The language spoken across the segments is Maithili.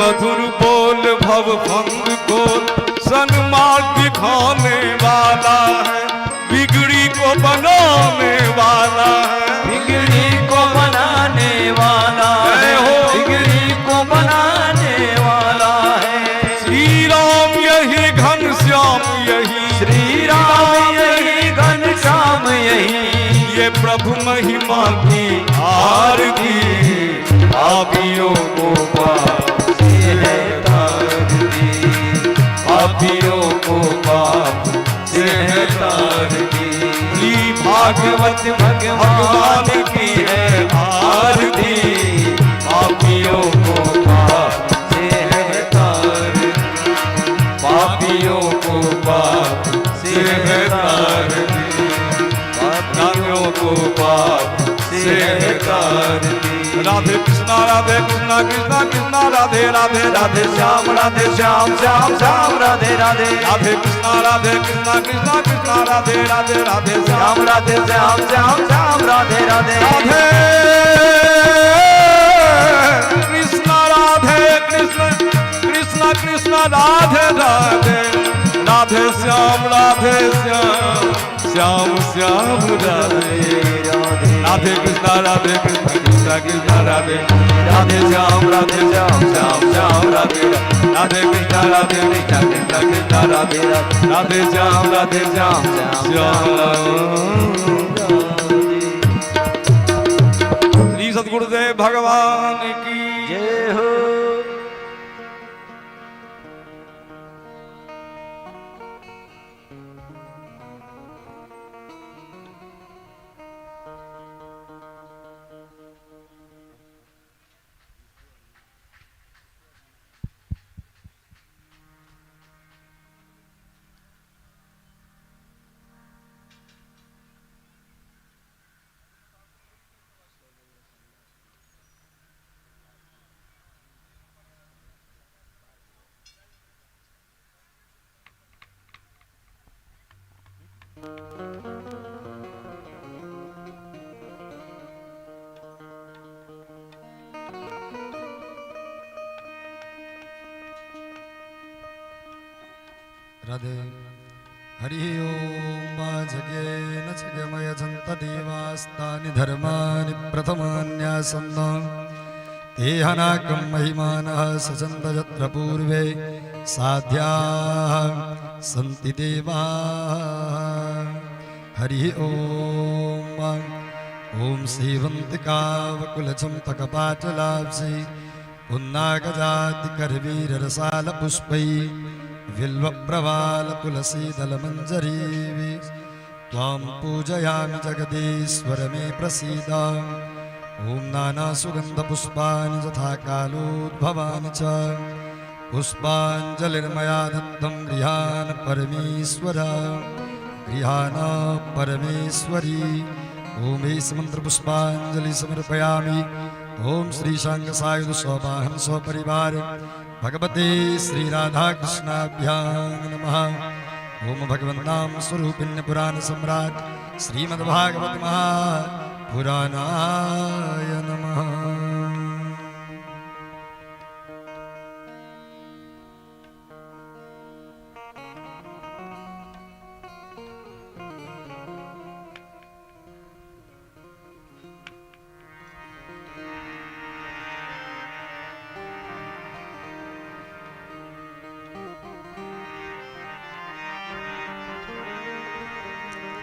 मधुर बोल भव फंद को सन्मार्ग दिखाने वाला है, बिगड़ी को बनाने वाला है, बिगड़ी को बनाने वाला है, हो। बिगड़ी को बनाने वाला है। श्री राम यही घन श्याम यही, श्री राम यही घन श्याम यही, ये प्रभु महिमा की आरती, पापियों को पाप से है तारती, पापियों को पाप से है तारती। श्री भागवत भगवान की है आरती, पापियों को पाप से है तारती, पापियों को पाप से है तारती, पापियों को पाप से है तारती। राधे कृष्णा कृष्णा कृष्णा राधे राधे, राधे श्याम श्याम श्याम राधे राधे, राधे कृष्णा कृष्णा कृष्णा राधे राधे, राधे श्याम राधे श्याम श्याम श्याम राधे राधे, राधे कृष्णा राधे कृष्ण कृष्ण कृष्ण राधे राधे, राधे श्याम श्याम श्याम राधे राधे, राधे कृष्णा कृष्णा कृष्णा राधे राधे श्याम श्याम श्याम राधे राधे कृष्णा कृष्णा कृष्णा राधे राधे, राधे श्याम श्याम श्याम। श्री सतगुरुदेव भगवान की जय हो। राधे। हरि ओम। जगेन जगमय जन्तदेवास्तानि धर्माणि प्रथमान्यासन्न तेहनाकं महिमानः सचन्द यत्र पूर्वे साध्याः सन्ति देवाः। हरि ओम। ॐ सेवन्तिकावकुलचम्पकपाटलाब्धि पुन्नागजातिकरवीररसालपुष्पैः बिल्वप्रवालतुलसीदलमञ्जरीवि त्वां पूजयामि जगदीश्वर मे प्रसीद। ॐ नानासुगन्धपुष्पाणि यथा कालोद्भवानि च पुष्पाञ्जलिर्मया दत्तं गृहान् परमेश्वर, गृहान् परमेश्वरी। ॐ एष मन्त्रपुष्पाञ्जलि समर्पयामि। ॐ श्री शाङ्गसायुध स्ववाहन स्वपरिवार भगवते श्री राधाकृष्णाभ्यां नमः। ॐ भगवन्नाम स्वरूपिण्य पुराण सम्राट श्रीमद्भागवत महापुराणाय नमः।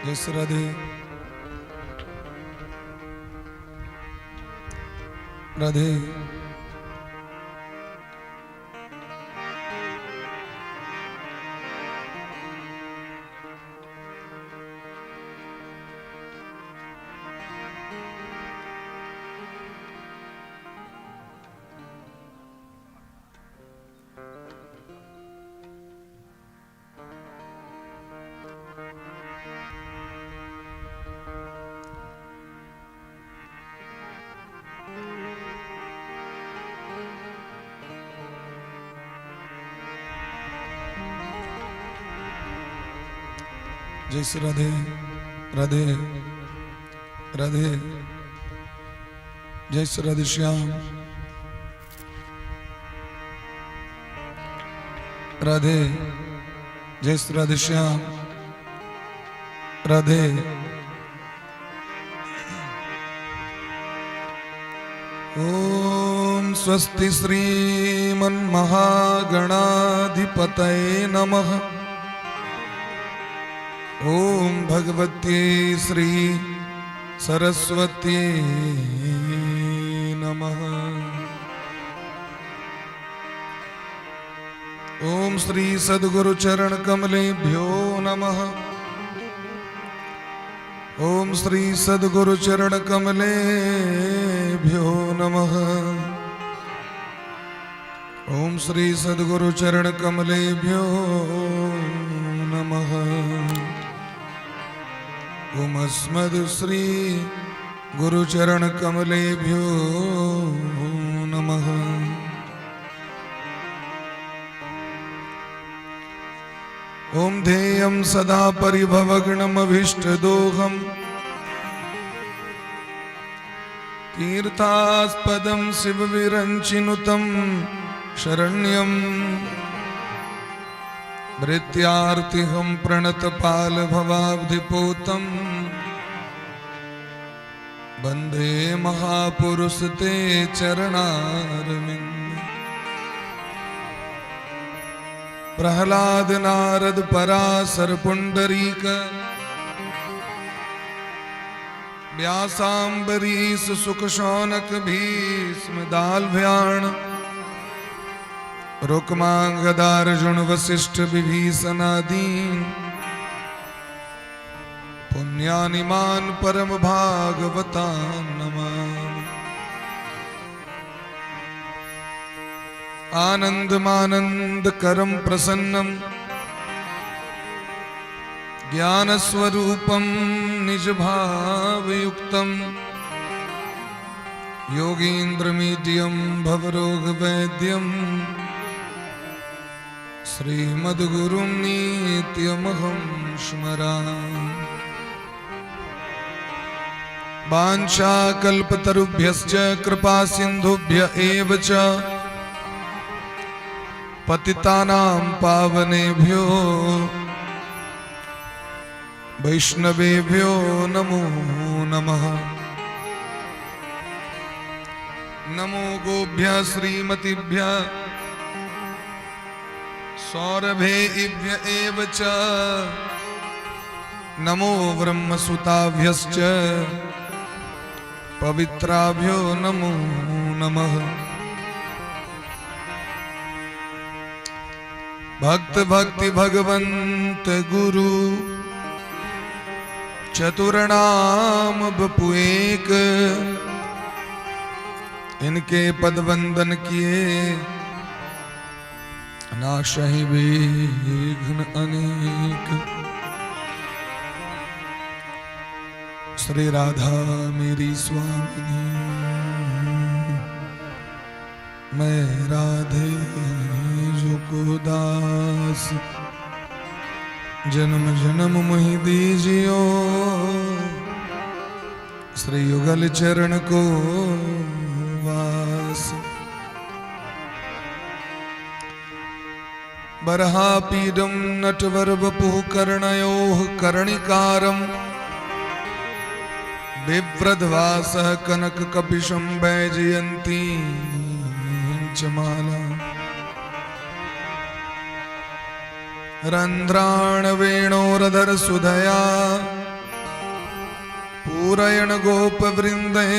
जय श्री राधे राधे। जय श्री राधे राधे राधे। जय श्री राधे श्याम। राधे। जय श्री राधे श्याम राधे। ॐ स्वस्ति श्रीमन्महागणाधिपतये नमः। ॐ भगवत्यै श्री सरस्वत्यै नमः। ॐ श्री सद्गुरु चरण कमलेभ्यो नमः। ॐ श्री सद्गुरु चरण कमलेभ्यो नमः। ॐ श्री सद्गुरु चरण कमलेभ्यो नमः। ॐ अस्मद् श्री गुरुचरण कमलेभ्यो नमः। ॐ ध्येयं सदा परिभवग्नमभीष्टदोहम् तीर्थास्पदं शिवविरञ्चिनुतं शरण्यं भृत्यार्तिहं प्रणतपालभवाब्धिपोतं वन्दे महापुरुष ते चरणारविन्द। प्रहलाद नारद पराशर पुंडरीक व्यासाम्बरीश शुक शौनक भीष्म दाल्भ्याण रुक्मांगदार्जुन वशिष्ठ विभीषणादीन पुण्यानिमान परम भागवतान् नमामि। आनंदमानंद करम प्रसन्नम ज्ञानस्वरूपं निज भावयुक्तं योगीन्द्रमीड्यं भवरोगवैद्यं श्रीमद्गुरुं नित्यमहं स्मरामि। वाञ्छाकल्पतरुभ्यश्च कृपा सिन्धुभ्य एव च पतितानां पावनेभ्यो वैष्णवेभ्यो नमो नमः। नमो गोभ्य श्रीमतीभ्य सौरभेभ्य एव च नमो ब्रह्मसुताभ्यश्च पवित्राभ्यो नमो नमः। भक्त भक्ति भगवंत गुरु चतुर नाम बपु एक, इनके पद वंदन किए नाशहि विघ्न अनेक। श्री राधा मेरी स्वामिनी, मैं राधे जो को दास। जन्म जन्म मोहि दीजियो श्री युगल चरण को वास। बरहापीडं नटवर वपुः कर्णयोः कर्णिकारम् बिभ्रद्वासः कनक कपिशं वैजयन्ती च माला। रन्ध्राण वेणोरधर सुधया पूरयण गोपवृन्दे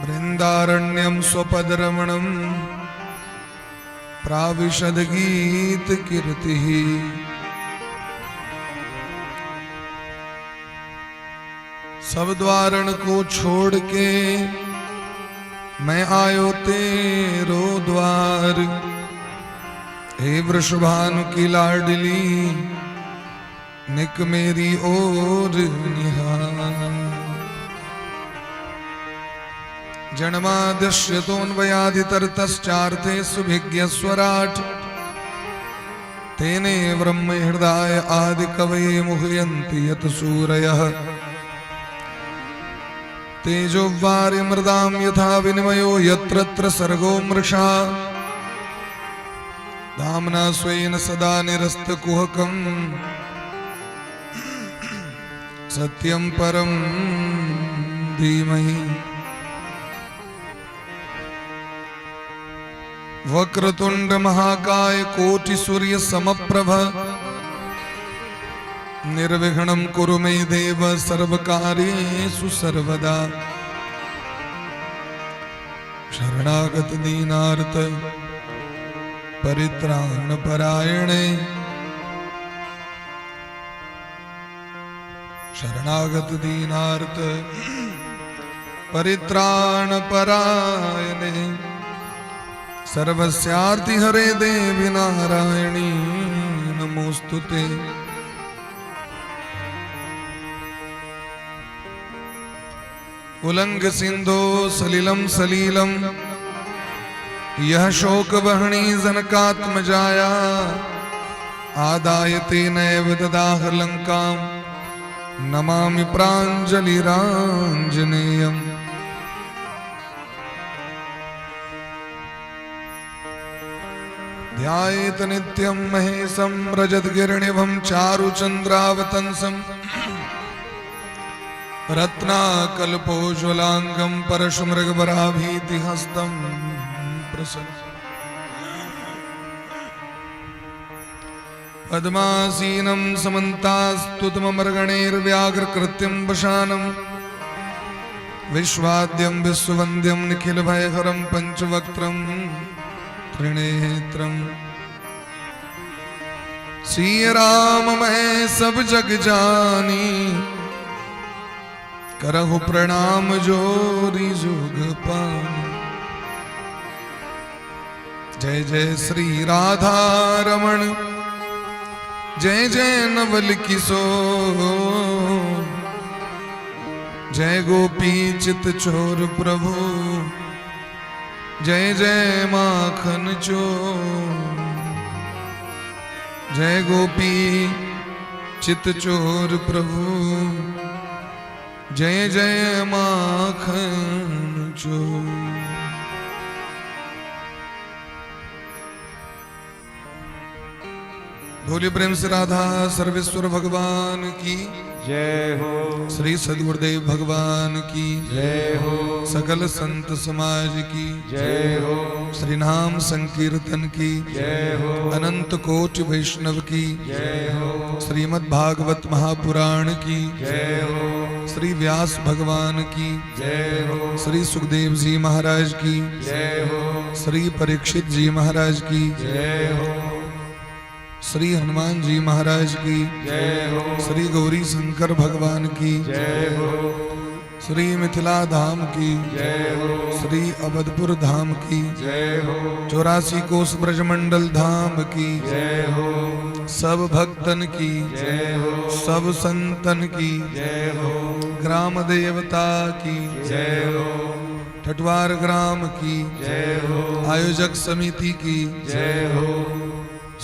वृन्दारण्यं स्वपदरमणं प्राविशद गीत कीर्तिः। सब द्वारन को छोड़ के मैं आयो तेरो द्वार, हे वृषभानु की लाडली निक मेरी ओर निहार। जन्माद्यस्यतोऽन्वयादितरतश्चार्थे सुभिज्ञस्वराट् तेने ब्रह्म हृदय आदि कवये मुह्यन्ति यत सूरयः। तेजो वारि मृदां यथा विनिमयो यत्र सर्गो मृषा। धाम्ना स्वेन सदा निरस्तकुहकम् सत्यं परं धीमहि। वक्रतुंड महाकाय कोटि सूर्य समप्रभ निर्विघ्नं कुरु मे देव सर्वकार्येषु सर्वदा। शरणागत दीनार्त परित्राण परायणे, शरणागत दीनार्त परित्राण परायणे, सर्वस्यार्ति हरे देवी नारायणी नमोस्तुते। उलंग सिंधो सलिलम सलीलम, यह शोक वहणी जनकात्मजाया, आदाय तेनैव ददाह लंकाम, नमामि प्राञ्जलिराञ्जनेयम्। ध्यायेत नित्यं महेशं रजतगिरिनिभं चारुचन्द्रावतंसं, रत्नाकल्पोज्ज्वलाङ्गं परशुमृगवराभीतिहस्तं प्रसन्न पद्मासीनं समन्तास्तुतममर्गणैर्व्याघ्रकृत्यं वशानं, विश्वाद्यं विश्ववन्द्यं निखिलभयहरं पञ्चवक्त्रं त्रिनेत्रम्। सिय राम मैं सब जग जानी, करहु प्रणाम जोरी जुग पानी। जय जय श्री राधा रमण, जय जय नवल किशोर, जय गोपी चित चोर प्रभु, जय जय माखन चोर। जय गोपी चित चोर प्रभु, जय जय माखन चोर। बोलिए प्रेम से राधा सर्वेश्वर भगवान की जय हो। श्री सदगुरुदेव भगवान की जय हो। सकल संत समाज की जय हो। श्री नाम संकीर्तन की जय हो। अनंत कोटि वैष्णव की जय हो। श्रीमद् भागवत महापुराण की जय हो। श्री व्यास भगवान की जय हो। श्री सुखदेव जी महाराज की जय हो। श्री परीक्षित जी महाराज की जय हो। श्री हनुमान जी महाराज की जय हो। श्री गौरी शंकर भगवान की जय हो। श्री मिथिला धाम की जय हो। श्री अवधपुर धाम की जय हो। 84 कोस ब्रजमंडल धाम की जय हो। सब भक्तन की जय हो। सब संतन की जय हो। ग्राम देवता की जय हो। ठटवार ग्राम की जय हो। आयोजक समिति की जय हो।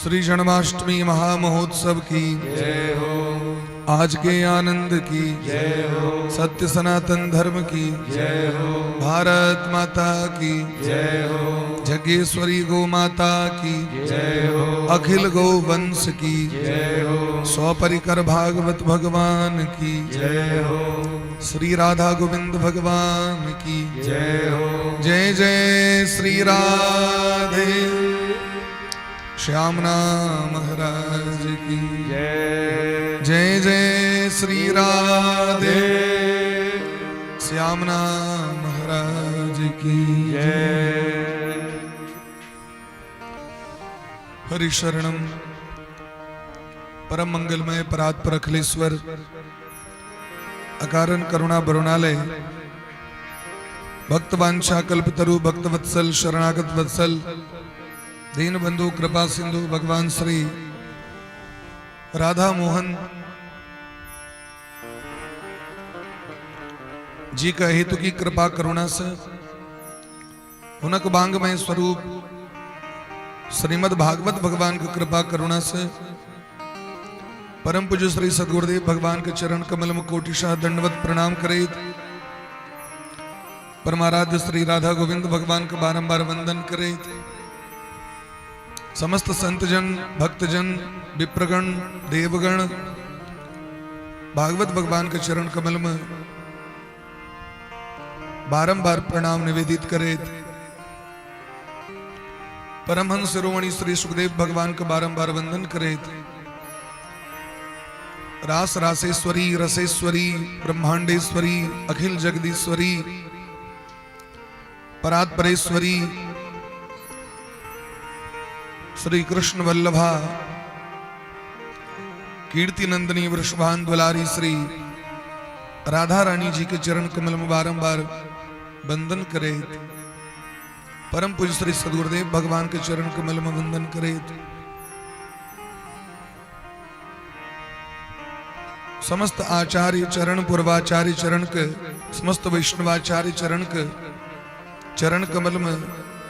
श्री जन्माष्टमी महामहोत्सव की जय हो। आज के आनंद की जय हो। सत्य सनातन धर्म की जय हो। भारत माता की जय हो। जगेश्वरी गौ माता की जय हो। अखिल गौ वंश की जय हो। सौपरिकर भागवत भगवान की जय हो। श्री राधा गोविंद भगवान की जय हो। जय जय श्री राधे श्याम नाम महाराज की जय। जय जय श्री राधे श्याम नाम महाराज की जय। हरि शरणम। परम मंगलमय परात्पर अखिलेश्वर अकारण करुणा बरुणालय भक्त वांछा कल्पतरु भक्त वत्सल शरणागत वत्सल दीन बंधु कृपा सिंधु भगवान श्री राधा मोहन जी का हेतु की कृपा करुणा से हुनक बांगमय स्वरूप श्रीमद् भागवत भगवान की कृपा करुणा से परम पूज्य श्री सदगुरुदेव भगवान के चरण कमल में कोटिशः दंडवत प्रणाम करेत, परमाराध्य श्री राधा गोविंद भगवान के बारंबार वंदन करेत, समस्त संतजन, भक्तजन, विप्रगण, देवगण भागवत भगवान के चरण कमल में बारंबार प्रणाम निवेदित करे। परमहंस शिरोमणि श्री सुखदेव भगवान के बारंबार वंदन करे। रास रासेश्वरी, रसेश्वरी, ब्रह्मांडेश्वरी, अखिल जगदीश्वरी, परात्परेश्वरी, श्री कृष्ण वल्लभा, कीर्ति नंदिनी, वृषभान दुलारी श्री राधा रानी जी के चरण कमल में बारंबार वंदन करे। परम पूज्य श्री सदगुरुदेव भगवान के चरण कमल में वंदन करे। समस्त आचार्य चरण, पूर्वाचार्य चरण के, समस्त वैष्णवाचार्य चरण के चरण कमल में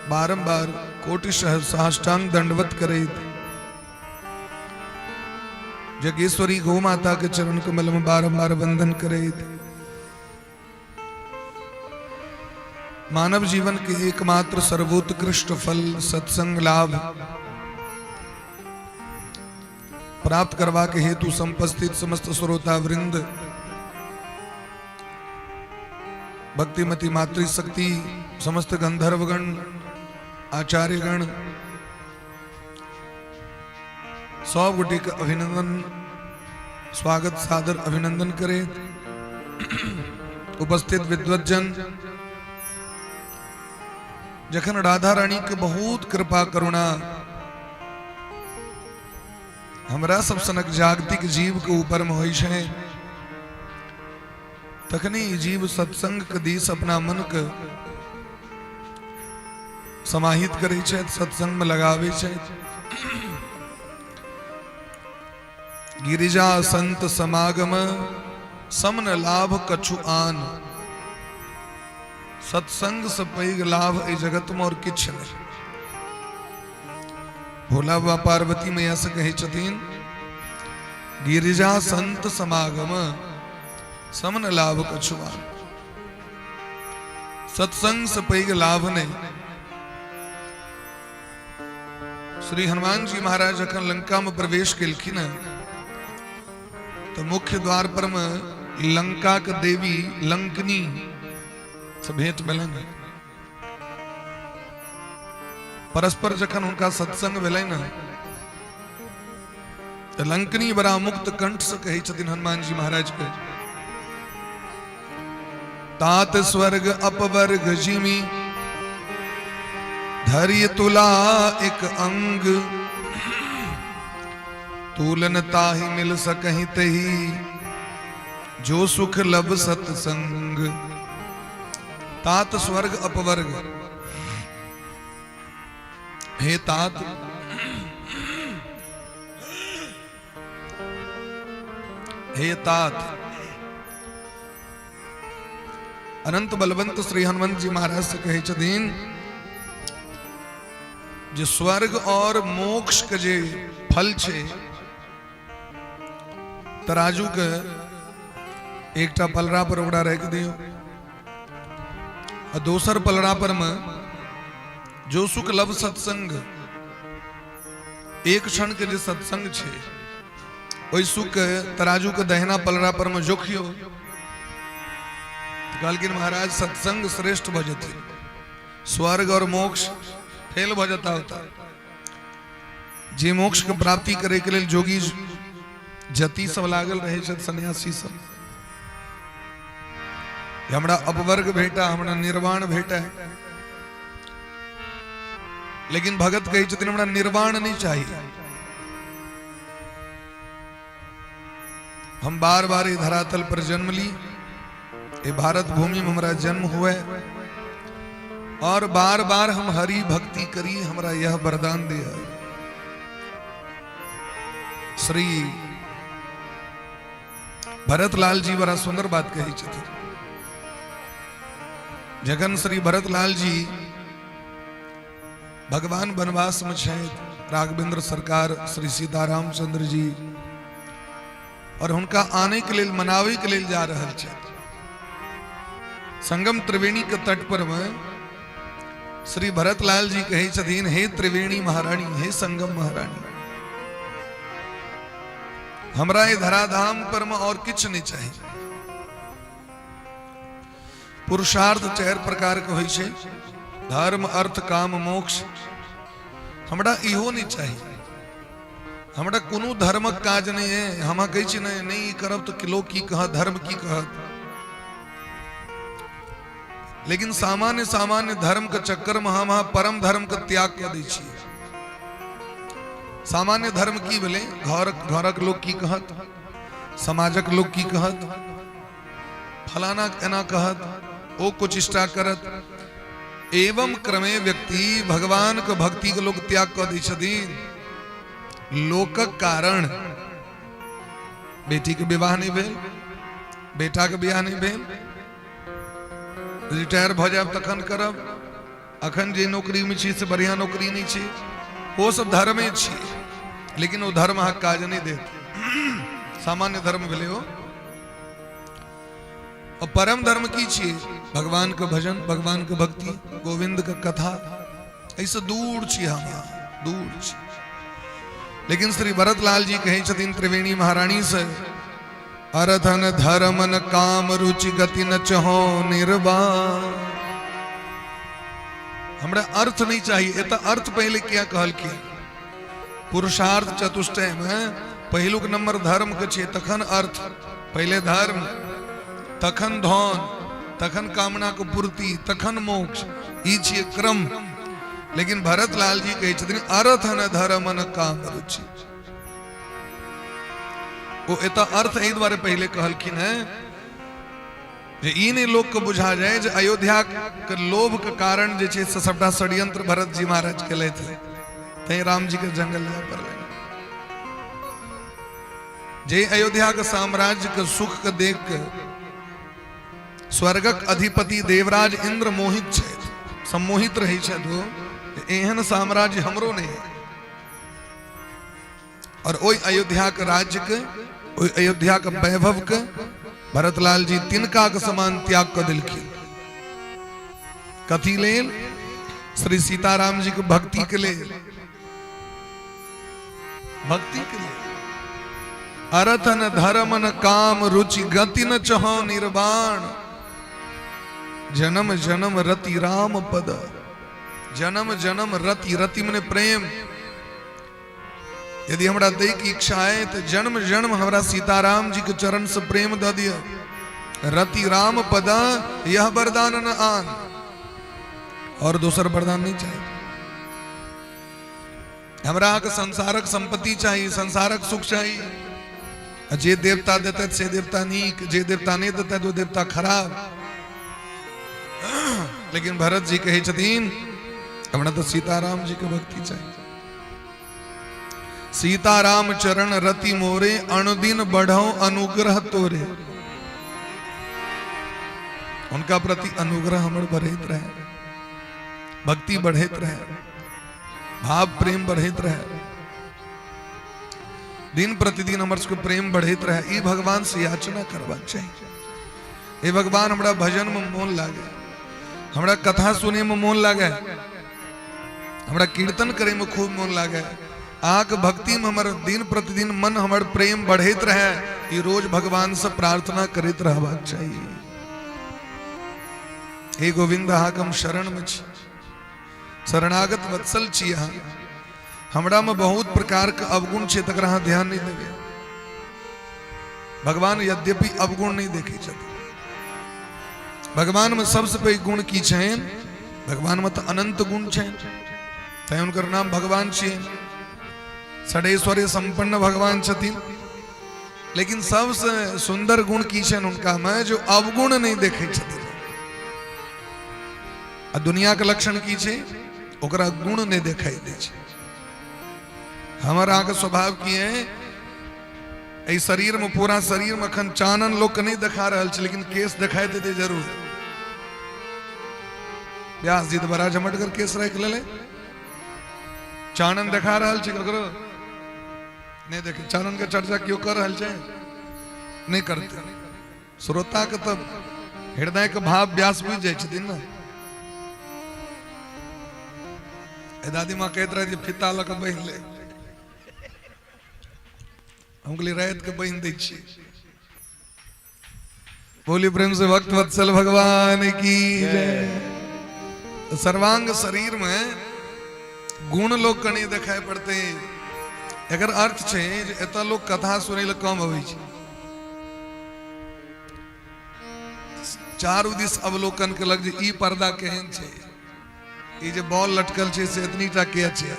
बारंबार कोटि साष्टांग दंडवत करे। जगेश्वरी गौ माता के चरण कमल में बारंबार वंदन करे। मानव जीवन के एकमात्र सर्वोत्कृष्ट फल सत्संग लाभ प्राप्त करवा के हेतु समुपस्थित समस्त श्रोता वृंद, भक्तिमती मातृशक्ति, समस्त गंधर्वगण, आचार्यगण, सब गोटे के अभिनंदन, स्वागत, सादर अभिनंदन करे। उपस्थित विद्वज्जन, जखन राधा रानी के बहुत कृपा करुणा हमरा सब सनक जागतिक जीव के ऊपर में होइ छै, तखने ई जीव सत्संग के दिस अपना मन के समाहित करै छै, सत्संग में लगाबै छै। गिरिजा संत समागम समन लाभ कछु आन। सत्संग से पैघ लाभ एहि जगत में और किछु नहि। भोला बाबा पार्वती मैया से कहै छथिन, गिरिजा संत समागम समन लाभ कछु आन। सत्संग से पैघ लाभ नहि। श्री हनुमान जी महाराज जखन लंका में प्रवेश केलखिन तऽ मुख्य द्वार पर में लंका के देवी लंकनी से भेंट भेलनि। परस्पर जखन हुनका सत्संग भेलनि ने, तऽ लंकनी बड़ा मुक्त कंठ से कहै छथिन हनुमान जी महाराज के, तात स्वर्ग अपवर्ग जिमि धरिय तुला एक अंग, तूलन ताहि मिल सकहि तही जो सुख लब सत्संग। तात स्वर्ग अपवर्ग, हे तात, हे तात, अनंत बलवंत श्री हनुमंत जी महाराज से कहै छथिन जे स्वर्ग और मोक्ष के जे फल छै, तराजू के एकटा पलड़ा पर ओकरा राखि दियौ आ दोसर पलड़ा पर में जो सुख लभ सत्संग, एक क्षण के जे सत्संग छै, ओहि सुख के तराजू के दहिना पलड़ा पर में जोखियो। कहलखिन महाराज, सत्संग श्रेष्ठ भऽ जेतै, स्वर्ग और मोक्ष फेल भऽ जेता। होता जे मोक्ष के प्राप्ति करे के लेल जोगी जति सब लागल रहे छथि, सन्यासी सब, हमरा अपवर्ग भेटा, हमरा निर्वाण भेटा। लेकिन भगत कहै छथिन, हमरा निर्वाण नहीं चाहिए, हम बार बार ई धरातल पर जन्म ली, ये भारत भूमि में हमारा जन्म हुए और बार बार हम हरि भक्ति करी, हमरा यह वरदान दिया। श्री भरत लाल जी बड़ा सुंदर बात कही छथिन। जखन श्री भरत लाल जी भगवान वनवास में छथि, राघवेंद्र सरकार श्री सीताराम चंद्र जी और हुनका आने के लेल, मनावे के लेल जा रहल छथि, संगम त्रिवेणी के तट पर में श्री भरतलाल जी कहै छथिन, हे त्रिवेणी महारानी, हे संगम महारानी, हमरा ये धराधाम पर में और किछु नहीं चाही। पुरुषार्थ चारि प्रकार के होइ छै, धर्म अर्थ काम मोक्ष। हमरा इहो नहीं चाही, हमरा कोनो धर्मक काज नहीं है। हम कहै छी नहीं नहीं करब तो लोग की कहत, धर्म की कहत। लेकिन सामान्य सामान्य धर्म के चक्कर में हम परम धर्म के त्याग कर दै छियै। सामान्य धर्म की भेलै? घर घरक लोग की कहत, समाजक लोग की कहत, फलाना एना कहत, ओ कुचिष्टा करत। एवं क्रमे व्यक्ति भगवान के भक्ति के लोग त्याग कर दै छथिन लोकक कारण। बेटी के विवाह नहीं भेल, बेटा के बियाह नहीं भेल, रिटायर भऽ जायब तखन करब, अखन जे नौकरी में छी से बढ़िया नौकरी नहीं छी। ओ सब धर्मे छी, लेकिन ओ धर्म अहाँके काज नहीं देत। सामान्य धर्म भेलै ओ। और परम धर्म की छियै? भगवान के भजन, भगवान के भक्ति, गोविंद के कथा। एहिसँ दूर छी हम, दूर छी। लेकिन श्री भरतलाल जी कहै छथिन त्रिवेणी महारानी से, अरथन धर्मन काम रुचि गति न चहो निर्वाण। हमरा अर्थ नहीं चाहिए। एतऽ अर्थ पहले किया कहलखिन? पुरुषार्थ चतुष्टय में पहिलुक नंबर धर्म के छै, तखन अर्थ। पहले धर्म, तखन धन, तखन कामना के पूर्ति, तखन मोक्ष। ई छियै क्रम। लेकिन भरत लाल जी कहै छथिन, अर्थ न धर्म न काम रुचि। ओ एतऽ अर्थ एहि दुआरे पहिले कहलखिन हैं जे ई नहि लोक के बुझा जाय जे अयोध्या के लोभ के कारण जे छै से सबटा षड्यंत्र भरत जी महाराज केलथि, तैं राम जी के जंगल जाय पड़लनि। जे अयोध्या के साम्राज्य के सुख के देख के स्वर्गक अधिपति देवराज इंद्र मोहित छथि, सम्मोहित रहै छथि, ओ एहन साम्राज्य हमरो नहि है। और ओहि अयोध्या के राज्य के, ओहि अयोध्या के वैभव के भरतलाल जी तिनका के समान त्याग कर दिलखिन। कथी लेल? श्री सीताराम जी के भक्ति के लेल, भक्ति के लेल। अर्थ न धर्म न काम रुचि गति न चहो निर्वाण, जन्म जन्म रति राम पद। जन्म जन्म रति, रति मने प्रेम। यदि हमरा दै के इच्छा है तो जन्म जन्म हमरा सीताराम जी के चरण से प्रेम द दिया। रति राम पद यह वरदान न आन, और दोसर वरदान नहीं चाहिए हमरा। अहाँके संसारक संपत्ति चाहिए, संसारक सुख चाहिए, आ जे देवता देते से देवता नीक, जे देवता नहीं देते तो देवता खराब। लेकिन भरत जी कहै छथिन, हमरा तो सीताराम जी के भक्ति चाहिए। सीताराम चरण रति मोरे, अनुदिन बढ़ो अनुग्रह तोरे। उनका प्रति अनुग्रह हमर बढ़ैत रहे, भक्ति बढ़ैत रहे, भाव प्रेम बढ़ैत रहे, दिन प्रतिदिन हमर सबके प्रेम बढ़ैत रहे। ई भगवान से याचना करबाक चाही। हे भगवान, हमरा भजन में मोन लागे, हमरा कथा सुने में मोन लागे, हमरा कीर्तन करे में खूब मोन लागे, अहाँके भक्ति में हमर दिन प्रतिदिन मन हमर प्रेम बढ़ैत रहे। ई रोज भगवान से प्रार्थना करैत रहबाक चाही। हे गोविंद, अहाँके हम शरण में छी, शरणागत वत्सल छी अहाँ। हमरा में बहुत प्रकार के अवगुण छै, तकरा अहाँ ध्यान नहीं देबै। भगवान यद्यपि अवगुण नहीं देखै छथिन। भगवान में सबसे पैघ गुण की छनि? भगवान में तऽ अनंत गुण छनि, तैं हुनकर नाम भगवान छियै। षडैश्वर्य संपन्न भगवान छथिन। लेकिन सबसे सुंदर गुण की छनि हुनका में? जो अवगुण नहीं देखै छथिन। आ दुनिया के लक्षण की छै? ओकरा गुण नहीं देखाई दै छै। हमर अहाँके स्वभाव की है? एहि शरीर में, पूरा शरीर में अखन चानन लोग के नहीं देखा रहल छै, लेकिन केस देखाई देते जरूर। व्यास जी तऽ बड़ा झमटगर केस राखि लेले। चानन देखा रहल छै ककरो? नहीं देखे। चानन के चर्चा क्यों कर रहल छै? नहीं करते। श्रोता के तऽ हृदय के भाव व्यास बुझि जाइ छथिन ने। दादी माँ कहैत रहै जे फीता लऽ कऽ बान्हि ले। हम कहलियै राति के बान्हि दै छी। बोली प्रेम से भक्त वत्सल भगवान की जय। सर्वांग शरीर में गुण लोग कनि देखाय पड़ते। एकर अर्थ छै जे एतऽ लोग कथा सुनै लए कम अबै छै। चारू दिस अवलोकन केलक जे ई पर्दा केहन छै, ई जे बॉल लटकल छै से एतनी टा किया छै,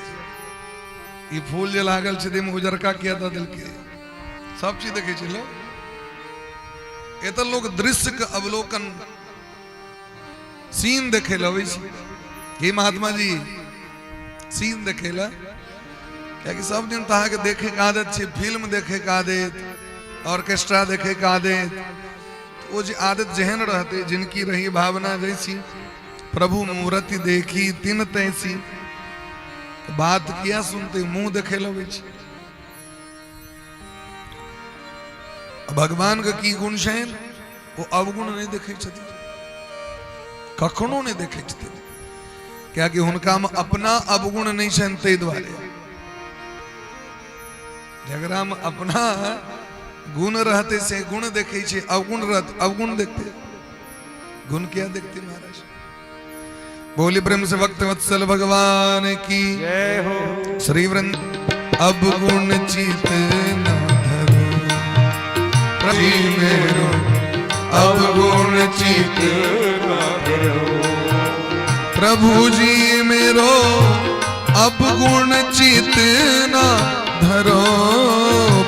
ई फूल जे लागल छै ताहिमे उजरका किया दऽ देलकै, सब चीज देखै छै लोग। एतऽ लोग दृश्य के अवलोकन सीन देखे लए अबै छै। हे महात्मा जी सीन देखे लए, कियाकि सब दिन तऽ अहाँके देखे के आदत छै, फिल्म देखे के आदत, ऑर्केस्ट्रा देखे के आदत। ओ जे आदत जेहन रहते, जिनकी रही भावना जैसी, प्रभु मूर्ति देखी तिन तैसी, बात किया सुनते, मुंह देखे लगे छै। भगवान के की गुण छनि, ओ अवगुण नहीं देखे छथिन, कखनो नहीं देखे छथिन, कियाकि हुनका में अपना अवगुण नहीं छनि। ताहि दुआरे जकरा में अपना गुण रहते से गुण देखे छै, अवगुण रहते अवगुण देखते, गुण क्या देखते महाराज। बोली प्रेम से भक्त वत्सल भगवान की जय हो। श्री वृंद अब गुण चित न धरो जी मेरो, अब गुण चित प्रभु जी मेरो, अब गुण चित न धरो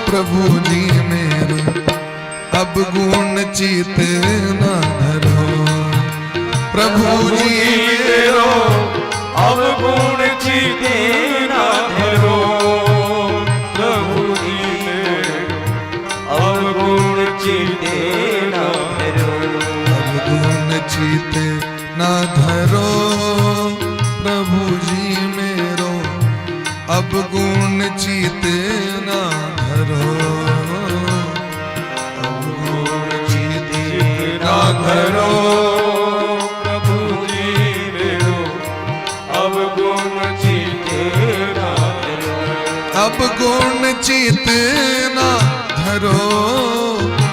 प्रभु जी मेरो, अब गुण चित न धरो प्रभु जी मेरो, अवगुण चीते ना धरो प्रभु जी मेरो, अवगुण चीते ना धरो। अब गुण चित न धरो प्रभु जी मेरो, अब गुण चित न धरो, अब गुण चित न धरो प्रभु जी मेरो, अवगुण चीते ना धरो। अब गुण चित न धरो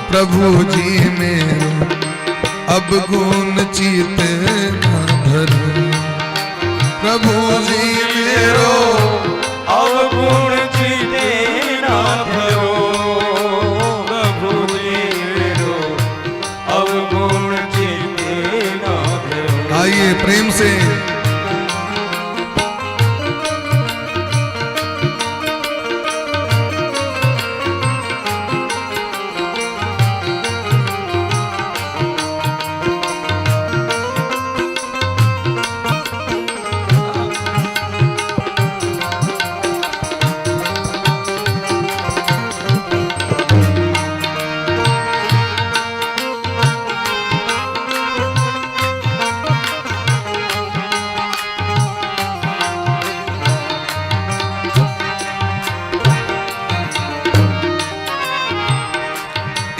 प्रभु जी मेरो, अब गुण चित न धरो प्रभु जी मेरो, अवगुण चीते ना धरो प्रभु जी मेरो, अवगुण चीते ना धरो। आइए प्रेम से।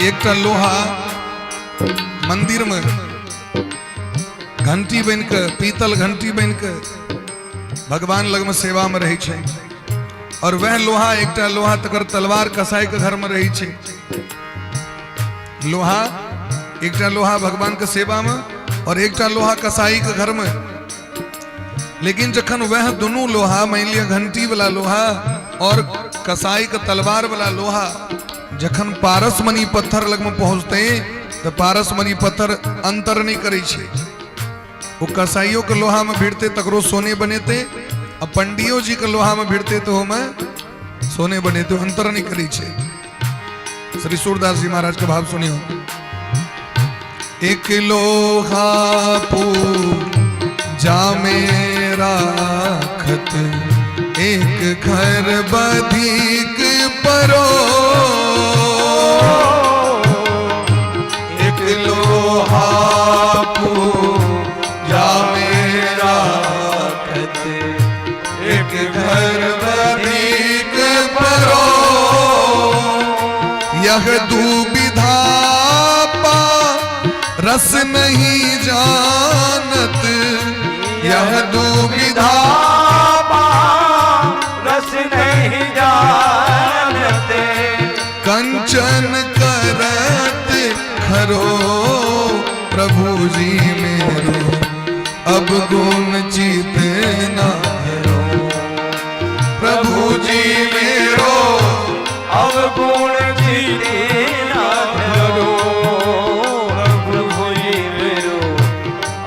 एकटा लोहा मंदिर में घंटी बन के, पीतल घंटी बन के भगवान लग में सेवा में रहे छै, और वह लोहा एकटा लोहा तकर तलवार कसाई के घर में रहे छै। लोहा एकटा लोहा भगवान के सेवा में और एकटा लोहा कसाई के घर में। लेकिन जखन वह दोनों लोहा, मान लिया घंटी वाला लोहा और कसाई के तलवार वाला लोहा, जखन पारसमणि पत्थर लग में पहुंचते तो पारसमणि पत्थर अंतर नहीं करे छै। वो कसाईयों के लोहा में भिड़ते तकरो सोने बनेते, और पंडियो जी के लोहा में भिड़ते तो हमें सोने बनेते, अंतर नहीं करे छै। श्री सूरदास जी महाराज के भाव सुनियो। एक लोहा पू जा मेरा खत, एक घर बधिक परो, एक लोहा पू जा मेरा खत, एक घर बधिक परो, यह दुविधा पा रस नहीं जानत, यह दुविधा प्रभु जी मेरो अब गुण चित ना धरो। प्रभु जी मेरो अवगुण चीते ना धरो। प्रभु जी मेरो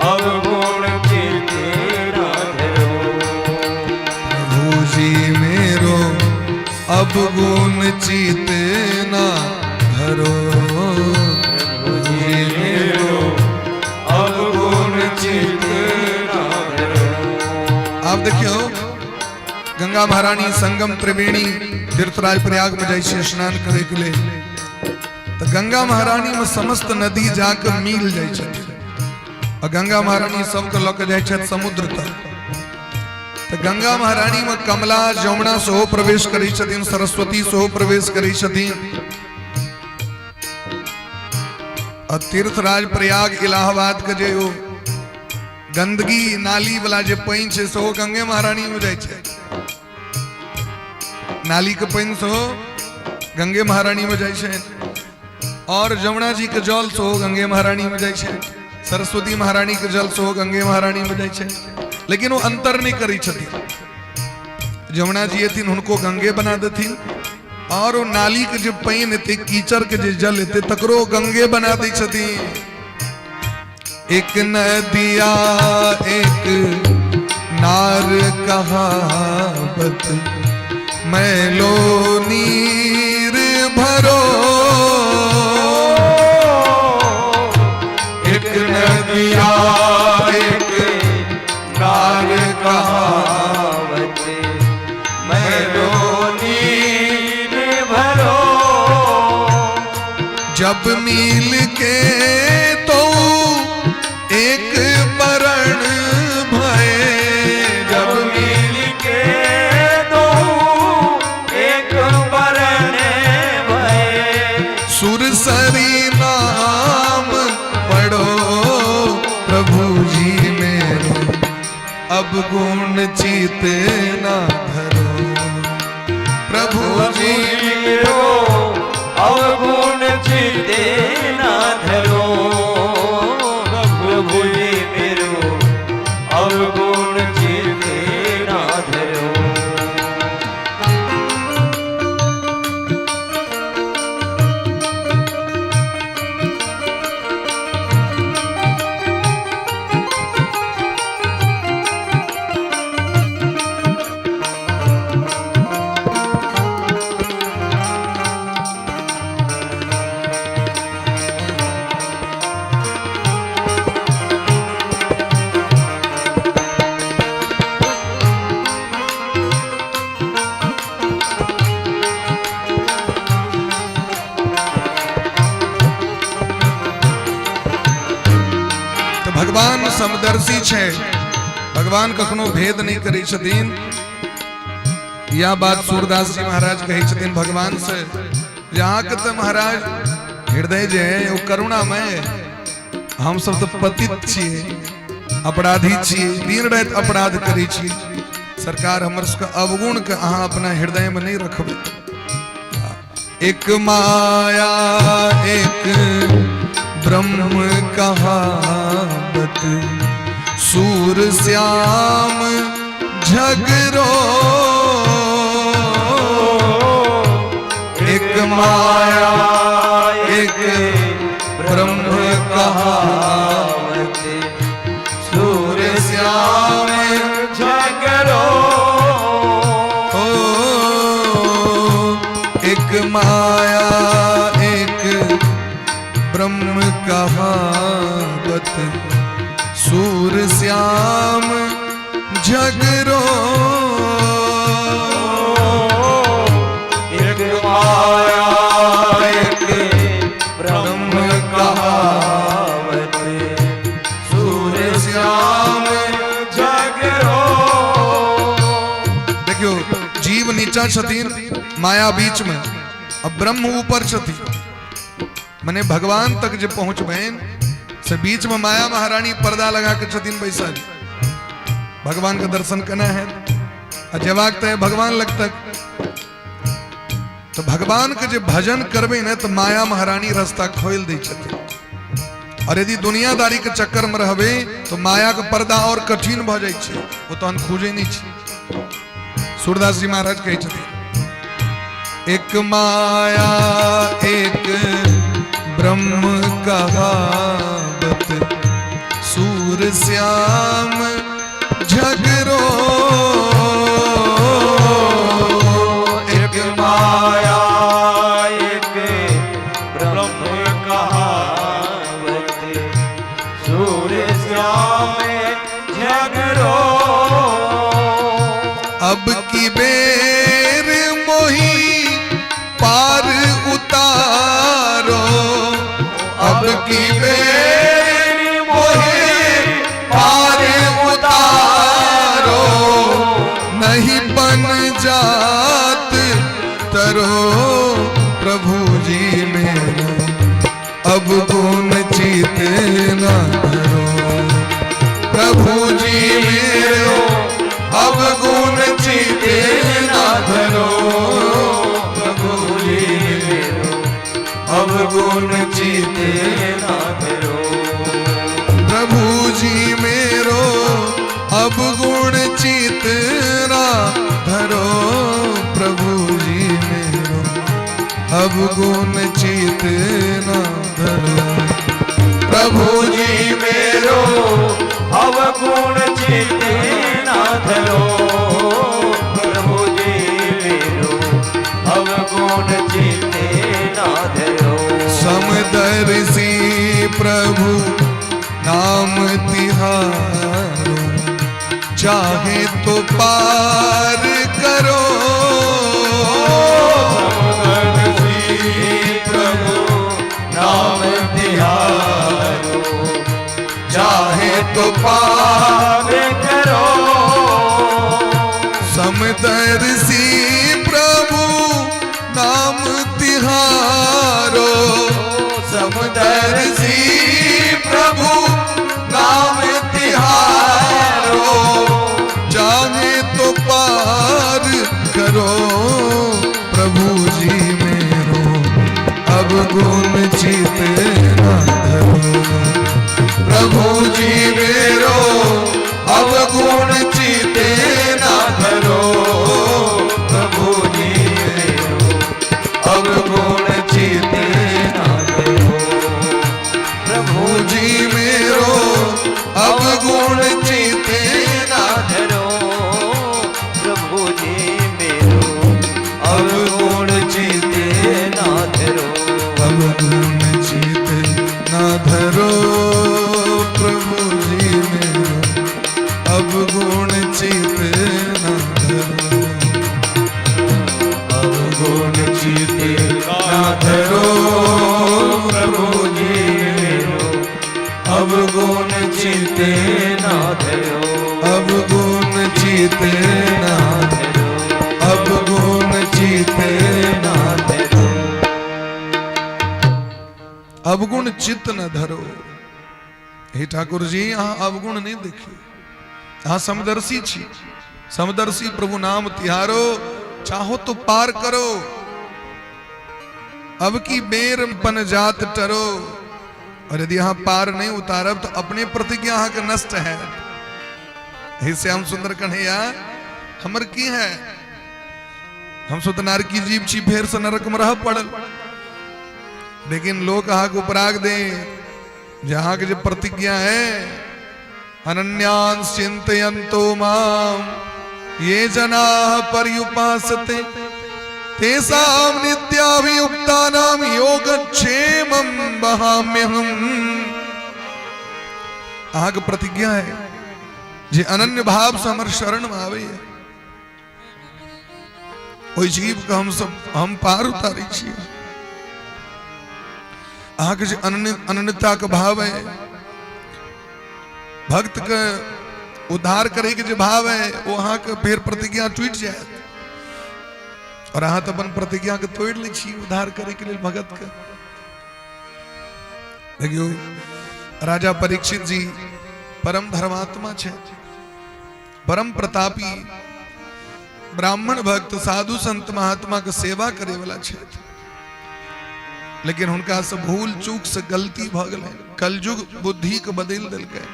अवगुण चीते ना धरो। प्रभु जी मेरो अब गुण चित ना धरो। प्रभु जी मेरो अवगुण चीते ना धरो। आप देखियो, गंगा महारानी संगम त्रिवेणी तीर्थराज प्रयाग में जाइ छै स्नान करे के लिए, तो गंगा महारानी में समस्त नदी जाके मिल जाइ छथिन आ गंगा महारानी सबके लऽ के जाइ छथि समुद्र तक। तो गंगा महारानी में कमला जमुना सेहो प्रवेश करै छथिन, सरस्वती सेहो प्रवेश करै छथिन आ तीर्थराज प्रयाग इलाहाबाद के जे ओ गंदगी नाली वाला जे पानि छै, सेहो गंगे महारानी में जाइ छै। नाली के पानि सेहो गंगे महारानी में जाइ छै और जमुना जी के जल सेहो गंगे महारानी में जाइ छै, सरस्वती महारानी के जल सेहो गंगे महारानी में जाइ छै। लेकिन ओ अंतर नहि करै छथिन। जमुना जी एथिन, हुनको गंगे बना देथिन और ओ नाली के जे पानि एतै, कीचड़ के जे जल एतै, तकरो गंगे बना दै छथिन। एक नदिया एक नार कहावत, मैलो नीर भरो। एक नदिया एक नार कहावत, मैलो नीर भरो। जब मिल के तो एक बरण भये, जब मिल के दो एक बरन भये। सुरसरी नाम पढ़ो। प्रभु जी मेरो अब गुण चित ना धरो। प्रभु जी मेरो अवगुण चिते ना धरो। प्रभु जी मेरो अवगुण चिते ना धरो। तऽ भगवान समदर्शी छै, भगवान कखनो भेद नहि करै छथिन। यह बात सूरदास जी महाराज कहै छथिन भगवान से जे अहाँके तऽ महाराज हृदय जे है ओ करुणामय है, हम सब तऽ पतित छियै, अपराधी छियै, दिन राति अपराध करै छी। सरकार, हमर सबके अवगुण के अहाँ अपना हृदय में नहीं रखबै। एक माया एक ब्रह्म कहावत, सूर श्याम झगरो। एक माया एक ब्रह्म कहावत, सूर श्याम झगरो। ओ एक माया एक ब्रह्म कहावत, सूर श्याम झगरो। एक माया एक ब्रह्म कहावत, सूर श्याम झगरो। देखियो, जीव नीचा छथिन, माया बीच में, अब ब्रह्म ऊपर छथिन। मने भगवान तक जे पहुंचबनि से बीच में माया महारानी पर्दा लगा के छथिन बैसल। भगवान के दर्शन केना है आ जेबाक तऽ है भगवान लग तक, तो भगवान के जे भजन करबै ने तऽ माया महारानी रास्ता खोलि दै छथिन। और यदि दुनियादारी के चक्कर में रहबै तो माया के पर्दा और कठिन भऽ जाइ छै, ओ तहन खुजै नहि छै। सूरदास जी महाराज कहै छथिन, एक माया एक ब्रह्म कहावत, सूर श्याम झगरो। एक माया एक ब्रह्म कहावत, सूर श्याम झगरो। अब की बेर मोही पार उतारो, अब की बेर मोहे पार उतारो, नहीं बन जात तरो प्रभु जी मेरो, अब गुण चित न धरो प्रभु जी मेरो, अब गुण चित न धरो प्रभु जी मेरो, अब गुण चित ना धरो प्रभु जी मेरो, अब गुण चित ना धरो प्रभु जी मेरो, अब गुण चित ना धरो प्रभु जी मेरो, अब गुण चित ना धरो प्रभु जी मेरो, अब गुण चित ना धरो। समदर्शी प्रभु नाम तिहारो, चाहे तो पार करो। प्रभु नाम तिहारो, चाहे तो पार पार करो। समदर्शी प्रभु नाम तिहारो, समदर्शी प्रभु नाम तिहारो, चाहे तो पार करो प्रभु जी मेरो, अब गुण चित न धरो प्रभु जी मेरो, अब गुण चित न धरो प्रभु जी मेरो, अब गुण चित ना धरो प्रभु जी मेरो, अब गुण चित न धरो प्रभु जी मेरो, अब गुण चित ना धरो। अब गुण चित न धरो प्रभु जी मेरो, अब गुण चित न धरो। अब गुण चित ना धरो प्रभु जी मेरो, अब गुण चित ना धरो। अब गुण चित न धरो, अब गुण चित न धरो। अवगुण चित्त न धरो। हे ठाकुर जी, अहाँ अवगुण नहीं देखियो, अहाँ समदर्शी छी। समदर्शी प्रभु नाम तिहारो, चाहो तो पार करो। अब की बेर पन जात टरो। और यदि अहाँ पार नहीं उतारब तो अपने प्रतिज्ञा अहाँ के नष्ट है। हे श्याम सुंदर कन्हैया, हमर की है? हम सब तऽ नारकी जीव छी, फेर से नरक में रह पड़ल। लेकिन लोग अहाँके उपराग दे जे अहाँके जे प्रतिज्ञा है, अनन्यान चिंतयन्तो माम ये जनाः पर्युपासते तेषां नित्याभियुक्तानां योगक्षेमं वहाम्यहम्। अहाँके प्रतिज्ञा है जे अनन्य भाव से हमर शरण में आबैया, ओहि जीव के हम सब हम पार उतारै छियै। अहाँके जे अनन्य अनन्यता के भाव है, भक्त के उद्धार करे के जे भाव है, वो अहाँके फेर प्रतिज्ञा टूटि जायत। और अहाँ तऽ अपन प्रतिज्ञा के तोड़ि लै छी उद्धार करे के लेल भगत के। देखियौ, राजा परीक्षित जी परम धर्मात्मा छथि, परम प्रतापी ब्राह्मण भक्त, साधु संत महात्मा के सेवा करे वाला छथि। लेकिन हुनका से भूल चूक से गलती भऽ गेलै। कलयुग बुद्धि के बदलि देलकै।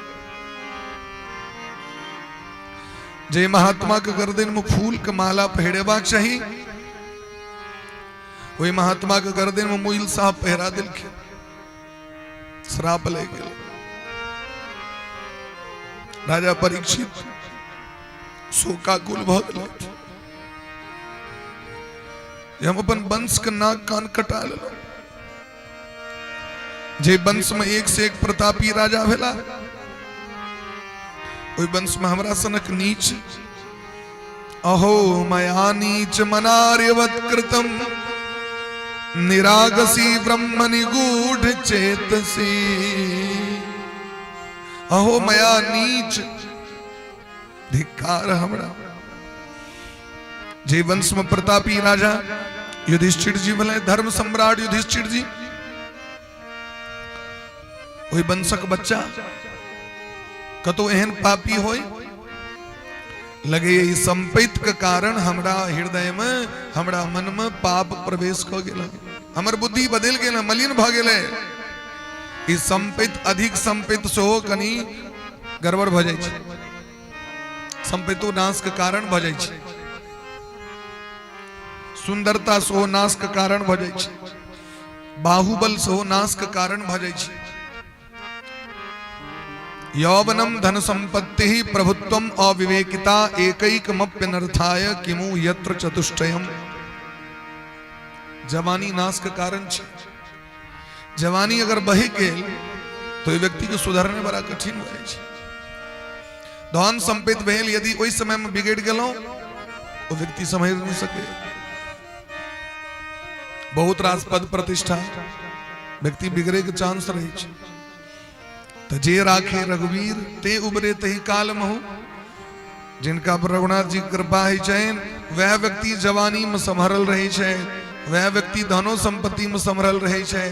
जे महात्मा के गर्दन में फूल के माला पहिरेबाक चाही, ओहि महात्मा के गर्दन में मुइल साहब पहिरा देलखिन, श्राप ले गेल। राजा परीक्षित शोकाकुल भऽ गेलथि जे हम अपन वंश के नाक कान कटा लेलहुँ। जे वंश में एक से एक प्रतापी राजा भेला, ओहि वंश में हमरा सनक नीच। अहो मया नीच मनार्यवत कृतम निरागसी ब्रह्म निगूढ़ चेतसी। अहो मया नीच, धिक्कार हमरा। जे वंश में प्रतापी राजा युधिष्ठिर जी भेलै, धर्म सम्राट युधिष्ठिर जी, ओहि वंशक बच्चा कतौ एहन पापी होय लगे। ई संपत्ति के कारण हमरा हृदय में, हमरा मन में पाप प्रवेश क गेल, हमर बुद्धि बदलि गेल, मलिन भऽ गेलै। ई संपत्ति, अधिक संपत्ति सेहो कनि गड़बड़ भऽ जाइ छै, संपत्तिो नाश के कारण भऽ जाइ छै, सुंदरता सेहो नाश के कारण भऽ जाइ छै, बाहुबल सेहो नाश के कारण भऽ जाइ छै। यौवनम धन संपत्ति प्रभुत्वम अविवेकिता एकैकमप्यनर्थाय किमु यत्र चतुष्टयम। जवानी नाश के कारण छै। जवानी अगर बहि गेल तो व्यक्ति के सुधरने बड़ा कठिन हो जाइ छै। धन संपत्ति भेल, यदि ओहि समय में बिगड़ गेलहुं, ओ व्यक्ति सम्हरि नहीं सके। बहुत रास पद प्रतिष्ठा, व्यक्ति बिगड़े के चांस रहे छै। तो जे राखे रघुवीर ते उबरे तही काल महु। जिनका पर रघुनाथ जी कृपा है छनि, वह व्यक्ति जवानी में सम्हरल रहे छै, वह व्यक्ति धनो संपत्ति में सम्हरल रहे छै,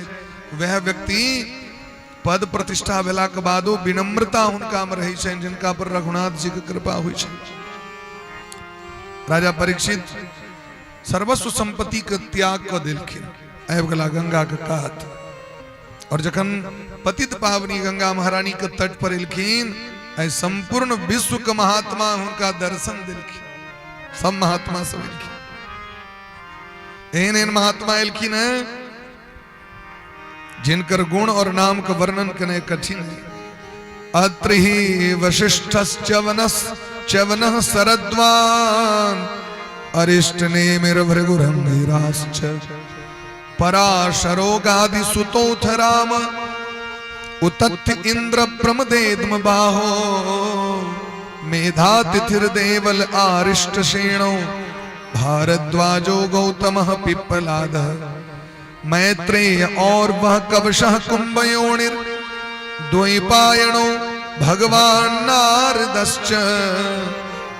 वह व्यक्ति पद प्रतिष्ठा भेला के बादो विनम्रता हुनका में रहे छनि, जिनका पर रघुनाथ जी के कृपा होइ छै। राजा परीक्षित सर्वस्व संपत्ति के त्याग कऽ देलखिन, आबि गेला गंगा के कात। और जखन पतित पावनी गंगा महारानी के तट पर एलखिन, एहि संपूर्ण विश्व के महात्मा हुनका दर्शन देलखिन। सब महात्मा सब एलखिन, एहन एहन महात्मा एलखिन हैं जिनकर गुण और नाम के वर्णन करने कठिन है। अत्र ही वशिष्ठश्चवनः च्यवनः सरद्वान अरिष्ट नेमिर्भृगुरंगिराश्च पराशरो गादिसुतोऽथ राम उतथ्य इंद्र प्रमदेद्म बाहो मेधातिथिर्देवल आरिष्ट शेणो भारद्वाजो गौतमः पिप्पलादः मैत्रेय और वह कवशः कुंभयोनिर द्वैपायनो भगवान नारदश्च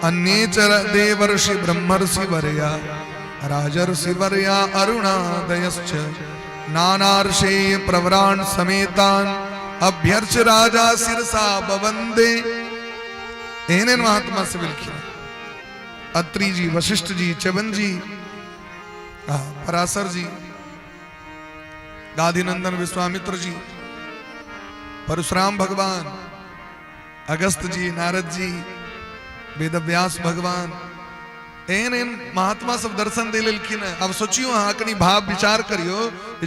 अन्ये च देवर्षि ब्रह्मर्षि वर्या राजर्षि वर्या अरुणादयश्च नानार्षेय प्रवराण समेतान अभ्यर्च राजा शिरसा बवंदे। एहन एहन महात्मा से एलखिन, अत्रि जी, वशिष्ठ जी, च्यवन जी, पराशर जी, गाधिनंदन विश्वामित्र जी, परशुराम भगवान, अगस्त जी, नारद जी, वेदव्यास भगवान, एहन एहन महात्मा सब दर्शन दे लेलखिन। अब सोचियो, अहाँ कनि भाव विचार करियो,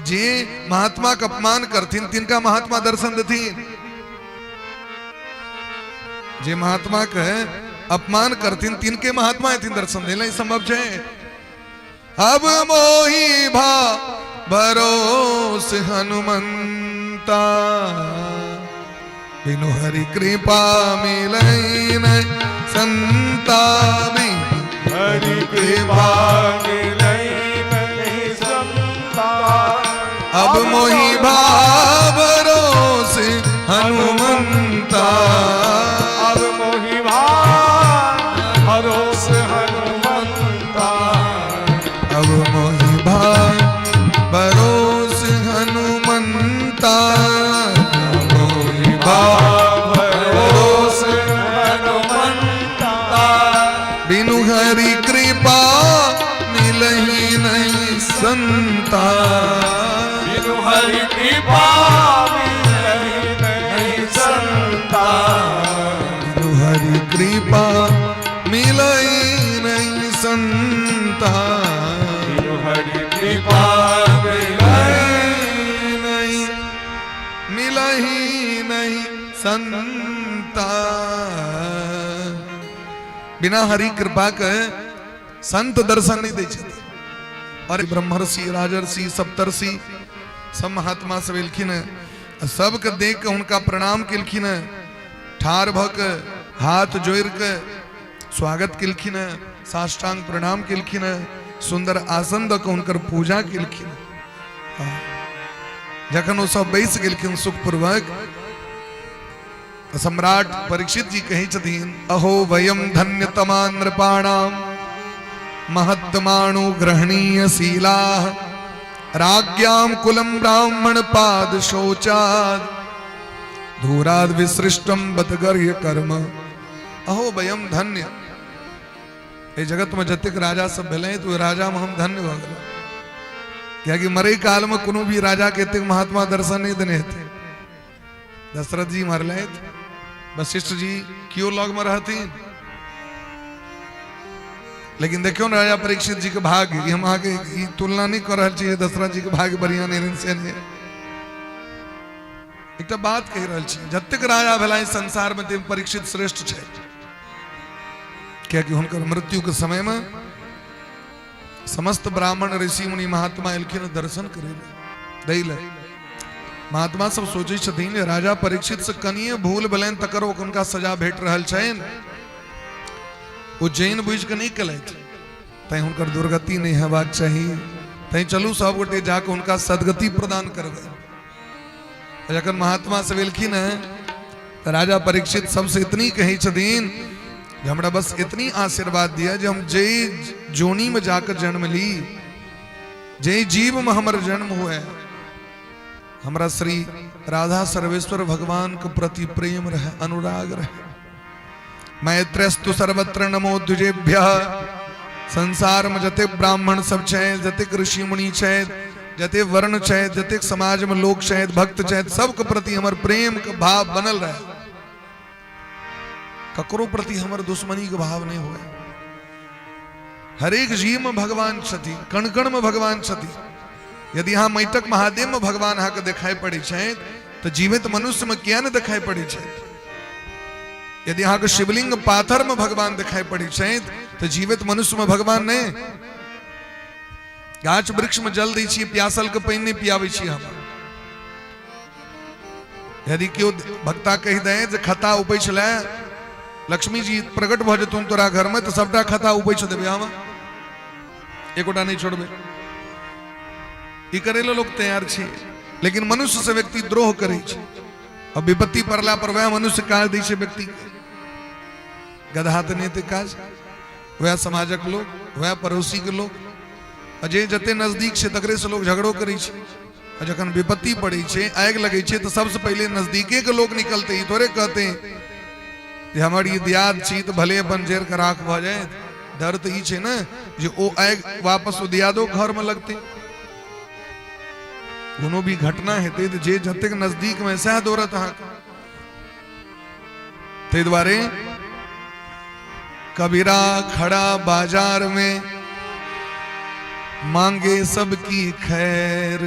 जे महात्मा के अपमान करथिन तिनका महात्मा दर्शन देथिन? जे महात्मा के अपमान करथिन तिनके महात्मा एथिन दर्शन दे? नहीं संभव छै। अब मोही भा भरोस हनुमंता बिनु हरि कृपा मिलई न संता, बिनु हरि कृपा मिलई नहीं संता। अब मोही भा भरोस हनुमंता, अब मोहि भा भरोस हनुमंता, अब मोहि भा भरोस हनुमंता, मोहि भा भरोस हनुमंता, बिनु हरि कृपा मिलही नहीं संता, बिनु संता। बिनु हरि कृपा मिलई नहीं संता। बिनु हरि कृपा मिलई नहीं, मिलही नहीं संता। बिना हरि कृपा के संत दर्शन नहीं दै छथिन। और ब्रह्मर्षि, राजर्षि, सप्तर्षि सब महात्मा सब एलखिन हँ, सबके देख के हुनका प्रणाम केलखिन हँ, ठाढ़ भऽ के हाथ जोड़ि के स्वागत केलखिन हँ, साष्टांग प्रणाम केलखिन हँ, सुंदर आसन दऽ के हुनकर पूजा केलखिन हँ। जखन ओ सब बैस गेलखिन सुखपूर्वक, तऽ सम्राट परीक्षित जी कहै छथिन, अहो वयम धन्यतमा नृपाणाम महत्माणु ग्रहणीय शीला राज्ञाम कुलम ब्राह्मण पाद शोचाद धूराद विसृष्टम बतगर्य कर्म। अहो वयम धन्य, एहि जगत में जतेक राजा सब भेलै तऽ ओहि राजा में हम धन्य भऽ गेलहुँ, कियाकि मरै काल में कोनो भी राजा के एतेक महात्मा दर्शन नहि देने हेतै। दशरथ जी मरलथि, वशिष्ठ जी केओ लग में रहथिन, लेकिन देखियौ ने राजा परीक्षित जी के भाग्य, ई हम अहाँके ई तुलना नहि कऽ रहल छी जे दशरथ जी के भाग्य बढ़िया नहि रहनि से नहि, एकटा बात कहि रहल छी, जतेक राजा भेला ई संसार में ताहिमे परीक्षित श्रेष्ठ छथि, कियाकि हुनकर मृत्यु के समय में समस्त ब्राह्मण ऋषि मुनि महात्मा एलखिन दर्शन करे दै लए। महात्मा सब सोचै छथिन जे राजा परीक्षित से कनिए भूल भेलनि तकर हुनका सजा भेट रहल छनि, ओ जैन बुझि कऽ नहि केलथि, तैं हुनकर दुर्गति नहि हेबाक चाही, तैं चलू सब गोटे जाकऽ हुनका सदगति प्रदान करबै। जखन महात्मा सब एलखिन हेँ तऽ राजा परीक्षित सबसे इतनी कहै छथिन जे हमरा बस इतनी आशीर्वाद दिया जे हम जे जोनी में जाकर जन्म ली, जे जीव में हमर जन्म हुए, हमरा श्री राधा सर्वेश्वर भगवान के प्रति प्रेम रहे, अनुराग रहे। मैत्रस्तु सर्वत्र नमो द्विजेभ्य। संसार में जते ब्राह्मण सब छै, जतेक ऋषि मुनि छै, जते वर्ण छै, जतेक समाज में लोग छै, भक्त छै, सबके प्रति हमर प्रेम के भाव बनल रहे, ककरो प्रति हमर दुश्मनी के भाव नहीं हुए। हरेक जीव में भगवान छथि, कण कण में भगवान छथि। यदि अहाँ मैटक महादेव में भगवान अहाँके देखाइ पड़ै छै तऽ जीवित मनुष्य में किया नहि देखाइ पड़ै छै? यदि अहाँके शिवलिंग पाथर में भगवान देखाइ पड़ै छै तऽ जीवित मनुष्य में भगवान नहि? गाछ वृक्ष में जल दै छियै, प्यासल के पानि नहि पियाबै छियै हम। यदि केओ भक्ता कहि दे जे खता उपैछ ले, लक्ष्मी जी प्रकट भऽ जेतुन तोरा घर में, तऽ सबटा खता उपैछ देबै हम, एकोटा नहि छोड़बै। ई करै लए लोक तैयार छै, लेकिन मनुष्य से व्यक्ति द्रोह करै छै आ विपत्ति पड़ला पर वएह मनुष्य काज दै छै व्यक्ति के। गधा तऽ नहि हेतै काज, वएह समाजक लोक, वएह पड़ोसी के लोक, आ जे जते नजदीक छै तकरे से लोक झगड़ो करै छै। आ जखन विपत्ति पड़ै छै, आगि लगै छै, तऽ सबसे पहिले नजदीके के लोक निकलते। ई थोड़े कहते जे हमर ई दियाद छी तऽ भले अपन जरि के राख भऽ जाय। डर तऽ ई छै ने जे ओ आगि वापस ओ दियादो घर में लगतै। कोनो भी घटना हेतै तऽ जे जतेक नजदीक में सएह दौड़त अहाँके। ताहि दुआरे कबीरा खड़ा बाजार में मांगे सबकी खैर,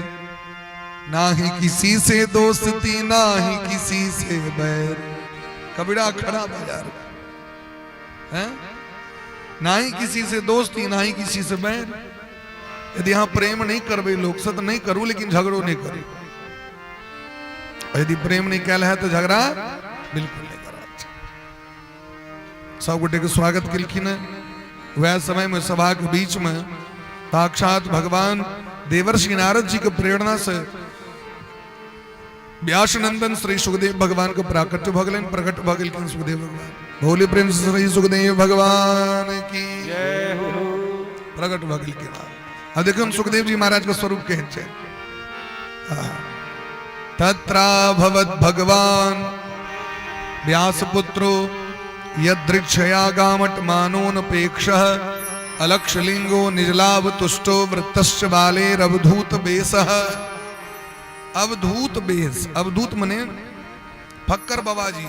ना ही किसी से दोस्ती ना ही किसी से बैर। कबीरा खड़ा बाजार है, ना ही किसी से दोस्ती ना ही किसी से बैर। यदि अहाँ प्रेम नहीं करबै लोक से तऽ नहीं करू, लेकिन झगड़ो नहीं करू। यदि प्रेम नहीं कैल है तो झगड़ा बिल्कुल नहीं करबाक छै। सब गोटे के स्वागत केलखिन हेँ। वएह समय में सभा के बीच में साक्षात भगवान देवर्षि नारद जी के प्रेरणा से व्यास नंदन श्री सुखदेव भगवान के प्राकट्य भऽ गेलनि, प्रकट भऽ गेलखिन सुखदेव भगवान। भोले प्रेम से श्री सुखदेव भगवान की जय हो। प्रकट भऽ गेलखिन। आ देखियौ सुखदेव जी महाराज के स्वरूप केहन छै। तत्राभवत् भगवान व्यासपुत्रो यदृक्षया गामटमानोनपेक्षः अलक्षलिंगो निजलाभ तुष्टो वृत्तश्च बालेरवधूत बेसः। अवधूत बेस, अवधूत मने फक्कर बाबा जी।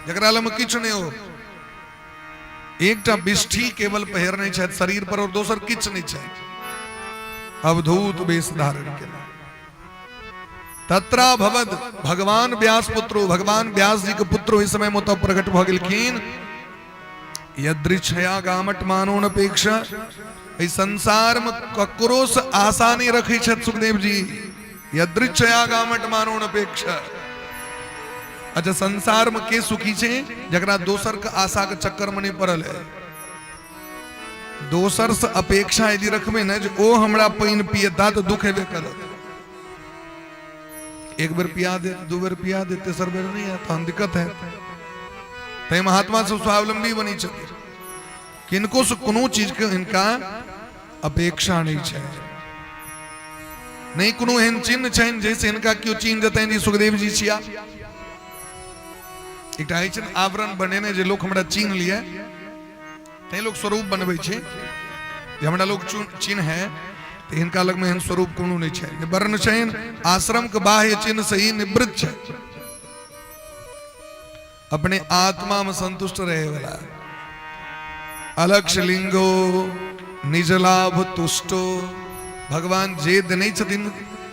जकरा लगमे किछु नहि हो, एकटा बिष्ठी केवल पहिरने छथि शरीर पर और दोसर किछु नहि छथि, अवधूत वेश धारण केना। तत्रा भवद भगवान व्यास पुत्रो, भगवान व्यास जी के पुत्र ओहि समय में ओतऽ प्रकट भऽ गेलखिन। यदृच्छया गामट मानोनपेक्षा, एहि संसार में ककरो से आशा नहीं रखै छथि सुखदेव जी। यदृच्छया गामट मानोनपेक्षा। अच्छा, संसार में के सुखी छै? जकरा दोसर के आशा के चक्कर में नहीं पड़ल है। दोसर से अपेक्षा यदि रखबै ने जे ओ हमरा पानि पियता तऽ दुख हेबे करत। एक बेर पिया देत, दू बेर पिया देत, तेसर बेर नहीं है तहन दिक्कत है। तै महात्मा सब स्वावलंबी बनी छथिन, किनको से कोनो चीज के हिनका अपेक्षा नहीं छै। नहीं कोनो एहन चिन्ह छनि जैसे हिनका केओ चिन्ह जेतनि जी सुखदेव जी छिया। एकटा होइ छै ने आवरण बनेने जे लोक हमरा चिन्ह लिए, तैं लोक स्वरूप बनबै छै जे हमरा लोक चिन्ह है। तऽ हिनका लगमे एहन स्वरूप कोनो नहि छै, वर्ण छनि, आश्रम के बाह्य चिन्ह से ही निवृत्त छै, अपने आत्मा में संतुष्ट रहे वाला। अलक्ष लिंगो निज लाभ तुष्टो, भगवान जे देने छथिन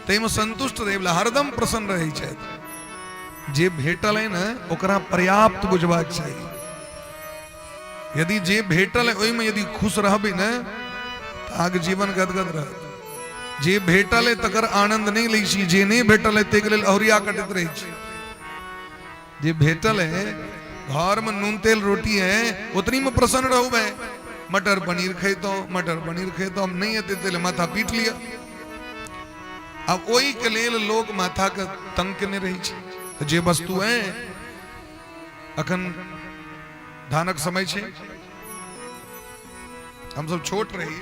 ताहिमे संतुष्ट रहे वाला, हरदम प्रसन्न रहै छथि। जे भेटल है ने ओकरा पर्याप्त बुझबाक चाही। यदि जे भेटल है ओहिमे यदि खुश रहबै ने तऽ अहाँके जीवन गदगद रहत। जे भेटल है तकर आनंद नहि लै छी, जे नहि भेटल है ताहिके लेल अहुरिया कटैत रहै छी। जे भेटल है, घर में नून तेल रोटी है, उतनी में प्रसन्न रहू भाई। मटर पनीर खेतो, मटर पनीर खेतो, हम नहीं हेतै तेल माथा पीट लिअ। आब ओहि के लेल लोक माथा के तंग केने रहै छै। तऽ जे वस्तु है, अखन धानक समय छै, हमसब छोट रही,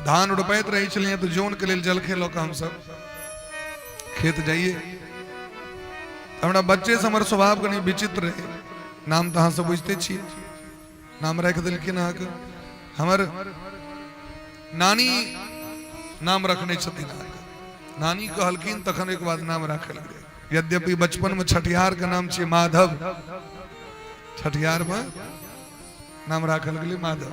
धान रोपैत रहै छलियै तऽ जौन के लेल जलखै लऽ कऽ हमसब खेत जाइए। हमरा बच्चे से हमर स्वभाव कनि विचित्र रहे। नाम तऽ अहाँ सब बुझिते छियै, नाम राखि देलखिन अहाँके। हमर नानी नाम रखने छथिन अहाँके, नानी कहलखिन तखन एक बाद नाम राखल गेलै। यद्यपि बचपन में छठिहार के नाम छै माधव, छठिहार में नाम राखल गेलै माधव।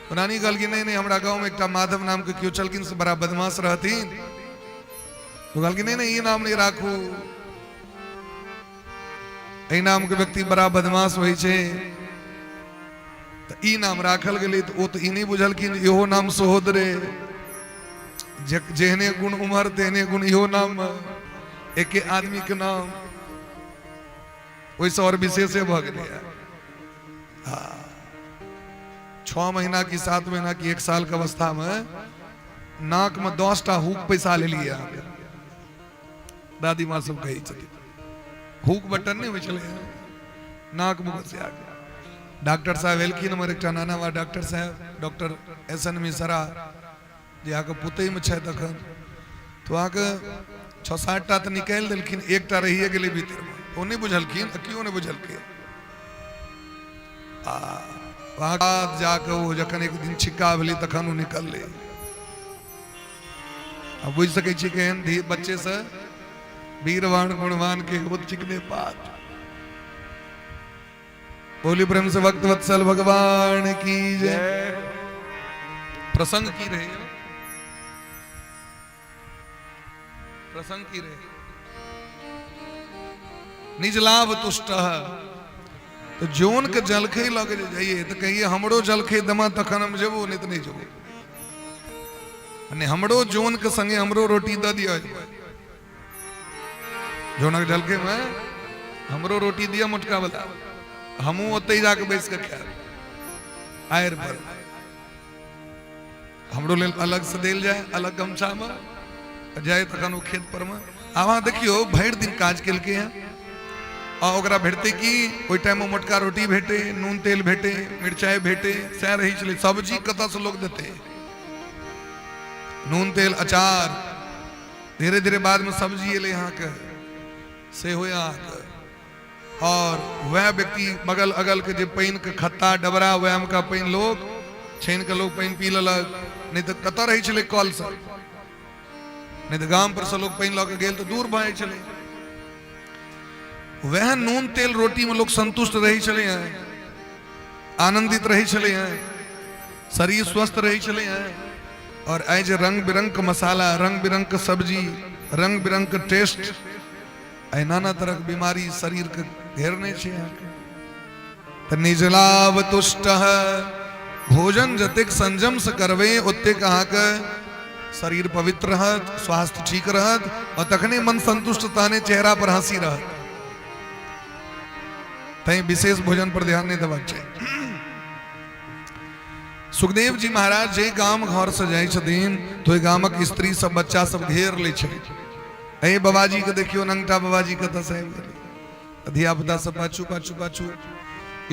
नानी कहलखिन नहीं नहीं, हमरा गाँव में एकटा माधव नाम के केओ छलखिन से बड़ा बदमाश रहथिन। तो कहलखिन नहीं नहीं, ई नाम नहीं राखू, एहि नाम के व्यक्ति बड़ा बदमाश होइ छै। तऽ ई नाम राखल गेलै। तऽ ओ तऽ ई नहि बुझलखिन इहो नाम सहोदरे, जेहने गुण उम्हर तेहने गुण इहो नाम, एके आदमी के नाम ओहिसँ आओर विशेषे भऽ गेलै। हाँ, 6 महीना की 7 महीना की 1 साल के अवस्था में नाक में 10टा हुक पैसा लेलियै अहाँके, दादी माँ सब कहै छथिन। हुक बटन नहि होइ छलै, नाक में घुसिया के। डॉक्टर साहब एलखिन, हमर एकटा नाना बा डॉक्टर साहब, डॉक्टर एस एन मिश्रा, जे अहाँके पुतैमे छथि अखन। तऽ अहाँके 6-7 टा तऽ निकालि देलखिन, एकटा रहिए गेलै भीतरमे। ओ नहि बुझलखिन, आ केओ नहि बुझलकै। आ बाद जाकऽ ओ जखन एक दिन छिक्का भेलै तखन ओ निकललै। आ बुझि सकै छी केहन धी बच्चे से वीरवान गुणवान के होत चिकने पात। बोली प्रेम से भक्त वत्सल भगवान की जय। प्रसंग की रहे, प्रसंग की रहे, निज लाभ तुष्ट। तो जोन के जलखै लऽ के जाइए तऽ कहिए हमरो जलखै दमा तखन हम जेबो, नहीं तऽ नहीं जेबो। ने हमरो जोन के संगे हमरो रोटी दऽ दिअ, जोनक जलखै में हमरो रोटी दिअ मोटका वाला, हमहूँ ओतहि जाके बैस के खायब आयर पर। हमरो लेल अलग से देल जाय, अलग गमछा में जाय तखन ओ खेत पर में। आब अहाँ देखियौ, भरि दिन काज केलकै हँ आ ओकरा भेटतै की? ओहि टाइम में मोटका रोटी भेटे, नून तेल भेटे, मिरचाइ भेटे, सएह रहै छलै। सब्जी कतऽसँ लोक देतै? नून तेल अचार। धीरे धीरे बाद में सब्जी एलै अहाँके, सेहो अहाँके। और वएह व्यक्ति बगल अगल के जे पानि के खत्ता डबरा, वएह का पानि लोक छानि के लोक पानि पी लेलक। नहि तऽ कतऽ रहै छलै कल सब? नहि तऽ गाम पर से लोक पानि लऽ के गेल तऽ दूर भऽ जाइ छलै। वएह नून तेल रोटीमे लोक संतुष्ट रहै छलै हँ, आनंदित रहै छलै हँ, शरीर स्वस्थ रहै छलै हँ। और आइ जे रंग बिरंग के मसाला, रंग बिरंग के सब्जी, रंग बिरंग के टेस्ट, आइ नाना तरह के बीमारी शरीर के घेरने छै अहाँके। तऽ निजलाभ तुष्ट, भोजन जतेक संयम से करबै ओतेक अहाँके शरीर पवित्र रहत, स्वास्थ्य ठीक रहत, और तखने मन संतुष्ट, तहने चेहरा पर हंसी रहत। तैं विशेष भोजन पर ध्यान नहीं देबाक चाही। सुखदेव जी महाराज जे गाम घर से जाइ छथिन तो ओहि गामक स्त्री सब बच्चा सब घेर लै छै, ए बाबाजी के देखियौ, नंगटा बाबाजी कतऽ से आबि गेलै। धिया पुता सब पाछू पाछू पाछू,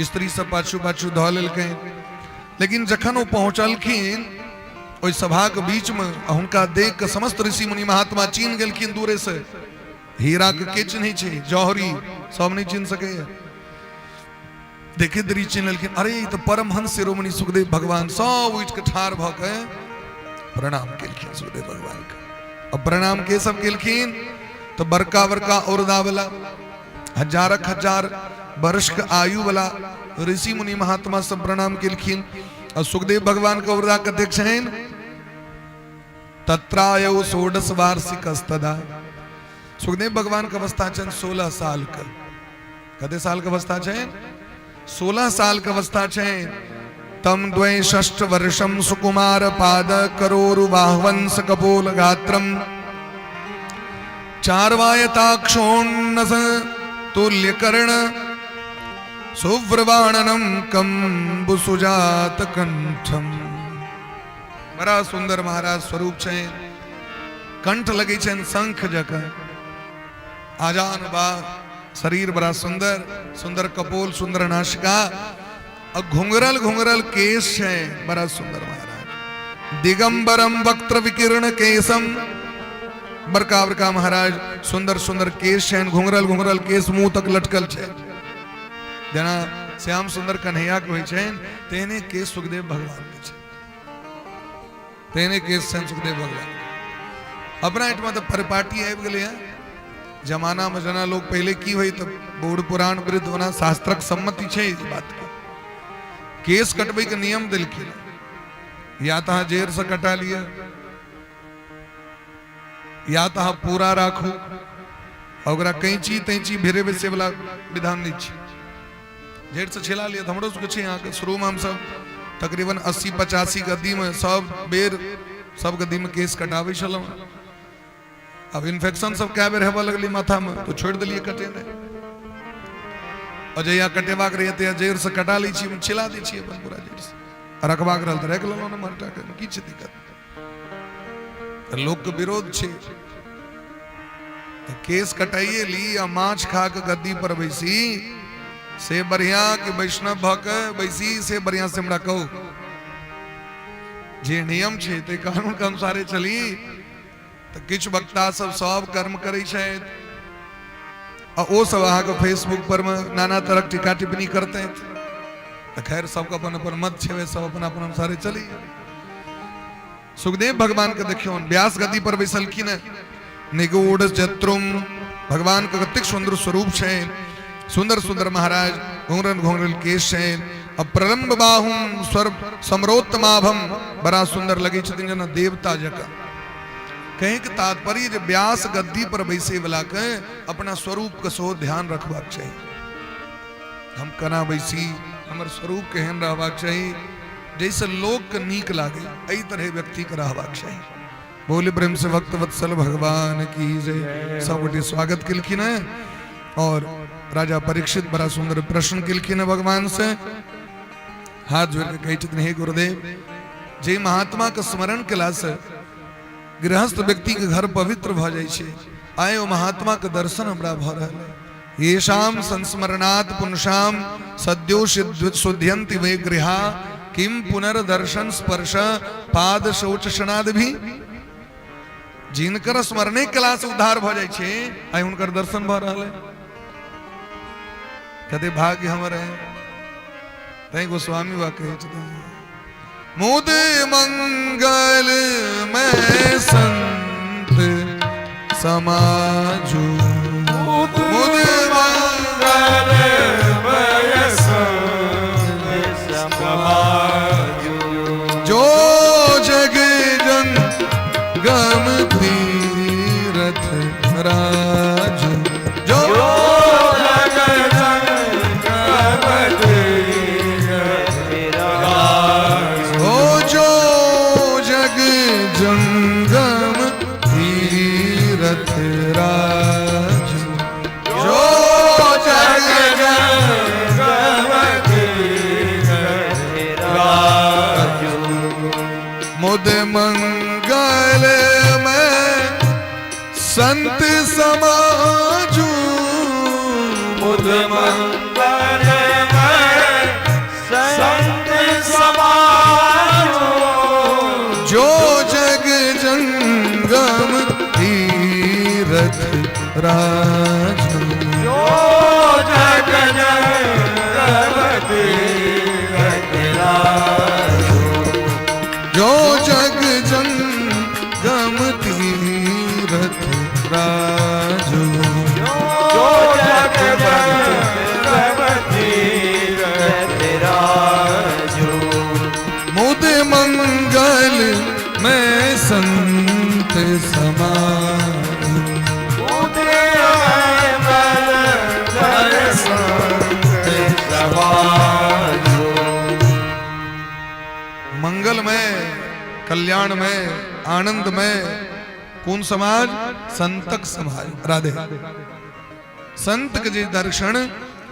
स्त्री सब पाछू पाछू धऽ लेलकै। लेकिन जखन ओ पहुँचलखिन ओहि सभाके बीचमे, हुनका देख कऽ समस्त ऋषि मुनि महात्मा चिन्ह गेलखिन दूरे से। हीरा के के चिन्है छै, जौहरी सब नहि चिन्ह सकैए, देखे देरी चिन्ह लेलखिन, अरे ई तऽ परमहंस शिरोमणि सुखदेव भगवान। सब उठि कऽ ठाढ़ भऽ के प्रणाम केलखिन सुखदेव भगवान के। अब प्रणाम के सब केलखिन तऽ बड़का बड़का औरदा वाला, हजारक हजार वर्ष के आयु वाला ऋषि मुनि महात्मा सब प्रणाम केलखिन। और सुखदेव भगवान के औरदा कतेक छनि? तत्रायौ षोडश वार्षिकस्तदा। सुखदेव भगवान के अवस्था छनि 16 साल के। कते साल के अवस्था छनि? 16 साल के अवस्था छनि। तम द्वै षष्ठ वर्षम सुकुमार पाद करोरु बाह्वंस कपोल गात्रम चारवायताक्षोन्नस तुल्यकर्ण सुव्रवाणनम कम्बुसुजात कंठम। बड़ा सुंदर महाराज स्वरूप छै, कंठ लगै छनि शंख जकाँ, आजान बा शरीर बड़ा सुंदर, सुंदर कपोल, सुंदर नासिका, और घुंघरल घुंघरल केश छै, बड़ा सुंदर महाराज। दिगंबरम वक्त्र विकीर्ण केशम, बड़का बड़का महाराज सुंदर सुंदर केश छनि, घुंघरल घुंघरल केश मुंह तक लटकल छै, जेना श्याम सुंदर कन्हैया के होइ छनि तेहने केश सुखदेव भगवान के छै, तेहने केश छनि सुखदेव भगवान। अपना एहिठमा तऽ परिपाटी आबि गेलै हँ जमानामे, जेना लोक पहिले की होइ तऽ बूढ़ पुरान वृद्ध, ओना शास्त्रक सम्मति छै इस बातके, केश कटबैके नियम देलखिन, या तऽ अहाँ जेरसँ कटा लिअ या तऽ अहाँ पूरा राखू, आ ओकरा कैंची तैंची भिरेबै से वला विधान नहि छै। जेठसँ छिला लिअ। तऽ हमरो सबके छै अहाँके, शुरूमे हमसब तकरीबन 80-85 गद्दीमे सब बेर सब गद्दीमे केश कटाबै छलहुँ। आब इन्फेक्शन सब कए बेर हेबऽ लगलै माथामे तऽ छोड़ि देलियै कटेनाइ, आओर जहिया कटेबाक रहैए तहिया जड़िसँ कटा लै छी, छिला दै छी अपन पूरा जड़िसँ, आ रखबाक रहल तऽ राखि लेलहुँ नमहर टाके, की छै दिक्कत? तऽ लोकके विरोध छै तऽ केश कटाइए ली आ माछ खा कऽ गद्दी पर बैसी से बढ़िया कि वैष्णव भऽ कऽ बैसी से बढ़िया, से हमरा कहू। जे नियम छै ताहि कानून के अनुसारे चली। तऽ किछु वक्ता सब सब कर्म करै छथि आ ओ सब अहाँके फेसबुक पर मे नाना तरहक टीका टिप्पणी करतथि। तऽ खैर सबके अपन अपन मत छै, सब अपन अपन अनुसारे चली। सुखदेव भगवान के देखियौ, व्यास गद्दी पर बैसलखिन हँ, निगूढ़ चत्रुम भगवान के कतेक सुंदर स्वरूप छै, सुंदर सुंदर महाराज घुंघरल घुंघरल केश छै, आ प्रलम्ब बाहुम स्वर समरोत्तमाभम, बड़ा सुंदर लगै छथिन जेना देवता जकाँ। कहीं के तात्पर्य जे व्यास गद्दी पर बैसे वाला के अपना स्वरूप के सेहो ध्यान रखबाक चाही, हम केना बैसी, हमर स्वरूप केहन रहबाक चाही जैसे लोक के नीक लागे, एहि तरह व्यक्ति के रहबाक चाही। बोले प्रेम से भक्त वत्सल भगवान की जय। सब गोटे स्वागत केलखिन है और राजा परीक्षित बड़ा सुंदर प्रश्न केलखिन है भगवान से, हाथ जोड़ के कहै छथिन, हे गुरुदेव, जे महात्मा के स्मरण केला से गृहस्थ व्यक्ति के घर पवित्र भऽ जाइ छै, आइ ओ महात्मा के दर्शन हमरा भऽ रहल है। येषाम संस्मरणात् पुंसाम सद्यो शुद्ध्यन्ति वे गृहा किम पुनर्दर्शन स्पर्श पाद शौच शनाद भी। जिनकर स्मरणे केला से उद्धार भऽ जाइ छै, आइ हुनकर दर्शन भऽ रहल है, कते भाग्य हमर है। तैं गोस्वामी बा कहै छथिन, मुद मंगल में संत समाजू, मुद मंगल मुद मंगल में संत समाजो। जो जग जंगम तीरथ राजो। जो जग जंगम तीरथ राजो। जो जग जंगम तीरथ राजो। जो जग जंगम तीरथ राजो। मुद मंगल में संत समाज। मुद मंगल में संत समाजो। मंगलमय, कल्याणमय, आनंदमय कोन समाज? संतक समाज। राधे। संत के जे दर्शन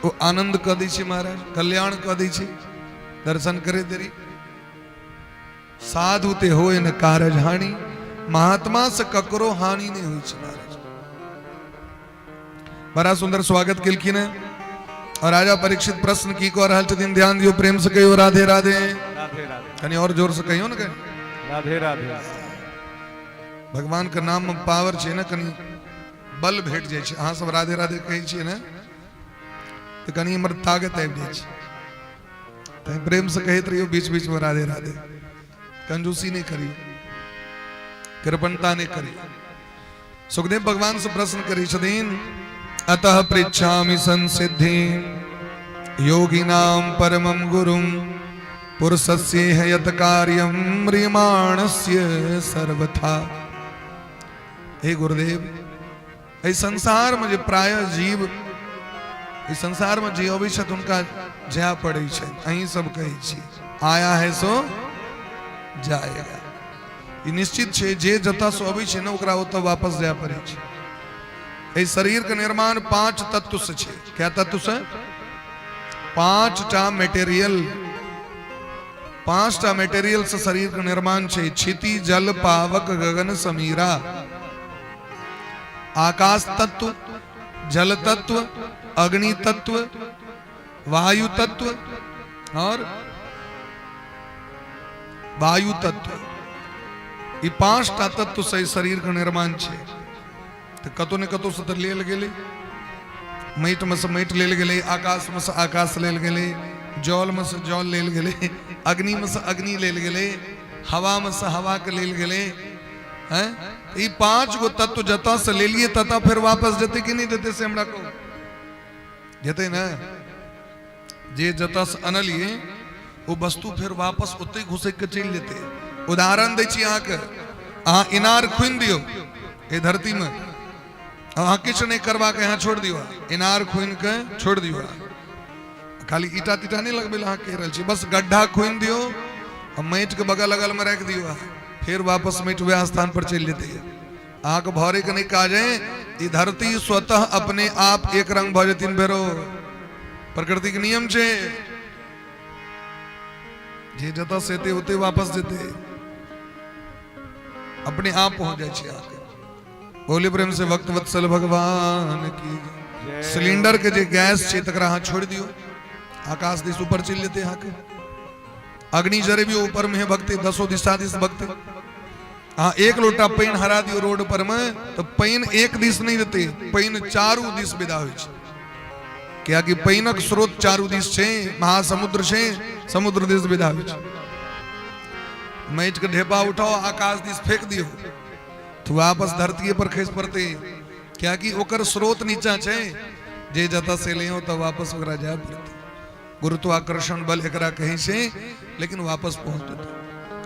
ओ आनंद कऽ दै छै महाराज, कल्याण कऽ दै छै। दर्शन करे देरी साधु ते होय न कारज हानि। महात्मा से ककरो हानि नहीं होइ छै महाराज। बड़ा सुंदर स्वागत केलखिन हैं। और राजा परीक्षित प्रश्न की कऽ रहल छथिन, ध्यान दियौ, प्रेम से कहियो राधे राधे। राधे राधे। कनि और जोर से कहियो ने कनि। राधे राधे। भगवान के नाम में पावर छै ने, कनि बल भेट जाइ छै। अहाँ सब राधे राधे कहै छियै ने, तऽ कनि हमर ताकत आबि जाइ छै। तैं प्रेम से कहैत रहियौ बीच बीच में राधे राधे। कंजूसी नहीं करियौ, कृपणता नहीं करियौ। सुखदेव भगवान से प्रश्न करै छथिन, अतः पृच्छामि संसिद्धि योगिनां परमं गुरुं पुरुषस्येह यत् कार्यं म्रियमाणस्य सर्वथा। हे गुरुदेव, एहि संसार में जे प्राय जीव एहि संसार में जे अबै छथि, हुनका जाय पड़ै छै। अहीं सब कहै छी, आया है सो जाएगा। ई निश्चित छै, जे जतऽ से अबै छै ने, ओकरा ओतऽ वापस जाय पड़ै छै। एहि शरीर के निर्माण पांच तत्व से छै। क्या तत्व से? पांचटा मेटेरियल। पांचटा मेटेरियल से शरीर के निर्माण छै। क्षिति जल पावक गगन समीरा। आकाश तत्व, जल तत्व, अग्नि तत्व, वायु तत्व और वायु तत्व। ई पांचटा तत्व से ई शरीर के निर्माण छै। तऽ कतौ ने कतौ से तऽ लेल गेलै। माटिमे से माटि लेल गेलै, आकाशमे से आकाश लेल गेलै, जलमे से जल लेल गेलै, अग्निमे से अग्नि लेल गेलै, हवामे से हवाके लेल गेलै। हैं, ई पांच गो तत्व जतऽ से लेलिए ततऽ फेर वापस जेतै कि नहि जेतै, से हमरा कहू। जेतै ने? जे जतऽ से अनलिए ओ वस्तु फेर वापस ओतहि घुसैक के चलि जेतै। उदाहरण दै छी अहाँके। अहाँ इनार खुनि दियौ एहि धरतीमे, अहाँ किछु नहि करबाक, अहाँ छोड़ि दियौ। इनार खुनि के छोड़ि दियौ, खाली ईटा तीटा नहि लगबै लए अहाँ कहि रहल छी। बस गड्ढा खुनि दियौ आ माटिके बगल अगलमे राखि दियौ अहाँ, फेर वापस माटि वएह स्थान पर चलि जेतै। अहाँके भरैके नहि काज है। ई धरती स्वतः अपने आप एक रंग भऽ जेथिन फेरो। प्रकृतिक नियम छै, जे जतऽ से एतै ओतै वापस जेतै, अपने आप पहुंच जाइ छै अहाँके। बोले प्रेम से भक्त वत्सल भगवान की जय। सिलेंडर के जे गैस छै, तकरा अहाँ छोड़ि दियौ, आकाश दिस ऊपर चलि जेतै अहाँके। अग्नि जरेबियौ, ऊपर में है भक्ति, दसो दिशा दिस भक्ति। अहाँ एक लोटा पानि हरा दियौ रोड पर में, तऽ पानि एक दिस नहि जेतै, पानि चारू दिस विदा होइ छै, कियाकि पानिक स्रोत चारू दिस छै। महासमुद्र छै, समुद्र दिस विदा होइ छै। माटिके ढेपा उठाओ, आकाश दिस फेंक दियौ, तऽ वापस धरतीये पर खसि पड़तै, कियाकि ओकर स्रोत नीचा छै। जे जतऽ से एलै ओतऽ वापस ओकरा जाय पड़तै। गुरुत्वाकर्षण बल एकरा कहै छै, लेकिन वापस पहुंच जेतै।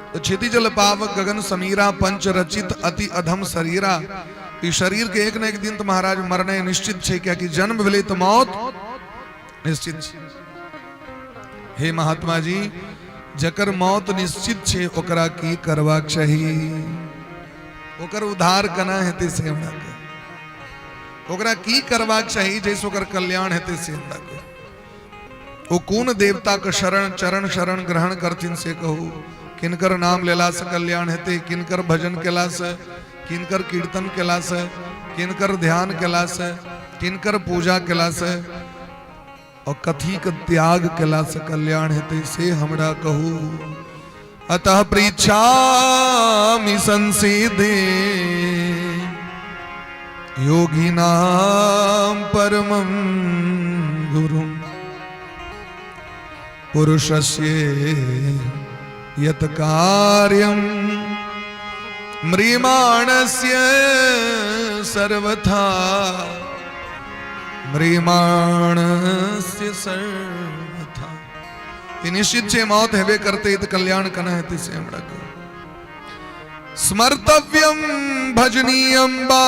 तो क्षिति जल पावक गगन समीरा पंच रचित अति अधम शरीरा। ई शरीर के एक न एक दिन तो महाराज मरनाइ निश्चित छै, कियाकि जन्म भेलै तऽ मौत निश्चित छै। हे महात्मा जी, जकर मौत निश्चित छै, ओकरा की करबाक चाही? ओकर उद्धार केना हेतै, से हमरा कहू। ओकरा की करबाक चाही जाहिसँ ओकर कल्याण हेतै, से हमरा कहू। ओ कोन देवता के शरण चरण शरण ग्रहण करथिन, से कहू। किनकर नाम लेला से कल्याण हेतै? किनकर भजन केलासँ, किनकर कीर्तन केलासँ, किनकर ध्यान केलासँ, किनकर पूजा केलासँ? आओर कथीके त्याग केलासँ कल्याण हेतै से हमरा कहू। अतः पृच्छामि संसिद्धि योगिनां परमं गुरुं पुरुषस्य यत् कार्यं म्रियमाणस्य सर्वथा म्रियमाणस्य सर्वथा। ई निश्चित छै मौत हेबे करतै, तऽ कल्याण केना हेतै से हमरा कहू। स्मर्तव्यम भजनीयम बा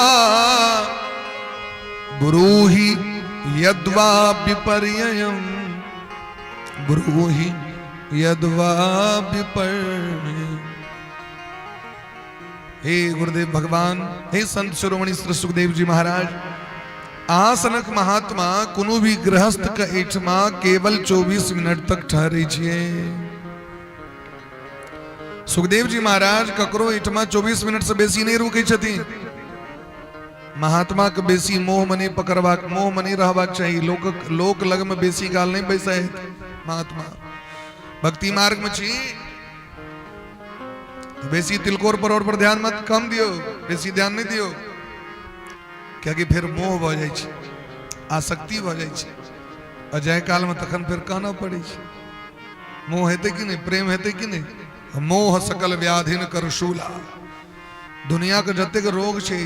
ब्रूहि यद्वा विपर्ययम, ब्रूहि यद्वा विपर्ययम। हे गुरुदेव भगवान, हे संत शिरोमणि श्री सुखदेव जी महाराज, अहाँ सनक महात्मा कोनो भी गृहस्थ के एहिठमा केवल 24 मिनट तक ठहरै छियै। सुखदेव जी महाराज ककरो एहिठमा 24 मिनट से बेसी नहि रुकै छथिन। महात्मा के बेसी मोह में नहीं पकड़बाक, मोह में नहीं रहबाक चाही। लोक लोक लग में बेसी काल नहीं बैसै महात्मा। भक्ति मार्ग में छी, बेसी तिलकोर परोर पर ध्यान मत कम दियो, बेसी ध्यान नहीं दियो, कियाकि फेर मोह भऽ जाइ छै, आसक्ति भऽ जाइ छै। आ जाय काल में तखन फेर कानऽ पड़ै छै। मोह हेतै कि नहि, प्रेम हेतै कि नहि? मोह सकल व्याधिन कर शूला। दुनिया के जतेक रोग छै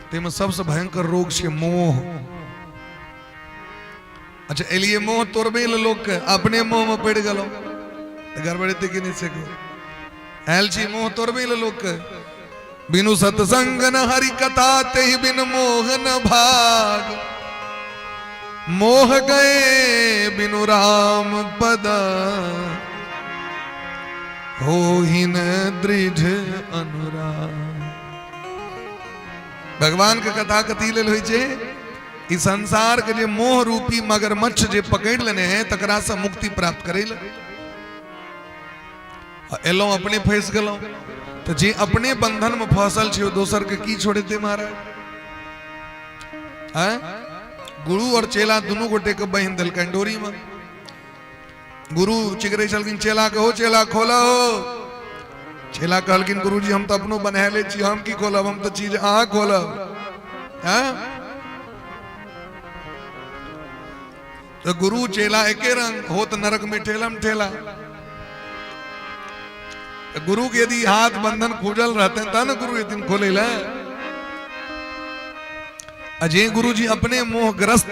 ताहिमे सबसँ भयंकर रोग छै मोह। अच्छा, एलिए मोह तोड़बै लए लोकके, अपने मोहमे पड़ि गेलहुँ तऽ गड़बड़ेतै कि नहि से कहू? आयल छी मोह तोड़बै लए लोकके। बिनु सत्संग न हरि कथा तेहि बिन मोह न भाग, मोह गए बिनु राम पद होहि न दृढ़ अनुराग। भगवान के कथा कथी लेल होइ छै? ई संसार के जे मोह रूपी मगरमच्छ जे पकड़ लेने है तकरा से मुक्ति प्राप्त करे ले एलहुँ, अपने फंसि गेलहुँ। तऽ जे अपने बंधन में फंसल छै ओ दोसर के की छोड़ेतै महाराज? आँय, गुरु और चेला दुनू गोटे के बहिन देलकनि डोरी में। गुरु चिकरै छलखिन चेला के, हो चेला खोलो। चेला कहलखिन गुरुजी हम तऽ अपनो बनायले छी, हम की खोलब, हम तऽ चीज अहाँ खोलब। आँय, तो गुरु चेला एके रंग होत नरक में ठेलम ठेला। तो गुरु के यदि हाथ बंधन खुजल रहते हैं तब न गुरु एक दिन खोले ले। अजय गुरु जी अपने मोहग्रस्त,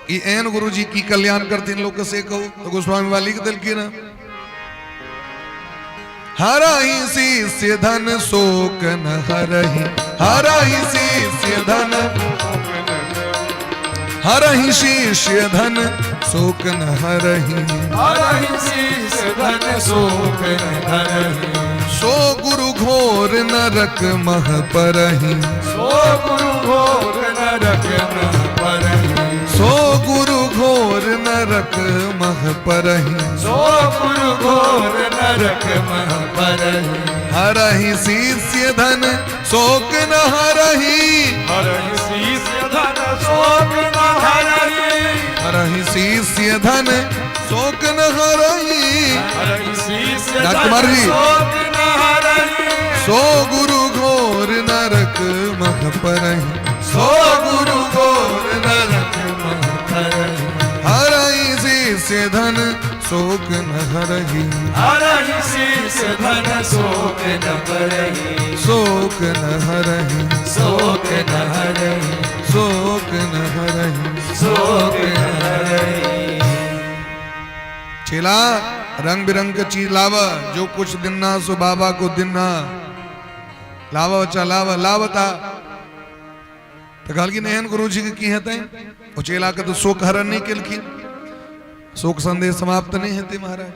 ई एहन गुरु जी की कल्याण करथिन लोक से कहू? तो गोस्वामी वाली लिख देलखिन, हरहि शिष्य धन शोक न हरहि, हरहि शिष्य धन, हरहि शिष्य धन शोक न हरहि, हरहि शिष्य धन शोक न हरहि, सो गुरु घोर नरक मह परहि, सो गुरु घोर नरक मह परहि, सो गुरु घोर नरक मह परहि, सो गुरु घोर नरक मह परहि, हरहि शिष्य धन शोक न हरहि, हरहि शिष्य धन शोक न हरहि, हरहि शिष्य धन शोक न हरहि, हरहि शिष्य धन राजकुमार जी। शोक न हरहि, सो गुरु घोर नरक मह परहि, सो गुरु घोर नरक मह परहि, हरहि शिष्य धन शोक न हरहि, हरहि शिष्य धन शोक न परहि, शोक न हरहि, शोक न हरहि, शोक न हरहि, शोक न हरहि। चेला रंग बिरंग के चीज लाव, जो कुछ दिना सो बाबा को दिना लावा, बच्चा लावा लावता। तऽ कहलखिन एहन गुरुजी के की हेतै? ओ चेला के तऽ शोक हरण नहि केलखिन, शोक संदेश समाप्त नहि हेतै महाराज।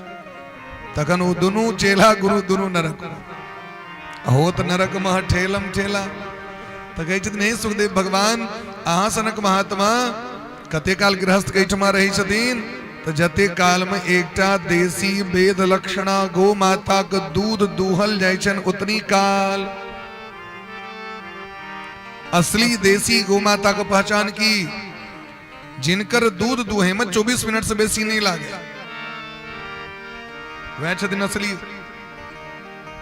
तखन ओ दुनू चेला गुरु दुनू नरक होत नरक मह ठेलम ठेला। तऽ कहै छथिन हे सुखदेव भगवान, अहाँ सनक महात्मा कते काल गृहस्थ के एहिठमा रहै छथिन? तऽ जते काल में एकटा देसी वेद लक्षणा गो माता के दूध दूहल जाइ छनि उतनी काल। असली देसी गो माता के पहचान की? जिनकर दूध दुहे में 24 मिनट से बेसी नहीं लागे, वएह छथिन असली।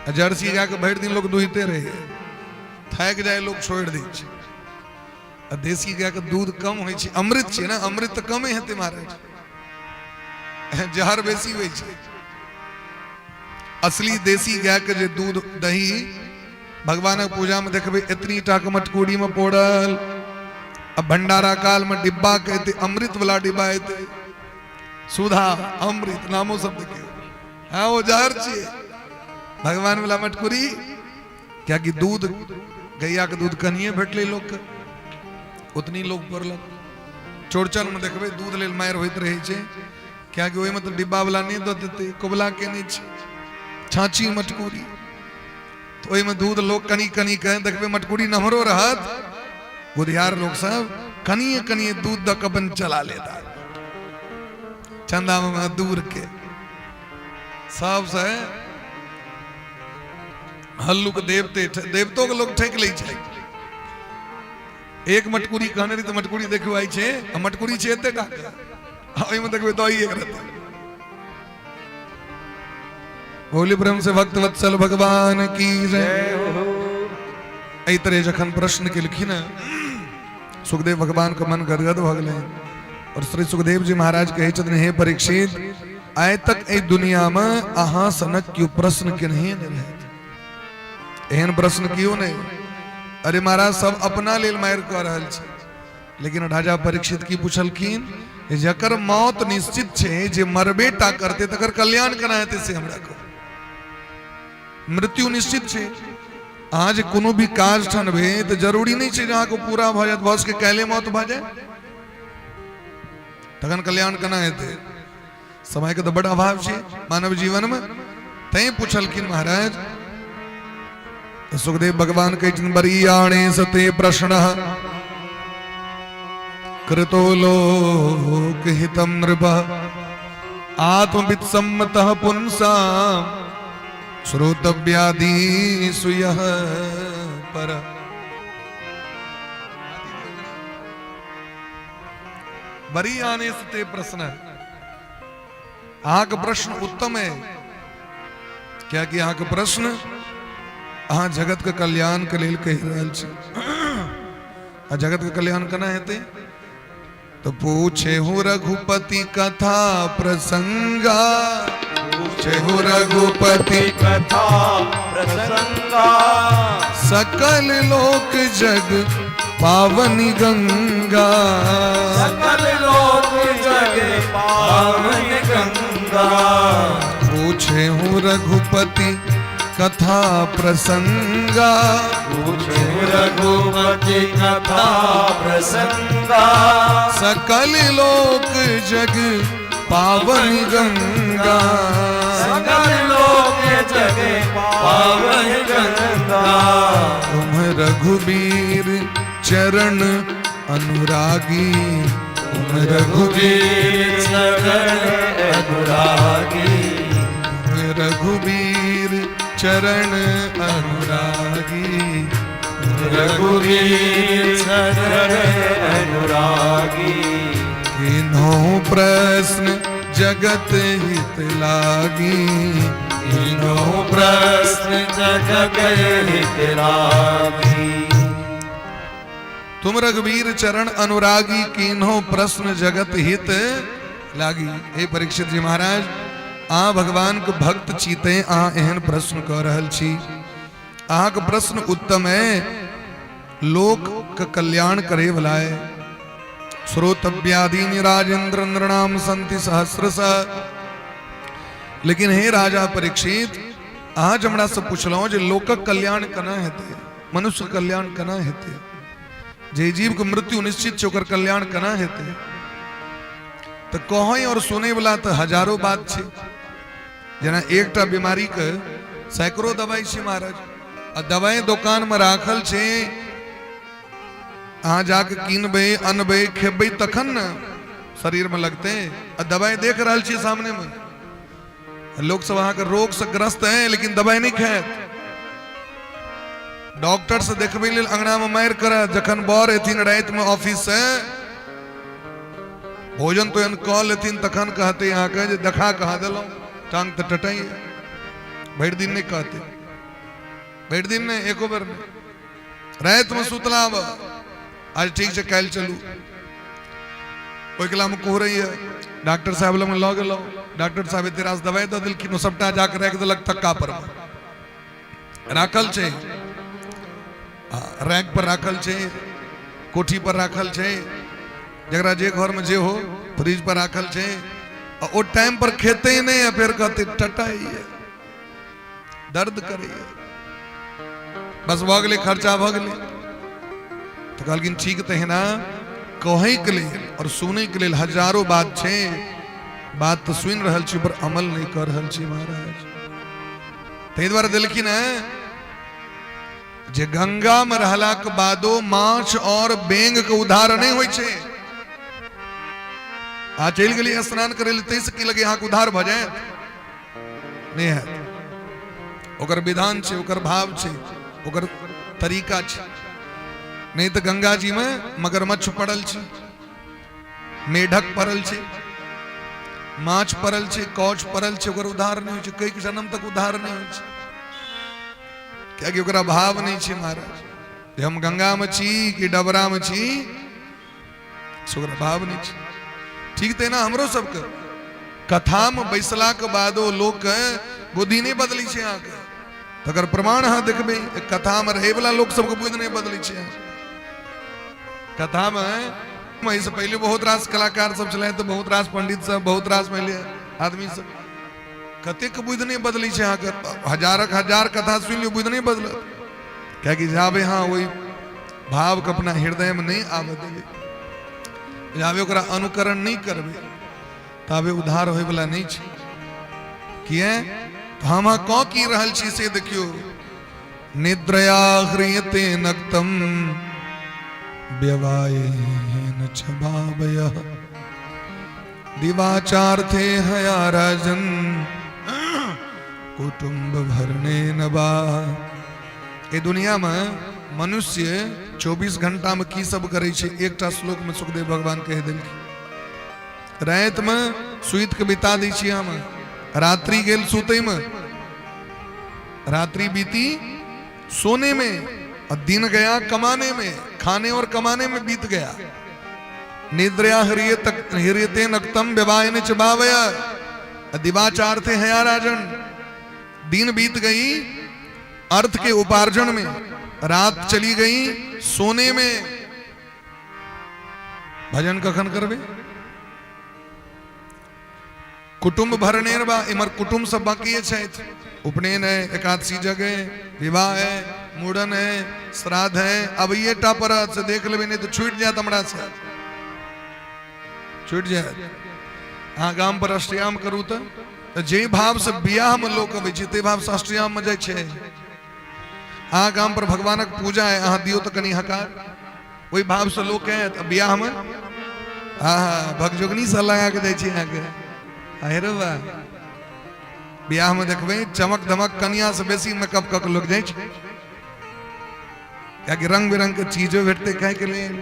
आ जर्सी गाय के भरि दिन लोग दुहिते रहे, थाकि जाय लोग छोड़ि दै छै। आ देसी गाय के दूध कम होइ छै, अमृत छै ने, अमृत तऽ कमे हेतै महाराज, जहर बेसी होइ छै। असली देसी गाय के जे दूध दही भगवानक पूजा में देखबै, एतनी टा के मटकूरी में पोड़ल, आ भंडारा काल में डिब्बा के एते अमृत वाला डिब्बा एते, सुधा अमृत नामो सब देखियौ, हाँ ओ जहर छियै। भगवान वाला मटकुरी, कियाकि दूध गैया के दूध कनिए भेटलै लोक के, उतनी लोग पड़लक। चौड़चन में देखबै दूध लेल मारि होइत रहै छै, कियाकि ओहिमे तऽ डिब्बा वाला नहि दऽ देतै, कोबला केने छै छाँछी मटकुरी, तऽ ओहिमे दूध लोक कनि कनि के देखबै, मटकुरी नम्हरो रहत, बुधियार लोक सब कनिए कनिए दूध दऽ कऽ अपन चला लेता। चंदा मामा दूर के सबसे हल्लुक देवते, देवतो के लोग ठकि लै छै। एक मटकुरी कहने रही तऽ मटकुरी देखियौ आइ छै, आ मटकुरी छै एते टा के, आ ओहिमे देखबै दही एक रहतै। बोली प्रेम से भक्त वत्सल भगवान की जय। एहि तरह जखन प्रश्न केलखिन, सुखदेव भगवान के मन गदगद भऽ गेलै और श्री सुखदेव जी महाराज कहै छथिन, हे परीक्षित, आइ तक एहि दुनिया में अहाँ सनक केओ प्रश्न केनहे नहि रहत, एहन प्रश्न केओ नहि। अरे महाराज, सब अपना लेल मारि कऽ रहल छै, लेकिन राजा परीक्षित की पुछलखिन, जकर मौत निश्चित छै, जे मरबे टा करते, तकर कल्याण केना हेतै से हमरा कहू। मृत्यु निश्चित छै, अहाँ जे कोनो भी काज ठनबै तऽ जरूरी नहि छै जे अहाँके पूरा भऽ जायत, भऽ सकै काल्हि मौत भऽ जाय, तखन कल्याण केना हेतै? समय के तऽ बड़ अभाव छै मानव जीवन में। तैं पुछलखिन महाराज, तऽ सुखदेव भगवान कहै छथिन, बरियाणे सते प्रश्न कृतो लोक हितम नृप आत्मविद सम्मतः पुंसा श्रोतव्यादीषु यः पर। बरी आने से ते प्रश्न, अहाँके प्रश्न उत्तम है, कियाकि अहाँके प्रश्न अहाँ जगत के कल्याण के लेल कहि रहल छी। आ जगत के कल्याण केना हेतै? तो पूछे हूँ रघुपति कथा प्रसंगा, पूछे हूँ रघुपति कथा प्रसंगा, सकल लोक जग पावनी गंगा, सकल लोक जग पावन गंगा, पूछे हूँ रघुपति कथा प्रसंगा, पूछे रघुपति कथा प्रसंगा, सकल लोक जग पावन गंगा, सकल लोक जग पावन गंगा, तुम रघुबीर चरण अनुरागी, तुम रघुबीर चरण अनुरागी, रघुबीर चरण अनुरागी, रघुबीर चरण अनुरागी, किन्हो प्रश्न जगत हित लागी, किन्हो प्रश्न जगत हित लागी, तुम रघुवीर चरण अनुरागी, कीन्हो प्रश्न जगत हित लागी। हे परीक्षित जी महाराज, अहाँ भगवान के भक्त छी तें अहाँ एहन प्रश्न कऽ रहल छी। अहाँके प्रश्न उत्तम है, लोक के कल्याण करे वाला है। श्रोतव्यादीनि राजेंद्र नृणाम संति सहस्रश। लेकिन हे राजा परीक्षित, अहाँ जे हमरा से पुछलहुँ जे लोकक कल्याण केना हेतै, मनुष्य कल्याण केना हेतै, जे जीव के मृत्यु निश्चित छै ओकर कल्याण केना हेतै, तऽ कहै और सुनै वाला तऽ हजारो बात छै। जेना एकटा बीमारी के सैकड़ो दवाई छै महाराज, आ दवाई दोकान में राखल छै, अहाँ जाके कीनबै अनबै खेबै तखन ने शरीर में लगतै। आ दवाई देख रहल छियै सामने में, लोक सब अहाँके रोग से ग्रस्त है लेकिन दवाई नहीं खायत, डॉक्टर से देखबै लेल अंगना में मारि करत, जखन बर एथिन राति में ऑफिस से भोजन तो एहन कऽ लेथिन तखन कहतै अहाँके जे देखा कहाँ देलहुँ, टांग तऽ टटैए। भरि दिन नहि कहतै, भरि दिन नहि, एको बेर नहि। रातिमे सुतला आज ठीक छै काल्हि चलू, ओहि कलामे कुहरैए। डॉक्टर साहब लग लऽ गेलहुँ, डॉक्टर साहब एते रास दवाइ दऽ देलखिन, ओ सबटा जाके राखि देलक तक्का पर राखल छै, रैक पर राखल छै, कोठी पर राखल छै, जकरा जे घरमे जे हो फ्रिज पर राखल छै। आ ओ टाइम पर खेतै नहि आ फेर कहतै टटाइए, दर्द करैए, बस भऽ गेलै, खर्चा भऽ गेलै। तऽ कहलखिन ठीक, तहिना कहैके लेल आओर सुनैके लेल हजारो बात छै, बात तऽ सुनि रहल छी पर अमल नहि कऽ रहल छी महाराज। ताहि दुआरे देलखिन हेँ जे गंगा में रहलाक बादो माछ और बेंग के उद्धार नहीं होइ छै। आ चलि गेलियै स्नान करै लए, ताहिसँ की लगे अहाँके उद्धार भऽ जायत? नहि हैत। ओकर विधान छै, ओकर भाव छै, ओकर तरीका छै। नहि तऽ गंगा जी में मगरमच्छ पड़ल छै, मेढक पड़ल छै, माछ पड़ल छै, कौच पड़ल छै, ओकर उद्धार नहि होइ छै, कई जन्म तक उद्धार नहि होइ छै, कियाकि ओकरा भाव नहि छै महाराज जे हम गंगामे छी कि डबरामे छी, से ओकरा भाव नहि छै। ठीक तहिना हमरो सबके कथामे बैसलाके बादो लोकके बुद्धि नहि बदलै छै अहाँके, तकर प्रमाण अहाँ देखबै, कथामे रहैवला लोक सबके बुद्धि नहि बदलै छै अहाँके। कथामे एहिसँ पहिले बहुत रास कलाकार सब छलै तऽ बहुत रास पंडित सब, बहुत रास पहिले आदमी सब, कतेक बुद्धि नहि बदलै छै अहाँके, हजारक हजार कथा सुनि लियौ बुद्धि नहि बदलत, कियाकि जाबे अहाँ ओहि भावके अपना हृदयमे नहि आबऽ देबै, जाबे ओकरा अनुकरण नहि करबै, ताबे उद्धार होइवला नहि छै। किए तऽ हम अहाँ कऽ की रहल छी से देखियौ। निद्रया ह्रियते नक्तम व्यवायेन च भावयः दिवाचार्थे हया राजन कुटुम्ब भरणेन वा। ए दुनिया में मनुष्य 24 घंटा में की सब करै छै, एकटा श्लोक में सुखदेव भगवान कहि देलखिन। राति में सुति के बिता दै छियै हम, रात्रि गेल सुतै में, रात्रि बीती सोने में और दिन गया कमाने में, खाने और कमाने में बीत गया। निद्रया ह्रिय तक ह्रियते नक्तम व्यवायन च भावय दिवाचार्थे हया राजन। दिन बीत गई अर्थ के उपार्जन में, रात चली गई सोने में। भजन कखन करबे? कुटुम्ब भरने बा, इमर कुटुम्ब सब बाकी छथि, उपनयन है, एकादशी जग है, विवाह है, मूड़न है, श्राद्ध है, अब ये टा पड़त से देख लेबै, नहीं तो छूटि जायत, हमरा से छूटि जायत। अहाँ गाम पर अष्टयाम करू तऽ जे भाव से बियाह में लोक अबै छै, ताहि भाव से अष्टयाम में जाइ छै। अहाँ गाम पर भगवानक पूजा है, अहाँ दियौ तऽ कनि हकार, ओहि भाव से लोक आयत। बियाह में हाँ हाँ भगजोगनी से लगा के जाइ छी अहाँके, हेरो बा बियाह में देखबै चमक धमक, कनिया से बेसी मेकअप कऽ के लोक जाइ छै, कियाकि रंग बिरंग के चीजो भेटतै खाय के लेल।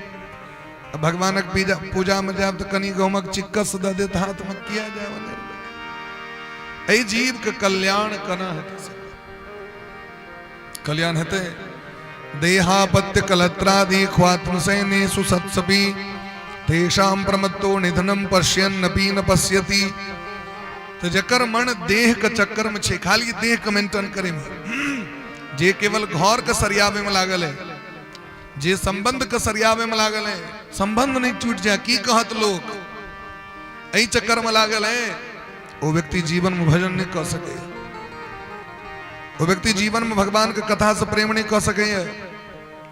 भगवानक पूजा पूजा में जायब तऽ कनि गहूमक चिक्कस दऽ देत हाथ में, किया जायब? एहि जीव के कल्याण केना हेतै? कल्याण हेतै? देहापत्य कलत्रादि ख्वात्मसैनेषु सत्सपि तेषां प्रमत्तो निधनं पश्यन्नपि न पश्यति। तऽ जकर मन देह के चक्कर में छै, खाली देह के मेंटेन करे में, जे केवल घर के सरियावे में लागल है, जे संबंध के सरियावे में लागल है, संबंध नहीं टूट जाए की कहत लोक, एहि चक्कर में लागल है, ओ व्यक्ति जीवन में भजन नहीं कर सके, वो व्यक्ति जीवन में भगवान के कथा से प्रेम नहीं कर सके,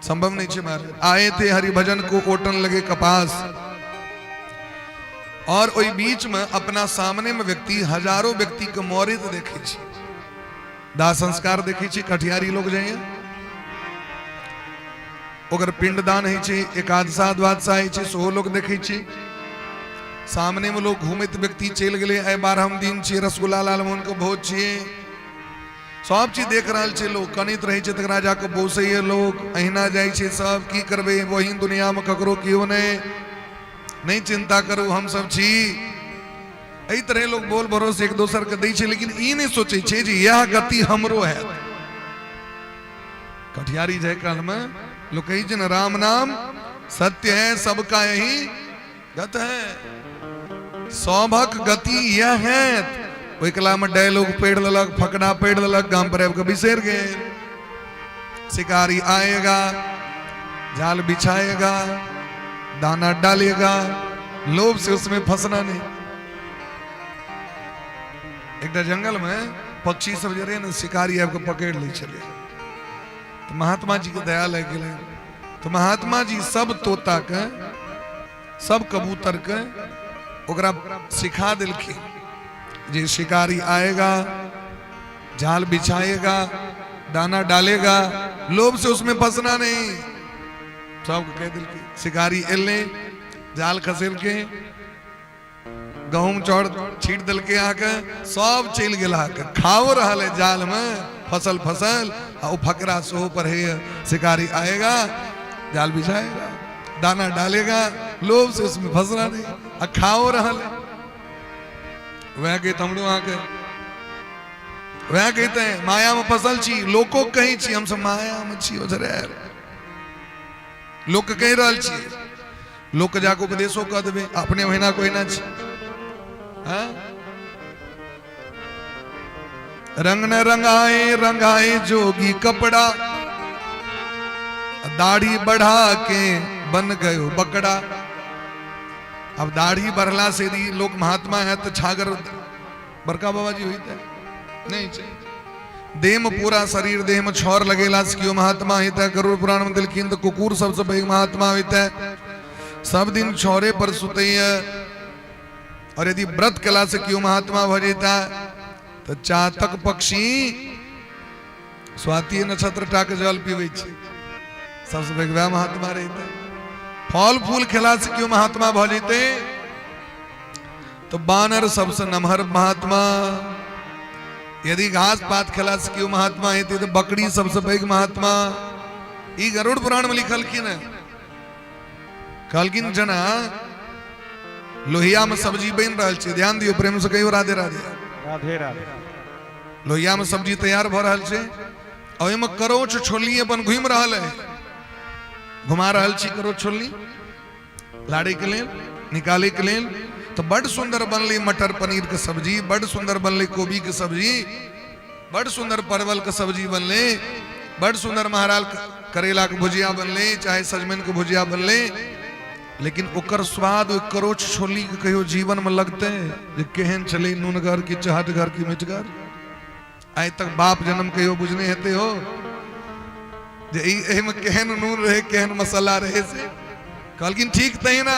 संभव नहीं छे महाराज। आए थे हरि भजन को ओटन लगे कपास। और ओहि बीच में अपना सामने में व्यक्ति हजारों व्यक्ति के मौरित देखे छी, दाह संस्कार देखे छी, कटिहारी लोग जाइए, ओकर पिंडदान होइ छै, एकादशा द्वादशा होइ छै, सेहो लोक देखै छै। सामने में लोग घूमैत व्यक्ति चलि गेलै, आइ 12 दिन छियै, रसगुल्ला लालमोहन के भोज छियै, सब चीज देख रहल छै लोक, कनैत रहै छै तकरा जाके बोसैये लोक, अहिना जाइ छै सब, की करबै बहिन दुनिया में ककरो केओ नहि। नहि चिंता करू, हम सब छी। एहि तरह लोग बोल भरोसे एक दोसर के दै छै, लेकिन ई नहि सोचै छै जे इएह गति हमरो हैत। कटिहारी जाय काल में लोग कहै छै ने, राम नाम सत्य है, सबका यही गत है, सभक गति यह है। ओहि कला में डायलॉग पढ़ि लेलक, फकड़ा पढ़ि लेलक, गाम पर आबि कऽ बिसरि गेल। शिकारी आएगा, जाल बिछाएगा, दाना डालेगा, लोभ से उसमें फंसना नहीं। एकटा जंगल में पक्षी सब जे रहे ने, शिकारी आबि कऽ पकड़ि लै छलै। तऽ महात्मा जी के दया लागि गेलै, तऽ महात्मा जी सब तोता के, सब कबूतर के ओकरा सिखा देलखिन जे शिकारी आएगा, जाल बिछाएगा, दाना डालेगा, लोभ से उसमें फंसना नहीं। सबके कह देलखिन। शिकारी एलै, जाल खसेलके, गहूम चौर छीट देलकै अहाँके, सब चलि गेल। अहाँके खाओ रहल है जाल में फसल फसल, आ ओ फकरा सेहो पढ़ैए, शिकारी आएगा, जाल बिछाएगा, दाना डालेगा, लोभ से उसमें फंसना नहीं, आ खाओ रहल है। वएह गीत हमरो अहाँके वएह कहते हैं, माया में फसल छी, लोको कहै छी हमसब माया में छी, ओझरायल। लोक कहि रहल छी, लोक जाके उपदेशो कऽ देबै, अपने ओहिना कोहिना छी। हाँ? रंग न रंगाए रंगाए जोगी कपड़ा, दाढ़ी बढ़ा के बन गयो बकड़ा। अब दाढ़ी बढ़ला से यदि लोक महात्मा है तो छागर बड़का बाबा जी होते नहीं छै। देह में पूरा शरीर, देह में छौर लगेला से केओ महात्मा होता है? गरुड़ पुराण में देलखिन तो कुकुर सबसे पैघ महात्मा होता है, सब दिन छौरे पर सुतैया। और यदि व्रत कला से केओ महात्मा भऽ जेता तो चातक पक्षी स्वाति नक्षत्र टा के जल पीबै छै, सबसे पैघ वएह महात्मा रहिते। फल फूल खेला से केओ महात्मा भऽ जेतै तो बानर सबसे नमहर महात्मा। यदि घास पात खेला से केओ महात्मा हेतै तो बकरी सबसे पैघ महात्मा। ई गरुड़ पुराण में लिखलखिन है। कहलखिन जना लोहिया में सब्जी बनि रहल छै, ध्यान दियौ, प्रेम से कहियो राधे राधे। राधे राधे। लोहिया में सब्जी तैयार भऽ रहल छै, आ ओहिमे करोच छोलनी अपन घुमि रहल है, घुमा रहल छी करोच छोलनी लाड़े के लेल, निकाले के लेल। तो बड सुंदर बनलै मटर पनीर के सब्जी, बड सुंदर बनलै कोबी के सब्जी, बड सुंदर परवल के सब्जी बनलै, बड सुंदर महाराज करेला के भुजिया बनलै, चाहे सजमनि के भुजिया बनलै, लेकिन ओकर स्वाद ओहि करोच छोली के कहियो जीवन में लगतै जे केहन छलै, नूनगर की चहटगर की मिठगर? आइ तक बाप जन्म कहियो बुझने हेतै हो जे एहिमे केहन नून रहै, केहन मसाला रहै? से कहलखिन ठीक तहिना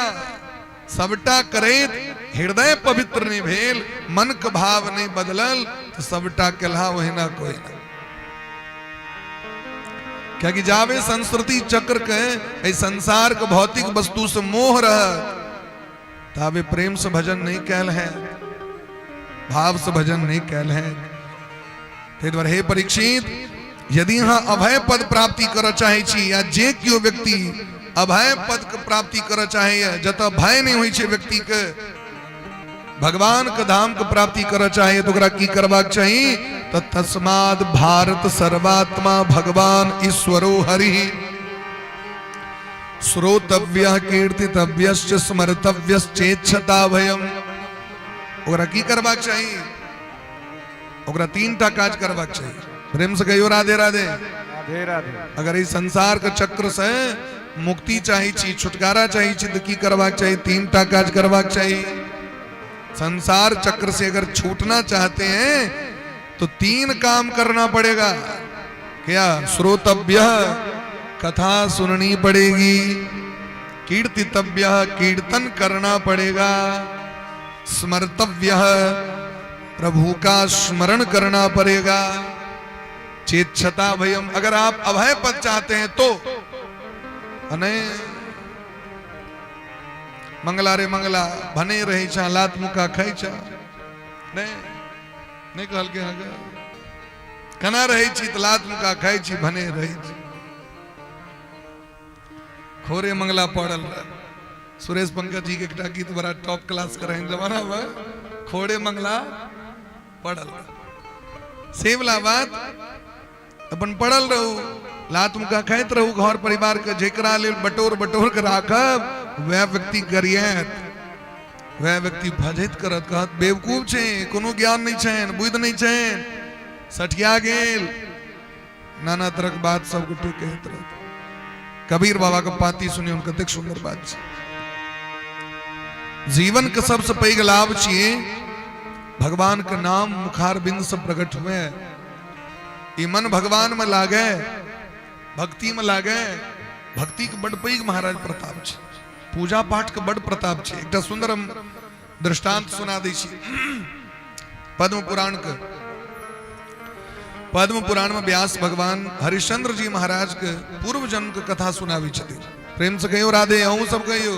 सबटा करैत हृदय पवित्र नहि भेल, मन के भाव नहि बदलल, तऽ सबटा केलहा ओहिना कोई ना। कियाकि जाबे संस्कृति चक्र के एहि संसार के भौतिक वस्तु से मोह रहत, ताबे प्रेम से भजन नहीं कैल है, भाव से भजन नहीं कैल है। ताहि दुआरे हे परीक्षित, यदि अहाँ अभय पद प्राप्ति करऽ चाहै छी, या जे केओ व्यक्ति अभय पद के प्राप्ति करऽ चाहैए, जतऽ भय नहि होइ छै व्यक्ति के, भगवान के धाम के प्राप्ति करऽ चाहैए, तऽ ओकरा की करबाक चाही? तऽ तस्माद भारत सर्वात्मा भगवान ईश्वरो हरि श्रोतव्य कीर्तितव्यश्च स्मर्तव्यश्चेच्छता भयम। ओकरा की करबाक चाही? ओकरा तीन टा काज करबाक चाही। प्रेम से कहियो राधे राधे। राधे राधे। अगर इस संसार के चक्र से मुक्ति चाही छी, छुटकारा चाही छी, तो की करबाक चाही? तीन टा काज करबाक चाही। संसार चक्र से अगर छूटना चाहते हैं तो तीन काम करना पड़ेगा। क्या? श्रोतव्य, कथा सुननी पड़ेगी, कीर्तितव्य, कीर्तन करना पड़ेगा, स्मर्तव्य, प्रभु का स्मरण करना पड़ेगा, चेच्छता भयम। अगर आप अभय पद चाहते हैं तो अने मंगला रे मंगला भने रही छा, लात मुका खाई छा, नहीं नहीं कहलके अहाँके केना रहै छी? तऽ लात मुका खाइ छी, भने रहै छी। खोरे मंगला पड़ल रहे। सुरेश पंकज जी के एकटा गीत बड़ा टॉप क्लास के रहनि जमाना में, खोड़े मंगला पड़ल। से वाला बात, अपन पड़ल रहू, लात मुका खाइत रहू घर परिवार के, जेकरा लेल बटोर बटोर के राखब वह व्यक्ति गरियत, वह व्यक्ति भजैत करत, कहत बेवकूफ छै, कोनो ज्ञान नहीं छैन, बुद्धि नहीं छैन, सठिया गेल, नाना तरह के बात सब गोटे कहैत रहत। कबीर बाबा के पाती सुनी उनका कतेक सुंदर बात छै। जीवन के सबसे पैघ लाभ छियै भगवान के नाम मुखार बिंद से प्रकट हुए, ई मन भगवान में लागे, भक्ति में लागे। भक्ति के बड़ पैघ महाराज प्रताप छै, पूजा पाठ के बड़ प्रताप छै। एकटा सुंदर हम दृष्टांत सुना दै छी पद्म पुराण के। पद्म पुराण में व्यास भगवान हरिश्चंद्र जी महाराज के पूर्व जन्म के कथा सुनाबै छथिन। प्रेम से कहियो राधे, अहूँ सब कहियो,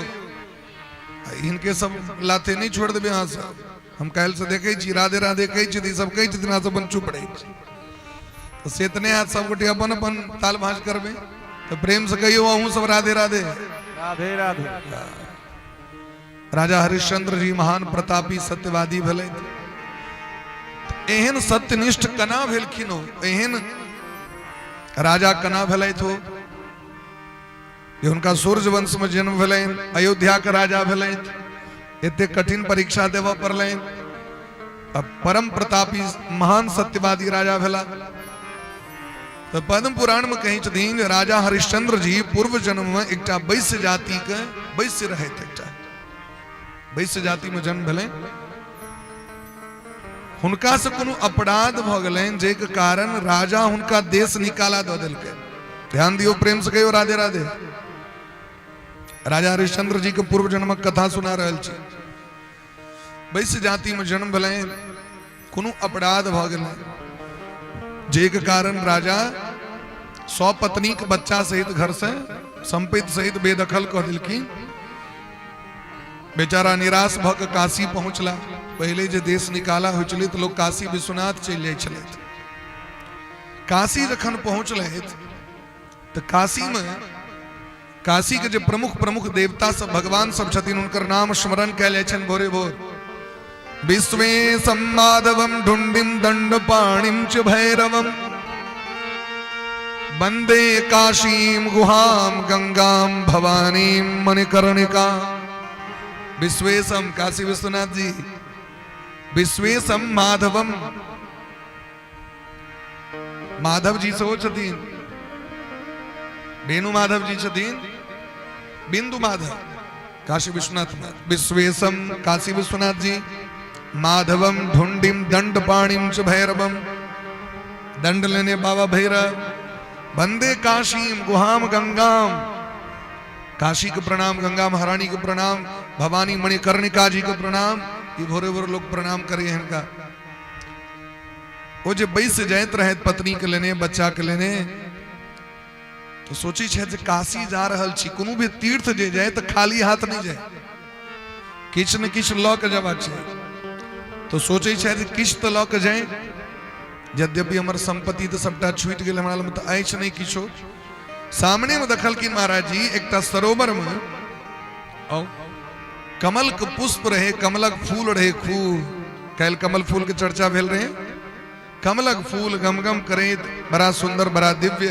इनके सब लाते नहीं छोड़ देबै अहाँ सब। हम काल्हि से देखै छी राधे राधे कहै छी, सब कहै छथिन, अहाँ सब अपन चुप रहै छी, तऽ से तऽ नहि हैत, सब गोटे अपन अपन ताल भाँज करबै। तऽ प्रेम से कहियो अहूँ सब राधे राधे। राधे राधे। राजा हरिश्चंद्र जी महान प्रतापी सत्यवादी भेलथि। एहन सत्यनिष्ठ कना भेलखिन हो, एहन राजा कना भेलथि हो जे हुनका सूर्य वंश में जन्म भेलनि, अयोध्या के राजा भेलथि, एते कठिन परीक्षा देबऽ पड़लनि, अब परम प्रतापी महान सत्यवादी राजा भेला। तो पद्म पुराण में कही छथिन राजा हरिश्चंद्र जी पूर्व जन्म में एकटा वैश्य जाति के वैश्य रहैत, एकटा वैश्य जाति में जन्म भेलनि, हुनका से कोनो अपराध भऽ गेलनि जाहिके कारण राजा हुनका देश निकाला दऽ देलकै। ध्यान दियौ, प्रेम से कहियौ राधे राधे। राजा हरिश्चंद्र जी के पूर्व जन्मक कथा सुना रहल छी। वैश्य जाति में जन्म भेलनि, कोनो अपराध भऽ गेलनि जाहिके कारण राजा 100 पत्नी के बच्चा सहित घर से संपत्ति सहित बेदखल कऽ देलखिन। बेचारा निराश भऽ कऽ काशी पहुँचला। पहिले जे देश निकाला होइ छलै तऽ लोक काशी विश्वनाथ चलि जाइ छलथि। काशी जखन पहुँचलथि तऽ काशीमे काशी के जे प्रमुख प्रमुख देवता सब भगवान सब छथिन हुनकर नाम स्मरण कयल जाइ छनि भोरे भोर। विश्वे सम्माधवम ढुंडिम दंड पाणिम च भैरवम वंदे काशीम गुहाम गंगाम भवानीम मणिकर्णिका। विश्वेशम काशी विश्वनाथ जी, विश्वेशम माधवम, माधव जी सेहो छथिन, वेणु माधव जी छथिन, बिंदु माधव काशी विश्वनाथ, विश्वेशम काशी विश्वनाथ जी, माधवम ढुंडिम दंड पाणिम च भैरवम, दंड लेने बाबा भैरव, वंदे काशीम गुहाम गंगाम, काशी के प्रणाम, गंगा महारानी के प्रणाम, भवानी मणिकर्णिका जी के प्रणाम। ये भोरे भोरे लोग प्रणाम करे इनका। ओ जे बैस जाइत रहैत पत्नी के लेने बच्चा के लेने, तो सोची छे जे काशी जा रहल छी, कोनो भी तीर्थ जे जाए तो खाली हाथ नहीं जाए, किछु न किछु लऽ के जबाक छै। तो सोचे छे जे किछु तो लऽ के जाए, यद्यपि हमर संपत्ति तो सबटा छूटि गेल, हमरा लग तऽ अछि नहीं किछो। सामने में देखलखिन महाराज जी एकटा सरोवर में कमल के पुष्प रहे, कमलक फूल रहे खूब। काल्हि कमल फूल के चर्चा भेल रहे, कमलक फूल गमगम करैत, बड़ा सुंदर बड़ा दिव्य।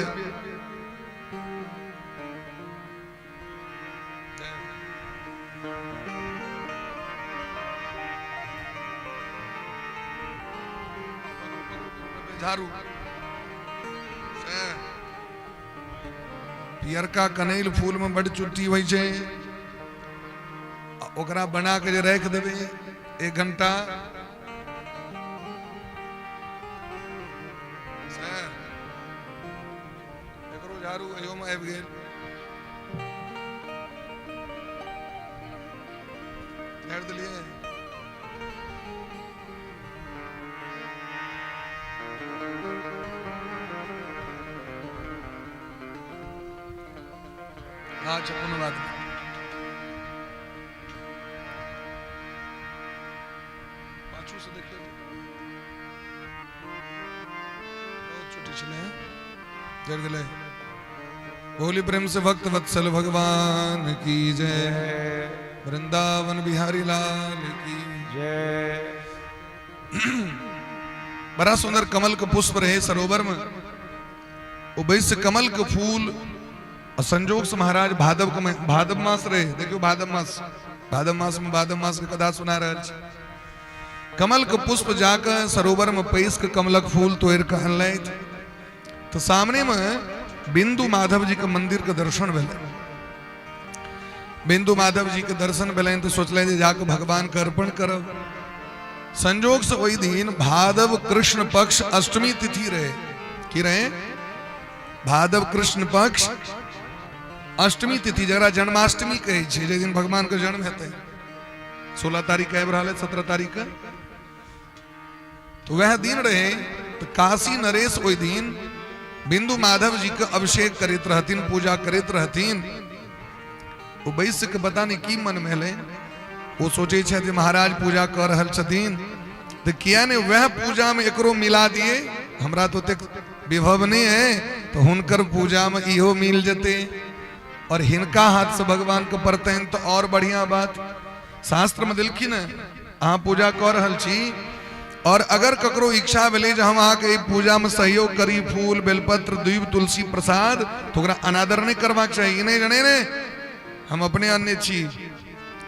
झाड़ू पियरका कनैल फूल में बड़ चुट्टी होइ छै, ओकरा बना के जे राखि देबै 1 घंटा, एकरो झाड़ू एहियोमे आबि गेल। झाड़ि देलियै। अच्छा कोनो बात नहीं। पाछू से देखियौ, बहुत छोटी छलै, जरि गेलै। बोली प्रेम से भक्त वत्सल भगवान की जय। वृंदावन बिहारी लाल की जय। बड़ा सुंदर कमल के पुष्प रहे सरोवर में। वो बैस कमल के फूल और संजोग से महाराज भादव के भादव मास रहे। देखियो भादव मास, भादव मास में भादव मास के कथा सुना रहल छी। कमल के पुष्प जाकर सरोवर में पैस के कमलक फूल तोड़ के अनलथि तो सामने में बिंदु माधव जी के मंदिर के दर्शन भेलै। बिंदु माधव जी के दर्शन भेलनि तो सोचलनि जे जाके भगवान के अर्पण करब। संजोग से ओहि दिन भादव कृष्ण पक्ष अष्टमी तिथि रहे। की रहे? भादव कृष्ण पक्ष अष्टमी तिथि, जकरा जन्माष्टमी कहै छै, जे दिन भगवान के जन्म हेतै। 16 तारीख के आबि रहल है, 17 तारीख के। तो वह दिन रहे तो काशी नरेश ओहि दिन बिंदु माधव जी के अभिषेक करैत रहथिन, पूजा करैत रहथिन। ओ बैस के पता नहीं की मन में एलै, ओ सोचै छथि जे महाराज पूजा कऽ रहल छथिन तऽ किया ने वएह पूजा में एकरो मिला दिए, हमरा तो ओतेक विभव नहीं है तो हुनकर पूजा में इहो मिल जेतै और हिनका हाथ से भगवान के पड़तनि तो और बढ़िया बात। शास्त्र में देलखिन अहाँ पूजा कऽ रहल छी और अगर ककरो इच्छा भेलै जे हम अहाँके एहि पूजा में सहयोग करी, फूल बेलपत्र दूब तुलसी प्रसाद, तो ओकरा अनादर नहीं करबाक चाही। ई नहीं जने ने हम अपने अन्य छी,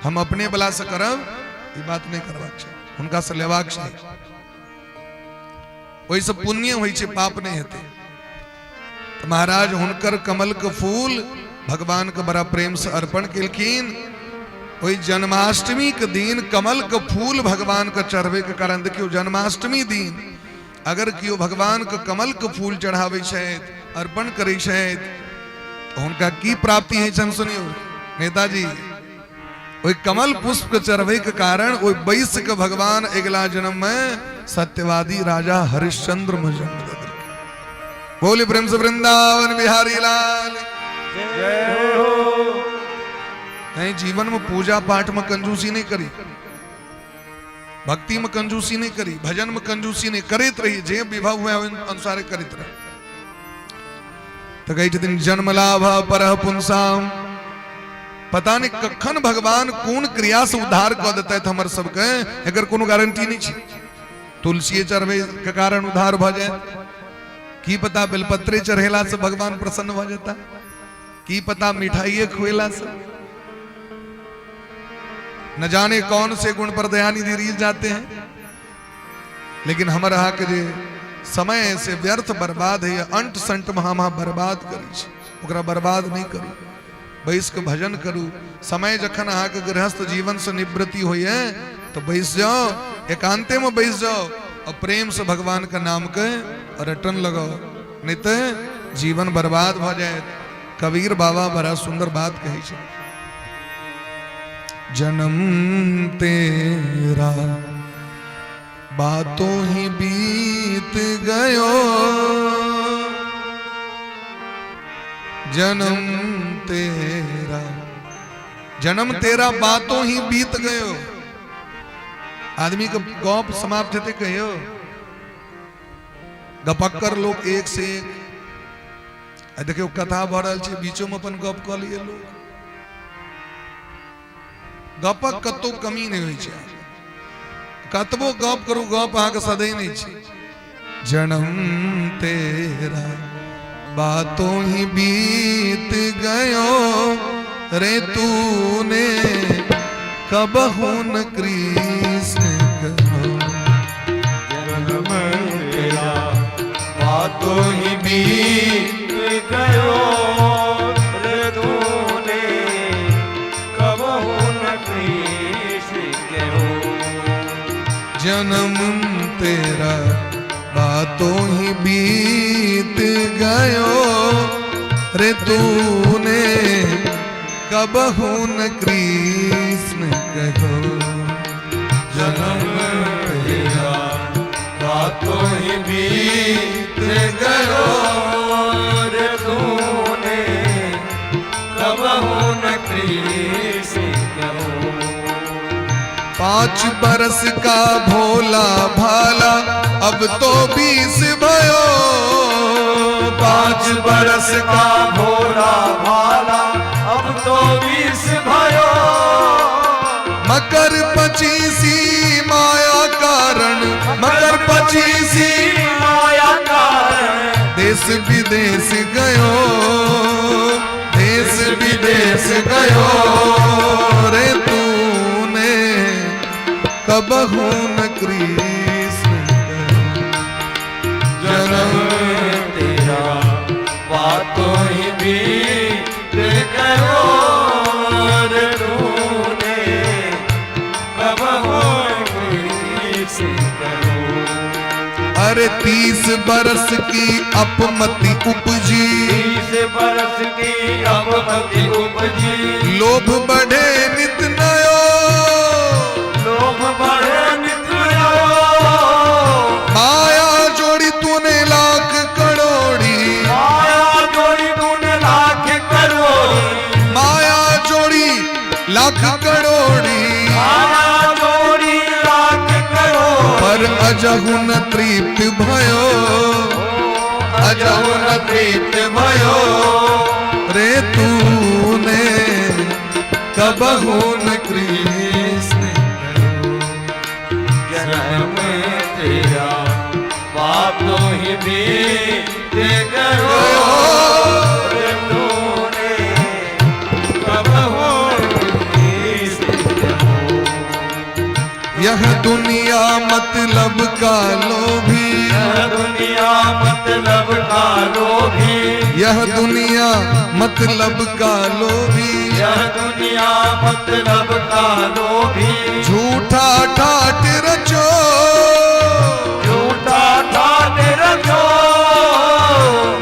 हम अपने बला से करब, ई बात नहीं करबाक चाही, हुनका से लेबाक चाही। ओहिसँ पुण्य होइ छै, पाप नहीं हेतै। तऽ महाराज हुनकर कमल के फूल भगवान के बड़ा प्रेम से अर्पण केलखिन। ओहि जन्माष्टमी के दिन कमल के फूल भगवान के चढ़वे के कारण देखियो, जन्माष्टमी दिन अगर केओ भगवान के कमल के फूल चढ़ाबै छथि, अर्पण करै छथि, तऽ हुनका की प्राप्ति होइ छनि सुनियो नेताजी। ओहि कमल पुष्प के चढ़वे के कारण ओहि बैस के भगवान अगिला जन्म में सत्यवादी राजा हरिश्चंद्र में जन्म दे देलखिन। बोले प्रेम से वृंदावन बिहारी लाल जय हो। नहीं, जीवन में पूजा पाठ में कंजूसी नहीं करी, भक्ति में कंजूसी नहीं करी, भजन में कंजूसी नहीं करैत रही, जे विभव हुए अनुसार करैत रही। तो कहै छथिन जन्म लाभ परह पुंसाम, पता नहीं कखन भगवान कोन क्रिया से उद्धार कऽ देतथि हमर सबके, एकर कोनो गारंटी नहीं छै। तुलसीए चढ़बै के कारण उद्धार भऽ जाए, की पता बेलपत्रे चढ़ेला से भगवान प्रसन्न भऽ जेता, की पता मिठाइए खुएला से, न जाने कौन से गुण पर दयानिधि रीझ जाते हैं। लेकिन हमर अहाँके जे समय से व्यर्थ बर्बाद है, अंट संट में हम अहाँ बर्बाद करै छी, ओकरा बर्बाद नहीं करू, बैस के भजन करू। समय जखन अहाँके गृहस्थ जीवन से निवृत्ति होइए तो बैस जाओ, एकांते में बैस जाओ और प्रेम से भगवान के नाम के रटन लगाओ, नहीं तो जीवन बर्बाद भ जाए। कबीर बाबा बड़ा सुंदर बात कहै छै, जन्म तेरा बातों ही बीत गयो, जन्म तेरा, जन्म तेरा बातों ही बीत गयो। आदमी के गप समाप्त हेतै कहियो? गपक्कर लोग एक से एक। आ देखियो कथा भऽ रहल छै, बीचो में अपन गप कऽ लिए लोग। गपक कतौ कमी नहि होइ छै, कतबो गप करू गप अहाँके सदै नहि छै। जन्म तेरा बातों ही बीत गयो रे, तूने कबहू न कृष्ण कहो। जन्म तेरा बातों ही बीत गयो रे, तूने कबहू न कृष्ण कहो। जन्म तेरा बातों ही बीत गयो रे, तूने कबहू न कृष्ण कहो। जन्म तेरा बातों ही बीत गयो रे, तूने कबहू न कृष्ण कहो। 5 बरस का भोला भाला अब तो 20 भयो। 5 बरस का भोला भाला अब तो 20 भयो। मकर 25 माया कारण, मकर 25 माया कारण। देश विदेश गयो, देश विदेश गयो रे तूने कबहू न कृष्ण कहो। जन्म तेरा बातों ही बीत गयो रे तूने कबहू कृष्ण कहो। अरे 30 बरस की अपमति उपजी, 30 बरस की अपमति उपजी। लोभ बढ़े नित नयो, लोभ बढ़े नित नयो। माया जोड़ी तूने लाख करोड़ी, माया जोड़ी तूने लाख करोड़ी। माया जोड़ी लाख करोड़ी। माया जोड़ी लाख करोड़ी। पर अजहु न तृप्त भयो, अजहु न तृप्त भयो रे तूने कबहू न कृष्ण कहो। जन्म तेरा बातों ही बीत गयो रे तूने कबहू कृष्ण कहो। यह दुनिया मतलब का लोभी, यह दुनिया मतलब का लोभी। यह दुनिया मतलब का लोभी। यह दुनिया मतलब का लोभी। झूठा ठाट रचो, झूठा ठाट रचो।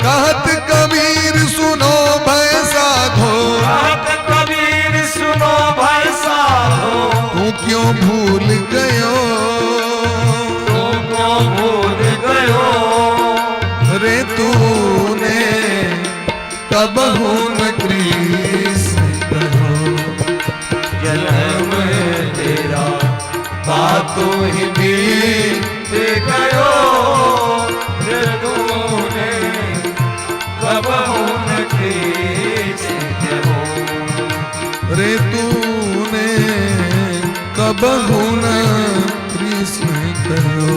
कहत कबीर सुनो भय साधो, कहत कबीर सुनो भाई साधो। तू क्यों भूल गयो तू क्यों भूल गयो रे तूने कबहू न कृष्ण कहो। जन्म तेरा बातों ही बीत गयो रे तूने कबहू न कृष्ण कहो। रे तूने कबहू न कृष्ण कहो।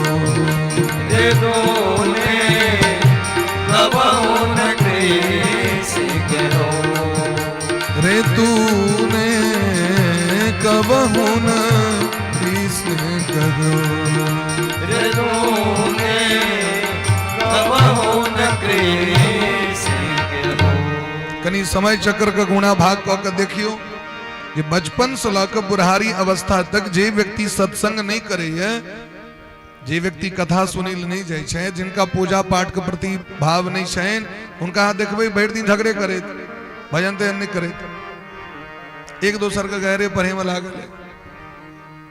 रे तूने कबहू न कृष्ण कहो। रे तूने कबहू न कृष्ण कहो। रे तूने कबहू न कृष्ण कहो। कनी समय चक्र के गुणा भाग कऽ के देखियो जे बचपन से लऽ कऽ बुढ़ारी अवस्था तक जे व्यक्ति सत्संग नहीं करैया, जे व्यक्ति कथा सुनै लए नहि जाइ छै, जिनका पूजा पाठ के प्रति भाव नहीं छनि, हुनका अहाँ देखबै भरि दिन झगड़े करैत, भजन तजन नहीं करैत, एक दोसर के गहरे पढ़े में लागल है।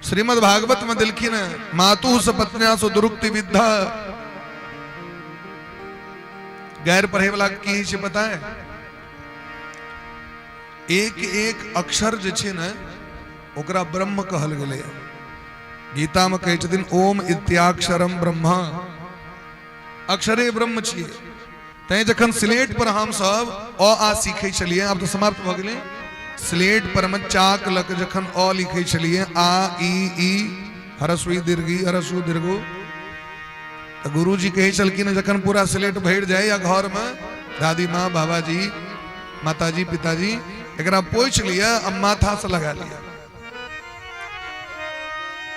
श्रीमद् भागवत में देलखिन मातु से पत्न्या सो दुरुक्ति विद्या। गैर पढ़े वाला की होइ छै पता है? एक एक अक्षर जे छै ने ओकरा ब्रह्म कहल गेलै। गीता में कहै छथिन ओम इत्याक्षरम ब्रह्म, अक्षरे ब्रह्म छियै। तैं जखन स्लेट पर हम सब अ आ सीखै छलियै, आब तऽ समाप्त भऽ गेलै, स्लेट पर में चाक लऽ कऽ जखन अ लिखै छलियै, आ ई ई हरस्वी दीर्घी हरस्व दीर्घो, तऽ गुरुजी कहै छलखिन जखन पूरा स्लेट भरि जाय या घर में दादी माँ बाबाजी माताजी पिताजी एकरा पोछि लिअ आ माथा से लगा लिअ।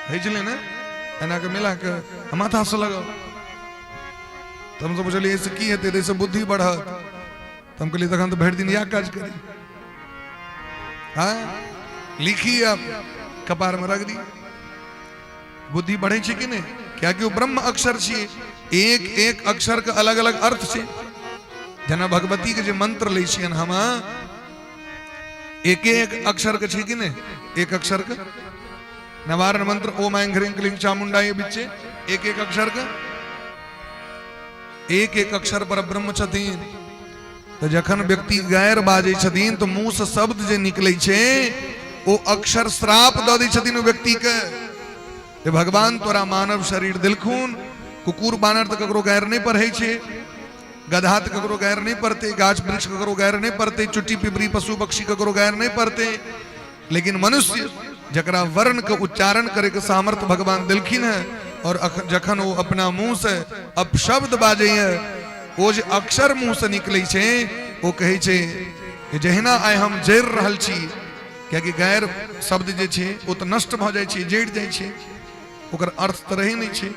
होइ छलै ने एना के मिला के माथा से लगाओ। तऽ हमसब बुझलियै एहिसँ की हेतै, एहिसँ बुद्धि बढ़त। तऽ हम कहलियै तखन तऽ भरि दिन इएह काज करी, हाँ लिखी आ कपार में रख दी, बुद्धि बढ़ै छै कि नहि? कियाकि ओ ब्रह्म अक्षर छियै, एक एक अक्षर के अलग अलग अर्थ छै। जेना भगवती के जे मंत्र लै छियनि हम, एक एक अक्षर के छै कि नहि? एक अक्षर के नवारण मंत्र ओम ऐं ह्रीं क्लीं चामुंडाय बिच्चे, एक एक अक्षर के, एक एक अक्षर पर ब्रह्म छथिन। तऽ जखन व्यक्ति गैर बाजै छथिन तऽ मुंह से शब्द जे निकलै छै ओ अक्षर श्राप दऽ दै छथिन ओ व्यक्ति के, जे भगवान तोरा मानव शरीर देलखुन, कुकुर बानर तऽ ककरो गैर नहि पढ़ै छै, गधा तऽ ककरो गारि नहि पड़तै, गाछ वृक्ष ककरो गारि नहि पड़तै, चुट्टी पिपरी पशु पक्षी ककरो गारि नहि पड़तै, लेकिन मनुष्य जकरा वर्ण के उच्चारण करे के सामर्थ्य भगवान देलखिन है, और जखन वो अपना मुंह से अपशब्द बाजै है, ओ जे अक्षर मुंह से निकलै छै, ओ कहै छै कि जहिना आइ हम जरि रहल छी, कियाकि गैर शब्द जे छै ओ तऽ नष्ट भऽ जाइ छै, जरि जाइ छै, ओकर अर्थ तऽ रहै नहि छै,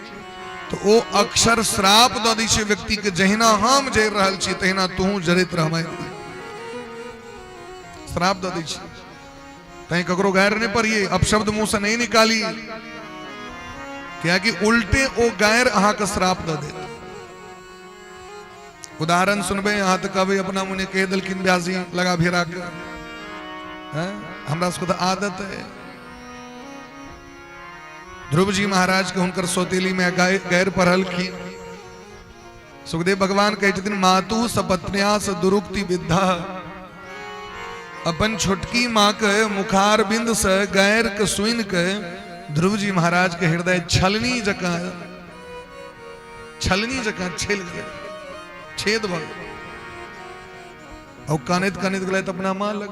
तऽ ओ अक्षर श्राप दऽ दै छै व्यक्तिके, जहिना हम जरि रहल छी तहिना तूहू जरैत रहबै, श्राप दऽ दै छै। तैं ककरो गारि नहि पढ़िए, अपशब्द मुंह से नहीं निकाली, कियाकि उल्टे ओ गारि अहाँके श्राप दऽ देत। उदाहरण सुनबै अहाँ तऽ कहबै अपना मुने कहि देलखिन व्यासी लगा भिड़ा के, हमरा सबके तऽ आदत है। ध्रुव जी महाराज के हुनकर सौतेली में गैर पढ़लखिन। सुखदेव भगवान कहै छथिन मातु सपत्न्या स दुरुक्ति विद्धा, अपन छोटकी माँ के मुखार बिंद से गैर के सुन के ध्रुव जी महाराज के हृदय छलनी जकाँ, छलनी जकाँ छल गेल, छेद भऽ गेल। और कानैत कानैत गेलै तऽ अपना माँ लग,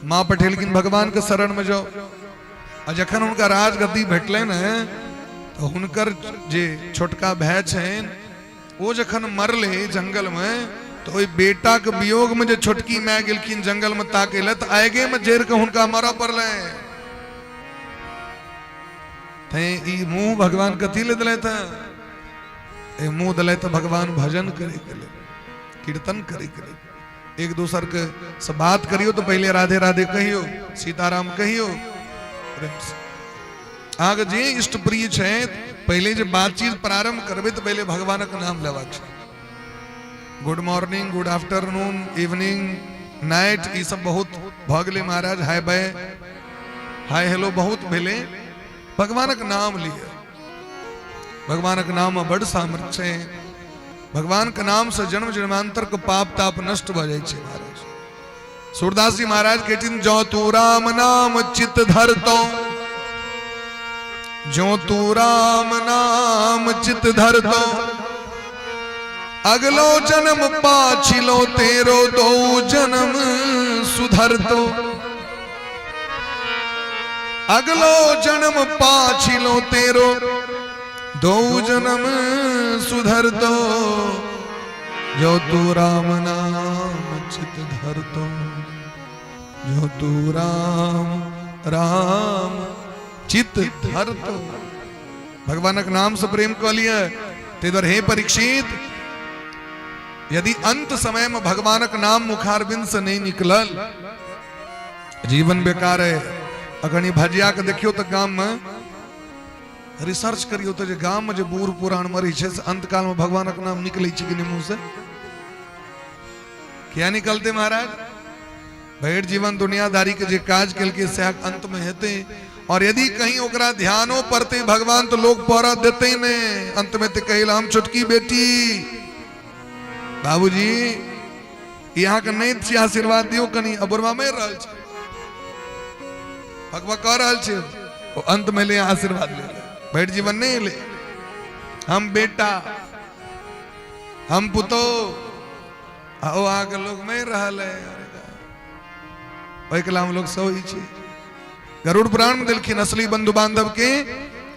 माँ पठेलखिन भगवान के शरण में जाओ। आ जखन हुनका राजगद्दी भेटलै ने तऽ हुनकर जे छोटका भाय छनि ओ जखन मरलै जंगल में, तऽ ओहि बेटा के वियोग में जे छोटकी माय गेलखिन जंगल में ताकै लए, तऽ आगे में जरि के हुनका मरऽ पड़लै। तैं ई मुंह भगवान कथी ले देलथि? ए मुंह देलथि भगवान भजन करे के लेल, कीर्तन करे के लेल। एक दोसर के से बात करियो तो पहले राधे राधे कहियो, सीताराम कहियो प्रेम से। अहाँके जे इष्ट प्रिय छै, पहले जे बातचीत प्रारंभ करबै तऽ पहले भगवानक नाम लेबाक छै। Good morning, good afternoon, evening, night, ई सब बहुत भऽ गेलै महाराज, हाय बाय हाय हेलो बहुत भेलै। भगवानक नाम लिअ, भगवानक नाम में बड़ सामर्थ्य छै। भगवान के नाम से जन्म जन्मांतर के पाप ताप नष्ट भऽ जाइ छै महाराज। सूरदास जी महाराज कहथिन जो तू राम नाम चित धरतो, जो तू राम नाम चित धरतो, अगलो जन्म पाछिलो तेरो दो जन्म सुधरतो, अगलो जन्म पाछिलो तेरो दो जन्म सुधरतो, जो तू राम नाम चित धरतो, जो तू राम राम चित धरतो। भगवानक नाम से प्रेम कऽ लिअ। ताहि दुआरे हे परीक्षित, यदि अंत समय में भगवानक नाम मुखारबिंद से नहीं निकलल, जीवन बेकार है। अखन ई भजिया के देखियो तऽ गाम में रिसर्च करियो तऽ जे गाम में जे बूढ़ पुरान मरै छै से अंतकाल में भगवानक नाम निकलै छै कि नहि मुंह से? किया निकलते महाराज? भरि जीवन दुनियादारी के जे काज केलकै सएह अंत में हेतै। और यदि कहीं ओकरा ध्यानो पड़तै भगवान तो लोग पढ़ देतै ने। अंत में तो कहल हम छोटकी बेटी, बाबूजी यहाँ के नहीं छी, आशीर्वाद दियो कनी। अब बुढ़वा मरि रहल छै, भगवा कह रहल छै, ओ अंत में ले आशीर्वाद ले ले, भरि जीवन नहीं ले। हम बेटा, हम पुतो, आ ओ अहाँके लोग मरि रहल है, ओहिके हम लोग सही छै। गरुड़ पुराण में देलखिन असली बंधु बांधव के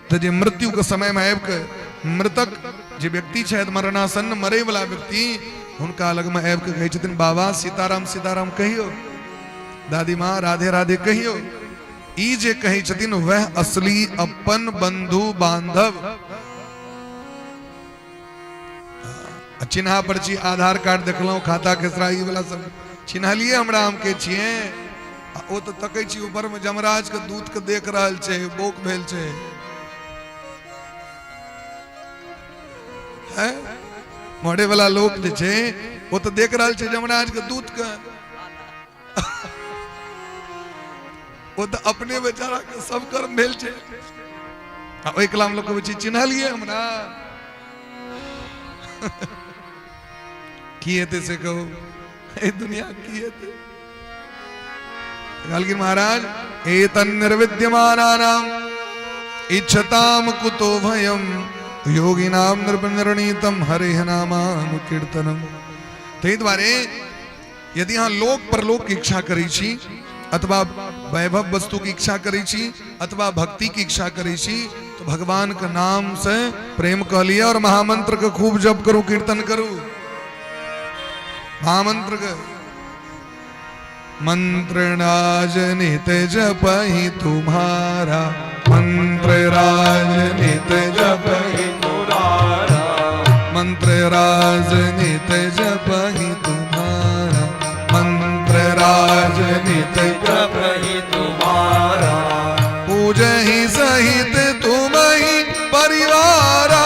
तो जे मृत्यु के समय में आबि के मृतक जे व्यक्ति छथि, मरणासन्न मरे वाला व्यक्ति, हुनका लग में आबि के कहै छथिन बाबा सीताराम सीताराम कहियो, दादी माँ राधे राधे कहियो। ई जे कहै छथिन वह असली अपन बंधु बांधव। चिन्हा पर्ची आधार कार्ड देखलहुँ, खाता खेसरा ई वाला सब चिन्हलिए हमरा, हम के छियै? आ ओ तऽ तकै छी ऊपर में जमराज के दूत के देख रहल छै, बोक भेल छै। हैं मरे वाला लोक जे छै ओ तऽ देख रहल छै जमराज के दूत के, ओ तऽ अपने बेचारा के सब कर्म भेल छै। आ ओहि कलाम लोक कहै छै चिन्हलिए हमरा, की हेतै से कहू, एहि दुनिया की हेतै? कहलखिन महाराज एतन निर्विद्यमानानाम इच्छताम कुतो भयम योगिनाम नृप निर्णीतम हरे नामानुकीर्तनम। ताहि दुआरे यदि अहाँ लोक परलोक के इच्छा करै छी अथवा वैभव वस्तु के इच्छा करै छी अथवा भक्ति के इच्छा करै छी तो भगवान के नाम से प्रेम कह लिया और महामंत्र के खूब जप करू, कीर्तन करू। महामंत्र के मंत्र राज नित जपहि तुम्हारा, मंत्र राज नित जपहि तुम्हारा, मंत्र राज नित जपहि तुम्हारा, मंत्र राज नित जपहि तुम्हारा, पूजहि सहित तुमहि परिवारा,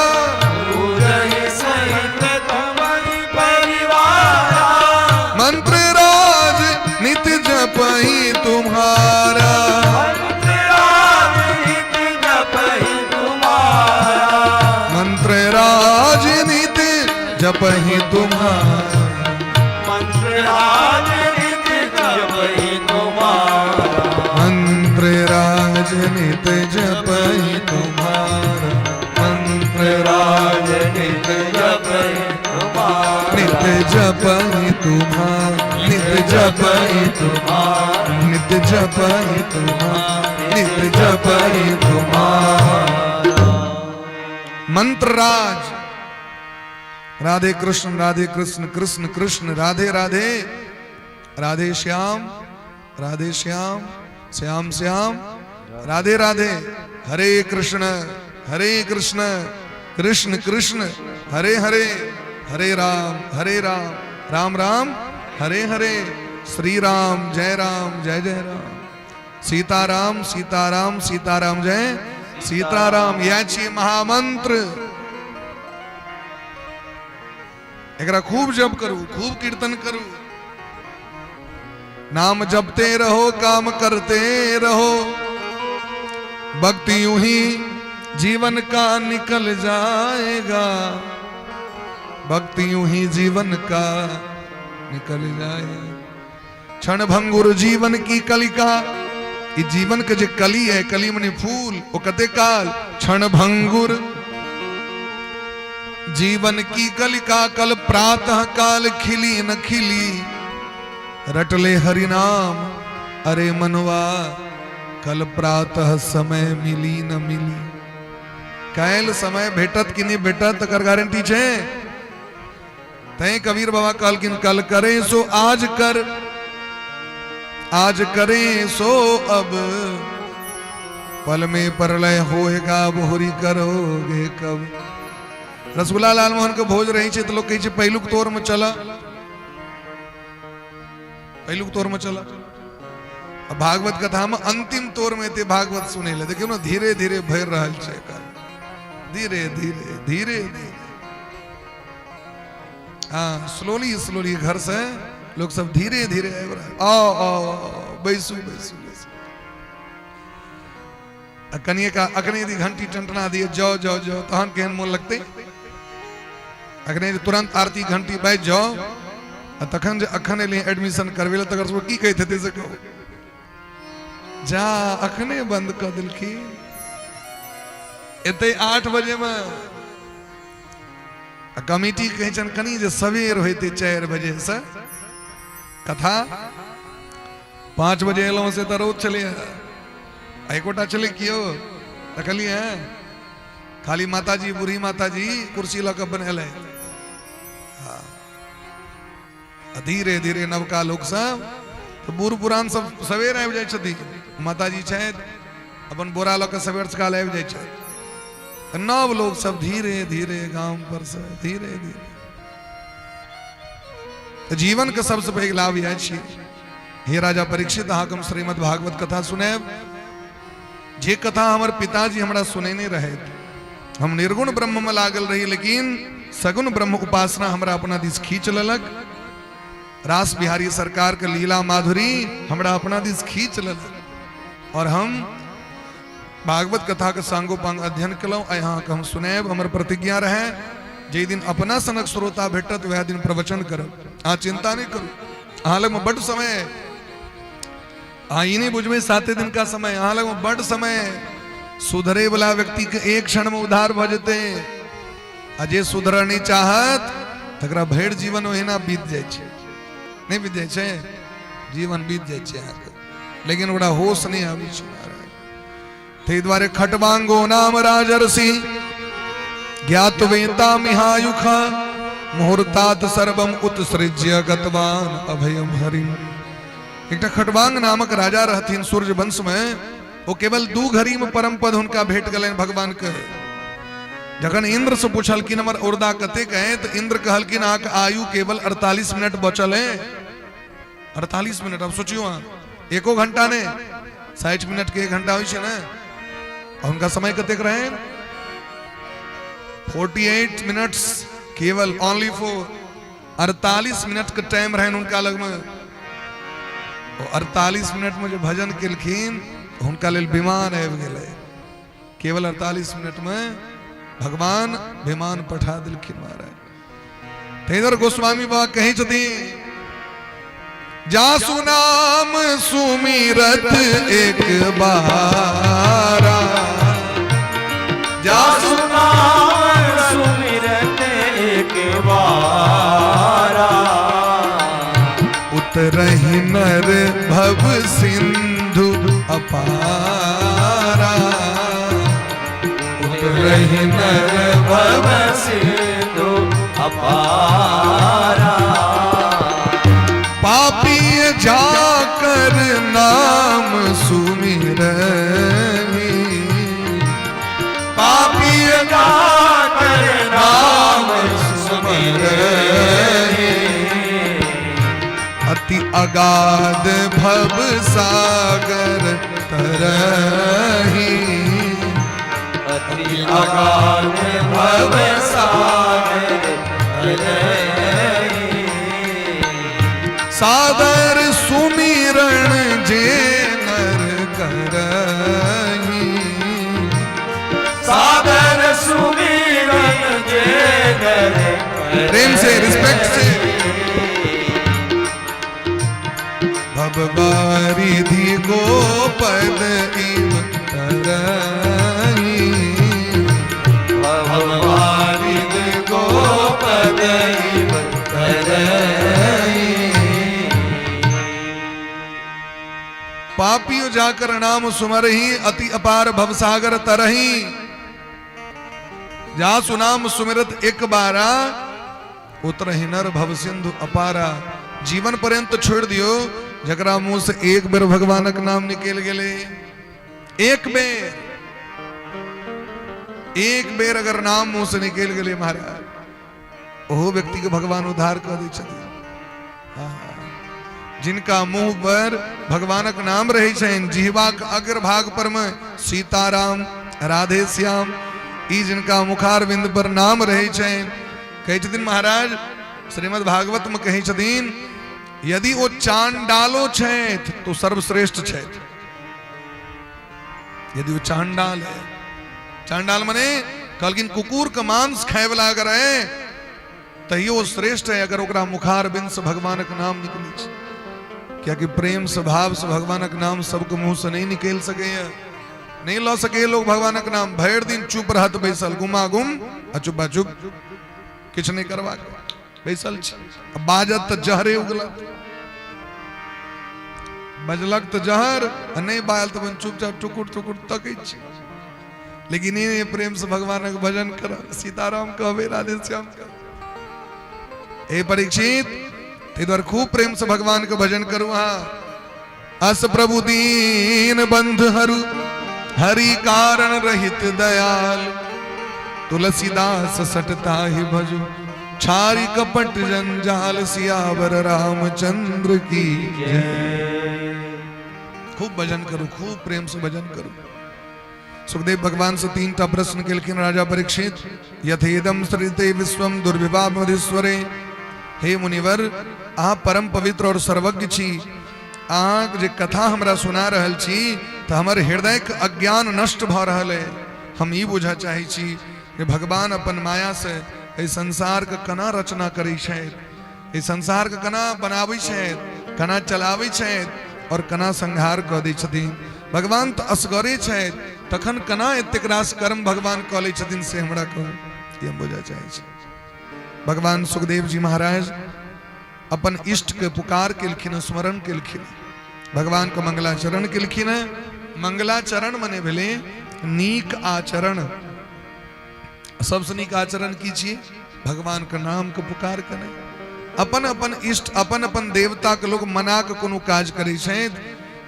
पूजहि सहित तुमहि परिवारा, मंत्र राज नित जपहि तुम्हारा, मंत्र राज नित जपहि तुम्हारा, मंत्र राज नित जपहि तुम्हारा, मंत्र राज नित जपहि तुम्हारा, मंत्र राज नित जपहि तुम्हारा, मंत्र राज नित जपहि तुम्हारा, नित जपहि तुम्हारा, नित जपहि तुम्हारा, नित जपहि तुम्हारा, नित जपहि तुम्हारा। मंत्र राज राधे कृष्ण राधे कृष्ण कृष्ण कृष्ण राधे राधे, राधे श्याम राधे श्याम श्याम श्याम राधे राधे, हरे कृष्ण हरे कृष्ण कृष्ण कृष्ण हरे हरे, हरे राम हरे राम राम राम हरे हरे, श्री राम जय राम जय जय राम, सीताराम सीताराम सीताराम जय सीताराम। यह छी महामंत्र। एकरा खूब जप करू, खूब कीर्तन करू। नाम जपते रहो, काम करते रहो, भक्ति यूं ही जीवन का निकल जाएगा, भक्ति यूं ही जीवन का निकल जाएगा। क्षण भंगुर जीवन की कलिका, ई जीवन के जे कली है, कली मने फूल, वो कते काल, क्षण भंगुर जीवन की कलिका, कल प्रातः काल खिली न खिली, रटले हरि नाम अरे मनवा, कल प्रातः समय मिली न मिली। काल्हि समय भेटत कि नहीं भेटत तकर गारंटी छै? तैं कबीर बाबा कहलखिन, कल करे सो आज कर, आज करे सो अब, पल में प्रलय होएगा बोहरी करोगे कब। रसगुल्ला लालमोहन के भोज रही छै तऽ लोग कहै छै पहिलुक तोर में चल, पहिलुक तोर में चल। आ भागवत कथा में अंतिम तोर में एते भागवत सुनै लए देखियौ ने, धीरे धीरे भरि रहल छै एकर, धीरे धीरे धीरे धीरे, हाँ, स्लोली स्लोली घर से लोग सब धीरे धीरे आबि रहल। आओ आओ आओ, बैसू बैसू बैसू। आ कनिए का अखने यदि घंटी टंटना दिए, जाओ जाओ जाओ, तहन केहन मोन लगतै? अखने जे तुरंत आरती घंटी बाजि जाओ आ तखन जे अखन एलियै एडमिशन करबै लए, तकर सब की कहैत हेतै से कहू? जा अखने बंद कऽ देलखिन। एतै 8 बजेमे आ कमिटी कहै छनि कनि जे सवेर होइतै 4 बजे से कथा। 5 बजे एलहुँ से तऽ रौद छलैए आ एकोटा छलै केओ देखलियै? खाली माताजी, बूढ़ी माताजी कुर्सी लऽ कऽ बनेलै। हाँ। आ धीरे धीरे नवका लोक सब तऽ बूढ़ पुरान सब सवेर आबि जाइ छथिन। माताजी छथि, अपन बोरा लऽ कऽ सवेर सकाल आबि जाइ छथि। तऽ नव लोक सब धीरे धीरे गाम पर से धीरे धीरे। तऽ जीवन के सबसँ पैघ लाभ इएह छी। हे राजा परीक्षित, अहाँके हम श्रीमद् भागवत कथा सुनायब, जे कथा हमर पिताजी हमरा सुनेने रहथि। हम निर्गुण ब्रह्म में लागल रही, लेकिन सगुण ब्रह्म उपासना हमरा अपना दिस खींच लेलक। रास बिहारी सरकार के लीला माधुरी हमरा अपना दिस खींच लेलक और हम भागवत कथा के सांगोपांग अध्ययन केलहुँ। आइ अहाँके हम सुनायब। हमर प्रतिज्ञा रहे, जाहि दिन अपना सनक श्रोता भेटत, वएह दिन प्रवचन करब। अहाँ चिंता नहि करू, अहाँ लगमे बड्ड समय अइ। अहाँ ई नहि बुझबै साते दिन का समय, अहाँ लगमे बड्ड समय। सुधरे वाला व्यक्ति के एक क्षण में उद्धार भऽ जेतै। आ जे सुधरऽ नहि चाहत तकरा भरि जीवन ओहिना बीत जाइ छै। नहि बीत जाइ छै? जीवन बीत जाइ छै अहाँके, लेकिन ओकरा होश नहि आबै छै महाराज। ताहि दुआरे खटवांगो नाम राजर्षि ज्ञातवेता मिहायुख मुहूर्तात सर्वम उत्सृज्य गतवान अभयम हरिम। एकटा खटवांग नामक राजा रहथिन सूर्य वंश में। ओ केवल 2 घड़ी में परम पद हुनका भेट गेलनि भगवान के। जखन इंद्र से पूछलखिन हमर औरदा कतेक है, तो इंद्र कहलखिन अहाँके आयु केवल 48 मिनट बचल है। 48 मिनट, अब सोचियो अहाँ, एको घंटा नहीं, 60 मिनट के 1 घंटा होइ छै ने, और उनका समय कतेक रहे? 48 मिनट्स केवल, ओनली फॉर 48 मिनट के टाइम रहे उनका लग में। 48 मिनट में जो भजन केलखिन हुनका लेल विमान आबि गेलै। केवल 48 मिनट में भगवान विमान पठा दिलखिन महाराज। इधर गोस्वामी बाबा कही छथिन जासु नाम सुमिरत एक बारा, जासु नाम सुमिरत एक बारा, उतरहि नर भव सिंधु अपारा, उतरहि नर भव सिंधु अपारा। पापी जाकर नाम सुमिरहि, पापी जाकर नाम सुमिरहि, अति अगाध भव सागर तरही, अति अगाध भव सागर तरही। सादर सुमिरण जे नर करही, सादर सुमिरन जे नर प्रेम से, रिस्पेक्ट से। भव बारिधि गोपद इव तरही, भव बारिधि गोपद इव तरही। पापियों जाकर नाम सुमरही, अति अपार भवसागर तरही। जा सुनाम सुमिरत एक बारा, उतरहि नर भव सिंधु अपारा। जीवन पर्यंत छोड़ दियो, जकरा मुंह से एक बेर भगवानक नाम निकल गेले, एक बेर, एक बेर अगर नाम मुंह से निकल गेले महाराज, ओहो व्यक्ति के भगवान उद्धार कर दै छथिन। जिनका मुंह पर भगवानक नाम रहे छनि, जिहवाक अग्रभाग पर में सीताराम राधे श्याम, ई जिनका मुखारविंद पर नाम रहे छनि, कहै छथिन महाराज श्रीमद् भागवत में कहै छथिन, यदि ओ चांडालो छथि तो सर्वश्रेष्ठ छथि। यदि वो चांडाल है, चांडाल मने कहलखिन कुकुर के मांस खाए वाला अगर है तैयो ओ श्रेष्ठ है, अगर ओकरा मुखारविंद से भगवानक नाम निकले छै। कियाकि प्रेम से भाव से भगवानक नाम सबके मुंह से नहीं निकल सकैया, नहीं ल सके लोग भगवानक नाम। भरि दिन चुप रहत बैसल, गुमा गुम आ चुपा चुप, किछु नहीं करबाक, बैसल छी। बाजत तऽ जहरे उगलत, बजलक तऽ जहर, आ नहीं बाजल तऽ अपन चुपचाप टुकुर टुकुर तकै छी। लेकिन ई प्रेम से भगवानक भजन कर, सीताराम कहबे, राधे श्याम कहबे। हे परीक्षित, ताहि दुआरे खूब प्रेम से भगवान के भजन करू। अहाँ अस प्रभु दीन बंध हरु, हरि कारण रहित दयाल, तुलसीदास सटता ही भजु, छारी कपट जंजाल, सियावर रामचंद्र की जय। खूब भजन करू, खूब प्रेम से भजन करू। सुखदेव भगवान से 3 टा प्रश्न केलखिन राजा परीक्षित। यथेदम सृजते विश्वम दुर्विभाव मधीश्वरे। हे मुनिवर, अहाँ परम पवित्र और सर्वज्ञ छी। अहाँ जे कथा हमरा सुना रहल छी तऽ हमर हृदय के अज्ञान नष्ट भऽ रहल है। हम ई बुझऽ चाहै छी जे भगवान अपन माया से एहि संसार के केना रचना करै छथि, एहि संसार के केना बनाबै छथि, केना चलाबै छथि और केना संहार कऽ दै छथिन। भगवान तऽ असगरे छथि, तखन केना एतेक रास कर्म भगवान कऽ लै छथिन से हमरा कहू। ई हम बुझऽ चाहै छी। भगवान सुखदेव जी महाराज अपन इष्ट के पुकार केलखिन, स्मरण केलखिन, भगवान के मंगलाचरण केलखिन। मंगलाचरण मने भेलै नीक आचरण। सबसे नीक आचरण की छियै? भगवान के नाम के पुकार केनाइ। अपन अपन इष्ट, अपन अपन देवता के लोग मना के कोनो काज करै छथि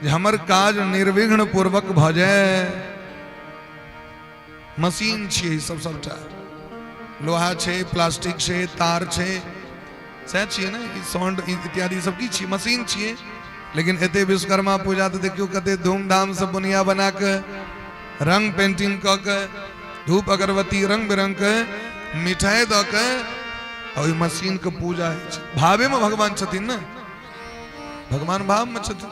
जे हमर काज निर्विघ्न पूर्वक भऽ जाय। मशीन छियै सब, सबटा लोहा छै, प्लास्टिक छै, तार छै, सएह छियै ने? ई साउंड इत्यादि सब की छियै? मशीन छियै। लेकिन एते विश्वकर्मा पूजा तऽ देखियौ कते धूमधाम से बुनिया बना के, रंग पेंटिंग कऽ के, धूप अगरबत्ती रंग बिरंग के मिठाई दऽ के ओहि मशीन के पूजा होइ छै। भावे मे भगवान छथिन ने, भगवान भाव मे छथिन।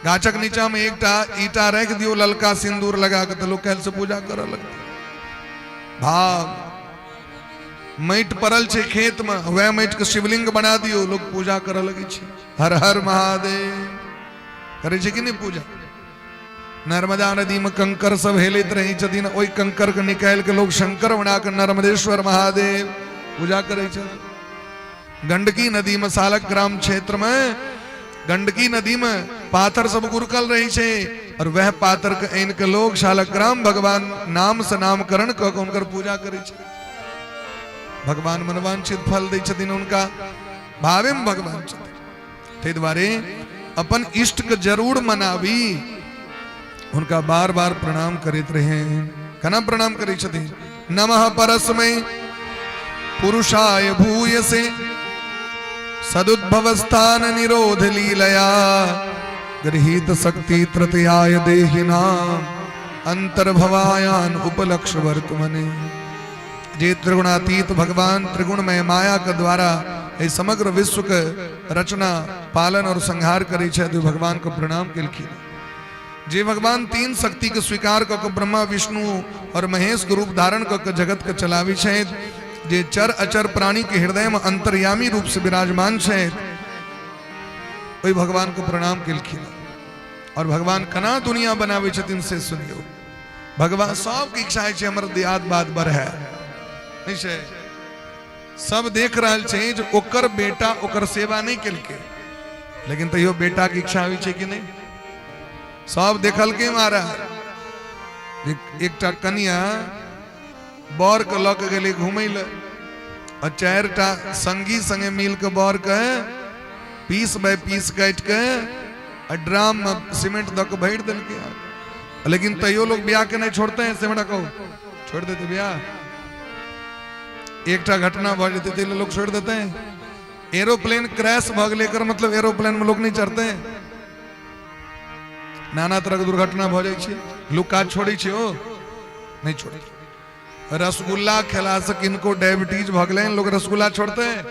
गाछक नीचा में एकटा ईटा राखि दियौ ललका सिंदूर लगा के, तऽ लोक काल्हि से पूजा करऽ लगतै। भाव माटि पड़ल छै खेत में, वएह माटि के शिवलिंग बना दियौ, लोक पूजा करऽ लगै छै। हर हर महादेव करै छै कि नहि पूजा? नर्मदा नदी में कंकर सब हेलैत रहै छथिन, ओहि कंकर के निकालि के लोग शंकर बना के नर्मदेश्वर महादेव पूजा करै छथिन। गंडकी नदी में, सालग्राम क्षेत्र में गंडकी नदी में पाथर सब गुरकल रहे छै और वह पाथर के आनि के लोग शालग्राम भगवान नाम से नामकरण कऽ के हुनकर पूजा करै छै। भगवान मनवांछित फल दै छथिन हुनका, भावे में भगवान छथिन। ताहि दुआरे अपन इष्ट के जरूर मनाबी, हुनका बार बार प्रणाम करैत रहे। केना प्रणाम करै छथिन? नमः परस्मै पुरुषाय भूयसे सदुद्भव स्थान निरोध लीलया गृहीत शक्ति तृतीयाय देहिनाम अंतर्भवायान उपलक्ष्य वर्तमने। जे त्रिगुणातीत भगवान त्रिगुणमय माया के द्वारा एहि समग्र विश्व के रचना, पालन और संहार करै छथि, भगवान को प्रणाम केलखिन। जे भगवान तीन शक्ति के स्वीकार कऽ के ब्रह्मा, विष्णु और महेश के रूप धारण कऽ के जगत के चलाबै छथि, जे चर अचर प्राणी के हृदय में अंतर्यामी रूप से विराजमान छथि, ओहि भगवान को प्रणाम केलखिन। और भगवान केना दुनिया बनाबै छथिन से सुनियौ। भगवान सबके इच्छा होइ छै हमर दियाद बाद बढ़ै, नहि छै? सब देख रहल छै जे ओकर बेटा ओकर सेवा नहि केलकै, लेकिन तैयो बेटा के इच्छा होइ छै कि नहि? सब देखलकै महाराज, एकटा कनिया बर के लऽ के गेलै घूमै लए आ चारिटा संगी संगे मिल के बर के पीस बाय पीस काटि के आ ड्राम में सीमेंट दऽ के भरि देलकै। लेकिन तैयो लोग बियाह के नहीं छोड़ते हैं। से हमरा कहू, छोड़ देते बियाह? एकटा घटना भऽ जेतै ताहि लोग छोड़ देते हैं? एरोप्लेन क्रैश भऽ गेलै, एकर मतलब एरोप्लेन में लोग नहीं चढ़ते हैं? नाना तरह के दुर्घटना भऽ जाइ छै, लोग काज छोड़ै छै? ओ नहीं छोड़ते। रसगुल्ला खेला से किनको डायबिटीज भऽ गेलै, लोग रसगुल्ला छोड़ते हैं?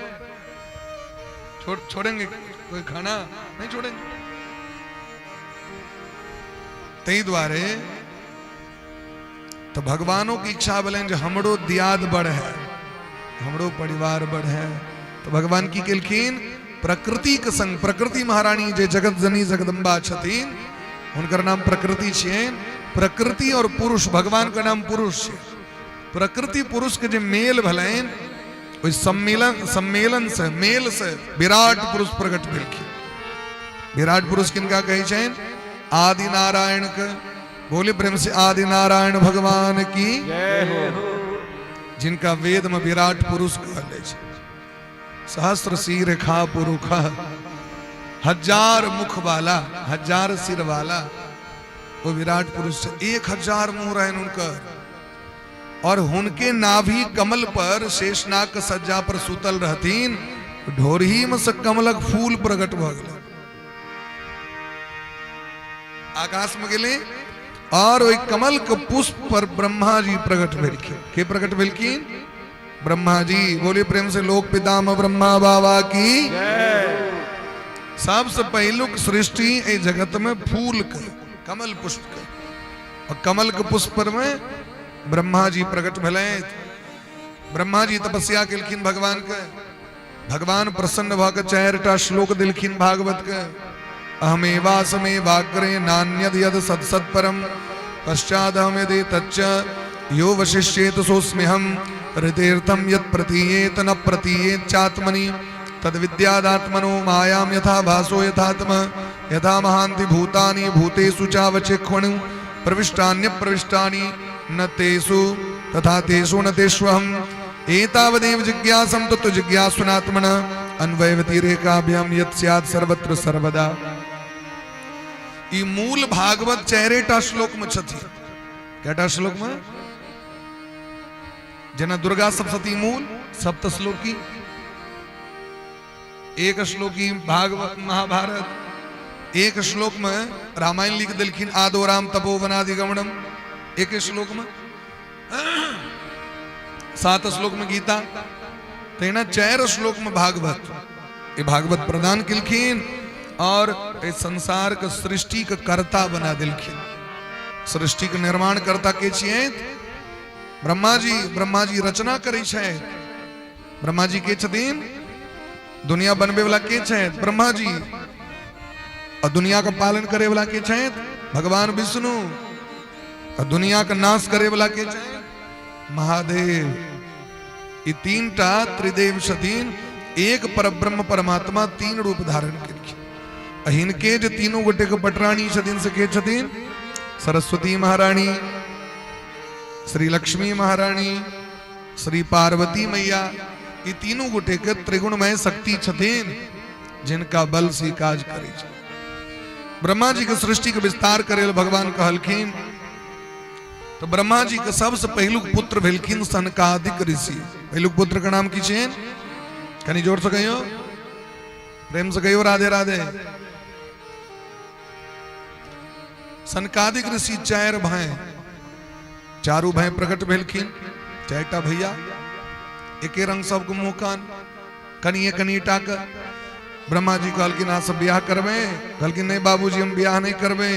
छोड़ेंगे कोई खाना? नहीं छोड़ेंगे। ताहि दुआरे तऽ भगवानों के इच्छा भेलनि जे हमरो दियाद बढ़े, हमरो परिवार बढ़े। तऽ भगवान की केलखिन? प्रकृति के संग, प्रकृति महारानी जे जगत जननी जगदम्बा छथिन, हुनकर नाम प्रकृति छियनि। प्रकृति और पुरुष, भगवान के नाम पुरुष छै। प्रकृति पुरुष के जे मेल भेलनि, ओहि सम्मेलन सम्मेलन से, मेल से विराट पुरुष प्रकट भेलखिन। विराट पुरुष किनका कहै छनि? आदि नारायण के। बोले प्रेम से आदि नारायण भगवान की जय हो। जिनका वेद में विराट पुरुष कहल जाइ छै, सहस्र सिर खा पुरुख, हजार मुख वाला, हजार सिर वाला वो विराट पुरुष छै। 1000 मुंह रहनि हुनकर और हुनके नाभि कमल पर शेषनाग के सज्जा पर सुतल रहथिन, ढोरही में से कमलक फूल प्रकट भऽ गेलै, आकाश में गेलै और ओहि कमल के पुष्प पर ब्रह्मा जी प्रकट भेलखिन। के प्रकट भेलखिन? ब्रह्मा जी। बोले प्रेम से लोक पितामह ब्रह्मा बाबा की। सबसे पहिलुक सृष्टि एहि जगत में फूल के, कमल पुष्प के, और कमल के पुष्प पर में ब्रह्मा जी प्रकट भेलथि। ब्रह्मा जी तपस्या केलखिन भगवान के। भगवान प्रसन्न भऽ के चारिटा श्लोक देलखिन भागवत के। अहमेवासमेवाग्रे नान्यद यद सत्सत् परम पश्चादहमेदे तच्च यो वशिष्येत सोऽस्म्यहं। हृदयर्थं यत् प्रतीयेत न प्रतीयेत चात्मनि तद्विद्यादात्मनो मायां यथा भासो यथात्म यथा महान्ति भूतानि भूतेषु चावचेक्ष्वणु प्रविष्टान्य प्रविष्टानि न तेषु तथा तेषु न तेष्वहम्। एतावदेव जिज्ञासं तत्त्व जिज्ञासुनात्मन अन्वय व्यतिरेकाभ्याम यत् स्यात् सर्वत्र सर्वदा। ई मूल भागवत चारिटा श्लोक में छथि। कएटा श्लोक में? जेना दुर्गा सप्तशती मूल सप्त श्लोकी, एक श्लोकी भागवत महाभारत, एक श्लोक में रामायण लिख देलखिन आदो राम तपोवनादि गमनम, एक श्लोक में सात श्लोक में गीता, तहिना चारि श्लोक में भागवत। ई भागवत प्रदान केलखिन और एहि संसार के सृष्टि के कर्ता बना देलखिन। सृष्टि के निर्माण कर्ता के छियै? ब्रह्मा जी। ब्रह्मा जी रचना करै छथि। ब्रह्मा जी के छथिन? दुनिया बनबै वाला के छथि? ब्रह्मा जी। और दुनिया के पालन करे वाला के छथि? भगवान विष्णु। और दुनिया के नाश करे वाला के छथि? महादेव। ई तीन टा त्रिदेव छथिन। एक परब्रह्म परमात्मा तीन रूप धारण केलखिन। आ हिनके जे तीनू गोटे के पटरानी छथिन से के छथिन? सरस्वती महारानी, श्री लक्ष्मी महारानी, श्री पार्वती मैया। ई तीनू गोटे के त्रिगुणमय शक्ति छथिन, जिनका बल से ई काज करै छै। ब्रह्मा जी के सृष्टि के विस्तार करे लेल भगवान कहलखिन, तो ब्रह्मा जी के सबसे पहिलुक पुत्र भेलखिन सनकादिक ऋषि। पहिलुक पुत्र के नाम की छियनि? कनि जोर से कहियो, प्रेम से कहियो, राधे राधे। सनकादिक ऋषि चारि भाई, चारू भाई प्रकट भेलखिन। चारिटा भैया, एके रंग सबके मुंह कान, कनिए कनिए टाके। ब्रह्मा जी कहलखिन, अहाँ सब बियाह करबै? कहलखिन, नहीं बाबूजी, हम बियाह नहीं करबै,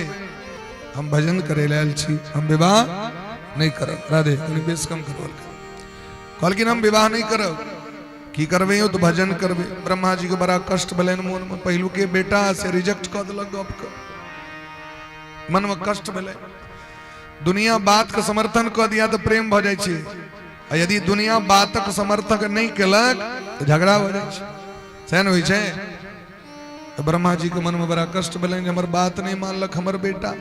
हम भजन करे लए आयल छी, हम विवाह नहीं करब। राधे, कनि बेस कम करबल। कहलखिन, हम विवाह नहीं करब, की करबै यौ? तऽ भजन करबै। ब्रह्मा जी के बड़ा कष्ट भेलनि मोनमे। पहिलुके बेटा से रिजेक्ट कऽ देलक गपके, मनमे कष्ट भेलै। दुनिया बात के समर्थन कऽ दिया तऽ प्रेम भऽ जाइ छै, आ यदि दुनिया बातक समर्थक नहि केलक तऽ झगड़ा भऽ जाइ छै। सएह ने होइ छै? तऽ ब्रह्मा जी के मनमे बड़ा कष्ट भेलनि जे हमर बात नहि मानलक हमर बेटा।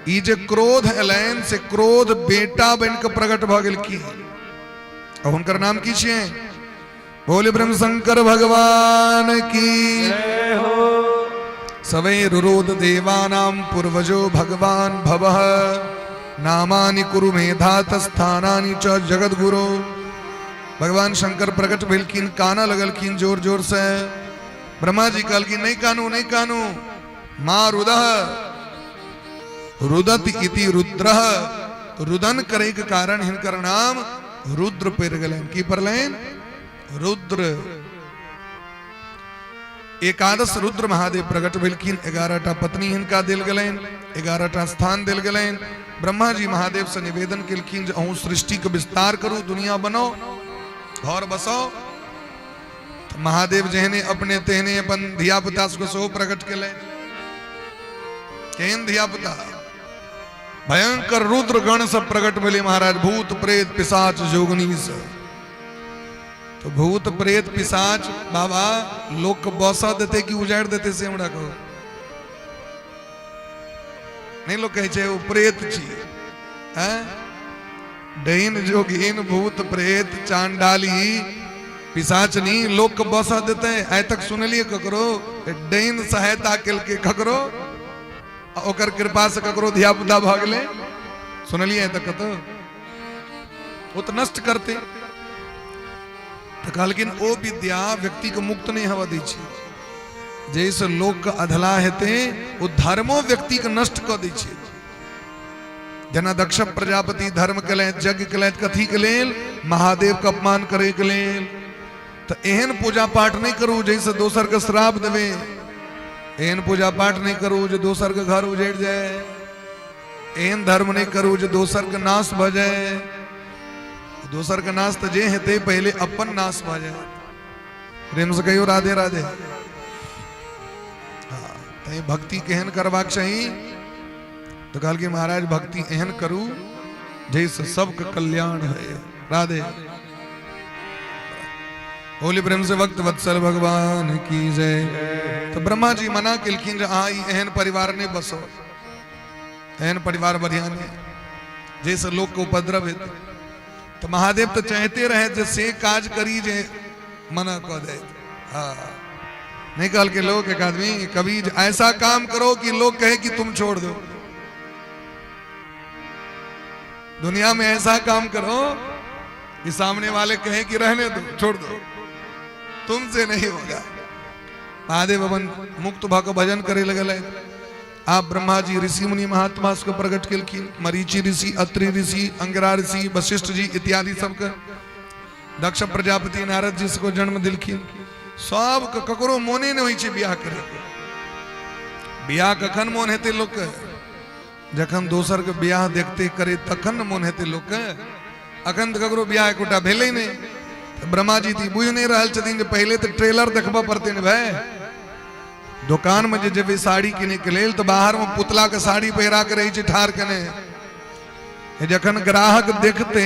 ई जे क्रोध एलनि से क्रोध बेटा बनि कऽ प्रकट भऽ गेलखिन। आ हुनकर नाम की छियै? बोले ब्रह्म शंकर भगवान की। सवै रुरोध देवानां पूर्वजो भगवान भवः नामानि कुरु मेधातस्थानानि च जगद्गुरु। भगवान शंकर प्रकट भेलखिन, कानऽ लगलखिन जोर जोर से। ब्रह्मा जी कहलखिन, नहीं कानू, नहीं कानू, मा रुदः, रुदत इति रुद्रः। रुदन करे के कारण हिनकर नाम रुद्र पड़ि गेलनि। की पड़लनि? रुद्र। एकादश रुद्र महादेव प्रकट भेलखिन। 11टा पत्नी हिनका देल गेलनि, 11टा स्थान देल गेलनि। ब्रह्मा जी महादेव से निवेदन केलखिन जे अहूँ सृष्टि के विस्तार करू, दुनिया बनाओ, घर बसाओ। तऽ महादेव जेहने अपने तेहने अपन धिया पुता सबके सेहो प्रकट केलनि। केहन धिया पुता? भयंकर रुद्र गण सब प्रकट भेलै महाराज, भूत प्रेत पिशाच जोगनी सब। तो भूत प्रेत पिशाच बाबा लोक के बसऽ देतै कि उजाड़ि देतै से हमरा कहू। नहीं, लोग कहै छै ओ प्रेत छी, हैं? डैन जोगिन भूत प्रेत चांडाली पिशाचनी लोक के बसऽ देतै? आइ तक सुनलियै ककरो डैन सहायता केलकै ककरो आ ओकर कृपा से ककरो धिया पुता भऽ गेलै? सुनलियै आइ तक कतौ? ओ तऽ नष्ट करतै। तऽ कहलखिन, ओ विद्या व्यक्ति के मुक्त नहि हेबऽ दै छै। जाहिसँ लोकके अधला हेतै, ओ धर्मो व्यक्ति के नष्ट कऽ दै छै। जेना दक्ष प्रजापति धर्म केलथि, यज्ञ केलथि, कथी के लेल? महादेव के अपमान करे के लेल। तऽ एहन पूजा पाठ नहि करू जाहिसँ दोसर के श्राप देबै। एहन पूजा पाठ नहि करू जे दोसर के घर उजड़ि जाय। एहन धर्म नहि करू जे दोसर के नाश भऽ जाय। दोसर के नाश तऽ जे हेतै, पहिले अपन नाश भऽ जाय। प्रेम से कहियो राधे राधे। हाँ, तैं भक्ति केहन करबाक चाही? तऽ कहलखिन महाराज, भक्ति एहन करू जाहिसँ सबके कल्याण होय। राधे। होली प्रेम से भक्त वत्सल भगवान की जय। तो ब्रह्मा जी मना केलखिन जे अहाँ ई एहन परिवार नहि बसो, एहन परिवार बढ़िया नहि, जाहिसँ लोकके उपद्रव हेतै। तऽ महादेव तऽ चाहते रहे जे से काज करी जे मना कऽ दे। हाँ, नहीं कहल के लोग एक आदमी कभी ऐसा काम करो कि लोग कहे कि तुम छोड़ दो। दुनिया में ऐसा काम करो कि सामने वाले कहें कि रहने दो, छोड़ दो, तुमसे नहीं होगा। महादेव अपन मुक्त भऽ कऽ भजन करे लगल है। आप ब्रह्मा जी ऋषि मुनि महात्मा सबके प्रकट केलखिन, मरीचि ऋषि, अत्रि ऋषि, अंगिरा ऋषि, वशिष्ठ जी इत्यादि सबके, दक्ष प्रजापति नारद जी सबको जन्म दिलखिन। सबके ककरो मोने नहि होइ छै बियाह करे के। बियाह कखन मोन हेतै लोकके? जखन दोसर के बियाह देखते करे तखन ने मोन हेतै लोकके। अखन तऽ ककरो बियाह एकोटा भेलै नहि। तऽ ब्रह्मा जी तऽ बुझि नहि रहल छथिन जे पहिले तऽ ट्रेलर देखबऽ पड़तै ने भाय। दोकान में जे जेबै साड़ी किनै के लेल तऽ बाहर में पुतला के साड़ी पहिरा के रहै छै ठाढ़ केने। जखन ग्राहक देखते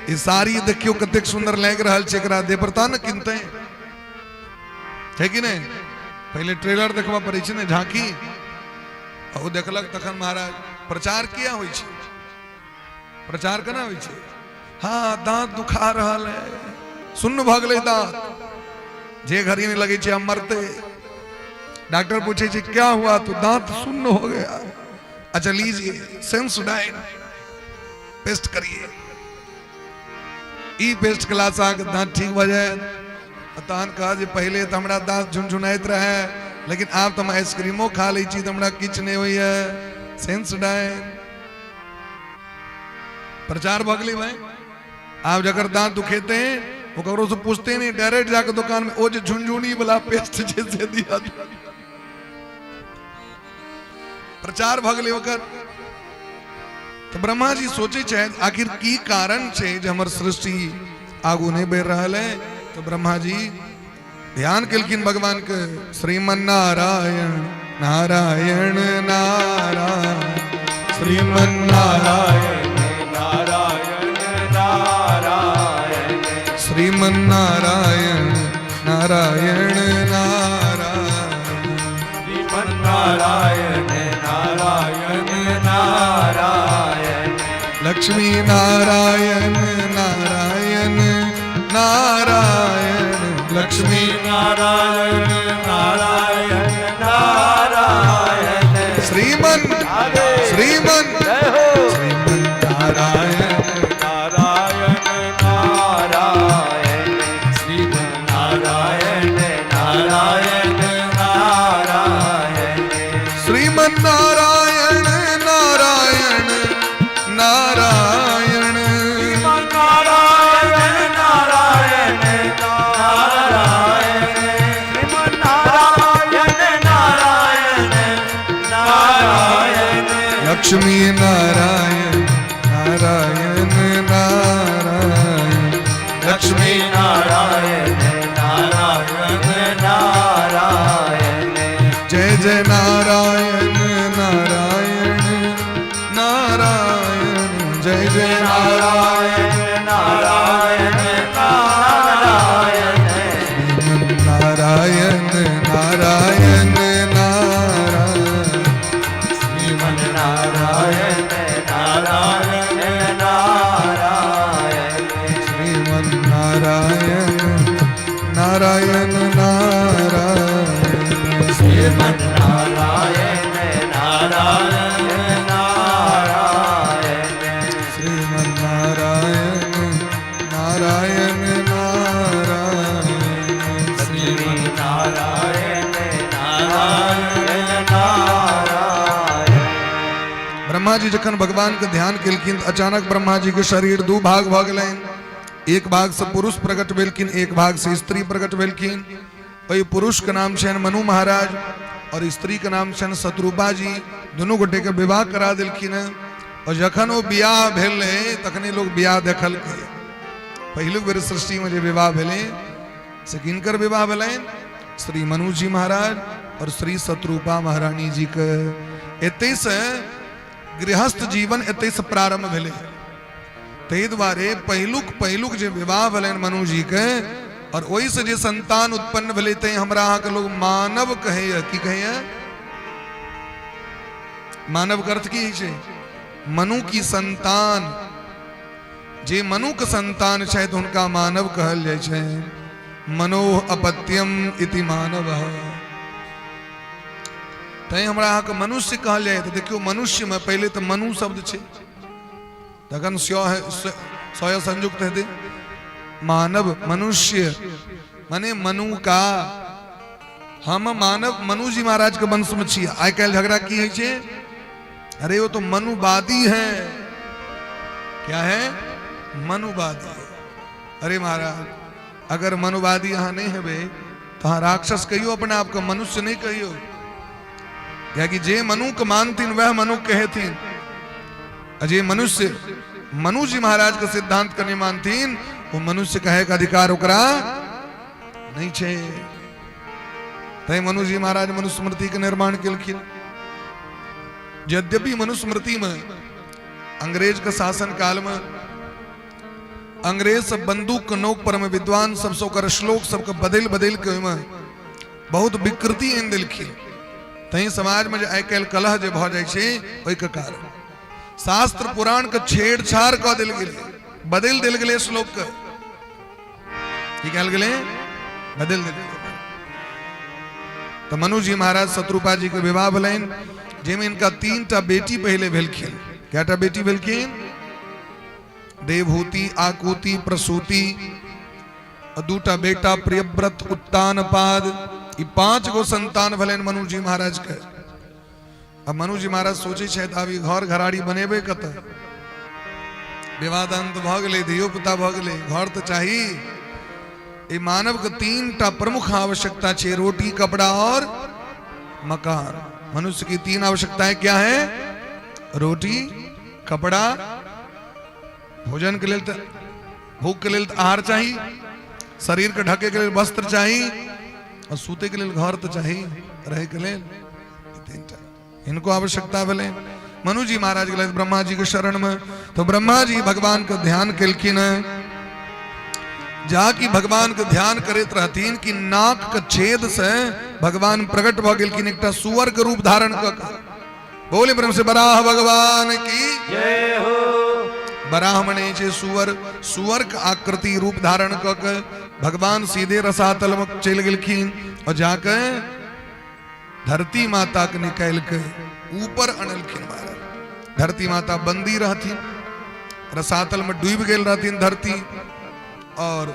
ई साड़ी देखियौ कतेक सुंदर लागि रहल छै, एकरा देह पर तहन ने किनतै, छै कि नहि? पहिले ट्रेलर देखबऽ पड़ै छै ने, झांकी। आ ओ देखलक तखन महाराज प्रचार किया होइ छै? प्रचार केना होइ छै? हाँ, दांत दुखा रहल है, सुन्न भऽ गेलै दांत, जे घड़ी नहि लगै छै हम मरते। डॉक्टर पूछे छै क्या हुआ? तो दांत सुन्न हो गया। अच्छा लीजिए सेंसोडाइन पेस्ट करिए, ई पेस्ट केला से अहाँके दांत ठीक भऽ जायत। तहन कह जे पहिले तऽ हमरा दांत झुनझुनाइत रहै, लेकिन आब तऽ हम आइसक्रीमो खा लै छी तऽ हमरा किछु नहि होइए, सेंसोडाइन। प्रचार भऽ गेलै भाई। आब जकर दांत दुखेते ओ ककरो से पूछते नहीं, डायरेक्ट जाके दुकान में ओ जे झुनझुनी वाला पेस्ट जे से दिया। प्रचार भऽ गेलै ओकर। तऽ ब्रह्मा जी सोचै छथि आखिर की कारण छै जे हमर सृष्टि आगू नहि बढ़ि रहल है। तऽ ब्रह्मा जी ध्यान केलखिन भगवान के, श्रीमन नारायण नारायण नारायण, श्रीमन नारायण नारायण नारायण, श्रीमन नारायण नारायण नारायण, श्रीमन नारायण नारायण नारायण, लक्ष्मी नारायण नारायण नारायण, लक्ष्मी नारायण नारायण नारायण, श्रीमन श्रीमन जय हो श्रीमन नारायण नारायण नारायण, श्रीमन नारायण नारायण नारायण, श्रीमन नारायण नारायण नारायण, नारायण नारायण नारायण, श्रीमन नारायण नारायण नारायण, लक्ष्मी नारायण नारायण नारायण, लक्ष्मी नारायण नारायण नारायण, जय जय नारायण नारायण नारायण, जय जय नारायण नारायण नारायण, नारायण नारायण नारायण, श्रीमन नारायण नारायण नारायण, श्रीमन नारायण नारायण नारायण, श्रीमन नारायण नारायण नारायण, श्रीमन नारायण नारायण नारायण, श्रीमन नारायण नारायण नारायण। ब्रह्मा जी जखन भगवान के ध्यान केलखिन तऽ अचानक ब्रह्मा जी के शरीर दू भाग भऽ गेलनि। एक भाग से पुरुष प्रकट भेलखिन, एक भाग से स्त्री प्रकट भेलखिन। ओहि पुरुष के नाम छनि मनु महाराज और स्त्री के नाम छनि शत्रुपा जी। दुनू गोटे के विवाह करा देलखिन हँ। और जखन ओ बियाह भेलै तखने लोग बियाह देखलकै। पहिलुक बेर सृष्टि में जे विवाह भेलै से किनकर विवाह भेलनि? श्री मनु जी महाराज और श्री शत्रुपा महारानी जी के। एतै से गृहस्थ जीवन एतै से प्रारंभ भेलै। ताहि दुआरे पहिलुक पहिलुक जे विवाह भेलनि मनुजीके और ओहिसँ जे संतान उत्पन्न भेलै, तैं हमरा अहाँके लोग मानव कहैया। की कहैया? मानव के अर्थ की होइ छै? मनु की संतान। जे मनुके संतान छथि, हुनका मानव कहल जाइ छै। मनो अपत्यम इति मानव। तैं हमरा अहाँके मनुष्य कहल जाय। तऽ देखियौ, मनुष्यमे पहिले तऽ मनु शब्द छै, तखन सय संयुक्त हेतै। मानव, मनुष्य माने मनु का। हम मानव मनु जी महाराज के वंश में छी। आइ काल्हि झगड़ा की होइ छै? अरे, वो तो मनुवादी है। क्या है? मनुवादी है। अरे महाराज, अगर मनुवादी अहाँ नहीं हेबै तो अहाँ राक्षस कहियो, अपना आपके मनुष्य नहीं कहियो। कियाकि जे मनु के मानथिन, वह मनु कहेथिन। आ जे मनुष्य मनु जी महाराज के सिद्धांत के नहीं मानथिन, वो मनुष्य कहे के अधिकार ओकरा नहीं छै। तैं मनु जी महाराज मनुस्मृति के निर्माण केलखिन। यद्यपि मनुस्मृति में अंग्रेज के शासन काल में अंग्रेज सब बंदूक के नोक पर में विद्वान सबसे ओकर श्लोक सबके बदलि बदलि के ओहिमे बहुत विकृति आनि देलखिन। तैं समाज में जे आइ काल्हि कलह जे भऽ जाइ छै, ओहिके कारण शास्त्र पुराण के छेड़छाड़ कऽ देल गेलै, बदलि देल गेलै श्लोक के। की कहल गेलै? बदलि देल गेलै। तऽ मनु जी महाराज शत्रुपा जी के विवाह भेलनि, जाहिमे इनका 3 टा बेटी पहिले भेलखिन। कएटा बेटी भेलखिन? देवहूति, आकुति, प्रसूति आ दूटा बेटा प्रियव्रत, उत्तानपाद। ई 5 गो संतान भेलनि मनु जी महाराज के। अब मनु जी महाराज सोचै छथि, आब ई घर घराड़ी बनेबै कतऽ? विवाह दान तऽ भऽ गेलै, धियो पुता भऽ गेलै, घर तऽ चाही। ई मानव के 3 टा प्रमुख आवश्यकता छै, रोटी, कपड़ा और मकान। मनुष्य की तीन आवश्यकताएं क्या है? रोटी, कपड़ा। भोजन के लेल तऽ, भूख के लेल तऽ आहार चाही, शरीर के ढके के लेल वस्त्र चाही और सूते के लेल घर तऽ चाही रहे के लेल। ई 3 टा इनको आवश्यकता भेलै। मनु जी महाराज गेलथि ब्रह्मा जी के शरण में, तो ब्रह्मा जी भगवान के ध्यान केलखिन। जा कि भगवान के ध्यान करैत रहथिन कि नाक के छेद से भगवान प्रकट भऽ गेलखिन एकटा सुअर के रूप धारण कऽ के। बोले ब्रह्म से बराह भगवान की जय हो। बराह मने छै सुअर। सुअर के आकृति रूप धारण कऽ के भगवान सीधे रसातल में चलि गेलखिन और जाके धरती माता के निकालि के ऊपर अनलखिन। महाराज, धरती माता बंदी रहथिन, रसातल में डूबि गेल रहथिन धरती और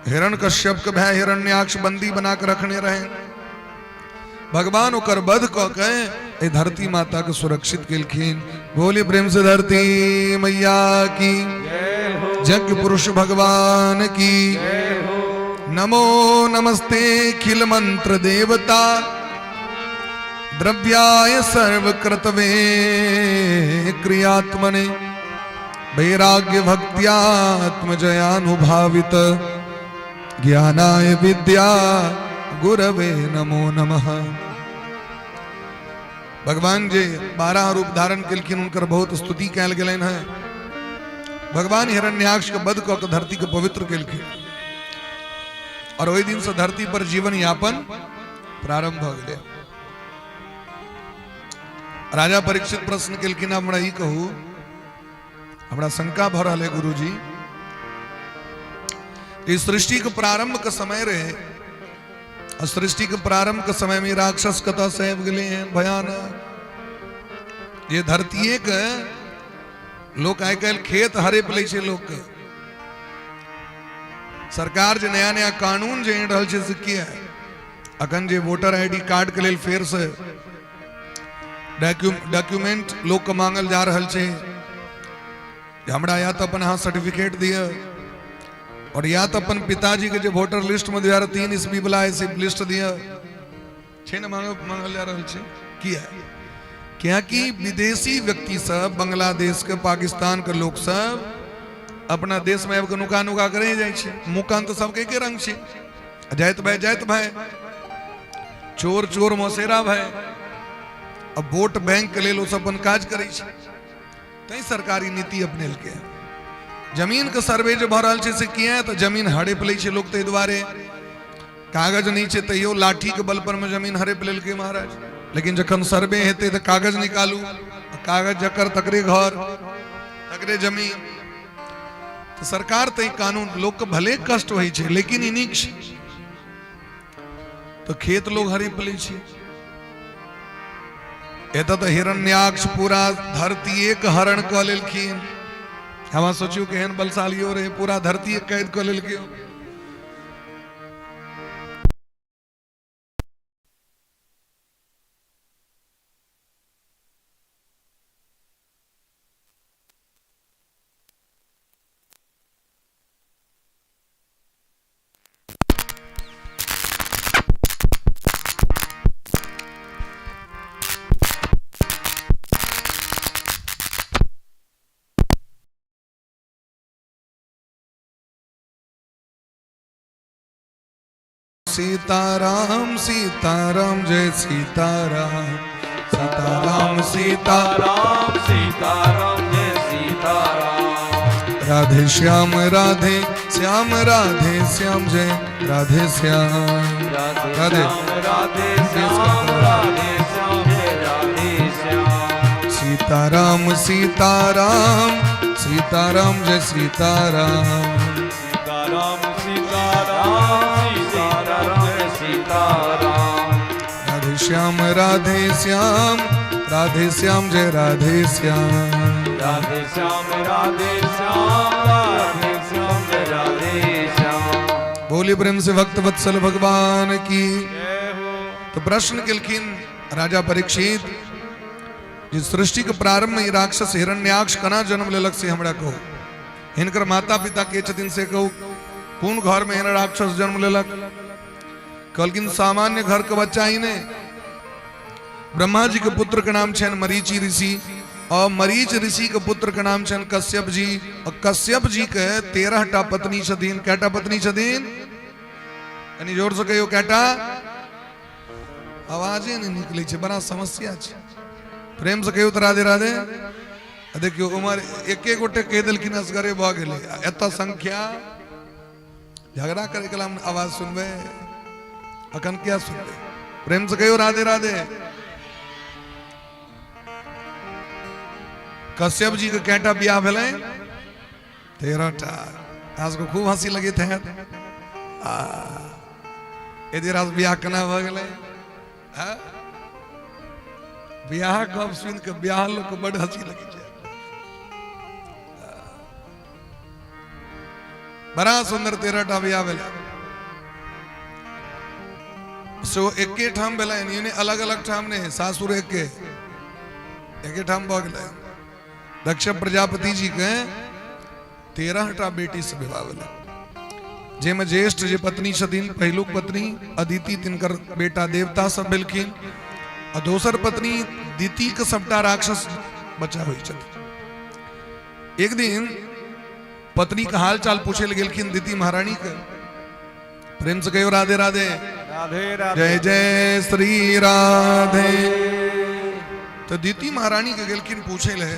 हिरण कश्यप के भाई हिरण्याक्ष बंदी बना के रखने रहे। भगवान ओकर वध कऽ के एहि धरती माता के सुरक्षित केलखिन। बोली प्रेम से धरती मैया की जय हो। यज्ञ पुरुष भगवान की जय हो। नमो नमस्ते खिल मंत्र देवता द्रव्याय सर्वकृतवे क्रियात्मने वैराग्य भक्त्यात्म जयानुभावित ज्ञानाय विद्या गुरवे नमो नमः। भगवान जे 12 रूप धारण केलखिन, हुनकर बहुत स्तुति कयल गेलनि हैं। भगवान हिरण्याक्ष के वध कऽ के धरती के पवित्र केलखिन और ओहि दिन से धरती पर जीवन यापन प्रारंभ भऽ गेलै। राजा परीक्षित प्रश्न केलखिन, हमरा ई कहू, हमरा शंका भऽ रहल है गुरुजी, ई सृष्टि के प्रारंभ के समय रहे आ सृष्टि के प्रारंभ के समय में राक्षस कतऽ से आबि गेलै हैं भयानक, जे धरतीये के लोक आइ काल्हि खेत हड़प लै छै लोकके। सरकार जे नया नया कानून जे आनि रहल छै से किया? अखन जे वोटर आईडी कार्ड के लेल फेर से डॉक्यूमेंट लोक के मांगल जा रहल छै जे हमरा या तऽ अपन अहाँ सर्टिफिकेट दिअ और या तऽ अपन पिताजी के जे वोटर लिस्ट में 2003 ईस्वी वाला है से लिस्ट दिअ। छै ने मांगल जा रहल छै? किया? कियाकि विदेशी व्यक्ति सब, बांग्लादेश के, पाकिस्तान के लोक सब अपना देश में आबि कऽ नुका नुका के रहि जाइ छै। मुकान तऽ सबके एके रंग छै। जाइत भाई, जाइत भाई, चोर चोर मौसेरा भाई। अब वोट बैंक के लेल ओ सब अपन काज करै छै, तैं सरकारी नीति अपनेलकै। जमीनके सर्वे जे भऽ रहल छै से किया? तऽ जमीन हड़प लै छै लोक, ताहि दुआरे कागज नहि छै तैयो लाठीके बल पर मे जमीन हड़प लेलकै महाराज। लेकिन जखन सर्वे हेतै तऽ कागज निकालू, कागज जकर तकरे घर तकरे जमीन। तऽ सरकार तऽ ई कानून लोकके भले कष्ट होइ छै लेकिन ई नीक छै। तऽ खेत लोग हड़प लै छै। एतऽ तऽ हिरण्याक्ष पूरा धरतीए के हरण कऽ लेलखिन। हमरा सोचियौ केहन बलशालियो रहे, पूरा धरतीए कैद कऽ लेलकै। सीताराम सीताराम जय सीताराम, सीताराम सीताराम सीताराम जय सीताराम। राधे श्याम राधे श्याम राधे श्याम जय राधे श्याम, राधे राधे श्याम राधे श्याम जय राधे श्याम। सीताराम सीताराम सीताराम जय सीताराम, सीताराम सीताराम सीताराम जय सीताराम। राधे श्याम राधे श्याम राधे श्याम जय राधे श्याम, राधे श्याम राधे श्याम राधे श्याम जय राधे श्याम। बोली प्रेम से भक्त वत्सल भगवान की जय हो। तो प्रश्न केलखिन राजा परीक्षित जे सृष्टि के प्रारंभ में ई राक्षस हिरण्याक्ष केना जन्म लेलक से हमरा कहू, हिनकर माता पिता के छथिन से कहू, कोन घर में एहन राक्षस जन्म लेलक? कहलखिन सामान्य घर के बच्चा ही नहीं, ब्रह्मा जी के पुत्र के नाम छनि मरीचि ऋषि, और मरीच ऋषि के पुत्र के नाम छनि कश्यप जी, और कश्यप जी के 13 टा पत्नी छथिन। कैटा पत्नी छथिन? कनी जोर से कहियो कैटा? आवाजे नहीं निकले छै, बड़ा समस्या छै। प्रेम से कहियो तऽ राधे राधे। आ देखियो उमर एके गोटे कहि देलखिन असगरे भऽ गेलै, आ एतऽ संख्या झगड़ा करे के हम आवाज सुनबै, अखन किया सुनबै? प्रेम से कहियो राधे राधे। कश्यप जी के कैटा बियाह भेलै? 13 टा। अहाँ सबके खूब हंसी लगैत हैत। आ यदि रास बियाह केना भऽ गेलै? हँ? बियाह गप सुनि कऽ बियाह लोकके बड्ड हंसी लगै छै। बड़ा सुंदर 13 टा बियाह भेलै, से ओ एके ठाम भेलनि, यानी अलग अलग ठाम नहि, सासुर एके एके ठाम भऽ गेलै। दक्ष प्रजापति जी के 13 टा बेटी से विवाह भेलै, जाहिमे ज्येष्ठ जे पत्नी छथिन, पहिलुक पत्नी अदिति, तिनकर बेटा देवता सब भेलखिन, आ दोसर पत्नी दिति के सबटा राक्षस बच्चा होइ छथिन। एक दिन पत्नी के हाल चाल पूछे लए गेलखिन दिति महारानी के। प्रेम से कहियो राधे राधे, राधे राधे, जय जय श्री राधे। तो दिति महारानी के गेलखिन पूछे ले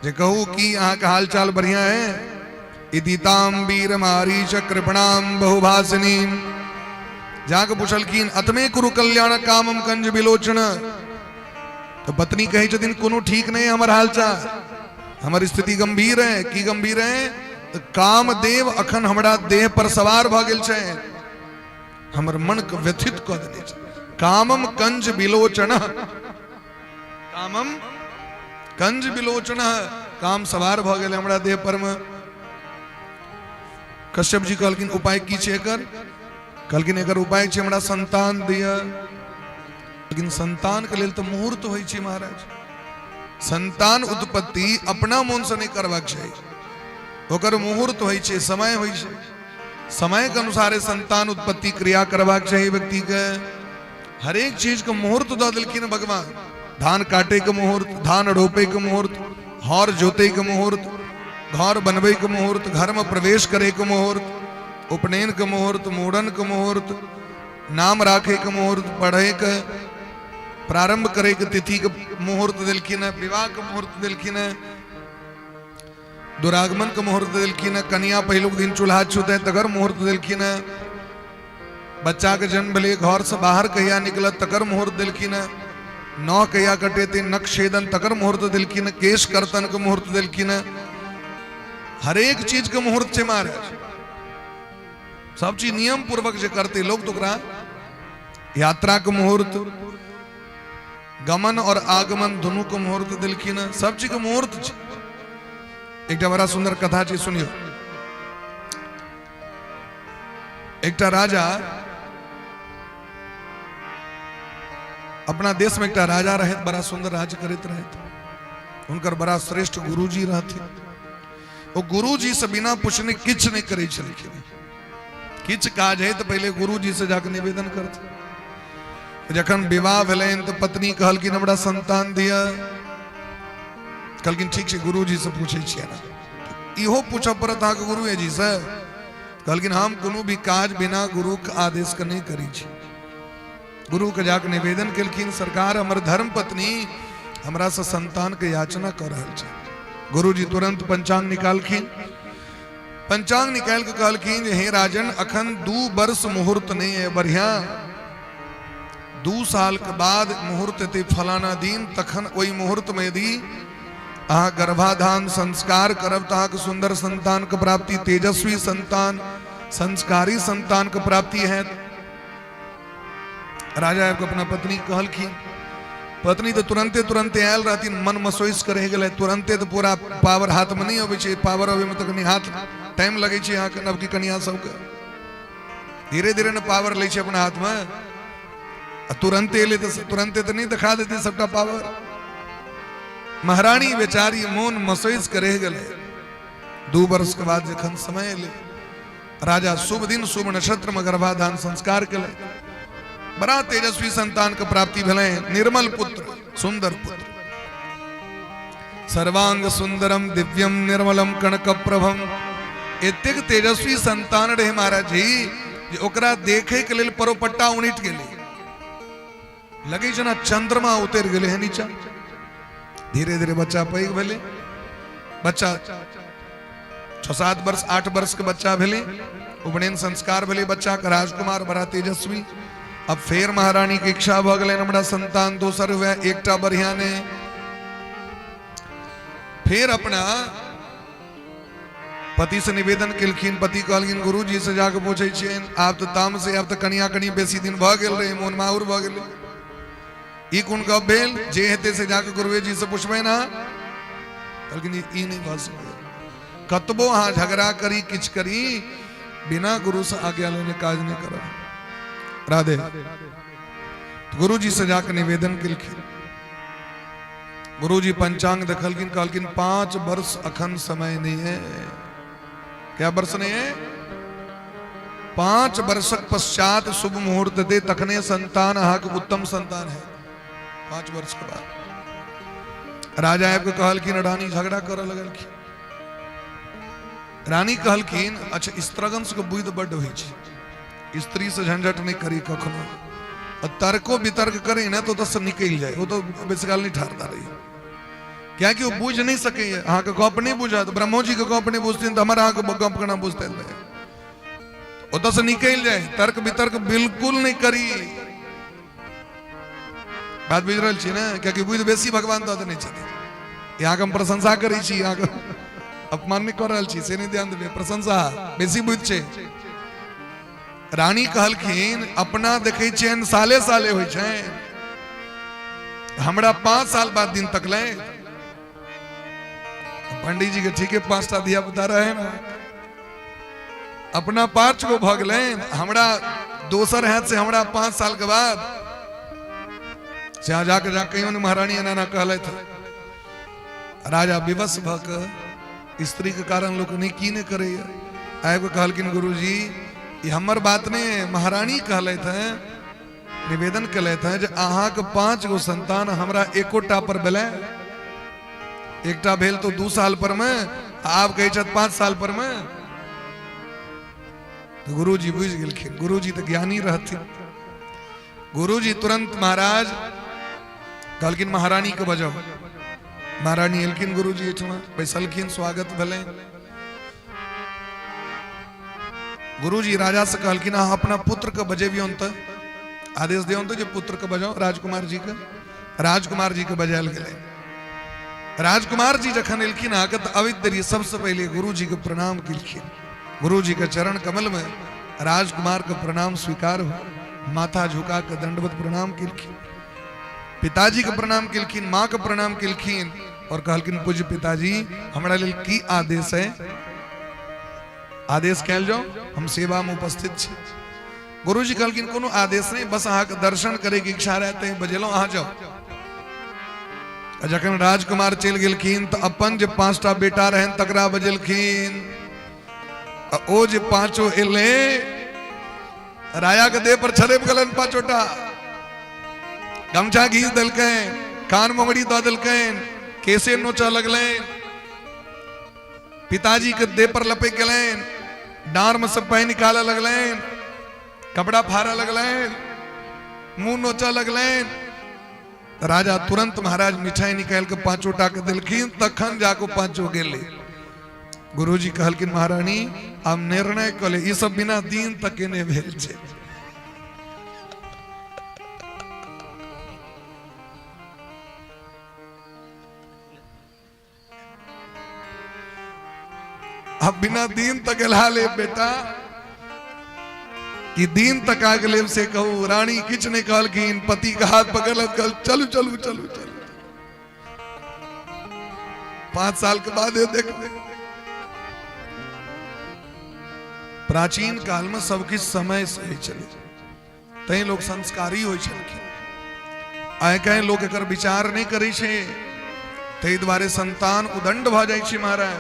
जे कहू कि अहाँ के हाल चाल बढ़िया है? इदिताम वीर मारीच कृपणाम बहुभाषिनी। जाके पूछलखिन अतमे कुरु कल्याण कामम कंज विलोचन। तो पत्नी कहै छथिन कोनो ठीक नहीं हमर हाल चाल, हमर स्थिति गंभीर है। की गंभीर है? तो कामदेव अखन हमरा देह पर सवार भऽ गेल छै, हमर मन के व्यथित कऽ देने छै। कामम कंज विलोचन, कामम कंज विलोचन, काम सवार भऽ गेल हमरा देह पर में। कश्यप जी कहलखिन उपाय की छै एकर? कहलखिन एकर उपाय छै हमरा संतान दिअ। लेकिन संतान के लेल तऽ मुहूर्त होइ छै महाराज, संतान उत्पत्ति अपना मोन से नहि करबाक चाही, ओकर मुहूर्त होइ छै, समय होइ छै, समय के अनुसार संतान उत्पत्ति क्रिया करबाक चाही व्यक्ति के। हरेक चीज के मुहूर्त दऽ देलखिन भगवान, धान काटे के मुहूर्त, धान रोपे के मुहूर्त, हर जोते के मुहूर्त, घर बनबै के मुहूर्त, घर में प्रवेश करे के मुहूर्त, उपनयन के मुहूर्त, मूड़न के मुहूर्त, नाम राखे के मुहूर्त, पढ़े के प्रारंभ करे के तिथि के मुहूर्त देलखिन है, विवाह के मुहूर्त देलखिन है। दुरागमन के मुहूर्त देलखिन हँ, कनिया पहिलुक दिन चूल्हा छूते तकर मुहूर्त देलखिन हँ, बच्चा के जन्म भेलै घर से बाहर कहिया निकलत तकर मुहूर्त देलखिन हँ, नह कहिया कटेतै नख छेदन तकर मुहूर्त देलखिन हँ, केश कर्तन के मुहूर्त देलखिन हँ, हरेक चीज के मुहूर्त छै महाराज। सब चीज नियम पूर्वक जे करते लोग तो ओकरा यात्रा के मुहूर्त, गमन और आगमन दोनों के मुहूर्त देलखिन हँ, सब चीज के मुहूर्त छै। एकटा बड़ा सुंदर कथा छै, सुनियो। एकटा राजा अपना देश में एकटा राजा रहत, बड़ा सुंदर राज्य करैत रहत, हुनकर बड़ा श्रेष्ठ गुरुजी रहथिन। ओ गुरुजी से बिना पूछने किछु नहि करै छलखिन। किछु काज है तऽ पहिले गुरुजी से जाके निवेदन करथिन। जखन विवाह भेलनि तऽ पत्नी कहलखिन हमरा संतान दिअ। कहलखिन ठीक छै, गुरुजी से पूछै छियै ने। इहो पूछऽ पड़त अहाँके गुरुए जी से। कहलखिन हम कोनो भी काज बिना गुरु के आदेश के नहि करै छी। गुरु के जाके निवेदन केलखिन, सरकार हमर धर्म पत्नी हमरा से संतान के याचना कर रहल छै। गुरुजी तुरंत पंचांग निकालखिन। पंचांग निकाल के कहलखिन हे राजन, अखन 2 वर्ष मुहूर्त नहीं है बढ़िया, 2 साल के बाद मुहूर्त एतै फलाना दिन, तखन ओहि मुहूर्त में यदि अहाँ गर्भाधान संस्कार करब तऽ अहाँके सुंदर संतान के प्राप्ति, तेजस्वी संतान, संस्कारी संतान के प्राप्ति हैत। राजा आबि अपना पत्नी कहलखिन। पत्नी तऽ तुरंते तुरंते आयल रहथिन, मन मसोसि कऽ रहि गेलै। तुरंते तऽ पूरा पावर हाथमे नहि अबै छै, पावर अबैमे तऽ कनि हाथ टाइम लगै छै अहाँके। नवकी कनिया सबके धीरे धीरे ने पावर लै छै अपना हाथमे, आ तुरंते एलै तऽ तुरंते तऽ नहि देखा देतै सबटा पावर। महारानी बेचारी मोन मसोसि कऽ रहि गेलै। 2 वर्ष के बाद जखन समय एलै, राजा शुभ दिन शुभ नक्षत्र में गर्भाधान संस्कार केलनि। बड़ा तेजस्वी संतान के प्राप्ति भेलै, निर्मल पुत्र, सुंदर पुत्र, सर्वांग सुंदरम दिव्यम निर्मलम कनक प्रभम। एतेक तेजस्वी संतान रहे महाराज जी जे ओकरा देखे के लेल परोपट्टा उनटि गेलै, लगे जेना चंद्रमा उतरि गेलै है नीचा। धीरे धीरे बच्चा पैघ भेलै, बच्चा 6 7 वर्ष 8 वर्ष के बच्चा भेलै, उपनयन संस्कार भेलै बच्चा के, राजकुमार बड़ा तेजस्वी। अब फेर महारानी के इच्छा भऽ गेलनि हमरा संतान दोसर हुए, एकटा बढ़िया ने। फेर अपना पति से निवेदन केलखिन। पति कहलखिन गुरुजी से जाके पूछै छियनि, आब तऽ तामसे, आब तऽ कनिया कनि बेसी दिन भऽ गेल रहै, मोन माहुर भऽ गेलै, ई कोन गप भेल, जे हेतै से जाके गुरुए जी से पुछबै ना। कहलखिन ई नहि भऽ सकैए, कतबो अहाँ झगड़ा करी किछु करी, बिना गुरु से आज्ञा लेने काज नहि करब। राधे। गुरुजी से जाके निवेदन केलखिन। गुरुजी पंचांग देखलखिन, कहलखिन 5 वर्ष अखन समय नहीं है। क्या वर्ष नहीं है? 5 वर्षक पश्चात शुभ मुहूर्त दे तखने संतान अहाँके उत्तम संतान है। 5 वर्ष के बाद राजा आबि के कहलखिन, रानी झगड़ा करऽ लगलखिन। रानी कहलखिन अच्छा स्त्रगण सबके बुद्धि बड्ड होइ छै, स्त्री से झंझट नहि करी कखनो, आ तर्को वितर्क करी ने तो ओतऽसँ निकलि जाय, ओ तऽ बेसी काल नहि ठहरता रही, कियाकि ओ बुझि नहि सकैए, अहाँके गप नहि बुझत। ब्रह्मोजी के गप नहि बुझथिन तऽ हमर अहाँके गप केना बुझतै? ओतऽसँ निकलि जाय, तर्क वितर्क बिल्कुल नहि करी। बात बुझि रहल छी ने? कियाकि बुद्धि बेसी भगवान दऽ देने छथिन। अहाँके हम प्रशंसा करै छी, अहाँके अपमान नहि कऽ रहल छी, से नहि ध्यान देबै, प्रशंसा, बेसी बुद्धि छै। रानी कहलखिन अपना देखै छियनि साले साले होइ छै, हमरा 5 साल बाद दिन तकलै। पंडित जी के ठीके 5टा धिया पुता रहे ने, अपना 5 गो भऽ गेलै, हमरा दोसर हाथ से हमरा 5 साल के बाद से अहाँ जाके जा कहियो ने महारानी एना एना कहलथि। राजा विवश भऽ कऽ, स्त्री के कारण लोक नहि की नहि करैया, आबि कऽ कहलखिन गुरुजी ई हमर बात नहि, महारानी कहलथि हैं, निवेदन केलथि हैं जे अहाँके 5 गो संतान हमरा एकोटा पर भेलै, एकटा भेल तो 2 साल पर में, आब कहै छथि 5 साल पर में। तो गुरुजी बुझि गेलखिन, गुरुजी तऽ ज्ञानी रहथिन। गुरुजी तुरंत महाराज कहलखिन महारानी के बजाओ। महारानी एलखिन गुरुजी एहिठमा बैसलखिन, स्वागत भेलै। गुरुजी राजा से कहलखिन, अहाँ अपना पुत्र के बजेबियौन तऽ आदेश दियौन तऽ जे पुत्र के बजाउ, राजकुमार जी के। राजकुमार जी के बजायल गेलै। राजकुमार जी जखन एलखिन अहाँके तऽ अबैत देरी सबसे पहिले गुरुजी के प्रणाम केलखिन। गुरुजी के चरण कमल में राजकुमार के प्रणाम स्वीकार हो, माथा झुका के दंडवत प्रणाम केलखिन, पिताजी के प्रणाम केलखिन, माँ के प्रणाम केलखिन और कहलखिन, पूज्य पिताजी, हमरा लेल की आदेश है? आदेश कैल जाओ, हम सेवा में उपस्थित छी। गुरुजी कहलखिन, कोनो आदेश नहीं, बस अहाँके दर्शन करे के इच्छा रहते हैं, बजेलहुँ, अहाँ जाओ। आ जखन राजकुमार चलि गेलखिन तऽ अपन जे 5टा बेटा रहनि तकरा बजेलखिन। आ ओ जे पांचो एलै, राया के देह पर छड़पि गेलनि, पांचोटा गमछा घीच देलकनि, कान मोंगड़ी दऽ देलकनि, केसे नोचऽ लगलनि, पिताजी के देह पर लपकि गेलनि, डांर में सब पानि निकालऽ लगलनि, कपड़ा फाड़ऽ लगलनि, मुंह नोचऽ लगलनि। राजा तुरंत महाराज मिठाई निकालि के पांचोटा के देलखिन, तखन जाके पांचो गेलै। गुरुजी कहलखिन, महारानी, आब निर्णय कऽ ले, ई सब बिना दिन तक नहि भेल छै। अब बिना दिन तक एला ले बेटा कि दिन तक आगे लेब से कहू। रानी किछु नहि कहलखिन, पति के हाथ पकड़ल, कहल, चलू चलू चलू चलू, 5 साल के बाद देखबै। प्राचीन काल में सब किछु समय से होइ छलै, तैं लोक संस्कारी होइ छलखिन। आइ काल्हि लोक एकर विचार नहि करै छै, ताहि दुआरे संतान उदंड भऽ जाइ छै। महाराज,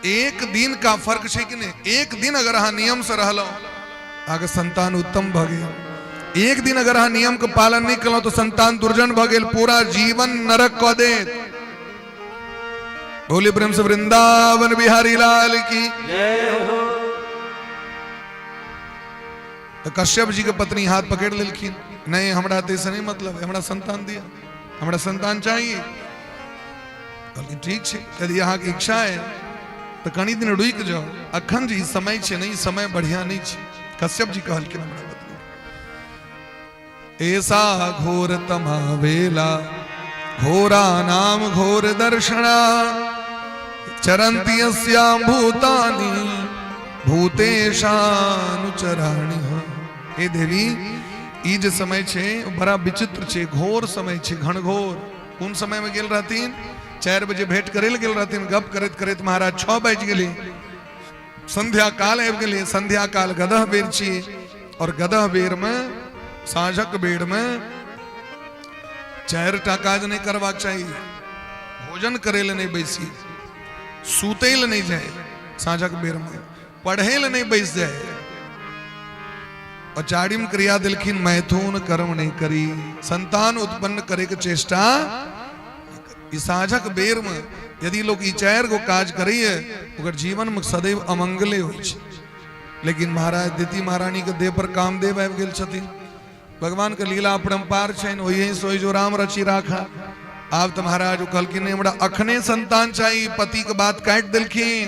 एक दिन का फर्क छै कि नहि? एक दिन अगर अहाँ नियम से रहलहुँ, अहाँके संतान उत्तम भऽ गेल। एक दिन अगर अहाँ नियम के पालन नहि केलहुँ तऽ संतान दुर्जन भऽ गेल, पूरा जीवन नरक कऽ देत। बोले प्रेम से वृंदावन बिहारी लाल की जय हो। तऽ कश्यप जी के पत्नी हाथ पकड़ लेलखिन, नहीं, हमरा तऽ से नहीं मतलब है, हमरा संतान दिया, हमरा संतान चाहिए। कहलखिन, ठीक छै, यदि अहाँके इच्छा है तऽ कनि दिन रुकि जाउ, अखन जे ई समय छै ने, ई समय बढ़िया नहि छै। कश्यप जी कहलखिन हमरा पत्नी, ऐसा घोर तमा वेला, घोरा नाम घोर दर्शना, चरंती अस्याम भूतानि भूतेशानुचराणि। हे देवी, ई जे समय छै ओ बड़ा विचित्र छै, घोर समय छै, घनघोर। कोन समय में गेल रहथिन? 4 बजे भेंट करे लए गेल रहथिन। गप करैत करैत महाराज 6 बाजि गेलै, संध्या काल आबि गेलै। संध्या काल गदह बेर छी और गदह बेर में, साँझक बेर में 4टा काज नहीं करबाक चाही। भोजन करे लए नहीं बैसी, सुतै लए नहीं जाए साँझक बेर में, पढ़े लए नहीं बैस जाए, और चारिम क्रिया देलखिन, मैथुन कर्म नहीं करी, संतान उत्पन्न करे के चेष्टा। ई साँझक बेर में यदि लोग ई 4 गो काज करैए, ओकर जीवन में सदैव अमंगले होइ छै। लेकिन महाराज, दिति महारानी के देह पर कामदेव आबि गेल छथिन। भगवान के लीला अपरंपार छनि, ओहि सोई जो राम रची राखा। आब तऽ महाराज ओ कहलखिन, नहि, हमरा अखने संतान चाही। पति के बात काटि देलखिन,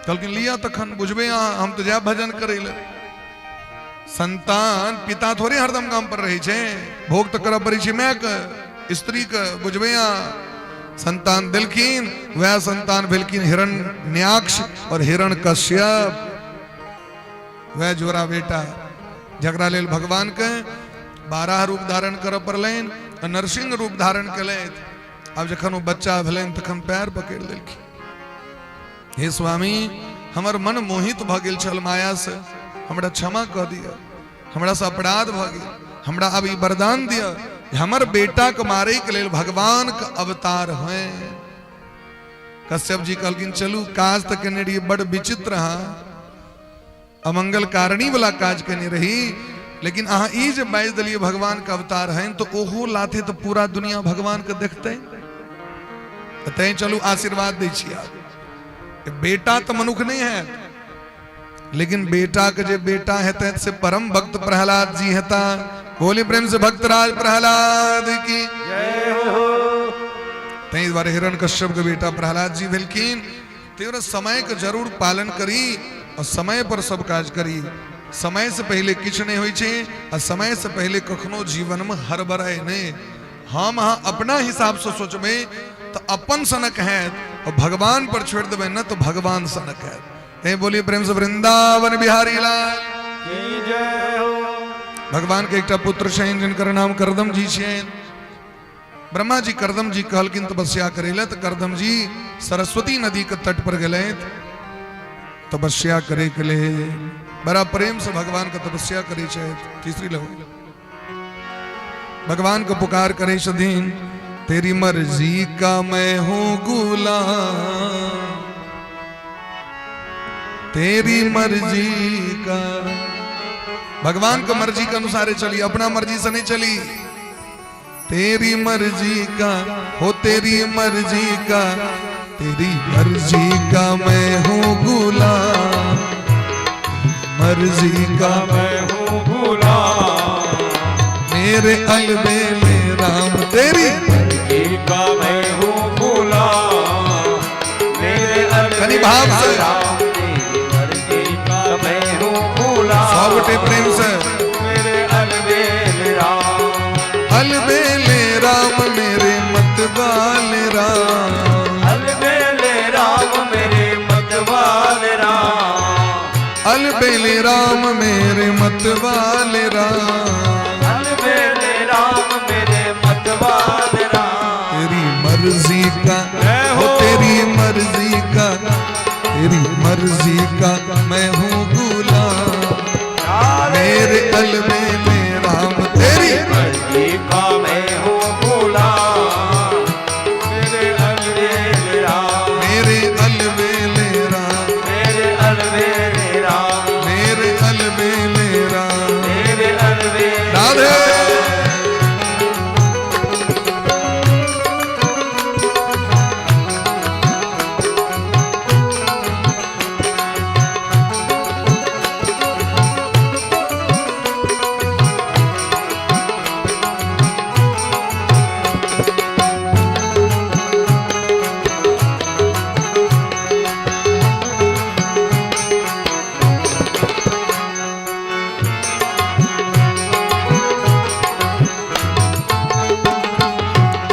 कहलखिन, लिअ तखन बुझबै अहाँ, हम तऽ जायब भजन करै लए। संतान पिता थोड़े हरदम काम पर रहै छै, भोग तऽ करऽ पड़ै छै मायके, स्त्रीके, बुझबै अहाँ। संतान देलखिन, वएह संतान भेलखिन हिरण्याक्ष और हिरण कश्यप। वह जोड़ा बेटा जकरा लेल भगवान के 12 रूप धारण करऽ पड़लनि आ नरसिंह रूप धारण केलथि। आब जखन ओ बच्चा भेलनि तखन पैर पकड़ि लेलखिन, हे स्वामी, हमर मन मोहित भऽ गेल छल माया से, हमरा क्षमा कऽ दिअ, हमरा से अपराध भऽ गेल, हमरा आब ई वरदान दिअ, हमर बेटा के मारे के लेल भगवान के अवतार हैं। कश्यप जी कहलखिन, चलू, काज तऽ केने रहियै बड़ विचित्र, अहाँ अमंगल कारणी वाला काज केने रही, लेकिन अहाँ ई जे बाजि देलियै भगवान के अवतार हैं, तो ओहो लाथे तऽ पूरा दुनिया भगवान के देखतै, तऽ तैं चलू आशीर्वाद दै छी। आब बेटा तऽ मनुख नहीं है, लेकिन बेटा के जे बेटा हेतै से परम भक्त प्रहलाद जी हेता। बोली प्रेम से भक्तराज प्रहलाद की जय हो। ताहि दुआरे हिरण कश्यप के बेटा प्रहलाद जी भेलखिन। ताहि समय के जरूर पालन करी और समय पर सब काज करी। समय से पहले किछु नहि होइ छै आ समय से पहले कखनो जीवन में हड़बड़ाय नहि। हम अहाँ अपना हिसाब से सोचबै तऽ अपन सनक हैत और भगवान पर छोड़ि देबै ने तऽ भगवान सनक हैत। तैं बोलिए प्रेम से वृंदावन बिहारी लाल की जय हो। भगवान के एकटा पुत्र छनि जिनकर नाम करदम जी छनि। ब्रह्मा जी करदम जी कहलखिन तपस्या करे ले, तऽ करदम जी सरस्वती नदी के तट पर गेलथि तपस्या करे के लिए। बड़ा प्रेम से भगवान के तपस्या करे छथि। तीसरी लहू भगवान को पुकार करे छथिन, तेरी मर्जी का मैं हूं गुलाम, तेरी मर्जी का। भगवान को मर्जी के अनुसार चली, अपना मर्जी से नहीं चली। तेरी मर्जी का हो, तेरी मर्जी का, तेरी मर्जी का मैं हूँ गुलाम, मर्जी का मैं हूँ गुलाम, मेरे अलबेले राम, तेरी मर्जी का मैं हूँ गुलाम, मेरे कनी भाव से। राम, तेरी मर्जी का मैं हूँ गुलाम, सौ गोटे प्रेम से। मेरे अलबेले राम, अलबेले राम मेरे मतवाले राम, अलबेले राम मेरे मतवाले राम, अलबेले राम मेरे मतवाले राम, अलबेले राम मेरे मतवाले राम, तेरी मर्जी का जय हो, हो। तेरी मर्जी का, तेरी मर्जी का मैं हूँ गुलाम, मेरे अलबेले राम, तेरी मर्जी का मैं हूँ गुलाम, मेरे अलबेले राम, मेरे अलबेले राम, मेरे अलबेले राम, मेरे अलबेले राम, मेरे अलबेले राधे।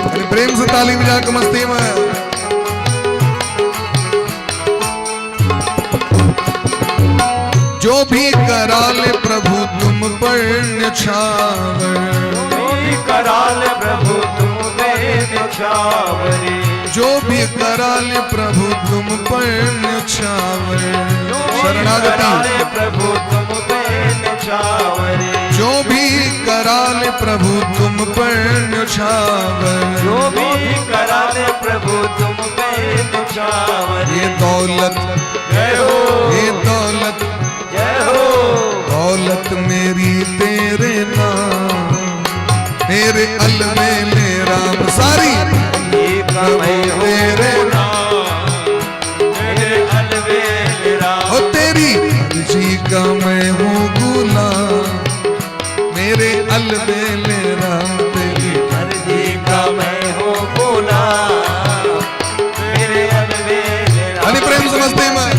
अरे प्रेम से ताली बजा के मस्ती में। जो भी करा ले प्रभु तुम पर न्योछावर, जो भी करा ले प्रभु तुम पे न्योछावरे, जो भी करा ले प्रभु तुम पर न्योछावर, जो भी शरणागति। करा ले प्रभु तुम पे न्योछावरे, जो भी करा ले प्रभु तुम पर न्योछावर, जो भी करा ले प्रभु तुम पे न्योछावरे, ये दौलत, जय हो, ये दौलत, जय हो, दौलत मेरी तेरे नाम, मेरे अलबेले राम, सारी ये का मैं हूँ तेरे गुलाम, मेरे अलबेले राम, हो तेरी मर्जी का मैं हूँ गुलाम, मेरे अलबेले राम, तेरी मर्जी का मैं हूँ गुलाम, मेरे अलबेले राम। हरि प्रेम समझते मैं।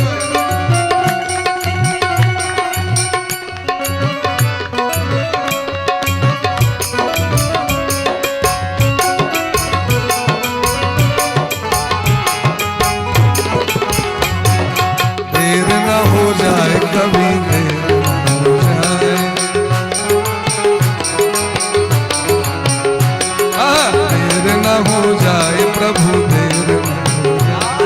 देर न हो जाए कभी, देर न हो जाए, आहा, देर न हो जाए प्रभु, देर न हो जाए।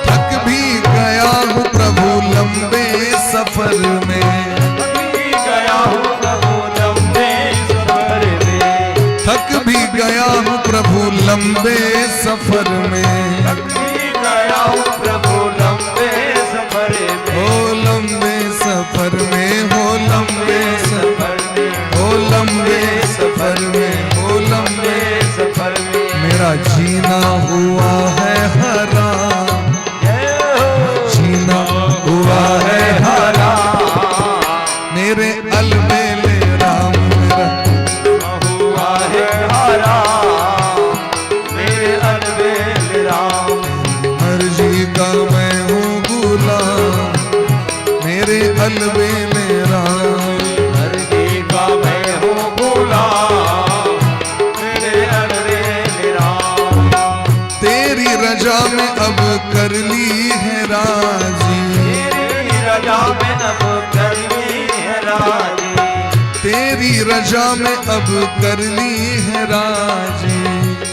थक भी गया हूँ प्रभु लंबे सफर में, थक भी गया हूँ प्रभु लंबे सफर में, थक भी गया हूँ प्रभु लंबे सफर में, थक भी गया हूँ प्रभु लंबे सफर में, हो लंबे सफर में, हो लंबे सफर, सफर में, हो लंबे सफर में, हो लंबे अलबेले राम। मर्जी का मैं हूँ गुलाम, मेरे अलबेले राम। तेरी रजा में अब कर ली है राजी, तेरी रजा में अब कर ली है राजी, तेरी रजा में अब कर ली है राजी।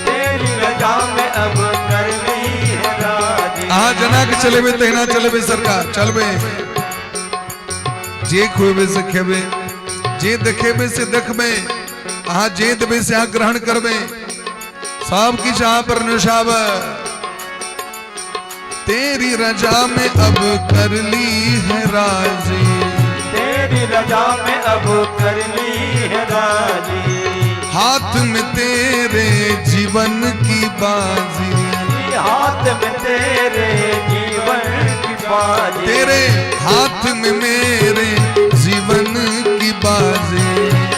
तेरी रजा में अब कर ली है राजी। अहाँ जना के चलेबे तहिना चलेबे सरकार, चलबे जे खुएबे से खेबे, जे देखेबे से देखबे, अहाँ जे देबे से अहाँ ग्रहण करबे, सब किछु अहाँ पर न्योछावर। तेरी रजा में अब कर ली है राजी, तेरी रजा में अब कर ली है राजी, हाथ में तेरे जीवन की बाजी, हाथ में तेरे जीवन की बाजी, तेरे हाथ में मेरे जीवन की बाजी,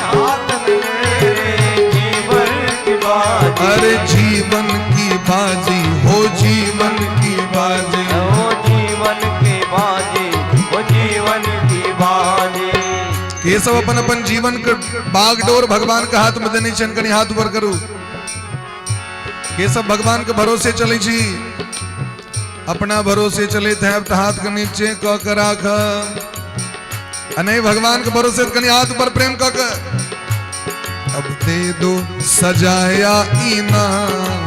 हाथ में मेरे जीवन की बाजी। अरे जीवन की बाजी हो, जीवन की बाजी, हो जीवन की बाजी, हो जीवन की बाजी। ये सब अपन अपन जीवन के बागडोर भगवान के हाथ में देने छनि, कनि हाथ ऊपर करू। ये सब भगवान के भरोसे चले छी, अपना भरोसे चले थे तो हाथ के नीचे क के राख, आ नहीं भगवान के भरोसे तो कनि हाथ ऊपर प्रेम क के। अब दे दो सजाया इनाम,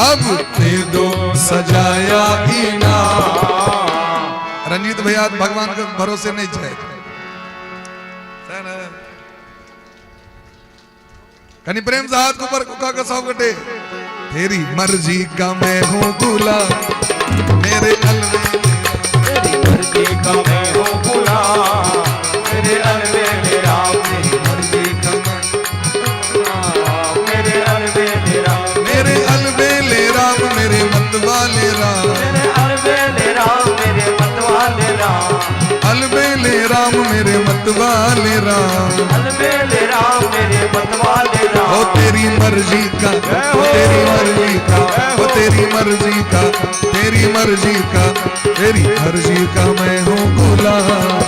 अब दे दो सजाया इनाम। रंजीत भैया भगवान के भरोसे नहीं छे। कनि प्रेम से हाथ ऊपर उठा के सब गोटे, तेरी मर्जी का मैं हूँ गुलाम, मेरे अलबेले, तेरी मर्जी का मैं हूँ गुलाम, मेरे अलबेले राम, तेरी मर्जी का मैं मेरे अलबेले राम, मेरे अलबेले राम, मेरे मत वाले राम, मेरे अलबेले राम, मेरे मत वाले राम, अलबेले राम, मेरे मत वाले राम, अलबेले राम, मेरे मत वाले राम। ओ तेरी मर्जी का, ओ तेरी मर्जी का, ओ तेरी मर्जी का, तेरी मर्जी का, तेरी मर्जी का मैं हूँ गुलाम,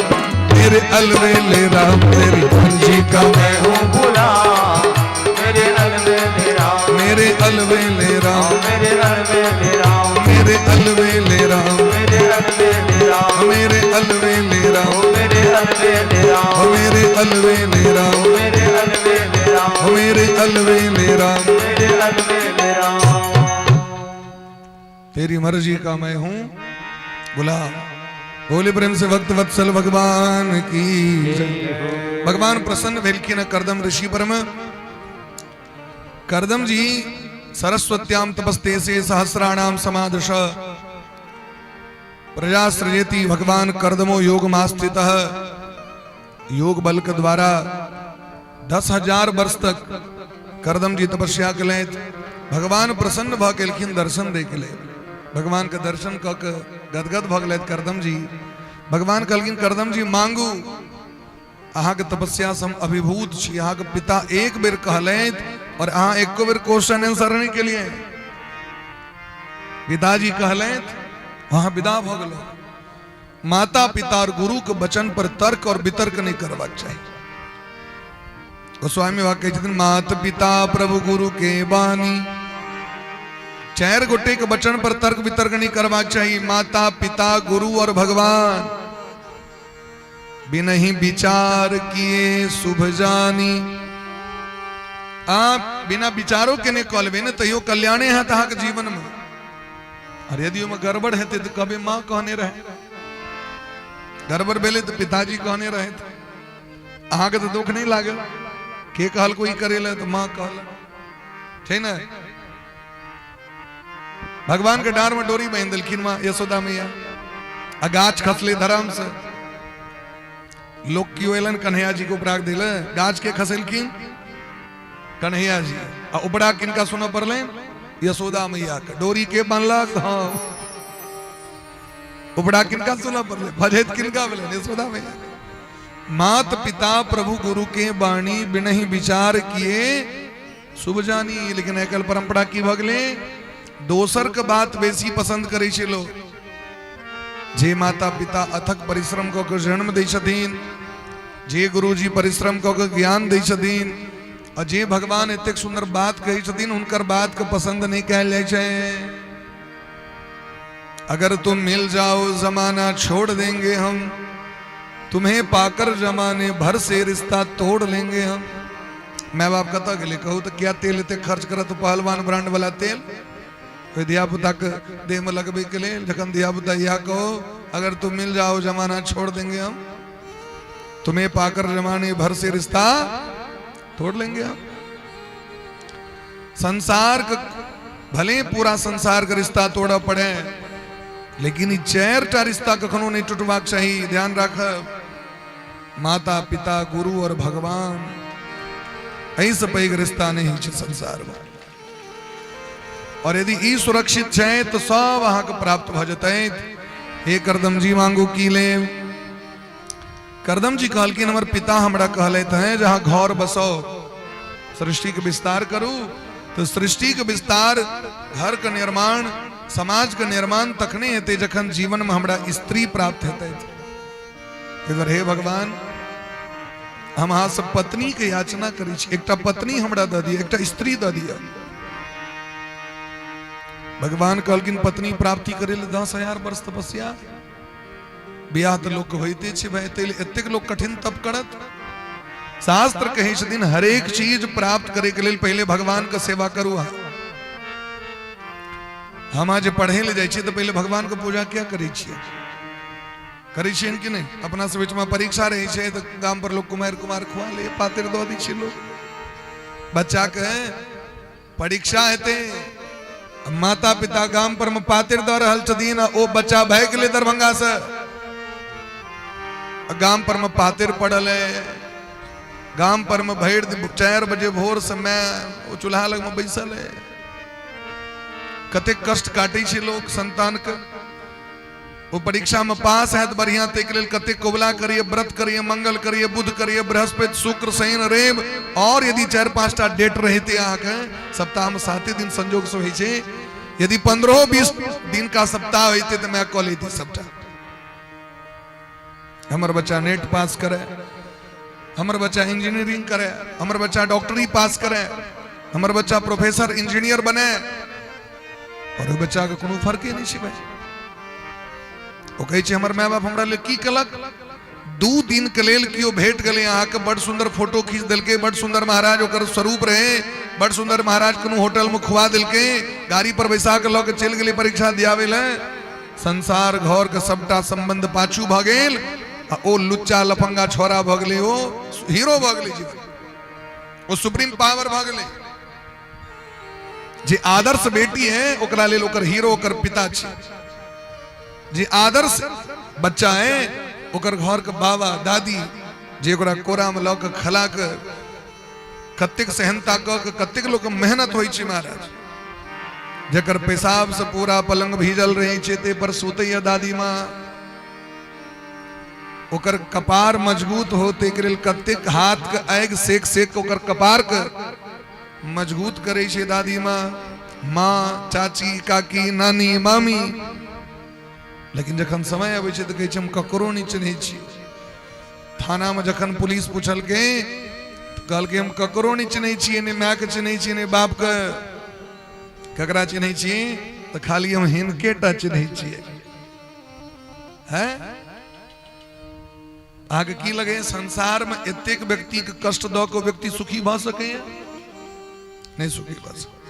मेरे अलबेले राम, तेरी मर्जी का मैं हूँ गुलाम, मेरे अलबेले राम, मेरे अलबेले राम, मेरे अलबेले राम, मेरे अलबेले राम, मेरे अलबेले राम, मेरे अलबेले राम, मेरे अलबेले राम, मेरे अलबेले राम, मेरे अलबेले राम, मेरे अलबेले राम, मेरे अलबेले राम। तेरी मर्जी का मैं हूँ गुलाम। बोले प्रेम से भक्त वत्सल भगवान की जय। भगवान प्रसन्न भेलखिन करदम ऋषि परम। करदम जी सरस्वत्याम तपस्ते से सहस्राणाम समादश प्रजा सृजेति भगवान करदमो योग मास्थितः। योग बल के द्वारा 10,000 वर्ष तक करदम जी तपस्या केलथि। भगवान प्रसन्न भऽ गेलखिन दर्शन दै के लेल। भगवान के दर्शन कऽ के गदगद भऽ गेलथि करदम जी। भगवान कहलखिन करदम जी मांगू, अहाँके तपस्या से हम अभिभूत छी। अहाँके पिता एक बेर कहलथि और अहाँ एको बेर क्वेश्चन आंसर नहीं केलिए। पिताजी कहलथि वहां विदा भऽ गेलो। माता पिता और गुरु के वचन पर तर्क और वितर्क नहीं करबाक चाही। गोस्वामी बाबा कहै छथिन मात पिता प्रभु गुरु के बानी। चारि गोटे के वचन पर तर्क वितर्क नहीं करबाक चाही। माता पिता गुरु और भगवान बिनहि विचार किए शुभ जानी। आप बिना विचारो के नहीं कऽ लेबै ने तैयो कल्याणे हैत अहाँके जीवन में। और यदि ओहिमे गड़बड़ हेतै तऽ कहबै माँ कहने रहे, गड़बड़ भेलै तऽ पिताजी कहने रहे। अहाँके तऽ दुख नहीं लागल, के कहलको ई करे लए तऽ माँ कहलक, छै ने। भगवान के डार में डोरी बांधि देलखिन माँ यशोदा मैया, आ गाछ खसले धराम से। लोक की एलन कन्हैया जी के उपराग दिले, गाछ के खसेलखिन कन्हैया जी, आ उपरा किनका सुनऽ पड़लै यशोदा मैया के। डोरी के बांधलक, हाँ उपरा किनका सुनऽ पड़लै, भजैत किनका भेलै यशोदा मैया। मात पिता प्रभु गुरु के वाणी बिनहि विचार किए शुभ जानी। लेकिन आइ काल्हि परंपरा की भऽ गेलै, दोसर के बात बेसी पसंद करै छै लोग। जे माता पिता अथक परिश्रम कऽ के जन्म दै छथिन, जे गुरुजी परिश्रम कऽ के ज्ञान दै छथिन आ जे भगवान एतेक सुन्दर बात कहै छथिन, हुनकर बात के पसंद नहि कयल जाइ छै। अगर तुम मिल जाओ जमाना छोड़ देंगे हम, तुम्हें पाकर जमाने भर से रिश्ता तोड़ लेंगे हम। माय बाप कतऽ गेलै कहू तऽ? किया तेल एते खर्च करत? पहलवान ब्रांड वाला तेल ओहि धियापुताके देहमे लगबैके लेल। जखन धियापुता इएह कहो, अगर तुम मिल जाओ जमाना छोड़ देंगे हम, तुम्हें पाकर जमाने भर से रिश्ता तोड़ लेंगे हम। संसार के भले पूरा संसार के रिश्ता तोड़ऽ पड़े, लेकिन ई चारि टा रिश्ता कखनो नहीं टूटबाक चाही। ध्यान राखब, माता, पिता, गुरु और भगवान। एहिसँ पैघ रिश्ता नहीं छै संसार में। और यदि ई सुरक्षित छै तऽ सब अहाँके प्राप्त भऽ जेतै। हे करदम जी, मांगू की लेब? करदम जी कहलखिन, हमर पिता हमरा कहलथि हैं जे अहाँ घर बसाउ, सृष्टि के विस्तार करू। तऽ सृष्टि के विस्तार, घर के निर्माण, समाज के निर्माण तखने हेतै जखन जीवन में हमरा स्त्री प्राप्त हेतै। ताहि दुआरे हे भगवान, हम अहाँ से पत्नी के याचना करै छी, एकटा पत्नी हमरा दऽ दिअ, एकटा स्त्री दऽ दिअ। भगवान कहलखिन, पत्नी प्राप्ति करै लए 10,000 वर्ष तपस्या? बियाह तऽ लोक होइते छै भाई, ताहि लेल एतेक लोक कठिन तप करत? शास्त्र कहै छथिन, हरेक चीज प्राप्त करे के लेल पहिले भगवान के सेवा करू। अहाँ हम अहाँ जे पढ़े लए जाइ छियै तऽ पहिले भगवान के पूजा किया करै छियै? करै छियनि कि नहि? अपना सब बीचमे परीक्षा रहै छै तऽ गाम पर लोक कुमारि कुमार खुआ ले, पातरि दऽ दै छै लोक बच्चाके। परीक्षा हेतै, माता पिता गाम पर मे पातरि दऽ रहल छथिन आ ओ बच्चा भागि गेलै दरभंगा से, आ गाम पर मे पातरि पड़ल है। गाम पर मे भरि दिन 4 बजे भोर से माय ओ चूल्हा लग मे बैसल है। कतेक कष्ट काटै छै लोक संतानके। ओ परीक्षा में पास हैत बढ़िया, ताहिके लेल कतेक कोबला करिए, व्रत करिए, मंगल करिए, बुध करिए, बृहस्पति, शुक्र, शनि, रवि, और यदि चारि पांचटा डेट रहते अहाँके सप्ताह में, साते दिन संयोग से होइ छै, यदि 15-20 दिन का सप्ताह होइते तऽ मैं कऽ लेती सबटा। हमर बच्चा नेट पास करे, हमर बच्चा इंजीनियरिंग करे, हमर बच्चा डॉक्टरी पास करे, हमर बच्चा प्रोफेसर, इंजीनियर बने, और ओहि बच्चाके कोनो फर्के नहि छै भाई। ओ कहै छै, हमर माय बाप हमरा लेल की केलक? 2 दिन के लेल केओ भेट गेलै अहाँके, बड़ सुंदर फोटो खींच देलकै, बड़ सुंदर महाराज ओकर स्वरूप रहे, बड़ सुंदर महाराज कोनो होटल में खुआ देलकै, गाड़ी पर बैसा के लऽ के चलि गेलै परीक्षा दियाबै लए। संसार, घर के सबटा संबंध पाछू भऽ गेल आ ओ लुच्चा लफंगा छोरा भऽ गेलै, ओ हीरो भऽ गेलै जीवन, ओ सुप्रीम पावर भऽ गेलै। जे आदर्श बेटी है, ओकरा लेल ओकर हीरो ओकर पिता छै। जे आदर्श बच्चा है, ओकर घर के बाबा, दादी, जे ओकरा कोरा में लऽ के खला के कतेक सहनता कऽ के, कतेक लोक मेहनत होइ छै महाराज। जकर पेशाब से पूरा पलंग भीजल रहै छै, ते पर सुतैया दादी माँ। ओकर कपार मजबूत हो ताहिके लेल कतेक हाथ के आगि सेक सेक के ओकर कपार के मजबूत करै छै दादी माँ, माँ, चाची, काकी, नानी, मामी। लेकिन जखन समय अबै छै तऽ कहै छै, हम ककरो नहि चिन्है छी। थानामे जखन पुलिस पुछलकै तऽ कहलकै, हम ककरो नहि चिन्है छियै, नहि मायके चिन्है छियै, नहि बापके। ककरा चिन्है छियै? तऽ खाली हम हिनके टा चिन्है छियै। हैं, अहाँके की लगैए, संसारमे एतेक व्यक्तिके कष्ट दऽ कऽ व्यक्ति सुखी भऽ सकैए? नहि सुखी भऽ सकैए।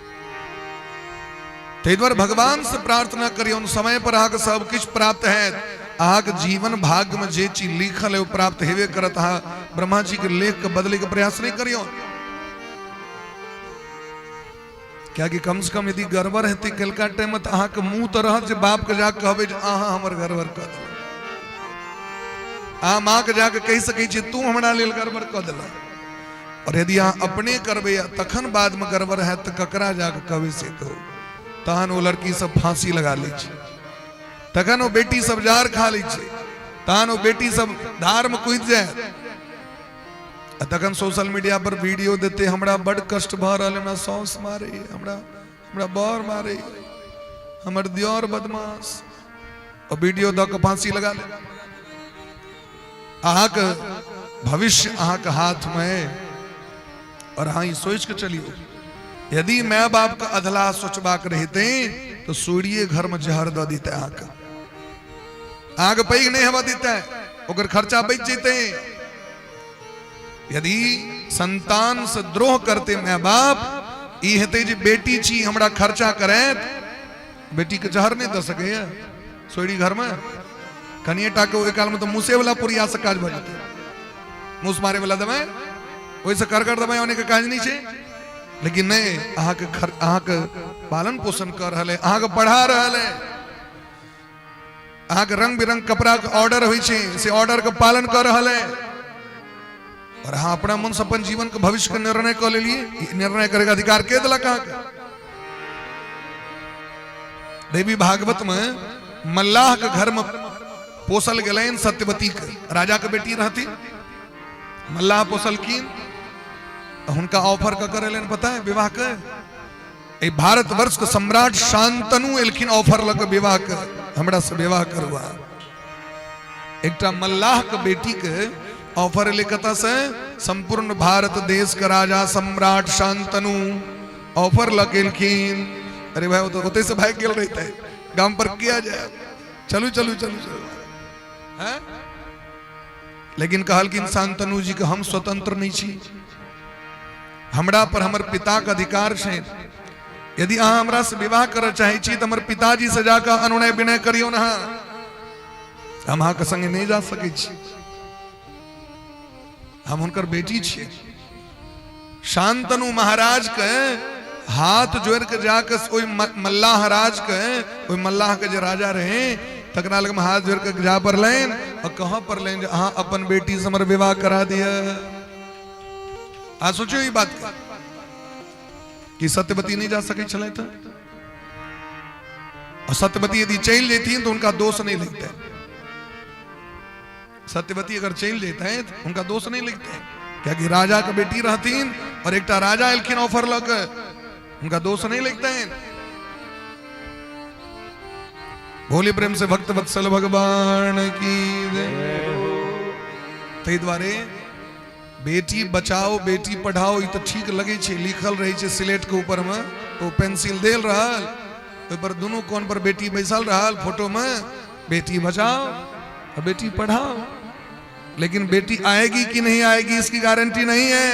ताहि दुआरे भगवान से प्रार्थना करियौन, समय पर अहाँके सब किछु प्राप्त हैत। अहाँके जीवन भाग्य में जे चीज लिखल है, ओ प्राप्त हेबे करत। अहाँ ब्रह्मा जी के लेख के बदले के प्रयास नहीं करियौन, कियाकि कम से कम यदि गड़बड़ हेतै कलका टाइम में तऽ अहाँके मुंह तऽ रहत जे बाप के जाके कहबै जे अहाँ हमर गड़बड़ कऽ देलक। अहाँ माँ के जाके कहि सकै छियै, तू हमरा लेल गड़बड़ कऽ देलक। और यदि अहाँ अपने करबै आ तखन बादमे गड़बड़ हैत तऽ ककरा जाके कहबै से कहू? तहन ओ लड़की सब फांसी लगा लै छै, तखन ओ बेटी सब जहर खा लै छै, तहन ओ बेटी सब धार में कूदि जाय आ तखन सोशल मीडिया पर वीडियो देते, हमरा बड कष्ट भऽ रहल, हमरा साउस मारे, हमरा हमरा बर मारे, हमर दियोर बदमाश। ओ वीडियो दऽ कऽ फांसी लगा ले। अहाँके भविष्य अहाँके हाथमे, और अहाँ ई सोचि कऽ चलियौ, यदि माय बाप के अधलाह सोचबाक रहिते तो सूर्ये घर में जहर दऽ देते, अहाँके अहाँके पैघ नहीं हेबऽ देते, ओकर खर्चा बचि जेतै। यदि संतान से द्रोह करते माय बाप, ई हेतै जे बेटी छी हमरा खर्चा करैत, बेटी के जहर नहीं दऽ सकैया सोरी घर में कनिए टा के। ओहि काल में तऽ मूसे वाला पुरिया से काज भऽ जेतै, मूस मारे वाला दवाइ, ओहिसँ करगर दवाइ आने के काज नहीं छै। लेकिन नहीं, अहाँके अहाँके पालन पोषण कर रहल है, अहाँके पढ़ा रहल है, अहाँके रंग बिरंग कपड़ा के ऑर्डर होइ छै से ऑर्डर के पालन कर रहल है, और अहाँ अपना मन से अपन जीवन के भविष्य के निर्णय कऽ लेलिए। ई निर्णय करे के अधिकार के देलक अहाँके? देवी भागवत में मल्लाह के घर में पोसल गेलनि सत्यवती के, राजा के बेटी रहती, मल्लाह पोसलखिन। हुनका ऑफर ककर एलनि पता है विवाह के? एहि भारतवर्ष के सम्राट शांतनु एलखिन ऑफर लऽ के विवाह के, हमरा से विवाह करू। एकटा मल्लाह के बेटी के ऑफर एलै कतऽ से? संपूर्ण भारत देश के राजा सम्राट शांतनु ऑफर लऽ के एलखिन। अरे भाई, ओ तऽ ओतै से भागि गेल रहिते, गाम पर किया जाए, चलू चलू चलू चलू हैं। लेकिन कहलखिन शांतनु जी के, हम स्वतंत्र नहीं छी, हमरा पर हमर पिता के अधिकार छै, यदि अहाँ हमरा से विवाह करऽ चाहै छी तऽ हमर पिताजी से जाकऽ अनुनय विनय करियौ ने, हम अहाँके संगे नहि जा सकै छी, हम हुनकर बेटी छी। शांतनु महाराज के हाथ जोड़ के जाके ओहि मल्लाह राज के, ओहि मल्लाह के जे राजा रहे तकरा लग में हाथ जोड़ के जा पड़लनि और कहाँ पड़लनि जे अहाँ अपन बेटी से हमर विवाह करा दिअ। आ सोचियो ई बात के कि सत्यवती नहीं जा सकै छलै तऽ, और सत्यवती यदि चलि जैथिन तऽ हुनका दोष नहीं लगतै। सत्यवती अगर चलि जैतथि हुनका दोष नहीं लगतै, कियाकि राजा के बेटी रहथिन और एकटा राजा एलखिन ऑफर लऽ के, हुनका दोष नहीं लगतनि। भोले प्रेम से भक्त वत्सल भगवान की जय। ताहि दुआरे बेटी बचाओ बेटी पढ़ाओ ई तऽ ठीक लगै छै, लिखल रहै छै सिलेट के ऊपर में, ओ पेंसिल देल रहल, ओहि पर दुनू कोन पर बेटी बैसल रहल फोटो में, बेटी बचाओ और बेटी पढ़ाओ। लेकिन बेटी आएगी कि नहीं आएगी इसकी गारंटी नहीं है।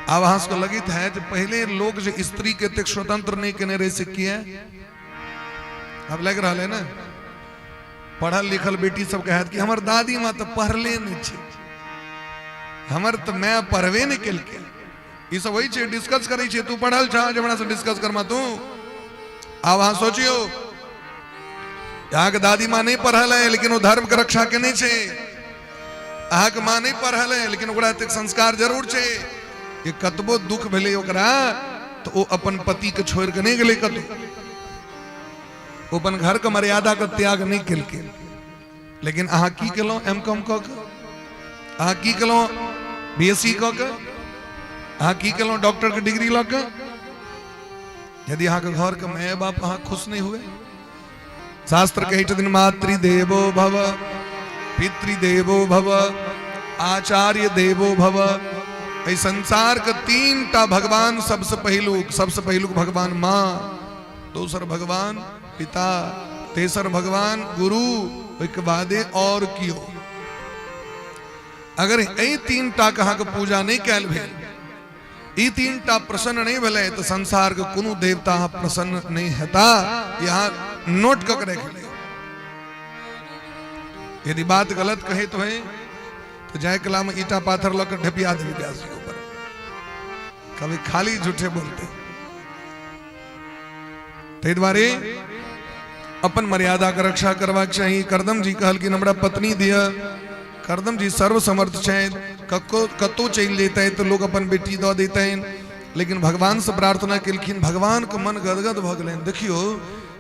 आब अहाँ सबके लगित है जे पहले लोग जे स्त्री के एतेक स्वतंत्र नहीं केने रहे से किया, अब लग रहा है ना पढ़ल लिखल बेटी सब कहत कि हमर दादी माँ तऽ पढ़ले नहीं छै, हमर तऽ माय पढ़बे नहीं केलकै। ई सब होइ छै, डिस्कस करै छै, तू पढ़ल छह जे हमरा से डिस्कस करमा तू। आब अहाँ सोचियौ, अहाँके दादी माँ नहीं पढ़ल है लेकिन ओ धर्म के रक्षा केने छै, अहाँके माँ नहीं पढ़ल है लेकिन ओकरा एतेक संस्कार जरूर छै कि कतबो दुख भेलै ओकरा तऽ ओ अपन पति के छोड़ि कऽ नहि गेलै कतौ, ओ अपन घर के मर्यादा के त्याग नहीं केलकै। लेकिन अहाँ की केलहुँ एम कॉम कऽ के, अहाँ की केलहुँ बी एस सी कऽ के, अहाँ की केलहुँ डॉक्टर के डिग्री लऽ के? यदि अहाँके घर के माय बाप अहाँ खुश नहीं हुए, शास्त्र कहै छथिन मातृदेवो भव पितृदेवो भव आचार्य देवो भव। एहि संसार के तीन टा भगवान सबसे पहिलुक, सबसे पहिलुक भगवान माँ, दोसर भगवान पिता, तेसर भगवान गुरु, ओहिके बादे और कियो। अगर एहि तीन टा के अहाँके पूजा नहीं कयल भेल, ई तीन टा प्रसन्न नहीं भेलै, तऽ संसार के कोनो देवता अहाँ प्रसन्न नहीं हेता। यहाँ नोट कऽ के राखि लियौ। यदि बात गलत कहैत होइ तऽ जाय कला में ईटा पाथर लऽ के ढेपिया देबै व्यास जी के ऊपर, कभी खाली झूठे बोलते। ताहि दुआरे अपन मर्यादा के रक्षा करबाक चाही। करदम जी कहलखिन हमरा पत्नी दिअ। करदम जी सर्वसमर्थ छथि, ककरो कतहु चलि जैतथि तऽ लोक अपन बेटी दऽ दैतनि, लेकिन भगवान से प्रार्थना केलखिन, भगवान के मन गदगद भऽ गेलनि। देखियौ,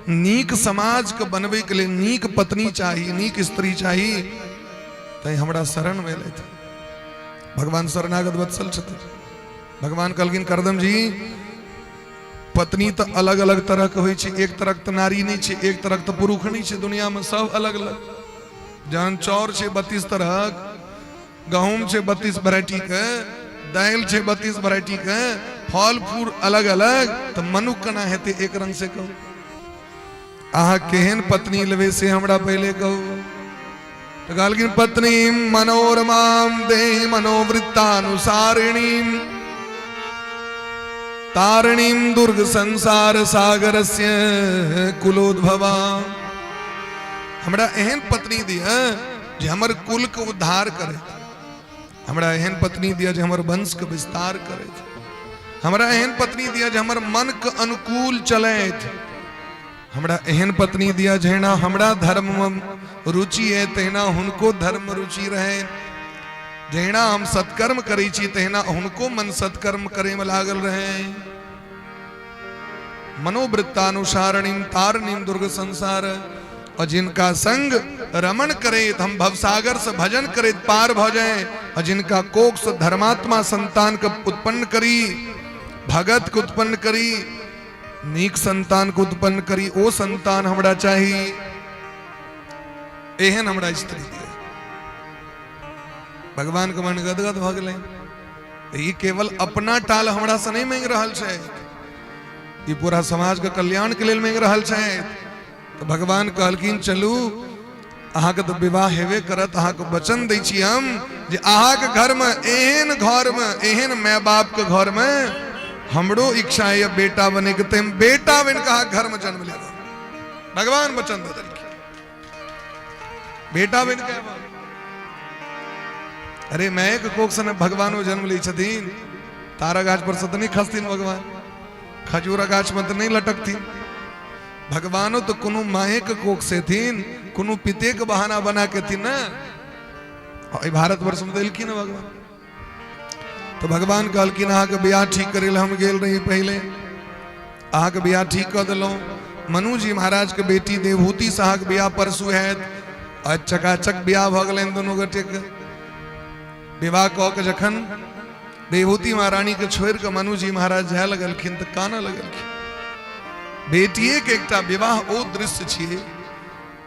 नीक समाज के बनबै के लेल नीक पत्नी चाही, नीक स्त्री चाही, तैं हमरा शरण में एलथि। भगवान शरणागत वत्सल छथिन। भगवान कहलखिन करदम जी पत्नी तऽ अलग अलग तरहके होइ छै, एक तरहक तऽ नारी नहि छै, एक तरहक तऽ पुरुष नहि छै, दुनियामे सब अलग अलग। जहन चाउर छै 32 तरहक, गहूम छै 32 वेराइटीके, दालि छै 32 वेराइटीके, फल फूल अलग अलग, तऽ मनुख केना हेतै एक रंग से कहू? अहाँ केहन पत्नी लेबै से हमरा पहिले कहू। तऽ कहलखिन पत्नी मनोरमाम देहि मनोवृत्तानुसारिणीम तारिणीम दुर्ग संसार सागरस्य कुलोद्भवा। हमरा एहन पत्नी दिअ जे हमर कुल के उद्धार करे, हमरा एहन पत्नी दिअ जे हमर वंश के विस्तार करे, हमरा एहन पत्नी दिअ जे हमर मन के अनुकूल चलैत, हमरा एहन पत्नी दिअ जहिना हमरा धर्म में रुचि है तहिना हुनको धर्म में रुचि रहे, जहिना हम सत्कर्म करै छी तहिना हुनको मन सत्कर्म करे में लागल रहे। मनोवृत्तानुसारणीम तारणीम दुर्ग संसार। और जिनका संग रमण करे हम भवसागर से भजन करे पार भ जाए, और जिनका कोख से धर्मात्मा संतान के उत्पन्न करी, भगत के उत्पन्न करी, नीक संतान के उत्पन्न करी, ओ संतान हमरा चाही, एहन हमरा स्त्री दिअ। भगवान के मन गदगद भ गेलै। ई केवल अपना टाल हमरा से नहीं मांगि रहल छै, ई पूरा समाज के कल्याण के लेल मांगि रहल छै। तो भगवान कहलखिन चलू अहाँके तऽ विवाह हेबे करत, अहाँके वचन दै छी हम जे अहाँके घरमे एहन घरमे एहन माय बापके घरमे हमरो इच्छा यऽ बेटा बनेके, तऽ हम बेटा बनि कऽ अहाँके घरमे जन्म लेब। भगवान वचन दऽ देलखिन बेटा बनि कऽ। अरे मायके कोख से ने भगवानो जन्म लै छथिन, तारा गाछ पर से तऽ नहि खसथिन भगवान, खजूरा गाछ में तऽ नहि लटकथिन। भगवानो तो कोनो माए के कोख से थीन, कोनो पिते के बहाना बना के थीन ना। भारतवर्ष में तो एलखिन भगवान। तो भगवान कहलखिन अहाँके बियाह ठीक करे लए हम गेल रही पहले, अहाँके बियाह ठीक कऽ देलहुँ। मनु जी महाराज के बेटी देवहूति से अहाँके बियाह परसू हैत। आ चकाचक बियाह भऽ गेलनि दुनू गोटे के। विवाह कऽ के जखन देवहूति महारानी के छोड़ि कऽ मनु जी महाराज जाय लगलखिन तऽ कानऽ लगलखिन। बेटिए के एकटा विवाह ओ दृश्य छियै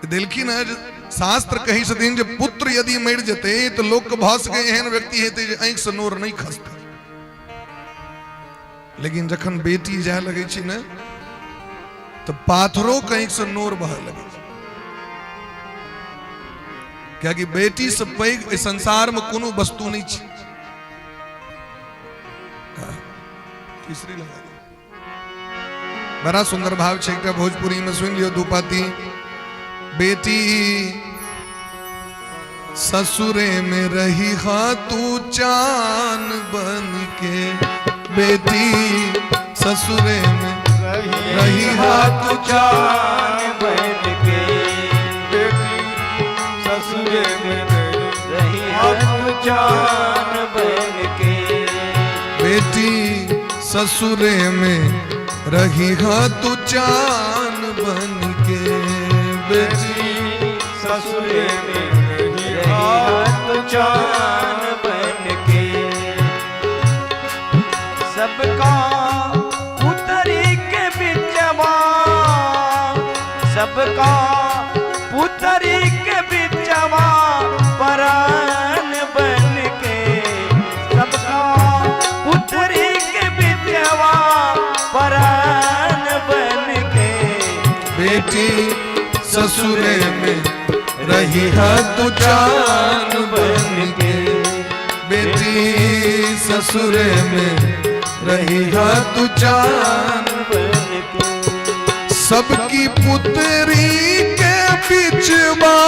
देलखिन है जे शास्त्र कहै छथिन जे पुत्र यदि मरि जेतै तऽ लोकके भऽ सकै एहन व्यक्ति हेतै जे आँखि से नोर नहि खसतै, लेकिन जखन बेटी जाय लगै छै ने तऽ पाथरो के आँखि से नोर बहऽ लगै छै, कियाकि बेटी से पैघ एहि संसार में कोनो वस्तु नहि छै। तीसरी लगा दे। बड़ा सुंदर भाव छै एकटा भोजपुरी में सुनि लियौ दू पाती। बेटी ससुरे में रही हा तू चान बन के, बेटी ससुरे में रही हा तू चान बन के, बेटी ससुरे में रही हा तू चान बन के, बेटी ससुरे में रही हा तू चान बन के, बेटी ससुरे में रही रही हा तू चान बन के। सबका पुतरी के बिचवा, सबका पुतरी के बिचवा परान बन के, सबका पुतरी के बिचवा परान बन के, बेटी ससुरे में रही हा तू चान बन के, बेटी ससुरे में रही हा तू चान बन के। सबकी पुत्री के बिचवा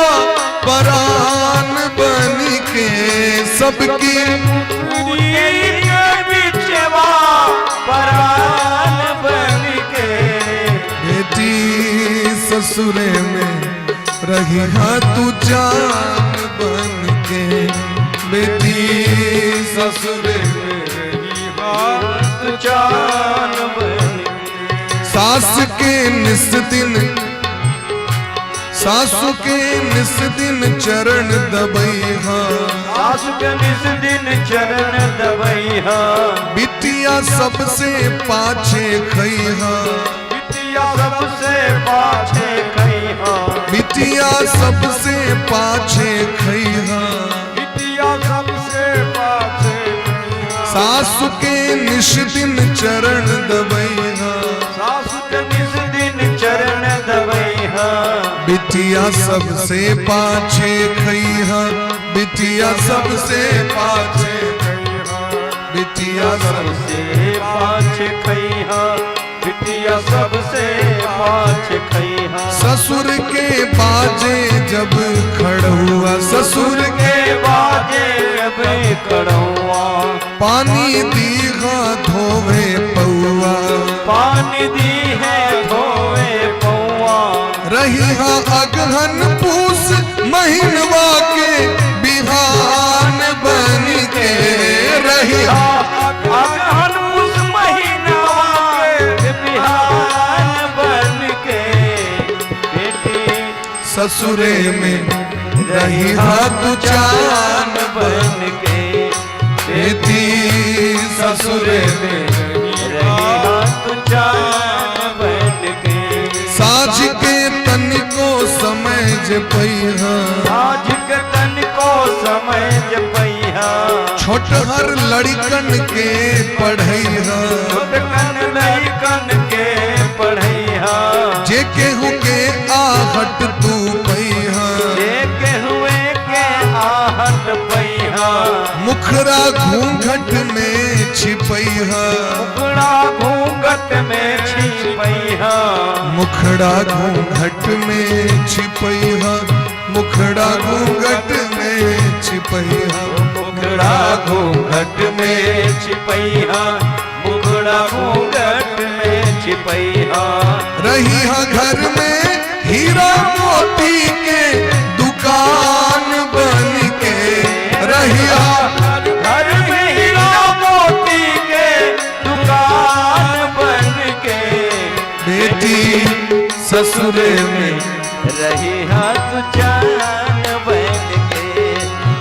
परान बन के, सबकी पुतरी के बिचवा परान बन के, बेटी ससुरे में रही हा तू चान बन के, बेटी ससुरे में रही हा तू चान बन के। सास के निस दिन, सासु के निस दिन चरण दबैहा, सासु के निस दिन चरण दबैहा, बिटिया बिटिया सबसे पाछे खैहा। बिटिया सबसे पाछे खैहा। बिटिया सबसे पाछे खैहा। बिटिया सबसे पाछे खैहा। सासु के निश दिन चरण दबैहा। सासु के निस दिन चरण दबैहा। बिटिया सबसे पाछे खैहा। बिटिया सबसे पाछे खैहा। बिटिया सबसे सबसे पाछे खैहा। बिटिया सबसे पाछे खैहा। ससुर के बाजे जब खड़ुआ। ससुर के बाजे अबे कड़ौआ। पानी दीघा धोवे पौआ। पानी दी है धोवे पौआ। रही हा अगहन पूस महीनवा के बिहान बन के। रही हा अगहन उस महीनावा के बिहान बन के। बेटी ससुरे में रही हा तू चान बन के। बेटी ससुरे में रही हाथ चान बन के। साझ के तनिको समय जे पैहा। आज के तन को समय जपैहा। छोटहर लड़कन के पढ़ैहा। छोटकन लइकन के पढ़ैहा। जे केहू के आहट तू पैहा। जे केहुए के आहट पैहा। मुखरा घूंघट में छिपैहा। मुखड़ा घूंघट में छिपैहा। मुखड़ा घूंघट में छिपैहा। मुखड़ा घूंघट में छिपैहा। मुखड़ा घूंघट में छिपैहा। मुखड़ा घूंघट में छिपैहा। रही हा घर में हीरा मोती के दुकान बन के। रही हा घर में हीरा मोती के दुकान बन के। बेटी ससुरे में रही हाथ चान बन के।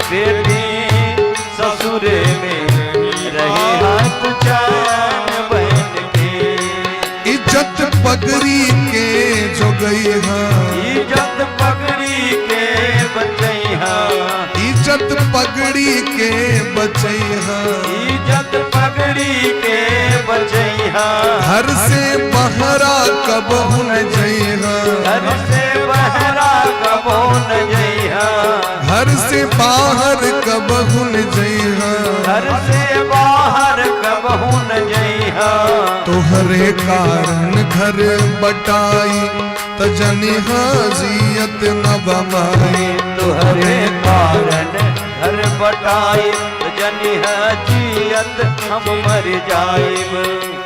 बेटी ससुर में रही हाथ चान बन के। इज्जत पगड़ी के जो गई हा। इज्जत पगड़ी के बचैहा। इज्जत पगड़ी के बचैहा। इज्जत पगड़ी के बचैहा। घर से बहरा कबहु न जइहा। घर से बहरा कबो न जइहा। घर से बाहर कबहु न जइहा। घर से बाहर कबहू न जइहा। तोहरे कारण घर बटाई त जनी हाजियत न बमाई। तुहरे कारण घर बटाई जनी हजियत हम मर जाइब।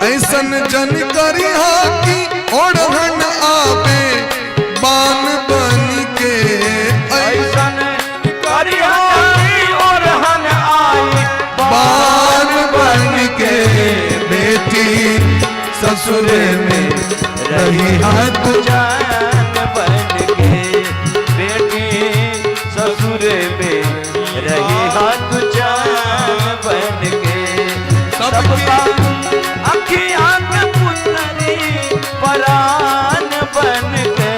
ऐसन जन करिहा की ओढ़न आवे बान बन के। ऐसन करिहा ओढ़न आई बान बन के। बेटी ससुर में रही हाथ जान बन के। बेटी ससुर में रही हाथ जान बन के। सबका अखियां के पुतरी परान बन के।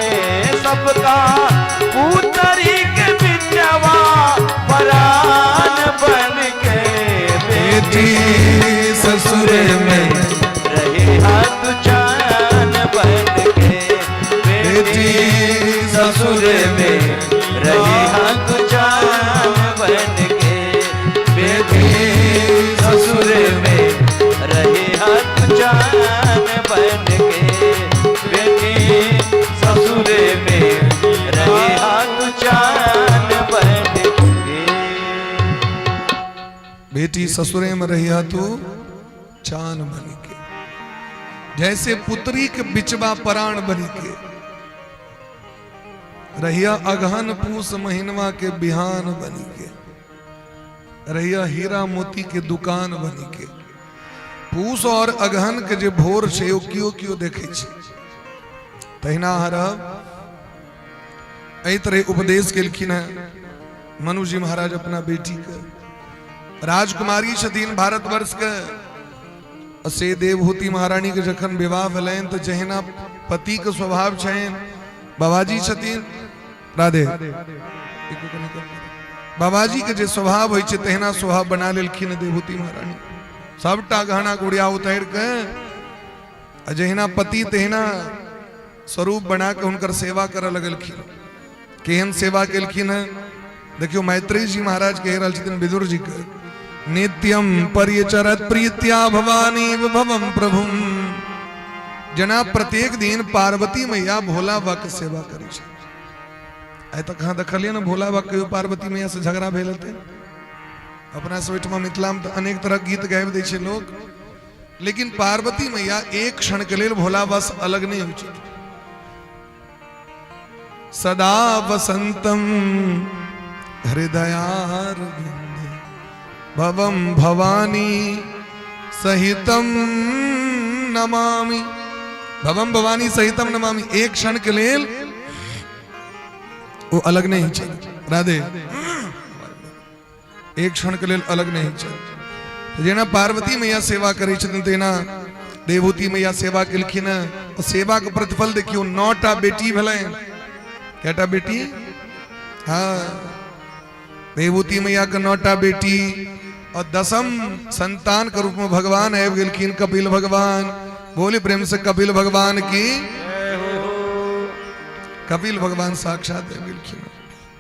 सबका पुतरी के बिचवा परान बन के। बेटी ससुर में रही हाथ जान बन के। बेटी ससुर में रही हाथ जान बन के। बेटी ससुर में रही हाथ जान बन के। बेटी ससुर में रही हाथ जान बन के। बेटी ससुरे में रही तू चान बन के। जैसे पुत्री के बिचवा पराण बन के। रहिया अगहन पूस महीनवा के बिहान बन के। रहिया हीरा मोती के दुकान बन के। पूस और अगहन के जे भोर छे ओ कियो कियो देखे छे। तहिना हरब एहि तरह उपदेश केलखिन हैं मनु जी महाराज अपना बेटी के। राजकुमारी छथिन भारतवर्ष के। आ से देवहूति महारानी के जखन विवाह भेलनि तऽ जहिना पति के स्वभाव छनि, बाबाजी छथिन, राधे बाबाजी के जे स्वभाव होइ छै तहिना स्वभाव बना लेलखिन देवहूति महारानी। सबटा गहना गुड़िया उतारि के आ जहिना पति तहिना स्वरूप बना के हुनकर सेवा करऽ लगलखिन। केहन सेवा केलखिन है देखियो, मैत्रेय जी महाराज कह रहल छथिन विदुर जी के, नित्यम परिचरत प्रीत्या भवानी भवम प्रभुम। जना प्रत्येक दिन पार्वती मैया भोला बाबा के सेवा करै छै। आइ तक अहाँ देखलियै ने भोला बाबा कहियो पार्वती मैया से झगड़ा भेल हेतै? अपना सब ओहिठमा मिथिला में तऽ अनेक तरह गीत गाबि दै छै लोक, लेकिन पार्वती मैया एक क्षण के लेल भोला बाबा से अलग नहि होइ छथिन। सदा वसंतम हृदयारविंदे भवम भवानी सहितम नमामि। भवम भवानी सहितम नमामि। एक क्षण के लेल ओ अलग नहीं छै। राधे, एक क्षण के लेल अलग नहीं छै। जेना पार्वती मैया सेवा करै छथिन तेना देवहूति मैया सेवा केलखिन। सेवा के प्रतिफल देखियौ, 9टा बेटी भेलनि। कएटा बेटी? हाँ, देवहूति मैया के 9टा बेटी और 10म संतान के रूप में भगवान आबि गेलखिन, कपिल भगवान। बोली प्रेम से कपिल भगवान की। कपिल भगवान साक्षात आबि गेलखिन।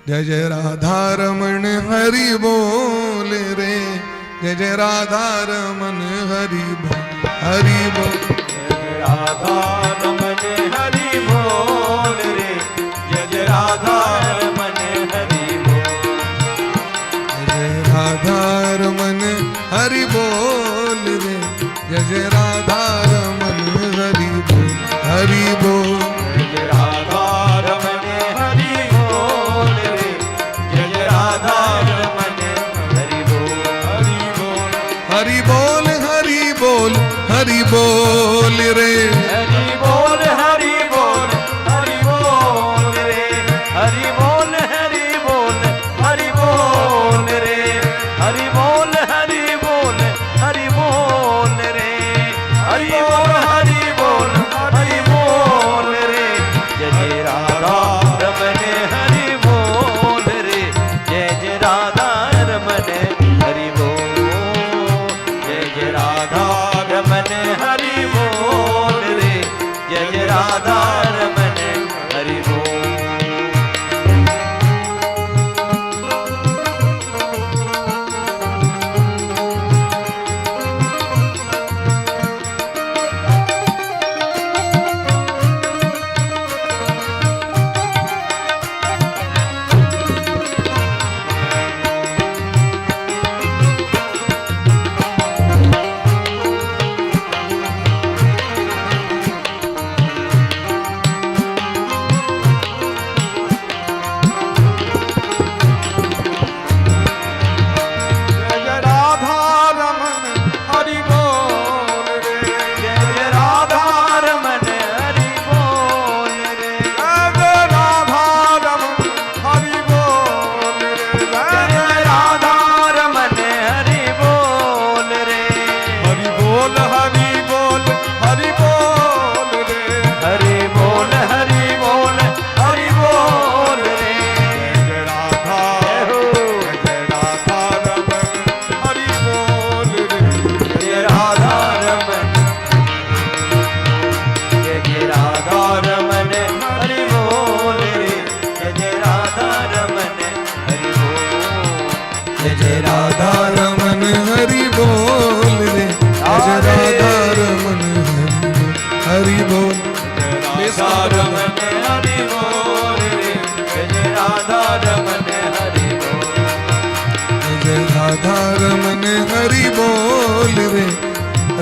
जय जय राधा रमण हरि बोल रे, जय जय राधा रमण हरि बोल हरि बोल। राधा रमण हरि बोल रे, जय जय राधा रमण हरि बोल। जय राधा रमण हरि बोल रे, जय जय राधा रमण हरि बोल हरि बोल। जय राधा रमण हरि बोल रे, जय जय राधा रमण हरि बोल हरि बोल। हरि बोल हरि बोल हरि बोल रे, हरि बोल हरि बोल हरि बोल रे, हरि बोल हरि बोल हरि बोल रे, हरि बोल हरि बोल हरि बोल रे, हरि बोल हरि बोल हरि बोल रे, जय जय राधा रमन हरि बोल रे, जय जय राधा रमन हरि बोल, जय जय राधा रमन हरि बोल रे, जय जय राधा रमन हरि बोल। जय जय राधा रमन हरि बोल रे, जय जय राधा रमन हरि बोल रे, जय जय राधा रमन हरि बोल रे, जय जय राधा रमन हरि बोल रे, हरि बोल हरि बोल हरि बोल रे, हरि बोल हरि बोल हरि बोल रे, जय राधा जय हो। जय राधा रमन हरि बोल रे, जय राधा रमन, जय जय राधा रमन हरि बोल रे, जय जय राधा रमन हरि बोल, जय जय राधा रमन हरि बोल रे, जय जय राधा रमन हरि बोल, जय राधा रमन हरि बोल रे, जय जय राधा रमन हरि बोल, जय जय राधा रमन हरि बोल रे,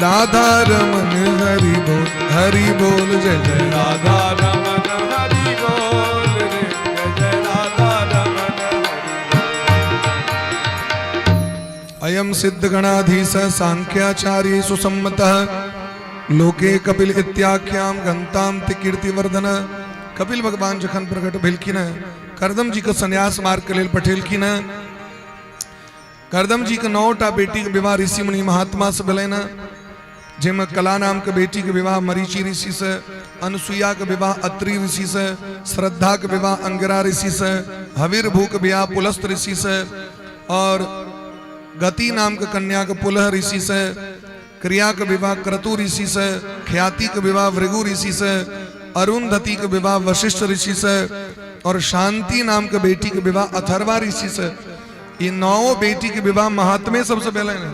राधा रमन हरि बोल हरि बोल, जय जय राधा रमन हरि बोल रे, जय जय राधा रमन हरि बोल। अयम सिद्धगणाधीश सांख्याचार्य सुसम्मतः लोके कपिल इत्याख्याम गंताम कीर्तिवर्धन। कपिल भगवान जखन प्रकट भेलखिन, करदम जी के संन्यास मार्ग के लेल पठेलखिन। करदम जी के 9टा बेटी के विवाह ऋषि मुनि महात्मा से भेलनि। जाहिमे कला नामके बेटीके विवाह मरीचि ऋषिसँ, अनुसुईयाके विवाह अत्रि ऋषिसँ, श्रद्धाके विवाह अंगिरा ऋषिसँ, हविर्भूके विवाह पुलस्त ऋषिसँ, और गति नामके कन्याके पुलह ऋषिसँ, क्रियाके विवाह क्रतु ऋषिसँ, ख्यातिके विवाह भृगु ऋषिसँ, अरुंधति के विवाह वशिष्ठ ऋषि से, और शांति नाम के बेटी के विवाह अथर्वा ऋषि से। ये 9 बेटी के विवाह महात्मे सबसे पहले ने,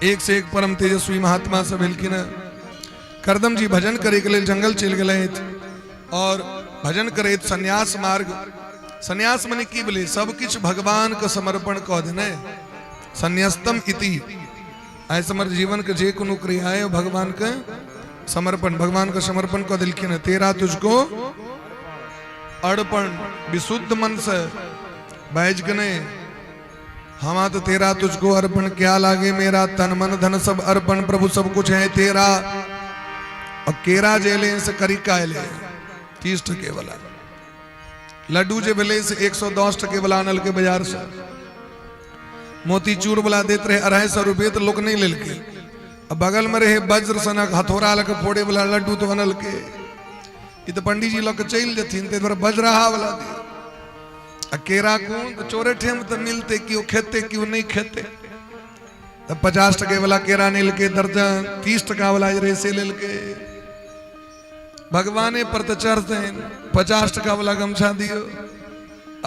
एक से एक परम तेजस्वी महात्मा सब भेलखिन। करदम जी भजन करे के लिए जंगल चल गए और भजन करे संन्यास मार्ग। संन्यास मने की बोले, सब किछु भगवान के समर्पण कऽ देने, संन्यास्तम इति। आइ हमर जीवन के जे कोनो क्रिया है भगवान के समर्पण, भगवान के समर्पण कऽ देलखिन है। तेरा तुझको अर्पण, विशुद्ध मन से बाजि के नहीं, हमा तो तेरा तुझको अर्पण, क्या लागे मेरा तन मन धन सब अर्पण, प्रभु सब कुछ है तेरा। और केरा जे एलै से करिका एलै 30 टके वाला, लड्डू जे भेलै से 110 टके वाला आनलकै बाजार से, मोतीचूर वाला देत रहे 250 रुपये तो लोग नहीं लेलकै। आ बगल में रहे वज्र सनक हथौड़ा लऽ के फोड़े वाला लड्डू तो अनलकै, ई तऽ पंडीजी लऽ के चलि जेथिन, ताहि दुआरे वज्राहा वाला दियौ। आ केरा कोन तऽ चोरेठे में तऽ मिलते, केओ खेते केओ नहीं खेते। तब 50 टके वाला केरा लेलकै दर्जन, 30 टका वाला जे रहे से लेलकै। भगवाने पर तऽ चढ़तनि, 50 टका वाला गमछा दियौ,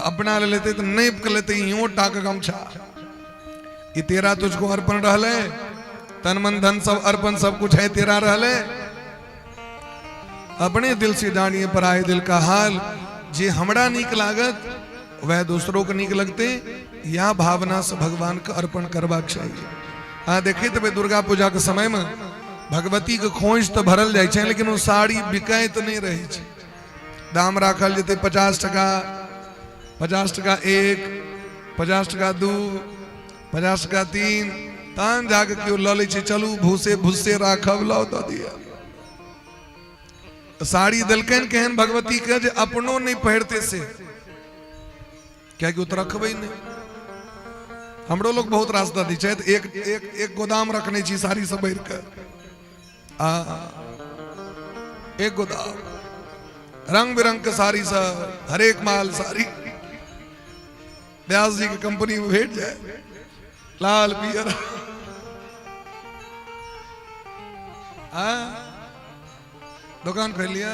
अपना ले लेते तऽ नापि के लेते यूं टाक गमछा। ई तेरा तुझको अर्पण रहले, तन मन धन सब अर्पण, सब कुछ है तेरा रहले। अपने दिल से जानिए पराये दिल का हाल, जे हमरा नीक लागत वह दूसरों के नीक लगते, यह भावना से भगवान के अर्पण करबाक चाही। अहाँ देखैत हेबै दुर्गा पूजा के समय में भगवती के खोंइछ तऽ भरल जाइ छै, लेकिन ओ साड़ी बिकाइत नहि रहै छै। दाम राखल जेतै 50 टका, 50 टका 1, 50 टका 2, 50 टका 3, तहन जाके केओ लऽ लै छै, चलू भूसे भूसे राखब, लाउ दऽ दिअ। साड़ी देलकनि केहन भगवती के जे अपनो नहि पहिरते से, कियाकि ओ तऽ रखबै नहि। हमरो लोग बहुत रास दऽ दै छथि, एक एक एक गोदाम रखने छी साड़ी सब भरि कऽ, आ एक गोदाम रंग बिरंग के साड़ी सब, हरेक माल साड़ी व्यास जी के कंपनी में भेट जाए, लाल पियर। आ दुकान खोल लिया,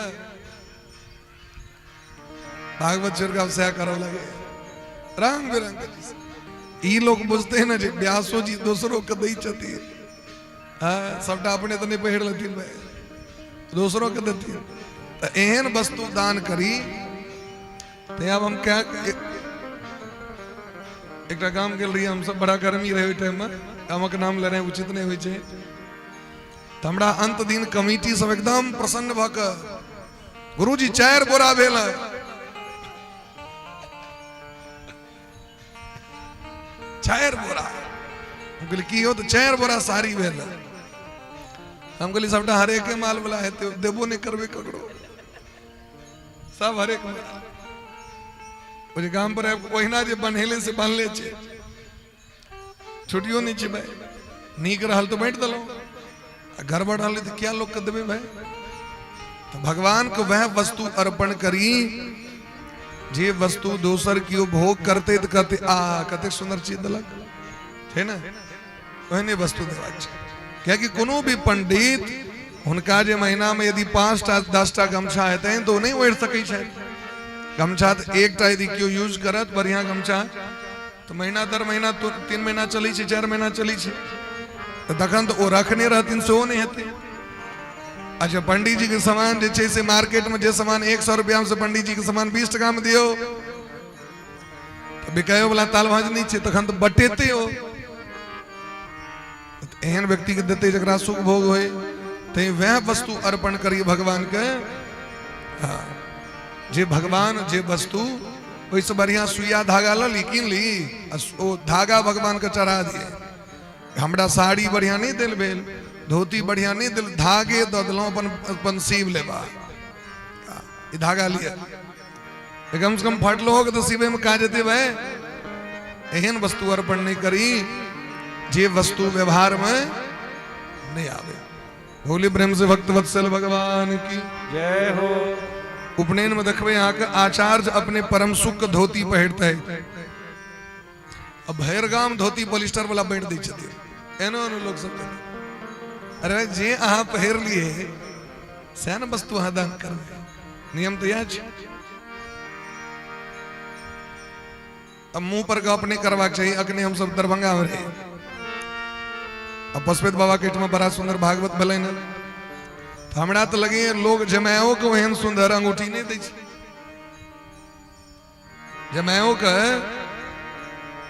भागवत छोड़ के सह करऽ लगे, रंग बिरंग के चीज। ई लोग बुझते हैं ना जे व्यासो जी दोसरो के दै छथिन, हाँ सबटा अपने तऽ नहि पहिर लेथिन भाई, दोसरो के देथिन। तऽ एहन वस्तु दान करी। तऽ आब हम क्या एकटा गाम गेल रहियै हमसब, बड़ा गर्मी रहै ओहि टाइममे, गामक नाम लेनाइ उचित नहि होइ छै। तऽ हमरा अंत दिन कमिटी सब एकदम प्रसन्न भऽ कऽ, गुरुजी 4 बोरा भेल है, 4 बोरा। हम कहलियै की हो, तऽ 4 बोरा साड़ी भेल है। हम कहलियै सबटा हरेके माल वाला हेतै, देबो नहि करबै ककरो, सब हरेक माल। ओ जे गाम पर आबि ओहिना जे बन्हेले से बन्हले छै, छुट्टियो नहि छै भाई, नीक रहल तऽ बाँटि देलहुँ, आ गड़बड़ रहलै तऽ किया लोकके देबै भाई। तऽ भगवान के वएह वस्तु अर्पण करी जे वस्तु दोसर केओ भोग करते तऽ कहते आ कतेक सुन्दर चीज देलक, छै ने, ओहने वस्तु देबाक छै। कियाकि कोनो भी पंडित हुनका जे महीना में यदि 5टा 10टा गमछा हेतनि तऽ ओ नहि ओढ़ि सकै छथि। गमछा तऽ एकटा यदि केओ यूज करत बढ़िया गमछा तऽ महीना दर महीना 3 महीना चलै छै, 4 महीना चलै छै, तऽ तखन तऽ ओ रखने रहथिन सेहो नहि हेतै। अच्छा पंडीजी के सामान जे छै से मार्केट में जे सामान 100 रुपया में से पंडीजी के सामान 20 टका में दियौ तऽ बिकायो वाला ताल भाँज नहि छै, तखन तऽ बटेतै ओ। एहन व्यक्ति के देते जकरा सुख भोग होय, ते वह वस्तु अर्पण करी भगवान के। हाँ, जे भगवान जे वस्तु ओहिसँ बढ़िया सुइया धागा लऽ ली, कीन ली, आ ओ धागा भगवान के चढ़ा दिए। हमरा साड़ी बढ़िया नहि देल भेल, धोती बढ़िया नहि देल, धागे दऽ देलहुँ, अपन अपन सीव लेबा, ई धागा लिअ, कम से कम फटलो हो तऽ सीवे में काज हेतै भाई। एहन वस्तु अर्पण नहीं करी जे वस्तु व्यवहार में नहि आबै। बोली प्रेम से भक्त वत्सल भगवान की जय हो। उपनयन में देखबै अहाँके आचार्य अपने परम सुख के धोती पहिरतै, आ भरि गाम धोती पॉलिस्टर वाला बांटि दै छथिन। एनो एनो लोक सब कहतै, अरे भाई जे अहाँ पहिर लिए सएह ने वस्तु अहाँ दान करबै, नियम तऽ इएह छै। अब मुंह पर गप नहि करबाक चाही। अखने हम सब दरभंगा में रही, आ पशुपति बाबा के एहिठमा बड़ा सुंदर भागवत भेलै ने, तऽ हमरा तऽ लगैए लोग जमाओ के ओहन सुंदर अंगूठी नहि दै छै जमाओ के।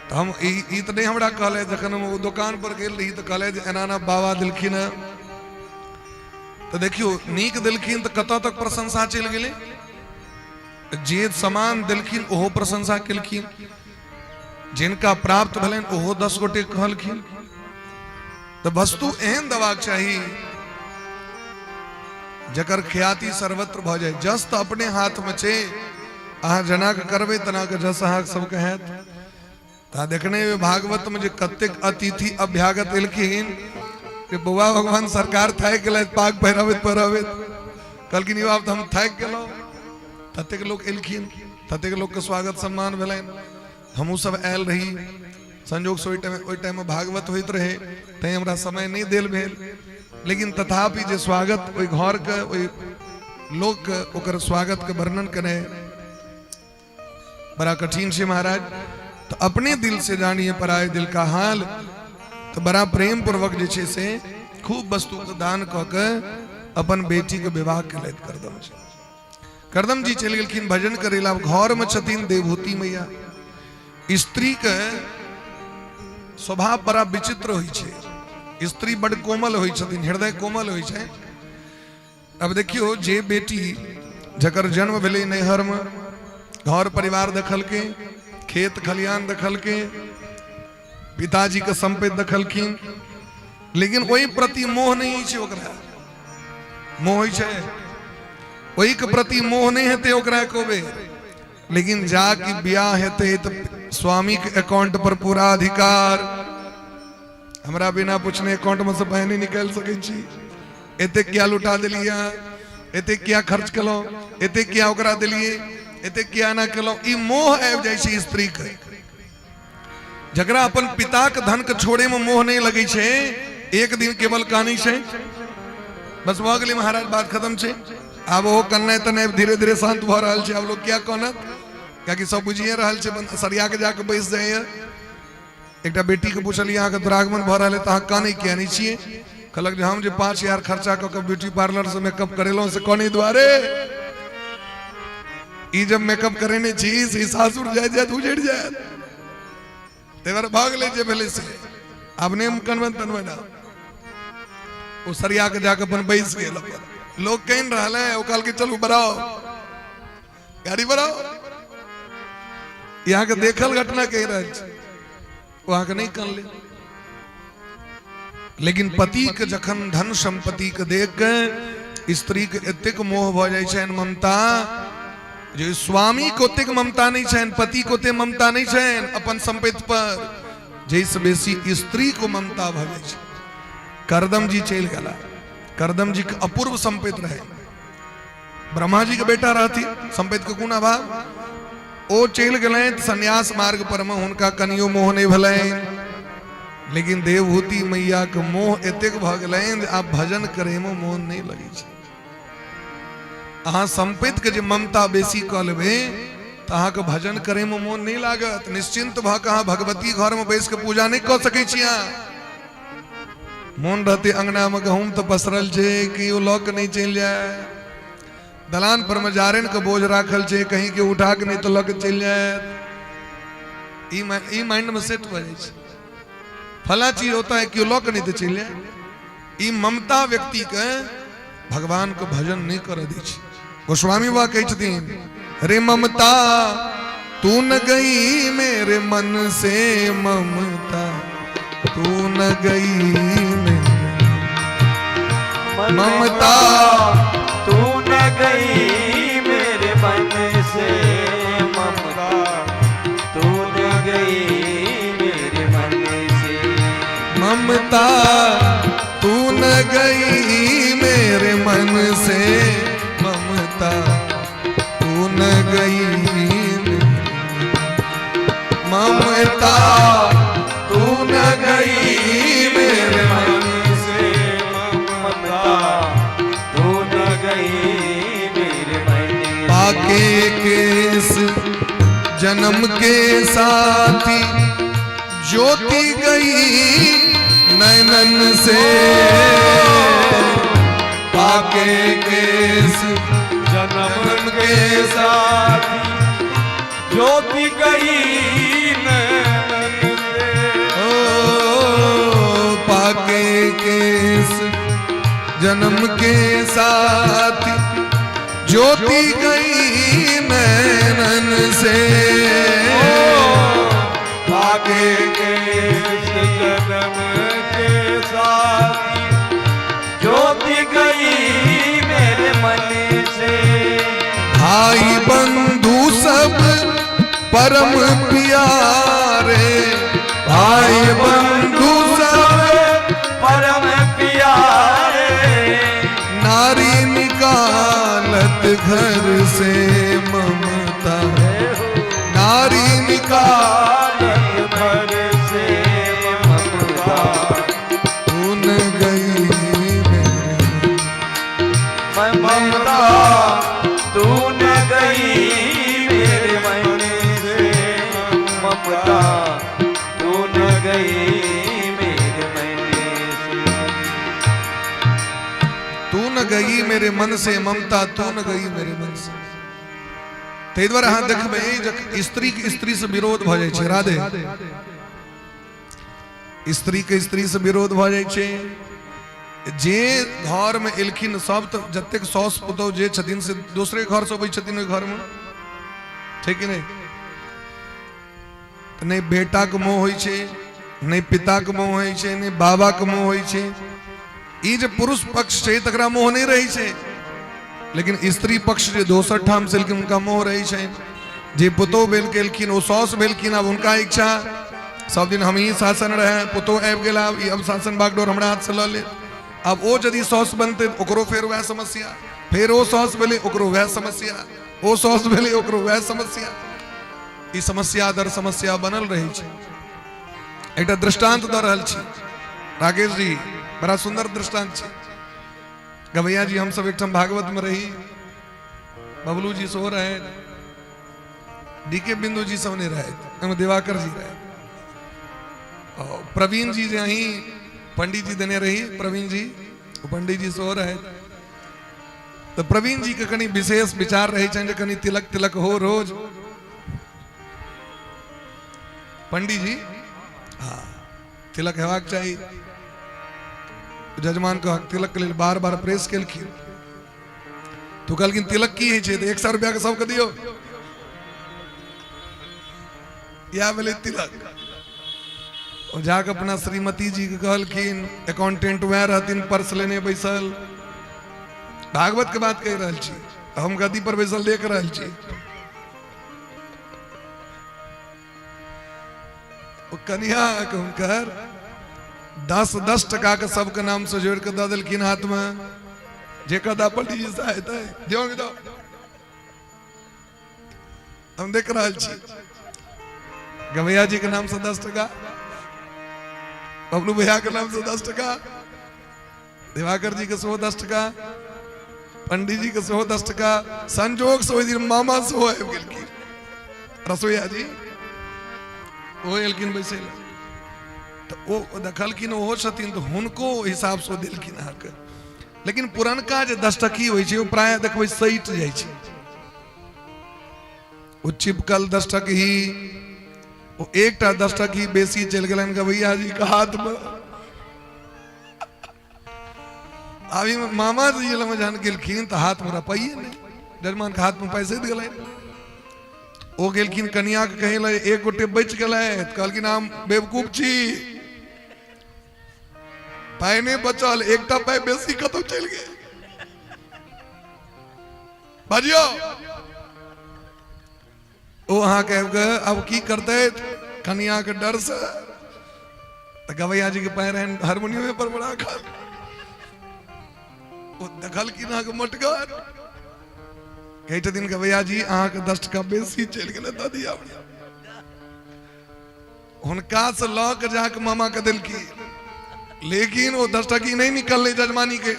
तऽ हम ई ई तऽ नहि हमरा कहले, जखन हम ओ दोकान पर गेल रही तऽ कहले जे एना एना बाबा देलखिन हँ। तऽ देखियौ नीक देलखिन तऽ कतऽ तक प्रशंसा चलि गेलै, जे सामान देलखिन ओहो प्रशंसा केलखिन, जिनका प्राप्त भेलनि ओहो 10 गोटे कहलखिन। तऽ वस्तु एहन देबाक चाही जकर ख्याति सर्वत्र भऽ जाय। जस तऽ अपने हाथमे छै, अहाँ जेना के करबै तेना के जस अहाँ सबके हैत। तऽ देखने हेबै भागवतमे जे कतेक अतिथि अभ्यागत एलखिन जे बौआ भगवान सरकार थाकि गेलथि पाग पहिरबैत पहिरबैत, कहलखिन यौ आब तऽ हम थाकि गेलहुँ। ततेक लोक एलखिन, ततेक लोकके स्वागत सम्मान भेलनि। हमहूँ सब आयल रही, संजोगसँ ओहि टाइममे भागवत होइत रहै, तैं हमरा समय नहि देल भेल, लेकिन तथापि जे स्वागत ओहि घरके ओहि लोकके ओकर स्वागतके वर्णन केनाइ बड़ा कठिन छै महाराज। तऽ अपने दिल से जानिए पराये दिल का हाल। तऽ बड़ा प्रेम पूर्वक जे छै से खूब वस्तुके दान कऽ के अपन बेटीके विवाह केलथि करदम जी। करदम जी चलि गेलखिन भजन करै लए। आब घरमे छथिन देवहूति मैया। स्त्रीके स्वभाव बड़ा विचित्र होइ छै, स्त्री बड़ कोमल होइ छथिन, हृदय कोमल होइ छै। अब देखियौ जे बेटी जकर जन्म भेलै नैहरमे, घर परिवार देखलकै, खेत खलिहान देखलकै, पिताजीके सम्पत्ति देखलखिन, लेकिन ओहि प्रति मोह नहि होइ छै ओकरा। मोह होइ छै ओहिके प्रति मोह नहि हेतै ओकरा एको बेर, लेकिन जा कि बियाह हेतै तऽ स्वामीके अकाउंट पर पूरा अधिकार, हमरा बिना पूछने अकाउंट में से पाइ नहि निकालि सकै छी, एतेक किया लुटा देलियै अहाँ, एतेक किया खर्च केलहुँ, एतेक किया ओकरा देलियै, एतेक किया एना केलहुँ। ई मोह आबि जाइ छै स्त्रीके। जकरा अपन पिताके धनके छोड़ैमे मोह नहि लगै छै, एक दिन केवल कानै छै, बस भऽ गेलै महाराज, बात खत्म छै। आब ओहो कननाइ तनाइ धीरे धीरे शान्त भऽ रहल छै। आब लोक किया कानत, कियाकि सब बुझिए रहल छै, सरिया के जाके बैस जाइए। एकटा बेटीके पुछलियै अहाँके दुरागमन भऽ रहल है तऽ अहाँ कानै किया नहि छियै? कहलक जे हम जे 5000 खर्चा कऽ के ब्यूटी पार्लर से मेकअप करेलहुँ से कनै दुआरे, ई जब मेकअप करेने छी से ई सासुर जाइत जाइत उजड़ि जायत, ताहि दुआरे भऽ गेलै जे भेलै से, आब नहि हम कनबनि तनबनि। आब ओ सरिया के जाके अपन बैस गेल, अपन लोग कहि रहल है, ओ कहलकै चलू बढ़ाओ गाड़ी बढ़ाओ। यहाँ के देखल घटना कहि रहल छी, ओ अहाँके नहि कनले, लेकिन पति के जखन धन संपत्ति के देख के स्त्री के एतेक मोह भऽ जाइ छनि, ममता, जे स्वामी के ओतेक ममता नहि छनि, पति के ओतेक ममता नहि छनि अपन संपत्ति पर, जाहिसँ बेसी स्त्री को ममता भऽ जाइ छै। करदम जी चलि गेला। करदम जी के अपूर्व संपत्ति रहे, ब्रह्मा जी के बेटा रहथिन, संपत्ति के कोन अभाव। ओ चलि गेलनि संन्यास मार्ग पर में, हुनका कनियो मोह नहि भेलनि, लेकिन देवहूति मैया के मोह एतेक भऽ गेलनि जे आब भजन करे में मोन नहि लगै छै। अहाँ संपत्ति के जे ममता बेसी कऽ लेबै तऽ अहाँके भजन करे में मोन नहि लागत। निश्चिंत भऽ कऽ अहाँ भगवती घर में बैस के पूजा नहि कऽ सकै छी। अहाँ मोन रहते अंगना में गहूम तऽ पसरल छै कि ओ लऽ के नहि चलि जाय, दलान पर में जारनि के बोझ राखल छै कहीं के उठा के नहि तऽ लऽ के चलि जायत। ई माइंड में सेट भऽ जाइ छै, फला चीज होता है केओ लऽ के नहि तऽ चलि जाय। ई ममता व्यक्ति के भगवान के भजन नहि करऽ दै छै। गोस्वामी बाबा कहै छथिन, रे ममता तू न गई मेरे मन से, ममता तू न गई मेरे ममता तू न गई मेरे मन से, ममता तू न गई मेरे मन से, ममता तू न पाके केस जन्म के साथी, ज्योति गई नैनन से। पाके केस जन्म के साथी, ज्योति गई नैनन से। ओ पाके केस जन्म के साथी, ज्योति गई नैनन से। पाके केस जन्म के साथी, ज्योति गई मेरे मन से। भाई बंधु सब परम प्यारे, भाई बंधु सब परम प्यारे, नारी निकालत घर से ममता, नारी निकाल घर से ममता, तू न गई मेरे ममता तू न गई मेरे मन से, ममता तू न गई मेरे मन से। तू न गई मेरे मन से ममता, तू न गई मेरे मन से। ताहि दुआरे अहाँ देखबै जे स्त्री के स्त्री से विरोध भऽ जाइ छै। राधे, स्त्री के स्त्री से विरोध भऽ जाइ छै। जे घरमे एलखिन सब, तऽ जतेक साउस पुतहु जे छथिन से दोसरे घरसँ अबै छथिन ओहि घरमे, छै कि नहि? तऽ नहि बेटाके मोह होइ छै, नहि पिताके मोह होइ छै, नहि बाबाके मोह होइ छै। ई जे पुरुष पक्ष छै तकरा मोह नहि रहै छै, लेकिन स्त्री पक्ष जे दोसर ठाम से एलखिन, हुनका मोह रहै छै। जे पुतोह भेल के एलखिन, ओ साउस भेलखिन। आब हुनका इच्छा, सब दिन हमही शासन रहै, पुतोह आबि गेल, आब ई अब शासन बागडोर हमरा हाथसँ लऽ लेत। आब ओ यदि साउस बनतै तऽ ओकरो फेर वएह समस्या, फेर ओ साउस भेलै ओकरो वएह समस्या, ओ साउस भेलै ओकरो वएह समस्या। ई समस्या दर समस्या बनल रहै छै। एकटा दृष्टांत दऽ रहल छी राकेश जी, बड़ा सुंदर दृष्टांत छै। गवैया जी, हमसब एकठाम भागवत में रही, बबलू जी सेहो रहे, डी के बिंदु जी सब नहीं रहे, ओहिमे दिवाकर जी रहे और प्रवीण जी जे अहीं पंडित जी देने रही, प्रवीण जी, ओ पंडित जी सेहो रहे। तऽ प्रवीण जी के कनि विशेष विचार रहै छनि जे कनि तिलक तिलक हो रोज। पंडित जी, हाँ, तिलक हेबाक चाही। जजमान के तिलक के लेल बार बार प्रेस केलखिन। तो कहलखिन तिलक की होइ छै? तऽ 100 रुपया के सबके दियौ, इएह भेलै तिलक। ओ जाके अपना श्रीमती जी के कहलखिन, अकाउंटेंट वएह रहथिन पर्स लेने बैसल। भागवत के बात कहि रहल छी, हम गद्दी पर बैसल देख रहल छी। ओ कनिया के हुनकर 10-10 टका के सबके नाम से जोड़ के दऽ देलखिन हाथ में। जे कहता पंडित जी से हेतै, दियौ दो। हम देख रहल छी, गवैया जी के नाम से 10 टका, बबलू भैया के नाम से 10 टका, दिवाकर जी के सेहो 10 टका, पंडित जी के सेहो 10 टका। संजोग से ओहि दिन मामा सेहो आबि गेलखिन, रसोईया जी, ओ एलखिन बैसै लए, तऽ ओ देखलखिन ओहो छथिन, तऽ हुनको हिसाबसँ ओ देलखिन अहाँके। लेकिन पुरनका जे 10 टकी होइ छै, ओ प्रायः देखबै सटि जाइ छै। ओ चिपकल 10 टकही, ओ एकटा 10 टकही बेसी चलि गेलनि गवैया जी के हाथमे। अभी मामा जी लग जहन गेलखिन तऽ हाथमे रुपैये नहि, जजमान के हाथमे पैसे गेलै। ओ गेलखिन कनिया के कहै लए, एक गोटे बचि गेलै। कहलखिन हम बेवकूफ छी, पाइ नहि बचल, एकटा पाइ बेसी कतौ चलि गेल। बाजियौ, ओ अहाँके आबि कऽ आब की करतै कनिया के डर से, तऽ गवैया जी के पाइ रहनि हारमोनियमे पर राखल। ओ देखलखिन अहाँके मोटगर, कहै छथिन गवैया जी अहाँके 10 टका बेसी चलि गेलै, दऽ दिअ। हुनका से लऽ के जाके मामा के देलखिन, लेकिन ओ 10 टकी नहि निकललै जजमानी के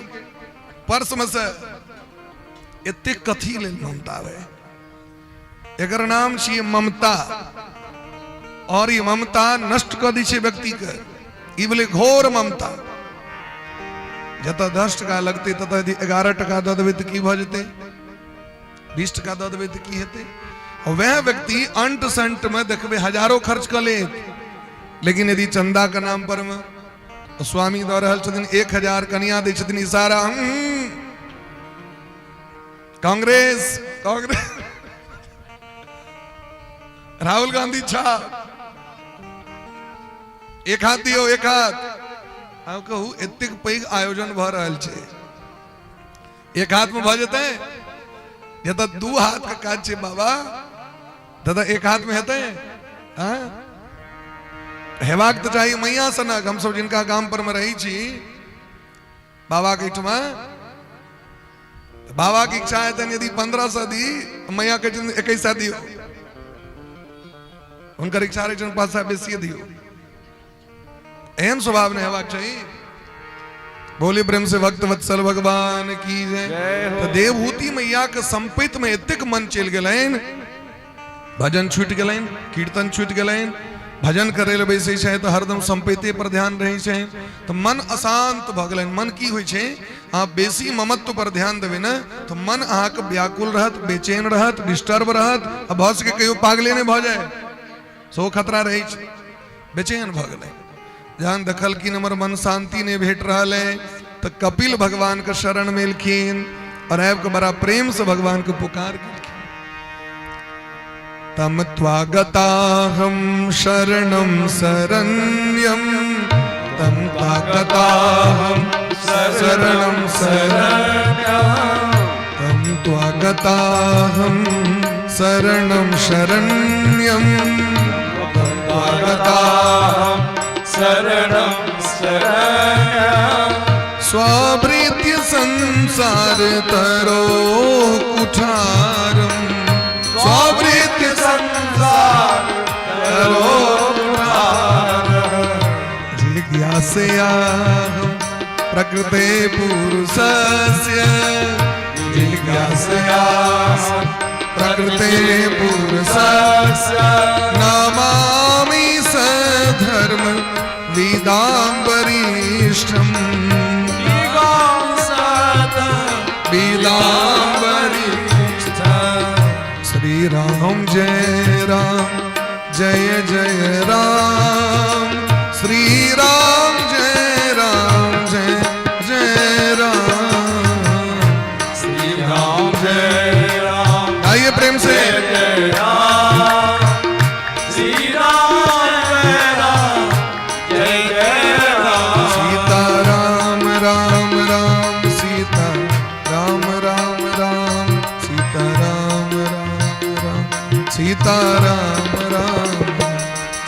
पर्स में से। एते कथी लेल ममता रहे? एकर नाम छियै ममता। और ई ममता नष्ट कऽ दै छै व्यक्तिके। ई भेलै घोर ममता। जतऽ 10 टका लगतै ततऽ यदि 11 टका दऽ देबै तऽ की भऽ जेतै? 20 टका दऽ देबै तऽ की हेतै? और वएह व्यक्ति अंट संट में देखबै हजारो खर्च कऽ लेत, लेकिन यदि चंदा के नाम पर में स्वामी दऽ रहल छथिन 1000, कनिया दै छथिन इशारा, कांग्रेस कांग्रेस राहुल गांधी छाप, एक हाथ दियौ एक हाथ। हम कहू एतेक पैघ आयोजन भऽ रहल छै, एक हाथ में भऽ जेतै? जतऽ 2 हाथ के काज छै बाबा, ततऽ एक हाथ में हेतै? हाँ? हेबाक तऽ चाही मैया सनक। हमसब जिनका गाम पर में रहै छी बाबा के एहिठमा, बाबा के इच्छा हेतनि यदि 1500 दी, मैया कहै छथिन 2100 दियौ। हुनकर इच्छा रहै छनि 500 बेसिए दियौ। एहन स्वभाव नहि हेबाक चाही। बोले प्रेम से भक्त वत्सल भगवान की जय। तो देवहूति मैया के संपित में एतेक मन चलि गेलनि, भजन छूटि गेलनि, कीर्तन छूटि गेलनि। भजन करे लए बैसै छै तऽ हरदम संपत्ति पर ध्यान रहै छै, तऽ मन अशांत भऽ गेलनि। मन की होइ छै, अहाँ बेसी ममत्व पर ध्यान देबै ने तऽ मन अहाँके व्याकुल रहत, बेचैन रहत, डिस्टर्ब रहत, आ भऽ सके कहियो पागले नहि भऽ जाय, सेहो खतरा रहै छै। बेचैन भऽ गेलै। जहन देखलखिन हमर मन शांति नहि भेट रहल है, तऽ कपिल भगवान के शरण में एलखिन और आबि कऽ बड़ा प्रेम से भगवान के पुकार केलखिन। तम त्वागताहं शरणं शरण्यं, तम त्वागताहं शरणं शरण्यं, तम त्वागताहं शरणं शरण्यं, तम त्वागताहं शरणं शरण्यं। स्वाभृत्य संसार तरो कुठारम, स्वाभृत्य संसार तरो जिज्ञासयाहं प्रकृते पुरुषस्य, जिज्ञासयाहं प्रकृते पुरुषस्य, नमामि सधर्म विदां वरिष्ठम, विदां वरिष्ठम। श्री राम जय राम जय जय राम, श्री राम जय राम जय जय राम, श्री राम जय राम। आइए प्रेम से। जय राम, श्री राम जय राम जय जय राम। सीता राम राम राम, सीता राम राम राम, सीता राम राम राम, सीता राम राम,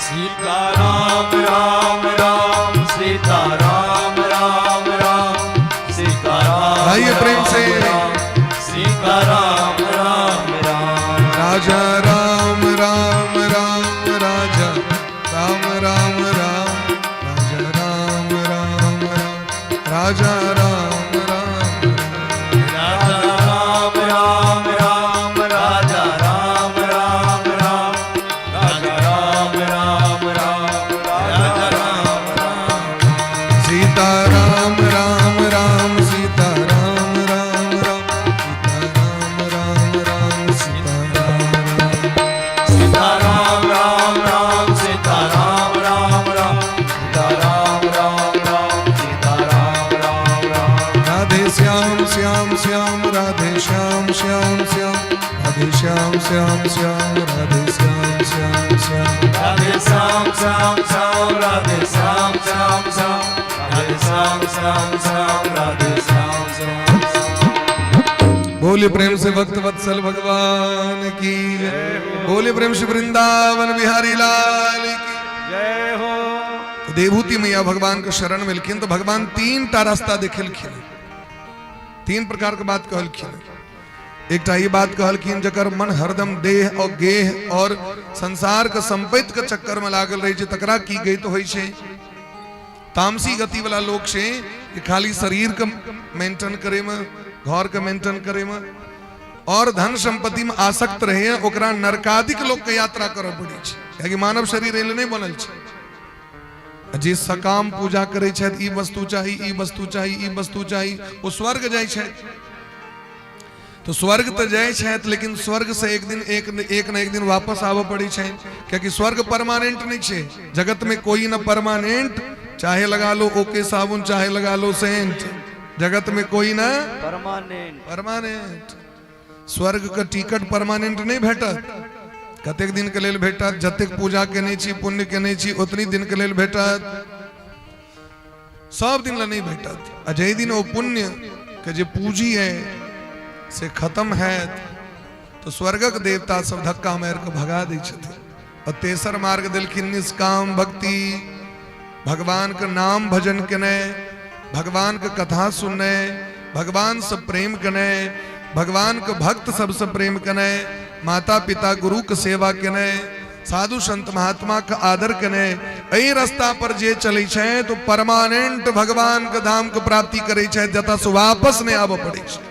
सीता राम राम राम, सीता राम राम राम, सीता राम। आइए प्रेम से। सीता राम राम राम। राजा राम राम राम, राजा राम राम राम, राजा राम राम राम, राजा राम राम, राजा राम राम राम, राजा राम राम राम, राजा राम राम राम, राजा राम राम। सीता राम राम राम, सीता राम राम राम, सीता राम राम राम, सीता राम राम, सीता राम राम राम, सीता राम राम राम, सीता राम राम राम, सीता राम राम राम। राधे श्याम श्याम श्याम, राधे श्याम श्याम श्याम, राधे श्याम श्याम श्याम, राधे श्याम श्याम श्याम, राधे श्याम श्याम श्याम, राधे श्याम श्याम श्याम, राधे श्याम श्याम श्याम, राधे श्याम श्याम श्याम। बोले प्रेम से भक्त वत्सल भगवान की जय। बोले प्रेम से वृंदावन बिहारी लाल की जय हो। देवहूति मैया भगवान के शरण में एलखिन तो भगवान 3 टा रास्ता देखेलखिन, 3 प्रकार के बात कहलखिन। एकटा ई बात कहलखिन जकर मन हरदम देह और गेह और संसार के संपत्ति के चक्कर में लागल रहे छै, तकरा की गति होइ छै। तामसी गति वाला लोग छै कि खाली शरीर के मेंटेन करे में, घर के मेंटेन करे में, और धन संपत्ति में आसक्त रहे ओकरा नरकादिक लोक के यात्रा करऽ पड़ै छै, कियाकि मानव शरीर एहि नहि बनल छै। जे सकाम पूजा करै छथि, ई वस्तु चाही, ई वस्तु चाही, ई वस्तु चाही, ओ स्वर्ग जाइ छथि। तो स्वर्ग तो जाइ छथि, लेकिन स्वर्ग से एक दिन एक एक न एक दिन वापस आबऽ पड़ै छनि, कियाकि स्वर्ग परमानेंट नहीं छै। जगत में कोई न परमानेंट, चाहे लगा लो ओके साबुन, चाहे लगा लो सेंट, जगत में कोई न परमानेंट। परमानेंट। स्वर्ग के टिकट परमानेंट नहीं भेटत। कतेक दिन के लेल भेटत? जतेक पूजा केने छी, पुण्य केने छी, ओतनी दिन के लेल भेटत, सब दिन ला नहीं भेटत। आ जाहि दिन ओ पुण्य के जे पूंजी है से खत्म हैत तो स्वर्गक देवता सब धक्का मारि के भगा दै छथिन। और तेसर मार्ग देलखिन निष्काम भक्ति, भगवान के नाम भजन केने, भगवान के कथा सुनने, भगवान से प्रेम केने, भगवान के भक्त सबसे प्रेम केने, माता पिता गुरु के सेवा केने, साधु संत महात्मा के आदर केने, एहि रास्ता पर जे चलै छै तो परमानेंट भगवान के धाम के प्राप्ति करै छै, जतऽ से वापस नहि आबऽ पड़ै छै।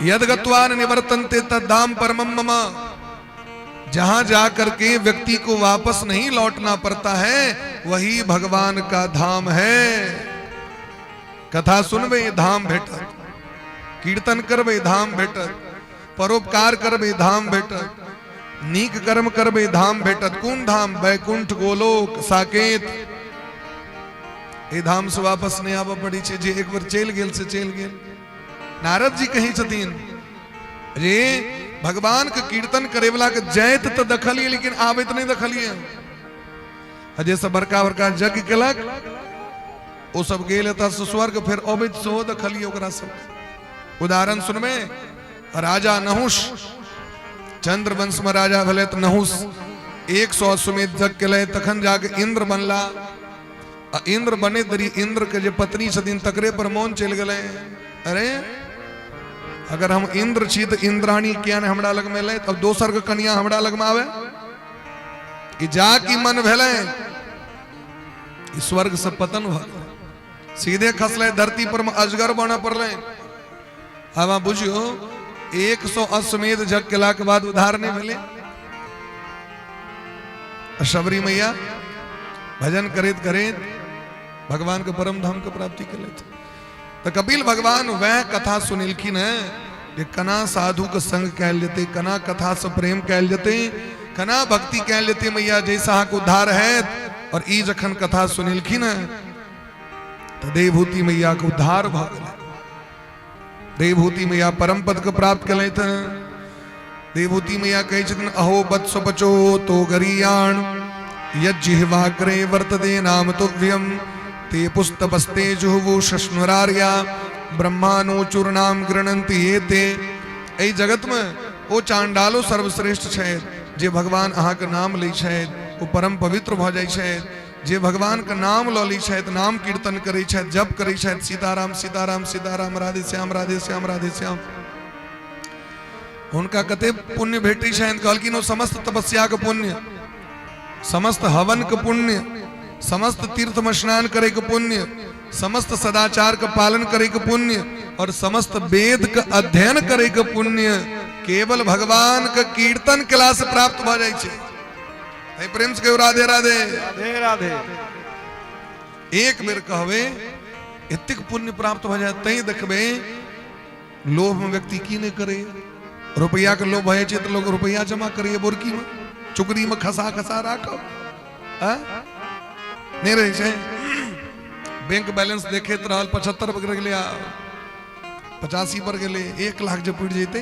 यद गत्वा न निवर्तन्ते तद धाम परमम मम। जहां जा करके व्यक्ति को वापस नहीं लौटना पड़ता है, वही भगवान का धाम है। कथा सुनबै धाम भेटत, कीर्तन करबै धाम भेटत, परोपकार करबै धाम भेटत, नीक कर्म करबै धाम भेटत। कोन धाम? वैकुंठ, गोलोक, साकेत। एहि धाम से वापस नहि आबऽ पड़ै छै। जे एक बेर चलि गेल से चलि गेल। नारद जी कहै छथिन रे, भगवान के कीर्तन करे वाला के जाइत तऽ देखलियै, लेकिन आबैत नहि देखलियै। आ जे सब बड़का बड़का यज्ञ केलक, ओ सब गेल एतऽ से स्वर्ग, फेर अबैत सेहो देखलियै ओकरा सब। उदाहरण सुनबै, राजा नहुष, चंद्रवंश में राजा भेलै तऽ नहुष 100 अश्वमेध यज्ञ केलै, तखन जाके इंद्र बनला। आ इंद्र बने धरि इंद्र के जे पत्नी छथिन तकरे पर मोन चलि गेलै। अरे, अगर हम इंद्र छी तऽ इंद्राणी किया ने हमरा लगमे एलै? तब दोसर के कनिया हमरा लगमे आवे कि जा की मन भेलै, ई स्वर्ग से पतन भऽ गेलै, सीधे खसलै धरती पर मे, अजगर बनऽ पड़लै। आब अहाँ बुझियौ, 100 अश्वमेध यज्ञ केलाके बाद उद्धार नहि भेलै। शबरी मैया भजन करैत करैत भगवान के परम धाम के प्राप्ति केलथि। तऽ कपिल भगवान वएह कथा सुनेलखिन हैं जे कना साधु के संग कयल जेतै, कना कथा से प्रेम कयल जेतै, कना भक्ति कयल जेतै मैया, जैसा अहाँके उद्धार हैत। और ई जखन कथा सुनेलखिन हैं तऽ देवहूति मैया के उद्धार भऽ गेलै। देवहूति मैया परम पद के प्राप्त केलथि। देवहूति मैया कहै छथिन, अहो वत्स बचो तो गरीयाण यज्जिह्वाग्रे वर्तते नाम तुभ्यम ते पुस्तपस्ते जुहुवु शश्नुरार्या ब्रह्मानुचूर्णाम गृणंति ये ते। एहि जगत में ओ चांडालो सर्वश्रेष्ठ छथि। जे भगवान अहाँके नाम लै छथि ओ परम पवित्र भऽ जाइ छथि। जे भगवान के नाम लऽ लै छथि, नाम कीर्तन करै छथि, जप करै छथि, सीताराम सीताराम सीताराम, राधे श्याम राधे श्याम राधे श्याम, हुनका कते पुण्य भेटै छनि। कहलखिन ओ समस्त तपस्या के पुण्य, समस्त हवन के पुण्य, समस्त तीर्थ में स्नान करे के पुण्य, समस्त सदाचार के पालन करे के पुण्य और समस्त वेद के अध्ययन करे के पुण्य केवल भगवान के कीर्तन केला से प्राप्त भऽ जाइ छै। तैं प्रेम से कहियौ राधे राधे। राधे राधे। एक बेर कहबै एतेक पुण्य प्राप्त भऽ जायत। तैं देखबै लोभ में व्यक्ति की नहीं करे। रुपया के लोभ भऽ जाइ छै तऽ लोग रुपया जमा करैए बोरकी में, चुकरी में खसा खसा राखब नहि रहै छै। बैंक बैलेंस देखैत रहल, 75 पर गेलै, 85 पर गेलै, 1 लाख जे पुरि जेतै,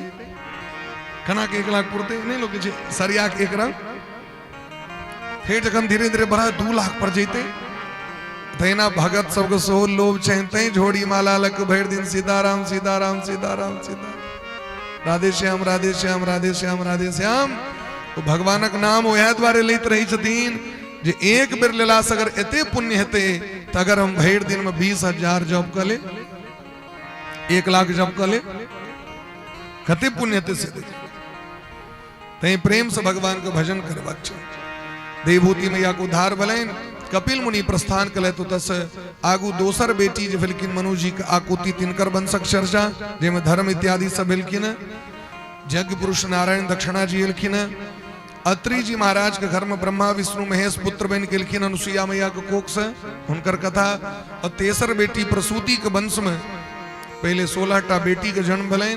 केना के 1 लाख पुरतै? नहि लोक छै सरिया के एक रंग। फेर जखन धीरे धीरे बढ़ा 2 लाख पर जेतै, तहिना भगत सबके सेहो लोभ छनि। तैं झोरी माला लऽ कऽ भरि दिन सीताराम सीताराम सीताराम सीता राधे श्याम राधे श्याम राधे श्याम राधे श्याम। ओ भगवानक नाम वएह दुआरे लैत रहै छथिन जे एक बेर लेलासँ अगर एते पुण्य हेतै तऽ अगर हम भरि दिनमे 20,000 जप कऽ लेब, 1 लाख जप कऽ लेब, कते पुण्य हेतै से देखियौ। तैं प्रेम से भगवान के भजन करबाक छै। देवहूति मैया के उद्धार भेलनि। कपिल मुनि प्रस्थान कलथि ओतऽसँ। आगू दोसर बेटी जे भेलखिन मनुजी के आकुति, तिनकर वंशक चर्चा जाहिमे धर्म इत्यादि सब भेलखिन। यज्ञ पुरुष नारायण दक्षिणा जी एलखिन। अत्रि जी महाराज के घर में ब्रह्मा विष्णु महेश पुत्र बनि गेलखिन अनुसुईया मैया के कोख से, हुनकर कथा। और तेसर बेटी प्रसूति के वंश में पहले 16 टा बेटी के जन्म भेलनि,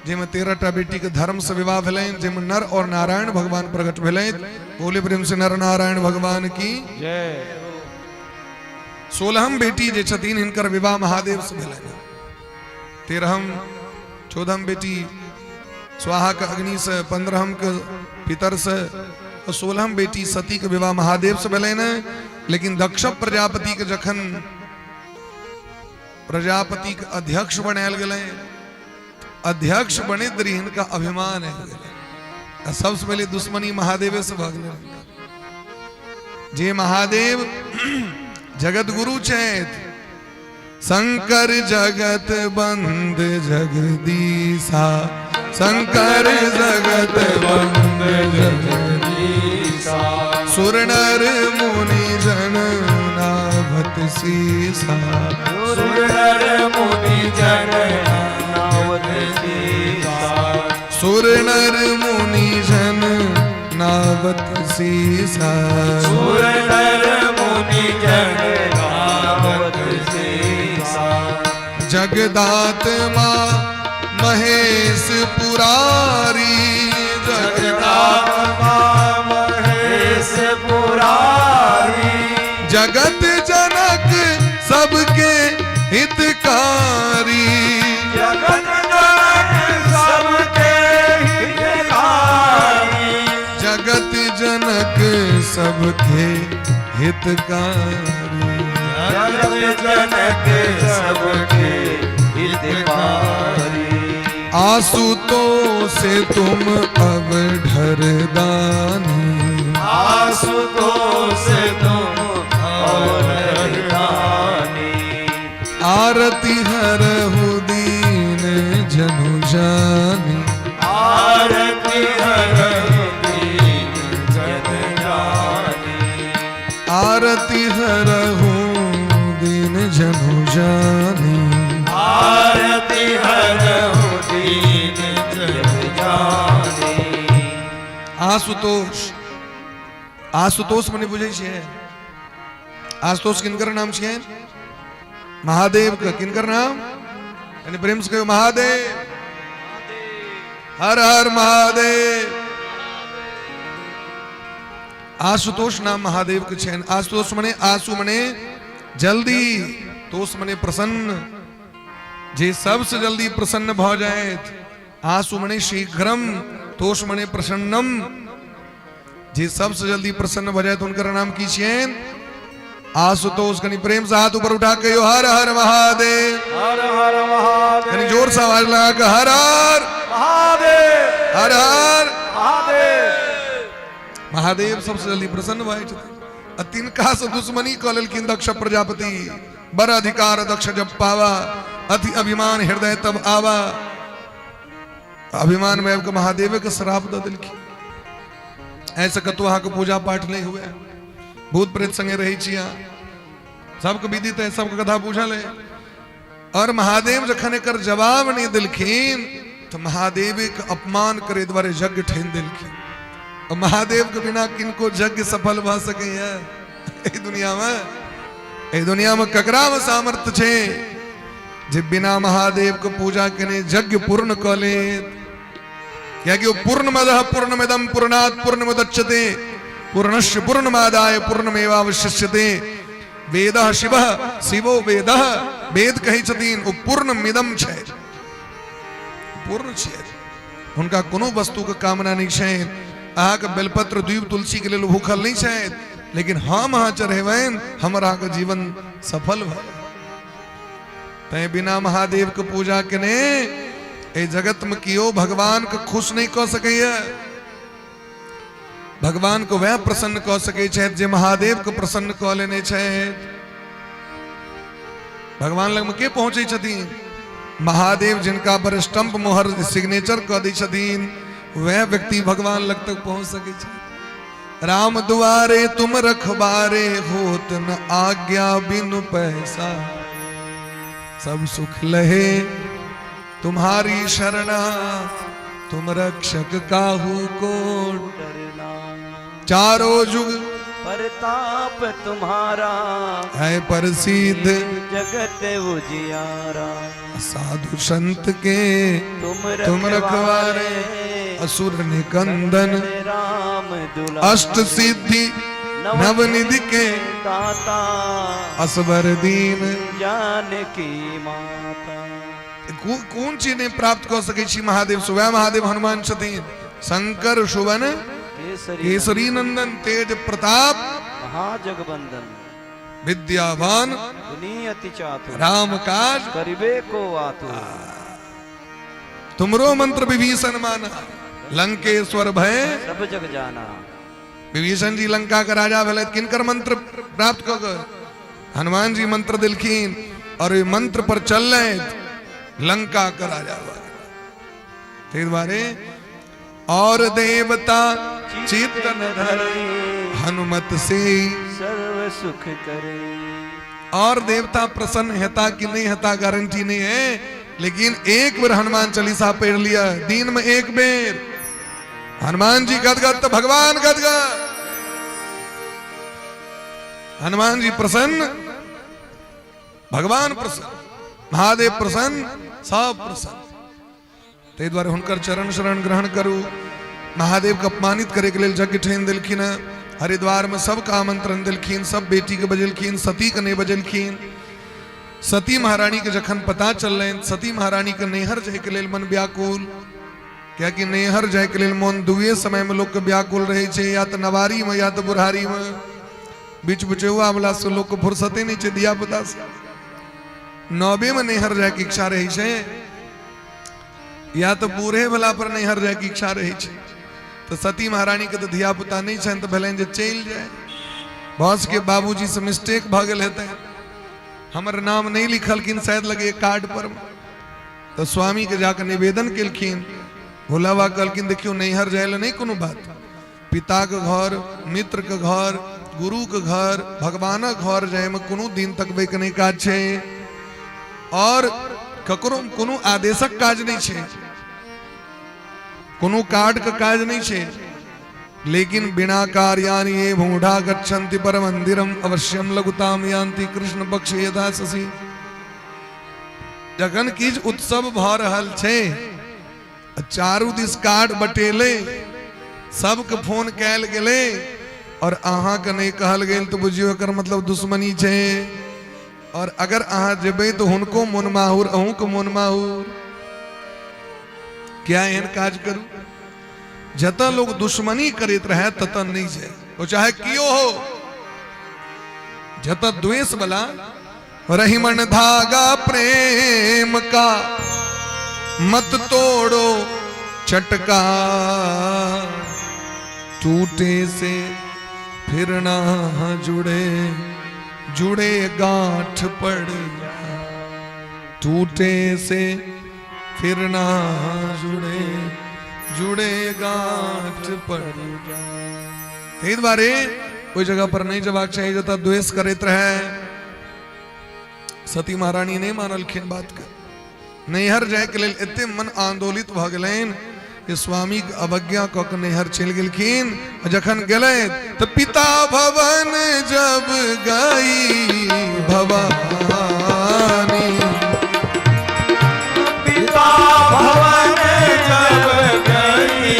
जाहिमे 13 टा बेटी के धर्म से विवाह भेलनि, जाहिमे नर और नारायण भगवान प्रकट भेलनि। बोले प्रेम से नर नारायण भगवान की जय। 16हम बेटी जे छथिन हिनकर विवाह महादेव से भेलनि। 13हम 14हम बेटी स्वाहा के अग्नि से, 15हम के पितर से, और 16हम बेटी सती के विवाह महादेव से भेलनि। लेकिन दक्ष प्रजापति के जखन प्रजापति के अध्यक्ष बनायल गेलै, अध्यक्ष बनैत रही हिनका अभिमान आबि गेलै। आ सबसे पहिले दुश्मनी महादेवे से भऽ गेलै। जे महादेव जगत गुरु छथि, शंकर जगत बंद जगदीशा, शंकर जगत बंद जगदीशा, सुर नर मुनि जन नाभत सीसा, सुर नर मुनि जन नावत सीसा, सुर नर मुनि जन नावत सीसा, सुर नर मुनि जन नावत सीसा, जगदात्मा महेश पुरारी, जगदात्मा महेश पुरारी, जगत जनक सबके हितकारी, जगत जनक सबके हितकारी, जगत जनक सबके हितकारी, जगत जनक सबके हितकारी। आशुतोष तुम अब ढर दानी, आशुतोष तुम और दानी, आरती हरहु दीन जनु जानी, आरती हरहु दीन जन जानी, आरती हरहु दीन जनु जानी, आरती हरहु दीन जन जानी। आशुतोष, आशुतोष मने बुझै छियै? आशुतोष किनकर नाम छियै? महादेव के। किनकर नाम? यानी प्रेम से कहियो महादेव, हर हर महादेव। आशुतोष नाम महादेव के छनि। आशुतोष मने आशु मने जल्दी, तोष मने प्रसन्न, जे सबसे जल्दी प्रसन्न भऽ जायत। आशु मने शीघ्रम, तोष मने प्रसन्नम, जे सबसे जल्दी प्रसन्न भऽ जायत हुनकर नाम की छियनि? आशुतोष। कनी प्रेम से हाथ ऊपर उठा के कहियो हर हर महादेव, हर हर महादेव। कनी जोर से आवाज लगा के हर हर महादेव, हर हर महादेव। महादेव सबसे जल्दी प्रसन्न भऽ जाइ छथिन। आ तिनका से दुश्मनी कऽ लेलखिन दक्ष प्रजापति। बर अधिकार दक्ष जब पावा, अति अभिमान हृदय तब आवा। अभिमान में आबि कऽ महादेवे के श्राप दऽ देलखिन, ऐसे कतौ अहाँके पूजा पाठ नहि हुए, भूत प्रेत संगे रहै छी अहाँ, सबके विदित है, सबके कथा बुझल है। और महादेव जखन एकर जवाब नहि देलखिन तऽ महादेव के अपमान करे दुआरे यज्ञ ठानि देलखिन। और महादेव के बिना किनको यज्ञ सफल भऽ सकैया एहि दुनिया में? एहि दुनिया में ककरा में सामर्थ्य छै जे बिना महादेव के पूजा केने यज्ञ पूर्ण कऽ लेत? कियाकि ओ पूर्णमदः पूर्णमिदं पूर्णात् पूर्णमुदच्यते पूर्णस्य पूर्णमादाय पूर्णमेवावशिष्यते वेदः शिवः शिवो वेदः। वेद कहै छथिन ओ पूर्णमिदम छै, पूर्ण छियै, हुनका कोनो वस्तुके कामना नहि छनि। अहाँके बेलपत्र द्वीप तुलसी के लेल भूखल नहि छथि, लेकिन हम अहाँ चढ़ेबनि, हमर अहाँके जीवन सफल भऽ। तैं बिना महादेव के पूजा केने एहि जगत में केओ भगवान के खुश नहीं कऽ सकैया। भगवान को वह प्रसन्न कऽ सकै छथि जे महादेव के प्रसन्न कऽ लेने छथि। भगवान लग में के पहुंचे छथिन? महादेव जिनका पर स्टंप मोहर सिग्नेचर कऽ दै छथिन, वह व्यक्ति भगवान लग तक पहुंच सकै छै। राम दुआरे तुम रखबारे, होत न आज्ञा बिनु पैसा। सब सुख लहे तुम्हारी शरणा, तुम रक्षक काहू को डरना। चारों जुग प्रताप तुम्हारा, है प्रसिद्ध जगत उजियारा। साधु संत के तुम तुम रखवारे, असुर निकंदन राम दुलारे। अष्ट सिद्धि नवनिधि के दाता, असबर दीन जानकी माता। कोन चीज नहि प्राप्त कऽ सकै छी महादेव से? वएह महादेव हनुमान छथिन। शंकर सुवन केसरी केसरी नंदन, तेज प्रताप महाजगबंदन, विद्यावान गुनी अति चातुर, राम काज करिबे को आतुर। तुमरो मंत्र विभीषण माना, लंकेश्वर भय सब जग जाना। विभीषण जी लंका के राजा भेलथि किनकर मंत्र प्राप्त कऽ के? हनुमान जी मंत्र देलखिन और ओहि मंत्र पर चललथि, लंका के राजा भऽ गेला। ताहि दुआरे और देवता चित्त न धरे, हनुमत से सर्व सुख करे। और देवता प्रसन्न हेता कि नहीं हेता गारंटी नहीं है, लेकिन एक बेर हनुमान चालीसा पढ़ लिया दिन में एक बेर, हनुमान जी गदगद तो भगवान गदगद, हनुमान जी प्रसन्न, भगवान प्रसन्न, महादेव प्रसन्न, सब प्रसन्न। ताहि दुआरे हुनकर चरण शरण ग्रहण करू। महादेव के अपमानित करे के लेल यज्ञ ठानि देलखिन हँ। हरिद्वार में सबके आमंत्रण देलखिन, सब बेटी के बजेलखिन, सती के नहि बजेलखिन। सती महारानी के जखन पता चललनि, सती महारानी के नैहर जायके लेल मन व्याकुल, कियाकि नैहर जायके लेल मन दुए समय में लोक के व्याकुल रहै छै, या तऽ नवारी में या तऽ बुढ़ारी में। बीच बचौआ वाला से लोक के फुर्सते नहि छै धिया पुता से। नबे में नैहर जायके इच्छा रहै छै, या तऽ बूढ़े वाला पर नैहर जायके इच्छा रहै छै। तऽ सती महारानी के तऽ धिया पुता नहि छनि, तऽ भेलनि जे चलि जाय। बस के बाबूजी से मिस्टेक भऽ गेल हेतै, हमर नाम नहि लिखलखिन शायद लगे कार्ड पर। तऽ स्वामी के जाके निवेदन केलखिन। भोला बाबा कहलखिन देखियौ नैहर जाय लए नहि कोनो बात, पिताके घर, मित्रके घर, गुरुके घर, भगवानक घर जायमे कोनो दिन तकबैके नहि काज छै, और ककरो कोनो आदेशक काज नहि छै, कोनो कार्ड के काज नहि छै, लेकिन बिना कार्यानि ये मूढ़ा गच्छन्ति पर मंदिरम अवश्यम लघुताम यान्ति कृष्ण पक्ष यथा शशि। जखन किछु उत्सव भऽ रहल छै, चारू दिस कार्ड बटेले, सबके फोन कयल गेलै और अहाँके नहि कहल गेल, तऽ बुझियौ एकर मतलब दुश्मनी छै। और अगर अहाँ जेबै तऽ हुनको मोन माहुर, अहूँके मोन माहुर। क्या एहन काज करू? जतऽ लोग दुश्मनी करैत रहे ततऽ नहि जाय, ओ चाहे कियो हो। जतऽ द्वेष वाला रहीमन धागा प्रेम का मत तोड़ो चटका, टूटे से फिर ना जुड़े, जुड़े गांठ पड़, टूटे से फिर ना जुड़े, जुड़े गांठ पड़। ताहि दुआरे ओहि जगह पर नहि जेबाक चाही जतऽ द्वेष करैत रहे। सती महारानी नहि मानलखिन बातके। नैहर जायके लेल एते मन आंदोलित भऽ गेलनि जे स्वामीके अवज्ञा कऽ के नैहर चलि गेलखिन। जखन गेलै तऽ पिता भवन जब गई भवानी, पिता भवन जब गई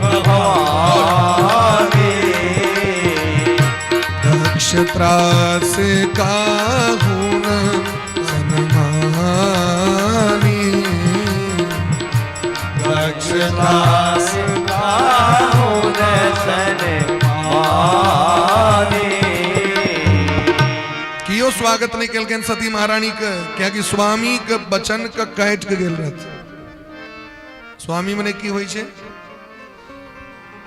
भवानी, दक्ष त्रास काहू न सनमानी, दक्ष त्रास काहू न सनमानी। कियो स्वागत नहि केलखिन सती महारानी के, कियाकि स्वामी के वचन के काटि के गेल रहथिन। स्वामी मने की होइ छै?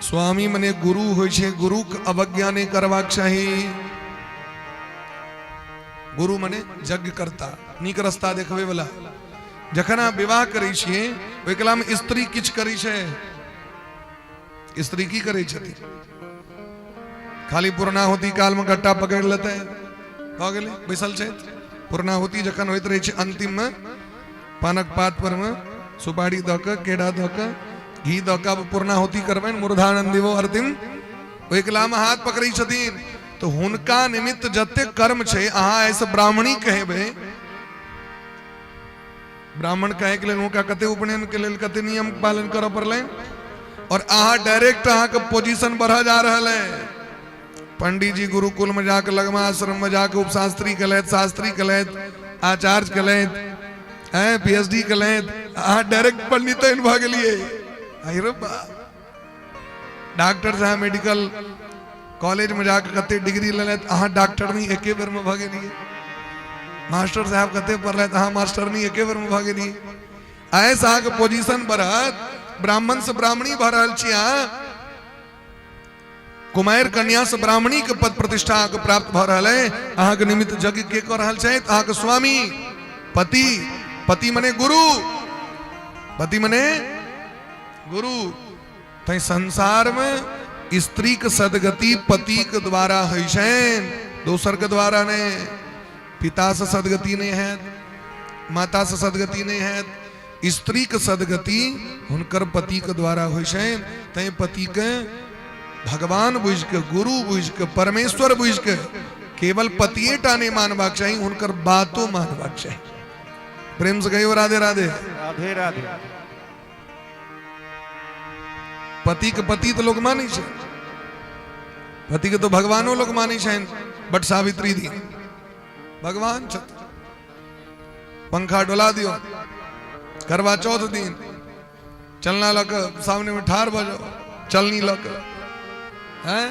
स्वामी मने गुरु होइ छै। गुरु के अवज्ञा नहि करबाक चाही। गुरु मने यज्ञ करता, नीक रास्ता देखबै वाला। जखन अहाँ विवाह करै छियै ओहि कला मे स्त्री किछु करै छै? स्त्री की करै छथिन? खाली पूर्णाहुति काल में गट्टा पकड़ि लेतै, भऽ गेलै, बैसल छथि। पूर्णाहुति जखन होइत रहै छै अंतिम में पानक पात पर में सुपारी दऽ कऽ, केरा दऽ कऽ, घी दऽ कऽ आब पूर्णाहुति करबनि, मूर्धानंद दिवो अर्तिम, ओहि कलामे हाथ पकड़ै छथिन। तऽ हुनका निमित्त जतेक कर्म छै, अहाँ एहिसँ ब्राह्मणी कहेबै। ब्राह्मण कहे के लेल हुनका कते उपनयन के लेल कते नियम पालन करऽ पड़लै, और अहाँ डायरेक्ट अहाँके पोजीशन बढ़ऽ जा रहल है। पंडित जी गुरुकुल में जाके, लगमा आश्रम में जाके उपशास्त्री केलथि, शास्त्री केलथि, आचार्य केलथि, हैं पीएचडी केलथि, अहाँ डायरेक्ट पंडित भऽ गेलियै। अरे बा, डॉक्टर साहब मेडिकल कॉलेज में जाके कते डिग्री लेलथि, अहाँ डॉक्टर नहीं एके बेर में भऽ गेलियै। मास्टर साहब कते पढ़लथि, अहाँ मास्टर नहीं एके बेर में भऽ गेलियै। ऐसे अहाँके पोजीशन बढ़त, ब्राह्मण से ब्राह्मणी भऽ रहल छी अहाँ, कुमारि कन्या से ब्राह्मणी के पद प्रतिष्ठा अहाँके प्राप्त भऽ रहल है। अहाँके निमित्त यज्ञ के कऽ रहल छथि? अहाँके स्वामी पति, पति मने गुरु, पति मने गुरु। तै संसार में स्त्री के सदगति पति के द्वारा होइ छनि, दोसर के द्वारा नहीं। पिता से सदगति नहीं है, माता से सदगति नहीं है, स्त्री के सदगति हुनकर पति के द्वारा होइ छनि। तै पति के भगवान बुझि के, गुरु बुझि के, परमेश्वर बुझि के केवल पतिये टा नहीं मानबाक चाही, हुनकर बातो मानबाक चाही। प्रेम से कहियो राधे राधे। राधे राधे। पति के पति तो लोग मानै छै, पति के तो भगवानो लोग मानै छनि। बट सावित्री दिन भगवान छथि, पंखा डोला दियो, करवा चौथ दिन चलना लऽ कऽ सामने में ठाढ़ भऽ जाओ, चलनी लऽ कऽ, हैं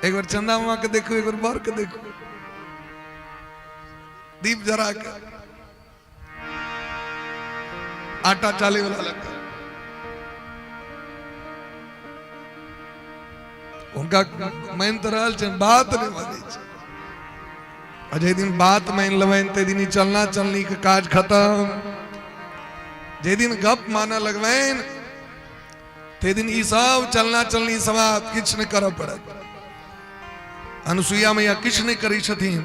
एक बेर चंदा मामा के देखू, एक बेर बर के देखू, दीप जरा के आटा चाले वाला लगा हुनका मानि तऽ रहल छनि, बात नहि मानै छै। आ जाहि दिन बात मानि लेबनि ताहि दिन ई चलना चलनी के काज खत्म। जाहि दिन गप मानऽ लगबनि ताहि दिन ई सब चलना चलनी समाप्त, किछु नहि करऽ पड़त। अनुसुईया मैया किछु नहि करै छथिन।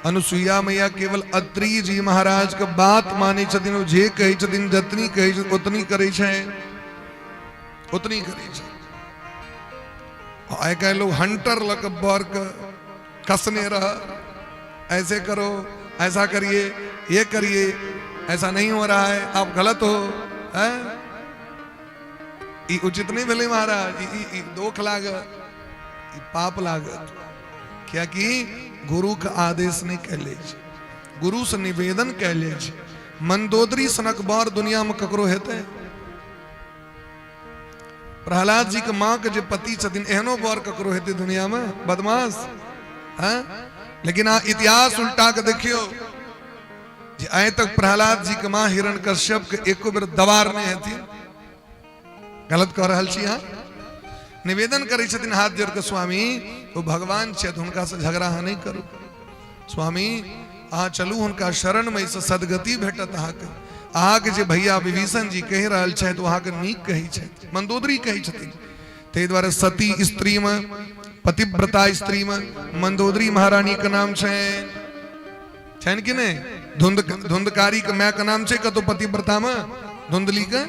अनुसुईया मैया केवल अत्रि जी महाराज के बात मानै छथिन। ओ जे कहै छथिन, जतनी कहै छथिन ओतनी करै छै, ओतनी करै छै। आइ काल्हि लोग हंटर लऽ कऽ बर के कसने रह, ऐसे करो, ऐसा करिए, ये करिए, ऐसा नहीं हो रहा है, आप गलत हो, हैं? ई उचित नहीं भेलै महाराज, ई ई दोख लागत, ई पाप लागत। कियाकि गुरु के आदेश नहीं कैले छै, गुरु से निवेदन कैले छै। मंदोदरी सनक बर दुनिया में ककरो हेतै? प्रहलाद जी के माँ के जे पति छथिन, एहनो बर ककरो हेतै दुनिया में? बदमाश हैं। लेकिन अहाँ इतिहास उल्टा के देखियो जे आइ तक प्रहलाद जी के माँ हिरण्यकश्यप के एको बेर दबार नहीं हेथिन। गलत कह रहल छी अहाँ? निवेदन करै छथिन हाथ जोड़ के, स्वामी ओ भगवान छथि, हुनका से झगड़ा अहाँ नहीं करू। स्वामी अहाँ चलू हुनका शरण में, से सदगति भेटत अहाँके। अहाँके जे भैया विभीषण जी कहि रहल छथि ओ अहाँके नीक कहै छथि, मंदोदरी कहै छथिन। ताहि दुआरे सती स्त्री में, पतिव्रता स्त्री में मंदोदरी महारानी के नाम छनि, छनि कि नहि? धुंध धुंधकारी के माय के नाम छै कतौ पतिव्रता में? धुंधली के,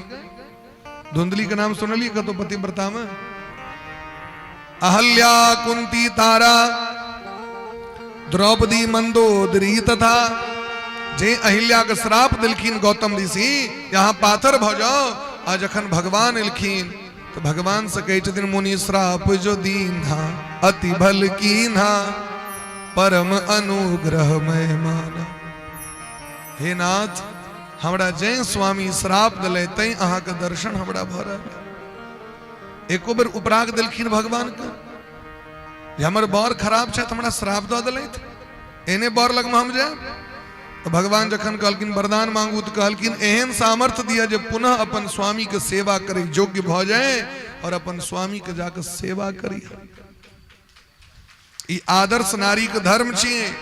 धुंधली के नाम सुनलियै कतौ पतिव्रता में? अहल्या कुंती तारा द्रौपदी मंदोदरी तथा, जे अहिल्या के श्राप दिलखिन गौतम ऋषि, यहाँ पाथर भऽ जाओ। आ जखन भगवान एलखिन तऽ भगवान से कहै छथिन, मुनि श्राप जो दीन्हा अति भल कीन्हा, परम अनुग्रह मैं माना। हे नाथ, हमरा जै स्वामी श्राप दिले तै अहाँके दर्शन हमरा भऽ रहल। एको बेर उपराग देलखिन भगवान के जे हमर बर खराब छथि, हमरा श्राप दऽ देलथि, एहने बर लगमे हम जायब? तऽ भगवान जखन कहलखिन वरदान मांगू, तऽ कहलखिन एहन सामर्थ्य दिअ जे पुनः अपन स्वामी के सेवा करै योग्य भऽ जाए और अपन स्वामी के जाके सेवा करी। ई आदर्श नारी के धर्म छियै,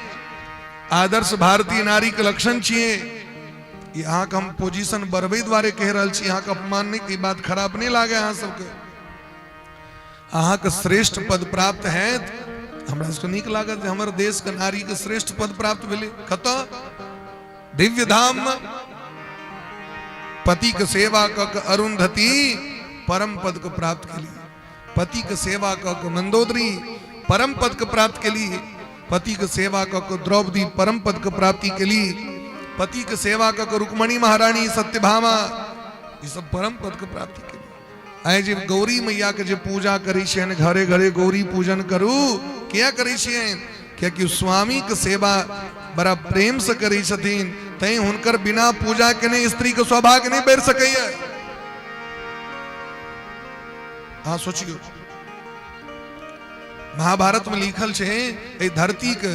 आदर्श भारतीय नारी के लक्षण छियै। ई अहाँके हम पोजीशन बढ़बै दुआरे कहि रहल छी, अहाँके अपमान नहि, ई बात खराब नहि लागे अहाँ सबके। अहाँके श्रेष्ठ पद प्राप्त हैत। हमरा सबके नीक लागत जे हमर देशके नारीके श्रेष्ठ पद प्राप्त भेलै। कतऽ? दिव्य धाम में पति के सेवा कऽ के अरुंधति परम पद के प्राप्त केली, पति के सेवा कऽ के मंदोदरी परम पद के प्राप्त केली, पति के सेवा कऽ के द्रौपदी परम पद के प्राप्ति केली, पति के सेवा कऽ के रुक्मणी महारानी सत्यभामा, ई सब परम पद के प्राप्ति केली। आइ जे गौरी मैया के जे पूजा करै छियनि, घरे घरे गौरी पूजन करू, किया करै छियनि? कियाकि स्वामी के सेवा बड़ा प्रेम से करै छथिन, तैं हुनकर बिना पूजा केने स्त्री के सौभाग्य नहीं बढ़ि सकैया। अहाँ सोचियौ, महाभारत में लिखल छै एहि धरती के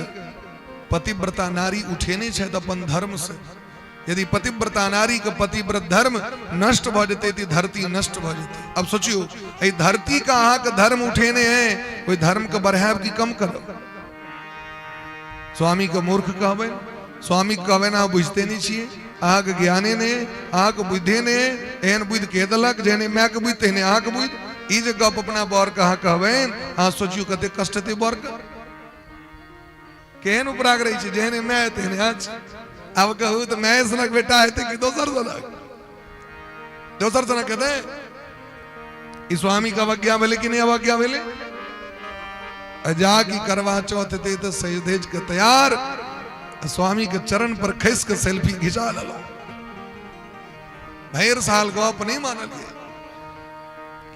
पतिव्रता नारी उठेने छथि अपन धर्म से। यदि पतिव्रता नारी के पतिव्रत धर्म नष्ट भ जेतै तऽ धरती नष्ट भ जेतै। अब सोचियौ, एहि धरती के अहाँके धर्म उठेने है, ओहि धर्म के बढ़ायब कि कम करब? स्वामी के मूर्ख कहबै, स्वामी के कहबै अहाँ बुझते नहि छियै, अहाँके ज्ञाने नहि, अहाँके बुद्धि नहि, एहन बुद्धि के देलक, जेहने मायके बुद्धि तेहने अहाँके बुद्धि। ई जे गप अपना बर के अहाँ कहबै, अहाँ सोचियौ कते कष्ट हेतै बर के, केहन उपराग रहै छै, जेहने माय तेहने अछि। आब कहू तऽ माय सनक बेटा हेतै कि दोसर सनक? दोसर सनक हेतै? ई स्वामी के अवज्ञा भेलै कि नहि अवज्ञा भेलै? जा की करवा चौथ हेतै तऽ सज धज के तैयार, स्वामी के चरण पर खसि के सेल्फी घिचा लेलहुँ। भरि साल गप नहि मानलियै,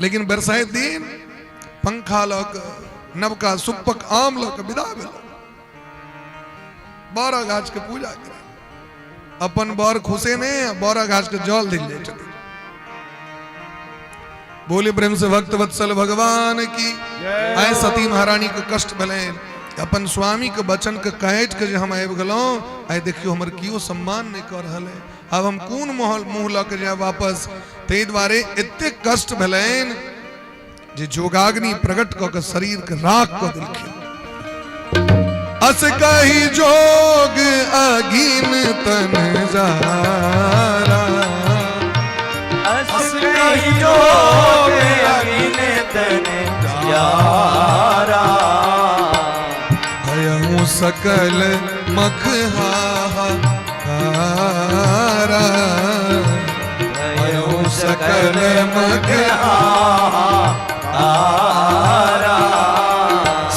लेकिन बरसाइत दिन पंखा लऽ कऽ नवका सुप्पक आम लऽ कऽ विदा भेलहुँ बड़ गाछ के पूजा करे। अपन बर खुशे ने, बड़ गाछ के जल दिल जाइ छथिन। बोले प्रेम से भक्त वत्सल भगवान की। आय सती महारानी के कष्ट भेलनि, अपन स्वामी के वचन के काटि के जे हम आबि गेलहुँ, आइ देखियौ हमर केओ सम्मान नहि कऽ रहल है, आब हम कोन महल मुँह लऽ के जायब वापस? ताहि दुआरे एतेक कष्ट भेलनि जे जोगाग्नि प्रकट कऽ के शरीर के राख कऽ देलखिन। अस कही जोग अगिन तन जारा, अस कही जोग अगिन तन जारा, भयहु सकल मख हाहाकारा, भयहु सकल मख हाहाकारा।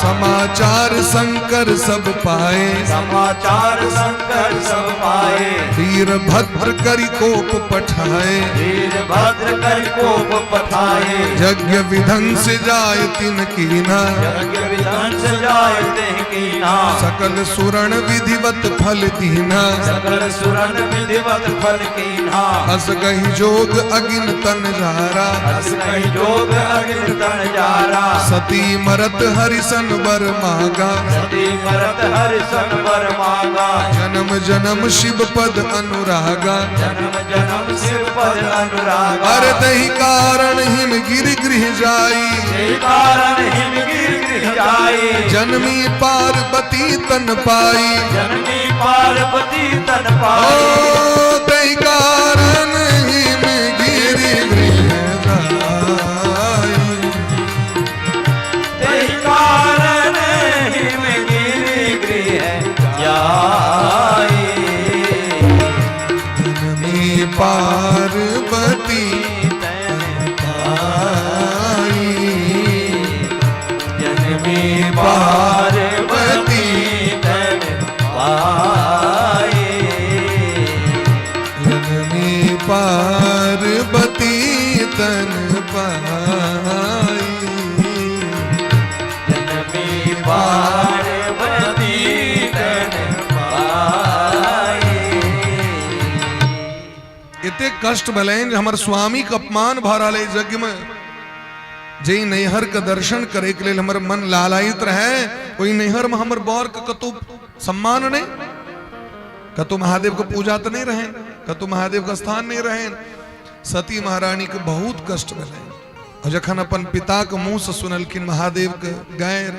समाचार शंकर सब पाए, समाचार शंकर सब पाए, वीरभद्र करि कोप पठाए, वीरभद्र कर कोप पठाए, यज्ञ विध्वंस जाय तिन कीना, यज्ञ विध्वंस जाय तिन कीना, सकल सुरण विधिवत फल दीना, सकल सुरन विधिवत फल कीना, अस कहि जोग अगिन तन जारा, अस कहि जोग अगिन तन जारा, सती मरत हरिसन बर मागा, सती मरत हरिसन बर मागा, जन्म जन्म शिव पद अनुरागा, जन्म जन्म शिव पद अनुरागा, अरे तही कारण हिम गिर गृह जाई, तही कारण हिम गिर गृह जाई, जन्मी पार्वती तन पाई, जननी पार्वती तन पाई, ओ तही कारण हिम गिर गृह जाई, तही कारण हिम गिर गृह जाई, जननी पार्वती तन पाई, जनमी पार्वती तन पाई, जननी पार्वती तन पाई, जनमी पार्वती तन पाई। एतेक कष्ट भेलनि जे हमर स्वामीके अपमान भऽ रहल अइ यज्ञमे। जे नैहरके दर्शन करैके लेल हमर मन लालायित रहै, ओहि नैहरमे हमर बरके कतहु सम्मान नहि, कतहु महादेवके पूजा तऽ नहि रहनि, कतहु महादेवके स्थान नहि रहनि। सती महारानीके बहुत कष्ट भेलनि। और जखन अपन पिताके मुँहसँ सुनलखिन महादेवके गैर,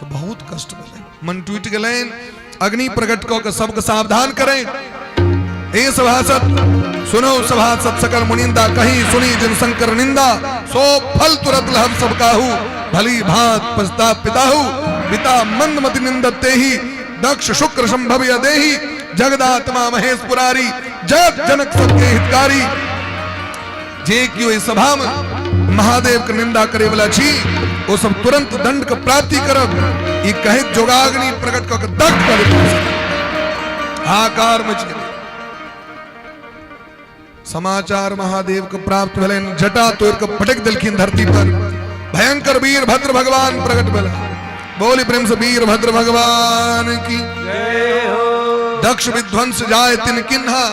तऽ बहुत कष्ट भेलनि, मन टूटि गेलनि। अग्नि प्रकट कऽ के सबके सावधान करें। ए सभासद सुनो, सभासद सकल मुनिंदा, कहीं सुनी जिन शंकर निंदा, सो फल तुरत लहब सब काहू, भली भांत पछताप पिताहू, पिता मंद मति निंदत तेही, दक्ष शुक्र संभव या देही, जगदात्मा महेश पुरारी, जगत जनक सबके हितकारी। जे केओ एहि सभा में महादेव के निंदा करे वाला छी, ओ सब तुरंत दंड के प्राप्ति करब। ई कहैत जोगाग्नि प्रकट कऽ के दग्ध कऽ देलखिन, हाहाकार मचि गेलै। समाचार महादेव के प्राप्त भेलनि, जटा तोड़ के पटक देलखिन धरती पर। भयंकर वीरभद्र भगवान प्रकट भेल। बोली प्रेम से वीरभद्र भगवान की। दक्ष विध्वंस जाय तिन किन्हा,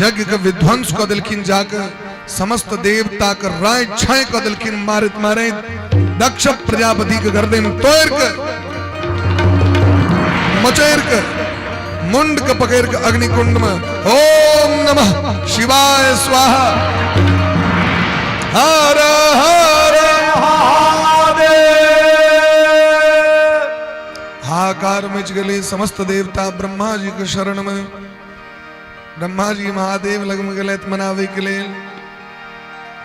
यज्ञ के विध्वंस कऽ देलखिन जाके, समस्त देवता के राय छाय कऽ देलखिन मारैत मारैत। दक्ष प्रजापति के गर्दन तोड़ के मचैर के मुंड के पकड़ के अग्निकुंड में ओम नमः शिवाय स्वाहा, हर हर हाहाकार मच गेलै। समस्त देवता ब्रह्मा जी के शरण में, ब्रह्मा जी महादेव लग में गेलथि मनाबै के लेल।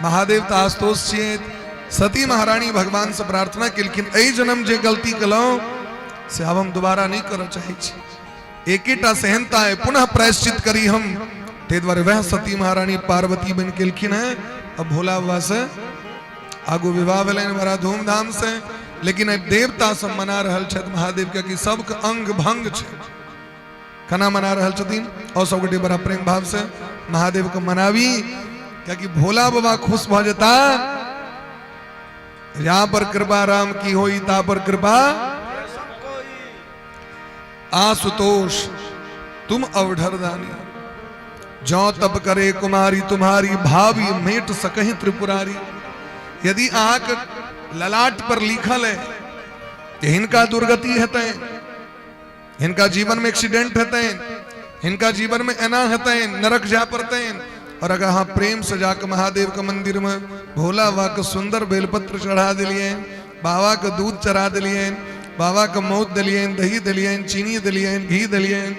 महादेव तऽ आशुतोष छियै। सती महारानी भगवान से प्रार्थना केलखिन, एहि जन्म जे गलती केलहुँ से आब हम दोबारा नहि करऽ चाहै छी, एकेटा सेहनता है, पुनः प्रायश्चित करी हम। ताहि दुआरे वएह सती महारानी पार्वती बनि गेलखिन हेँ। अब भोला बाबा से आगू विवाह भेलनि बड़ा धूमधाम से। लेकिन आइ देवता सब मना रहल छथि महादेव के कि सबके अंग भंग छै, केना मना रहल छथिन? और सब गोटे बड़ा प्रेम भाव से महादेव के मनाबी, कियाकि भोला बाबा खुश भऽ जेता। यहाँ पर कृपा राम की होई, ता पर कृपा आशुतोष तुम अवढर दानी, जौ तप करे कुमारी तुम्हारी, भावी मेट सकहि त्रिपुरारी। यदि अहाँके ललाट पर लिखल है कि हिनका दुर्गति हेतै, हिनका जीवन में एक्सीडेंट हेतनि, हिनका जीवन में एना हेतनि, नरक जाय पड़तनि, और अगर अहाँ प्रेम से जाके महादेव के मंदिर में भोला बाबा के सुंदर बेलपत्र चढ़ा दिलियनि, बाबा के दूध चढ़ा दिलियनि, बाबा के मौत दिलियनि, दही दिलियनि, चीनी दिलियनि, घी दिलियनि,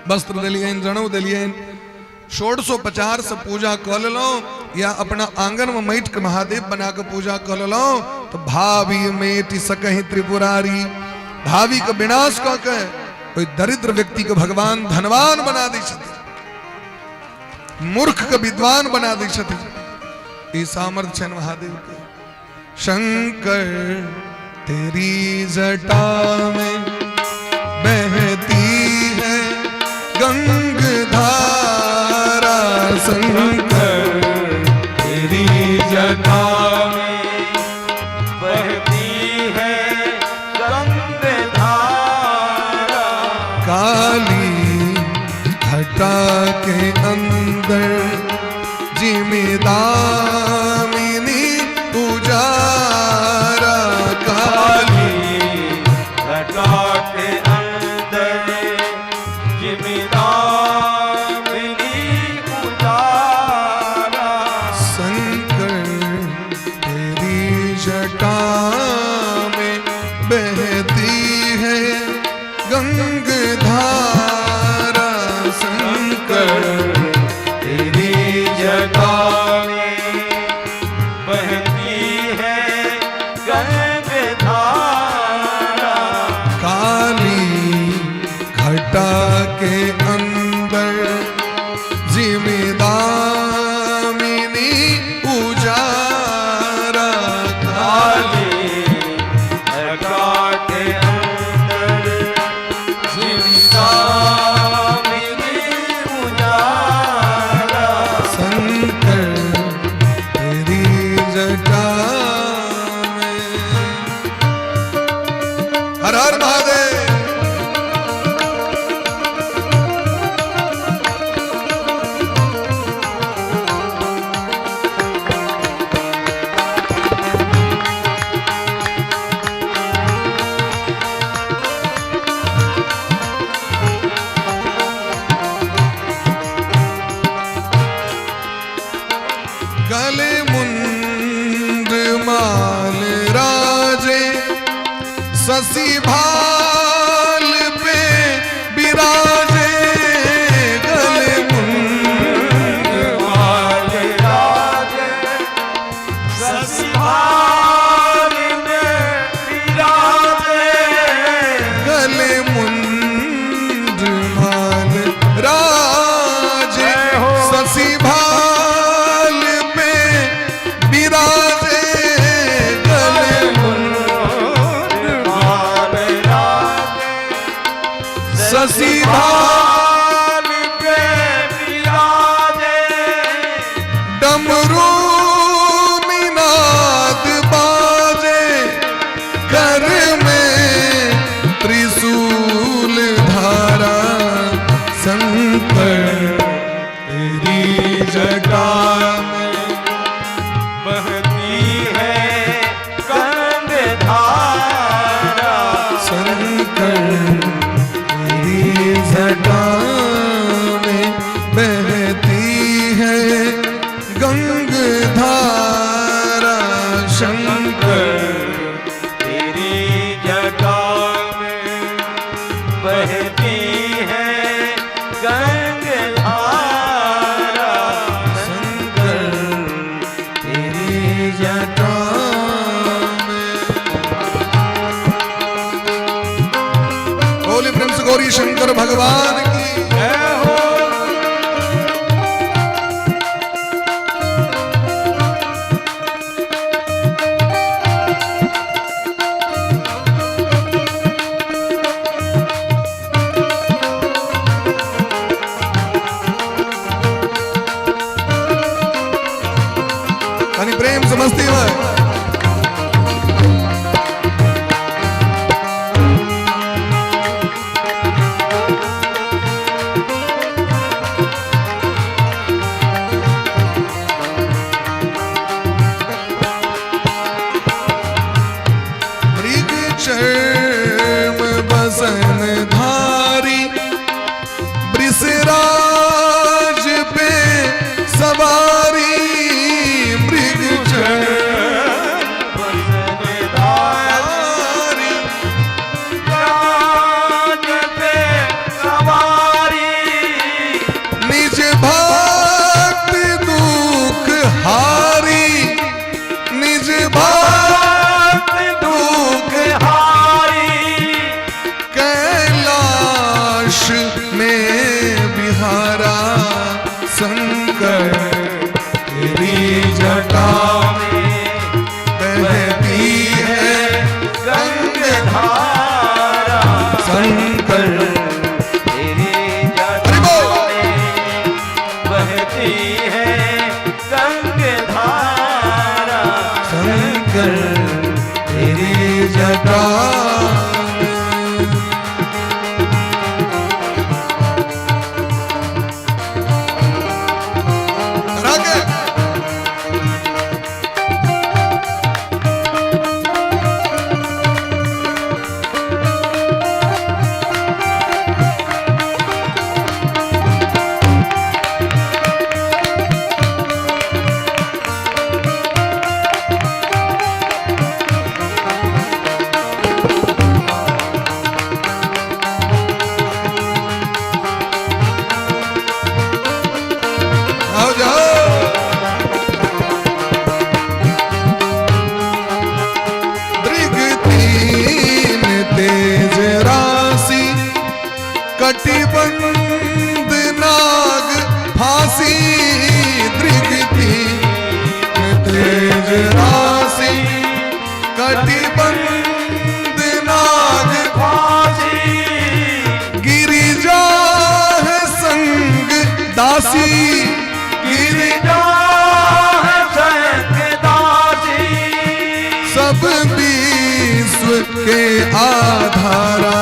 वस्त्र दिलियनि, जनेऊ दिलियनि, षोडशोपचार से पूजा कऽ लेलहुँ या अपना आंगन में माटि के महादेव बना के पूजा कऽ लेलहुँ, तऽ भावी मेटि सकहि त्रिपुरारी, भावी के विनाश कऽ के ओहि दरिद्र व्यक्ति के भगवान धनवान बना दै छथिन, मूर्ख के विद्वान बना दै छथिन। ई सामर्थ्य छनि महादेव के। शंकर तेरी जटा में बहती है गंग धारा, शंकर तेरी जटा में बहती है गंग धारा, काली घटा के अंदर जिम्मेदामिनी उजारा, काली घटा के अंदर जिम्मेदामिनी उजारा, शंकर तेरी जटा में बहती है गंग धारा, शंकर तेरी जटा में बहती है गंग धारा, काली घटा के अंदर जिम्मेदामिनी उजारा, काली घटा के अंदर जिम्मेदामिनी उजारा, शंकर तेरी जटा में। हर हर महादेव। गले मुंड माल राजे, शशि भाल पे विराजे, बहती है गंग धारा। शंकर तेरी जटा में बहती है गंग धारा। शंकर तेरी जटा में बहती है गंग धारा। शंकर तेरी जटा में। बोले प्रेम से गौरी शंकर भगवान की जय हो। यानी प्रेम से मस्ती में। मृग चर्म बसन धारी, वृषराज पे सवारी। मृग चर्म धारी, राज पे सवारी। निज भक्त दुख हारी, निज भक्त दुख हारी। कैलाश में बिहारा। शंकर तेरी जटा में बहती है गंग धारा। शंकर तेरी जटा हरि बोल। में बहती है गंग धारा। शंकर तेरी जटा में। रागे। आओ जाओ। दृग तीन तेज राशि, कटिबंध नाग फांसी। दृग तीन तेज राशि, कटिबंध नाग फांसी। गिरिजा है संग दासी, गिरिजा है संग दासी। सब विश्व के आधारा।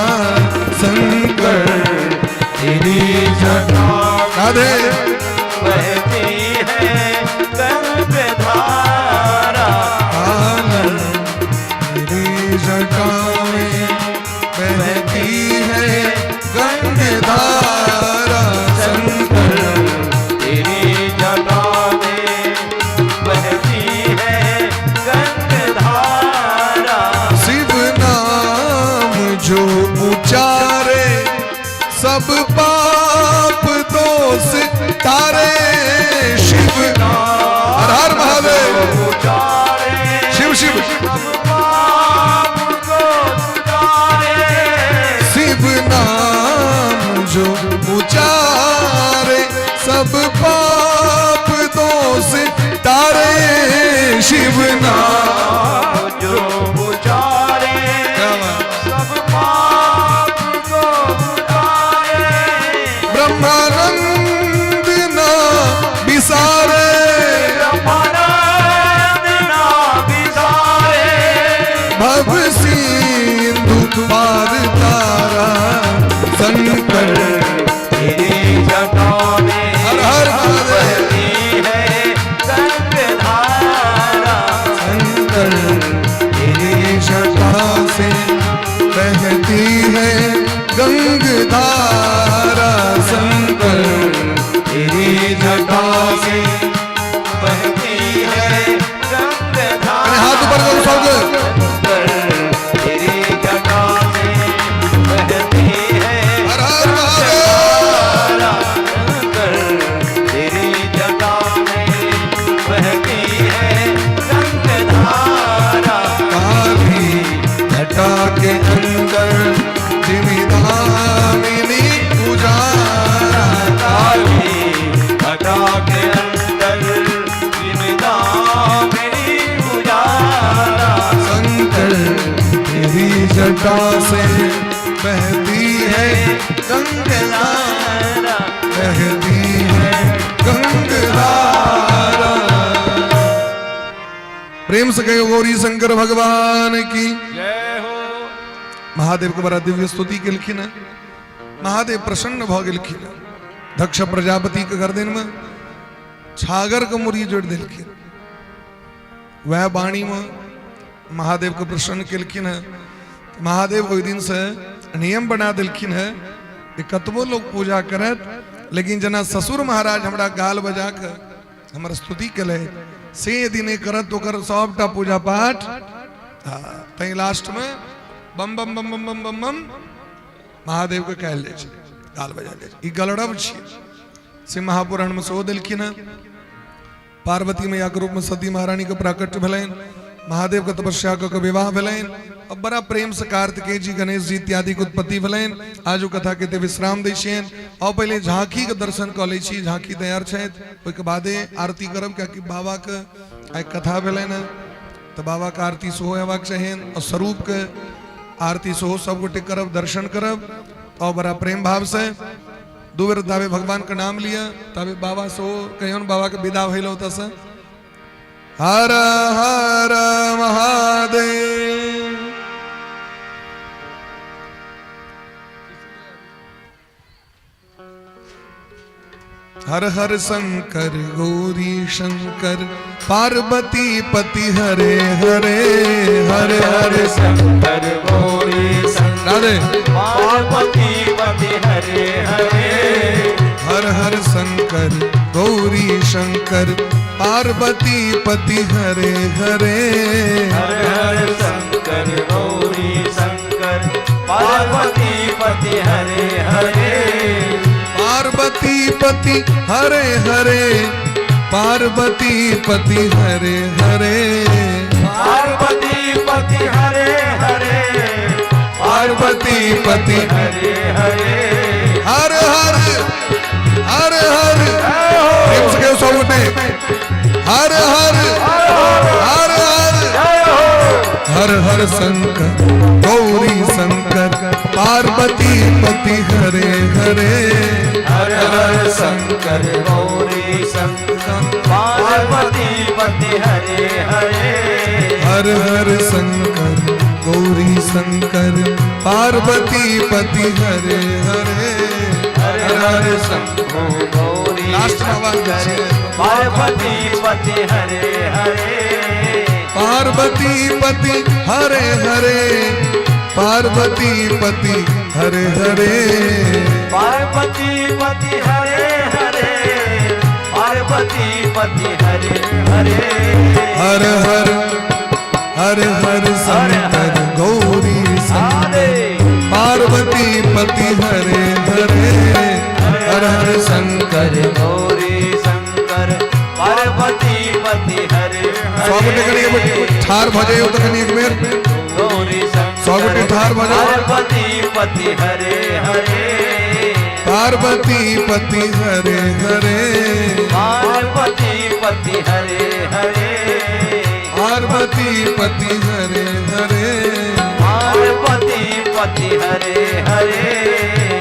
शंकर तेरी जटा राधे। बहती है गंग धारा। आनंद तेरी जटा में बहती है गंग धारा। शंकर तेरी जटा में बहती है गंग धारा। शिव नाम जो उचारे, सब पाप दोष तारे। शिव हर हर महादेव। उचारे शिव शिव। सब पाप को तारे। शिव नाम जो उचारे, सब पाप दोष तारे। शिव नाम जो उचारे सब पाप को तारे। ब्रह्मानंद ना बिसारे, ब्रह्मानंद ना बिसारे। भव सिंधु पार तारा। शंकर तेरी जटा में हर हर महादेव। बहती है गंग धारा। शंकर तेरी जटा से बहती है गंगधारा शंकर तेरी जटा से बहती है गंगधारा। अरे हाथ ऊपर करो सब। तेरी जटा से बहती है हर हर महादेव। शंकर तेरी जटा में बहती है गंगधारा। काली घटा के अंदर जिमिदामिनी पुजारा। काली घटा के अंदर जिनदामिनी उजाला। शंकर तेरी जटा से बहती है गंगधारा, बहती है गंगधारा। प्रेम से कहो गौरी शंकर भगवान की जय हो। महादेव के बड़ा दिव्य स्तुति केलखिन है। महादेव प्रसन्न भऽ गेलखिन। दक्ष प्रजापति के गर्दन में छागर के मुड़ी जोड़ि देलखिन। वह वाणी में महादेव के प्रसन्न केलखिन है। महादेव ओहि दिन से नियम बना देलखिन है कि कतबो लोग पूजा करत, लेकिन जेना ससुर महाराज हमरा गाल बजा के हमर स्तुति केले से यदि नहि करत तो ओकर सबटा पूजा पाठ। तैं लास्ट में बम बम बम बम बम बम बम महादेव के कहल जाइ छै, गाल बजायल जाइ छै। ई गलड़ब छियै से महापुराण में सेहो देलखिन हँ। पार्वती मैया के रूप में सती महारानी के प्राकट्य भेलनि, महादेव के तपस्या कऽ के विवाह भेलनि और बड़ा प्रेम से कार्तिकेय जी, गणेश जी इत्यादि के उत्पत्ति भेलनि। आजू कथा के विश्राम दै छियनि और पहिले झांकी के दर्शन कऽ लै छी। झांकी तैयार छथि, ओहिके बादे आरती करब, कियाकि बाबा के आइ कथा भेलनि हँ तऽ बाबा के आरती सेहो हेबाक चाहियनि और स्वरूप के आरती सेहो सब गोटे करब, दर्शन करब और बड़ा प्रेम भाव से दू बेर ताबे भगवान के नाम लिअ, ताबे बाबा सेहो कहियौन बाबा के विदा भेल ओतऽसँ। हर हर महादेव। हर हर शंकर गौरी शंकर पार्वती पति हरे हरे। हर हर शंकर गौरी शंकर राधे पार्वती पति हरे हरे। हर हर शंकर गौरी शंकर पार्वती पति हरे हरे। हर हर शंकर गौरी शंकर पार्वती पति हरे हरे। पार्वती पति हरे हरे। पार्वती पति हरे हरे। पार्वती पति हरे हरे। पार्वती पति हरे हरे। हर हर हर हर। प्रेम से कहो सब गोटे हर हर हर हर। हर हर शंकर गौरी शंकर पार्वती पति हरे हरे। हर हर शंकर गौरी शंकर पार्वती पति हरे हरे। हर हर शंकर गौरी शंकर पार्वती पति हरे हरे। हर हर शंभो गौरी लास्ट में आवाज दै शंकर छियै। पार्वती पति हरे हरे। पार्वती पति हरे हरे। पार्वती पति हरे हरे। पार्वती पति हरे हरे। पार्वती पति हरे हरे। हर हर हर हर शंकर गौरी शंकर हरे पार्वती पति हरे हरे। हर हर शंकर गौरी शंकर पार्वती पति हरे सब गोटे कनि एक बेर ठाढ़ भऽ जइयौ तऽ कनि एक बेर गौरी शंकर सब गोटे ठाढ़ भऽ जाउ। पार्वती पति हरे हरे। पार्वती पति हरे हरे। पार्वती पति हरे हरे। पार्वती पति हरे हरे। पार्वती पति हरे हरे।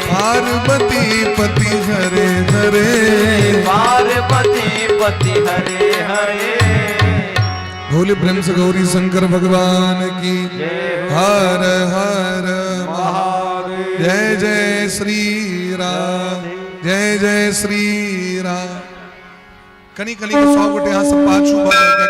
पार्वती पति हरे हरे। पार्वती पति हरे हरे। भोले प्रेम से गौरी शंकर भगवान की। हर हर महादेव। जय जय श्री राम, जय जय श्री राम। कनि कनि के सब गोटे यहाँ से पाछू भऽ जाउ।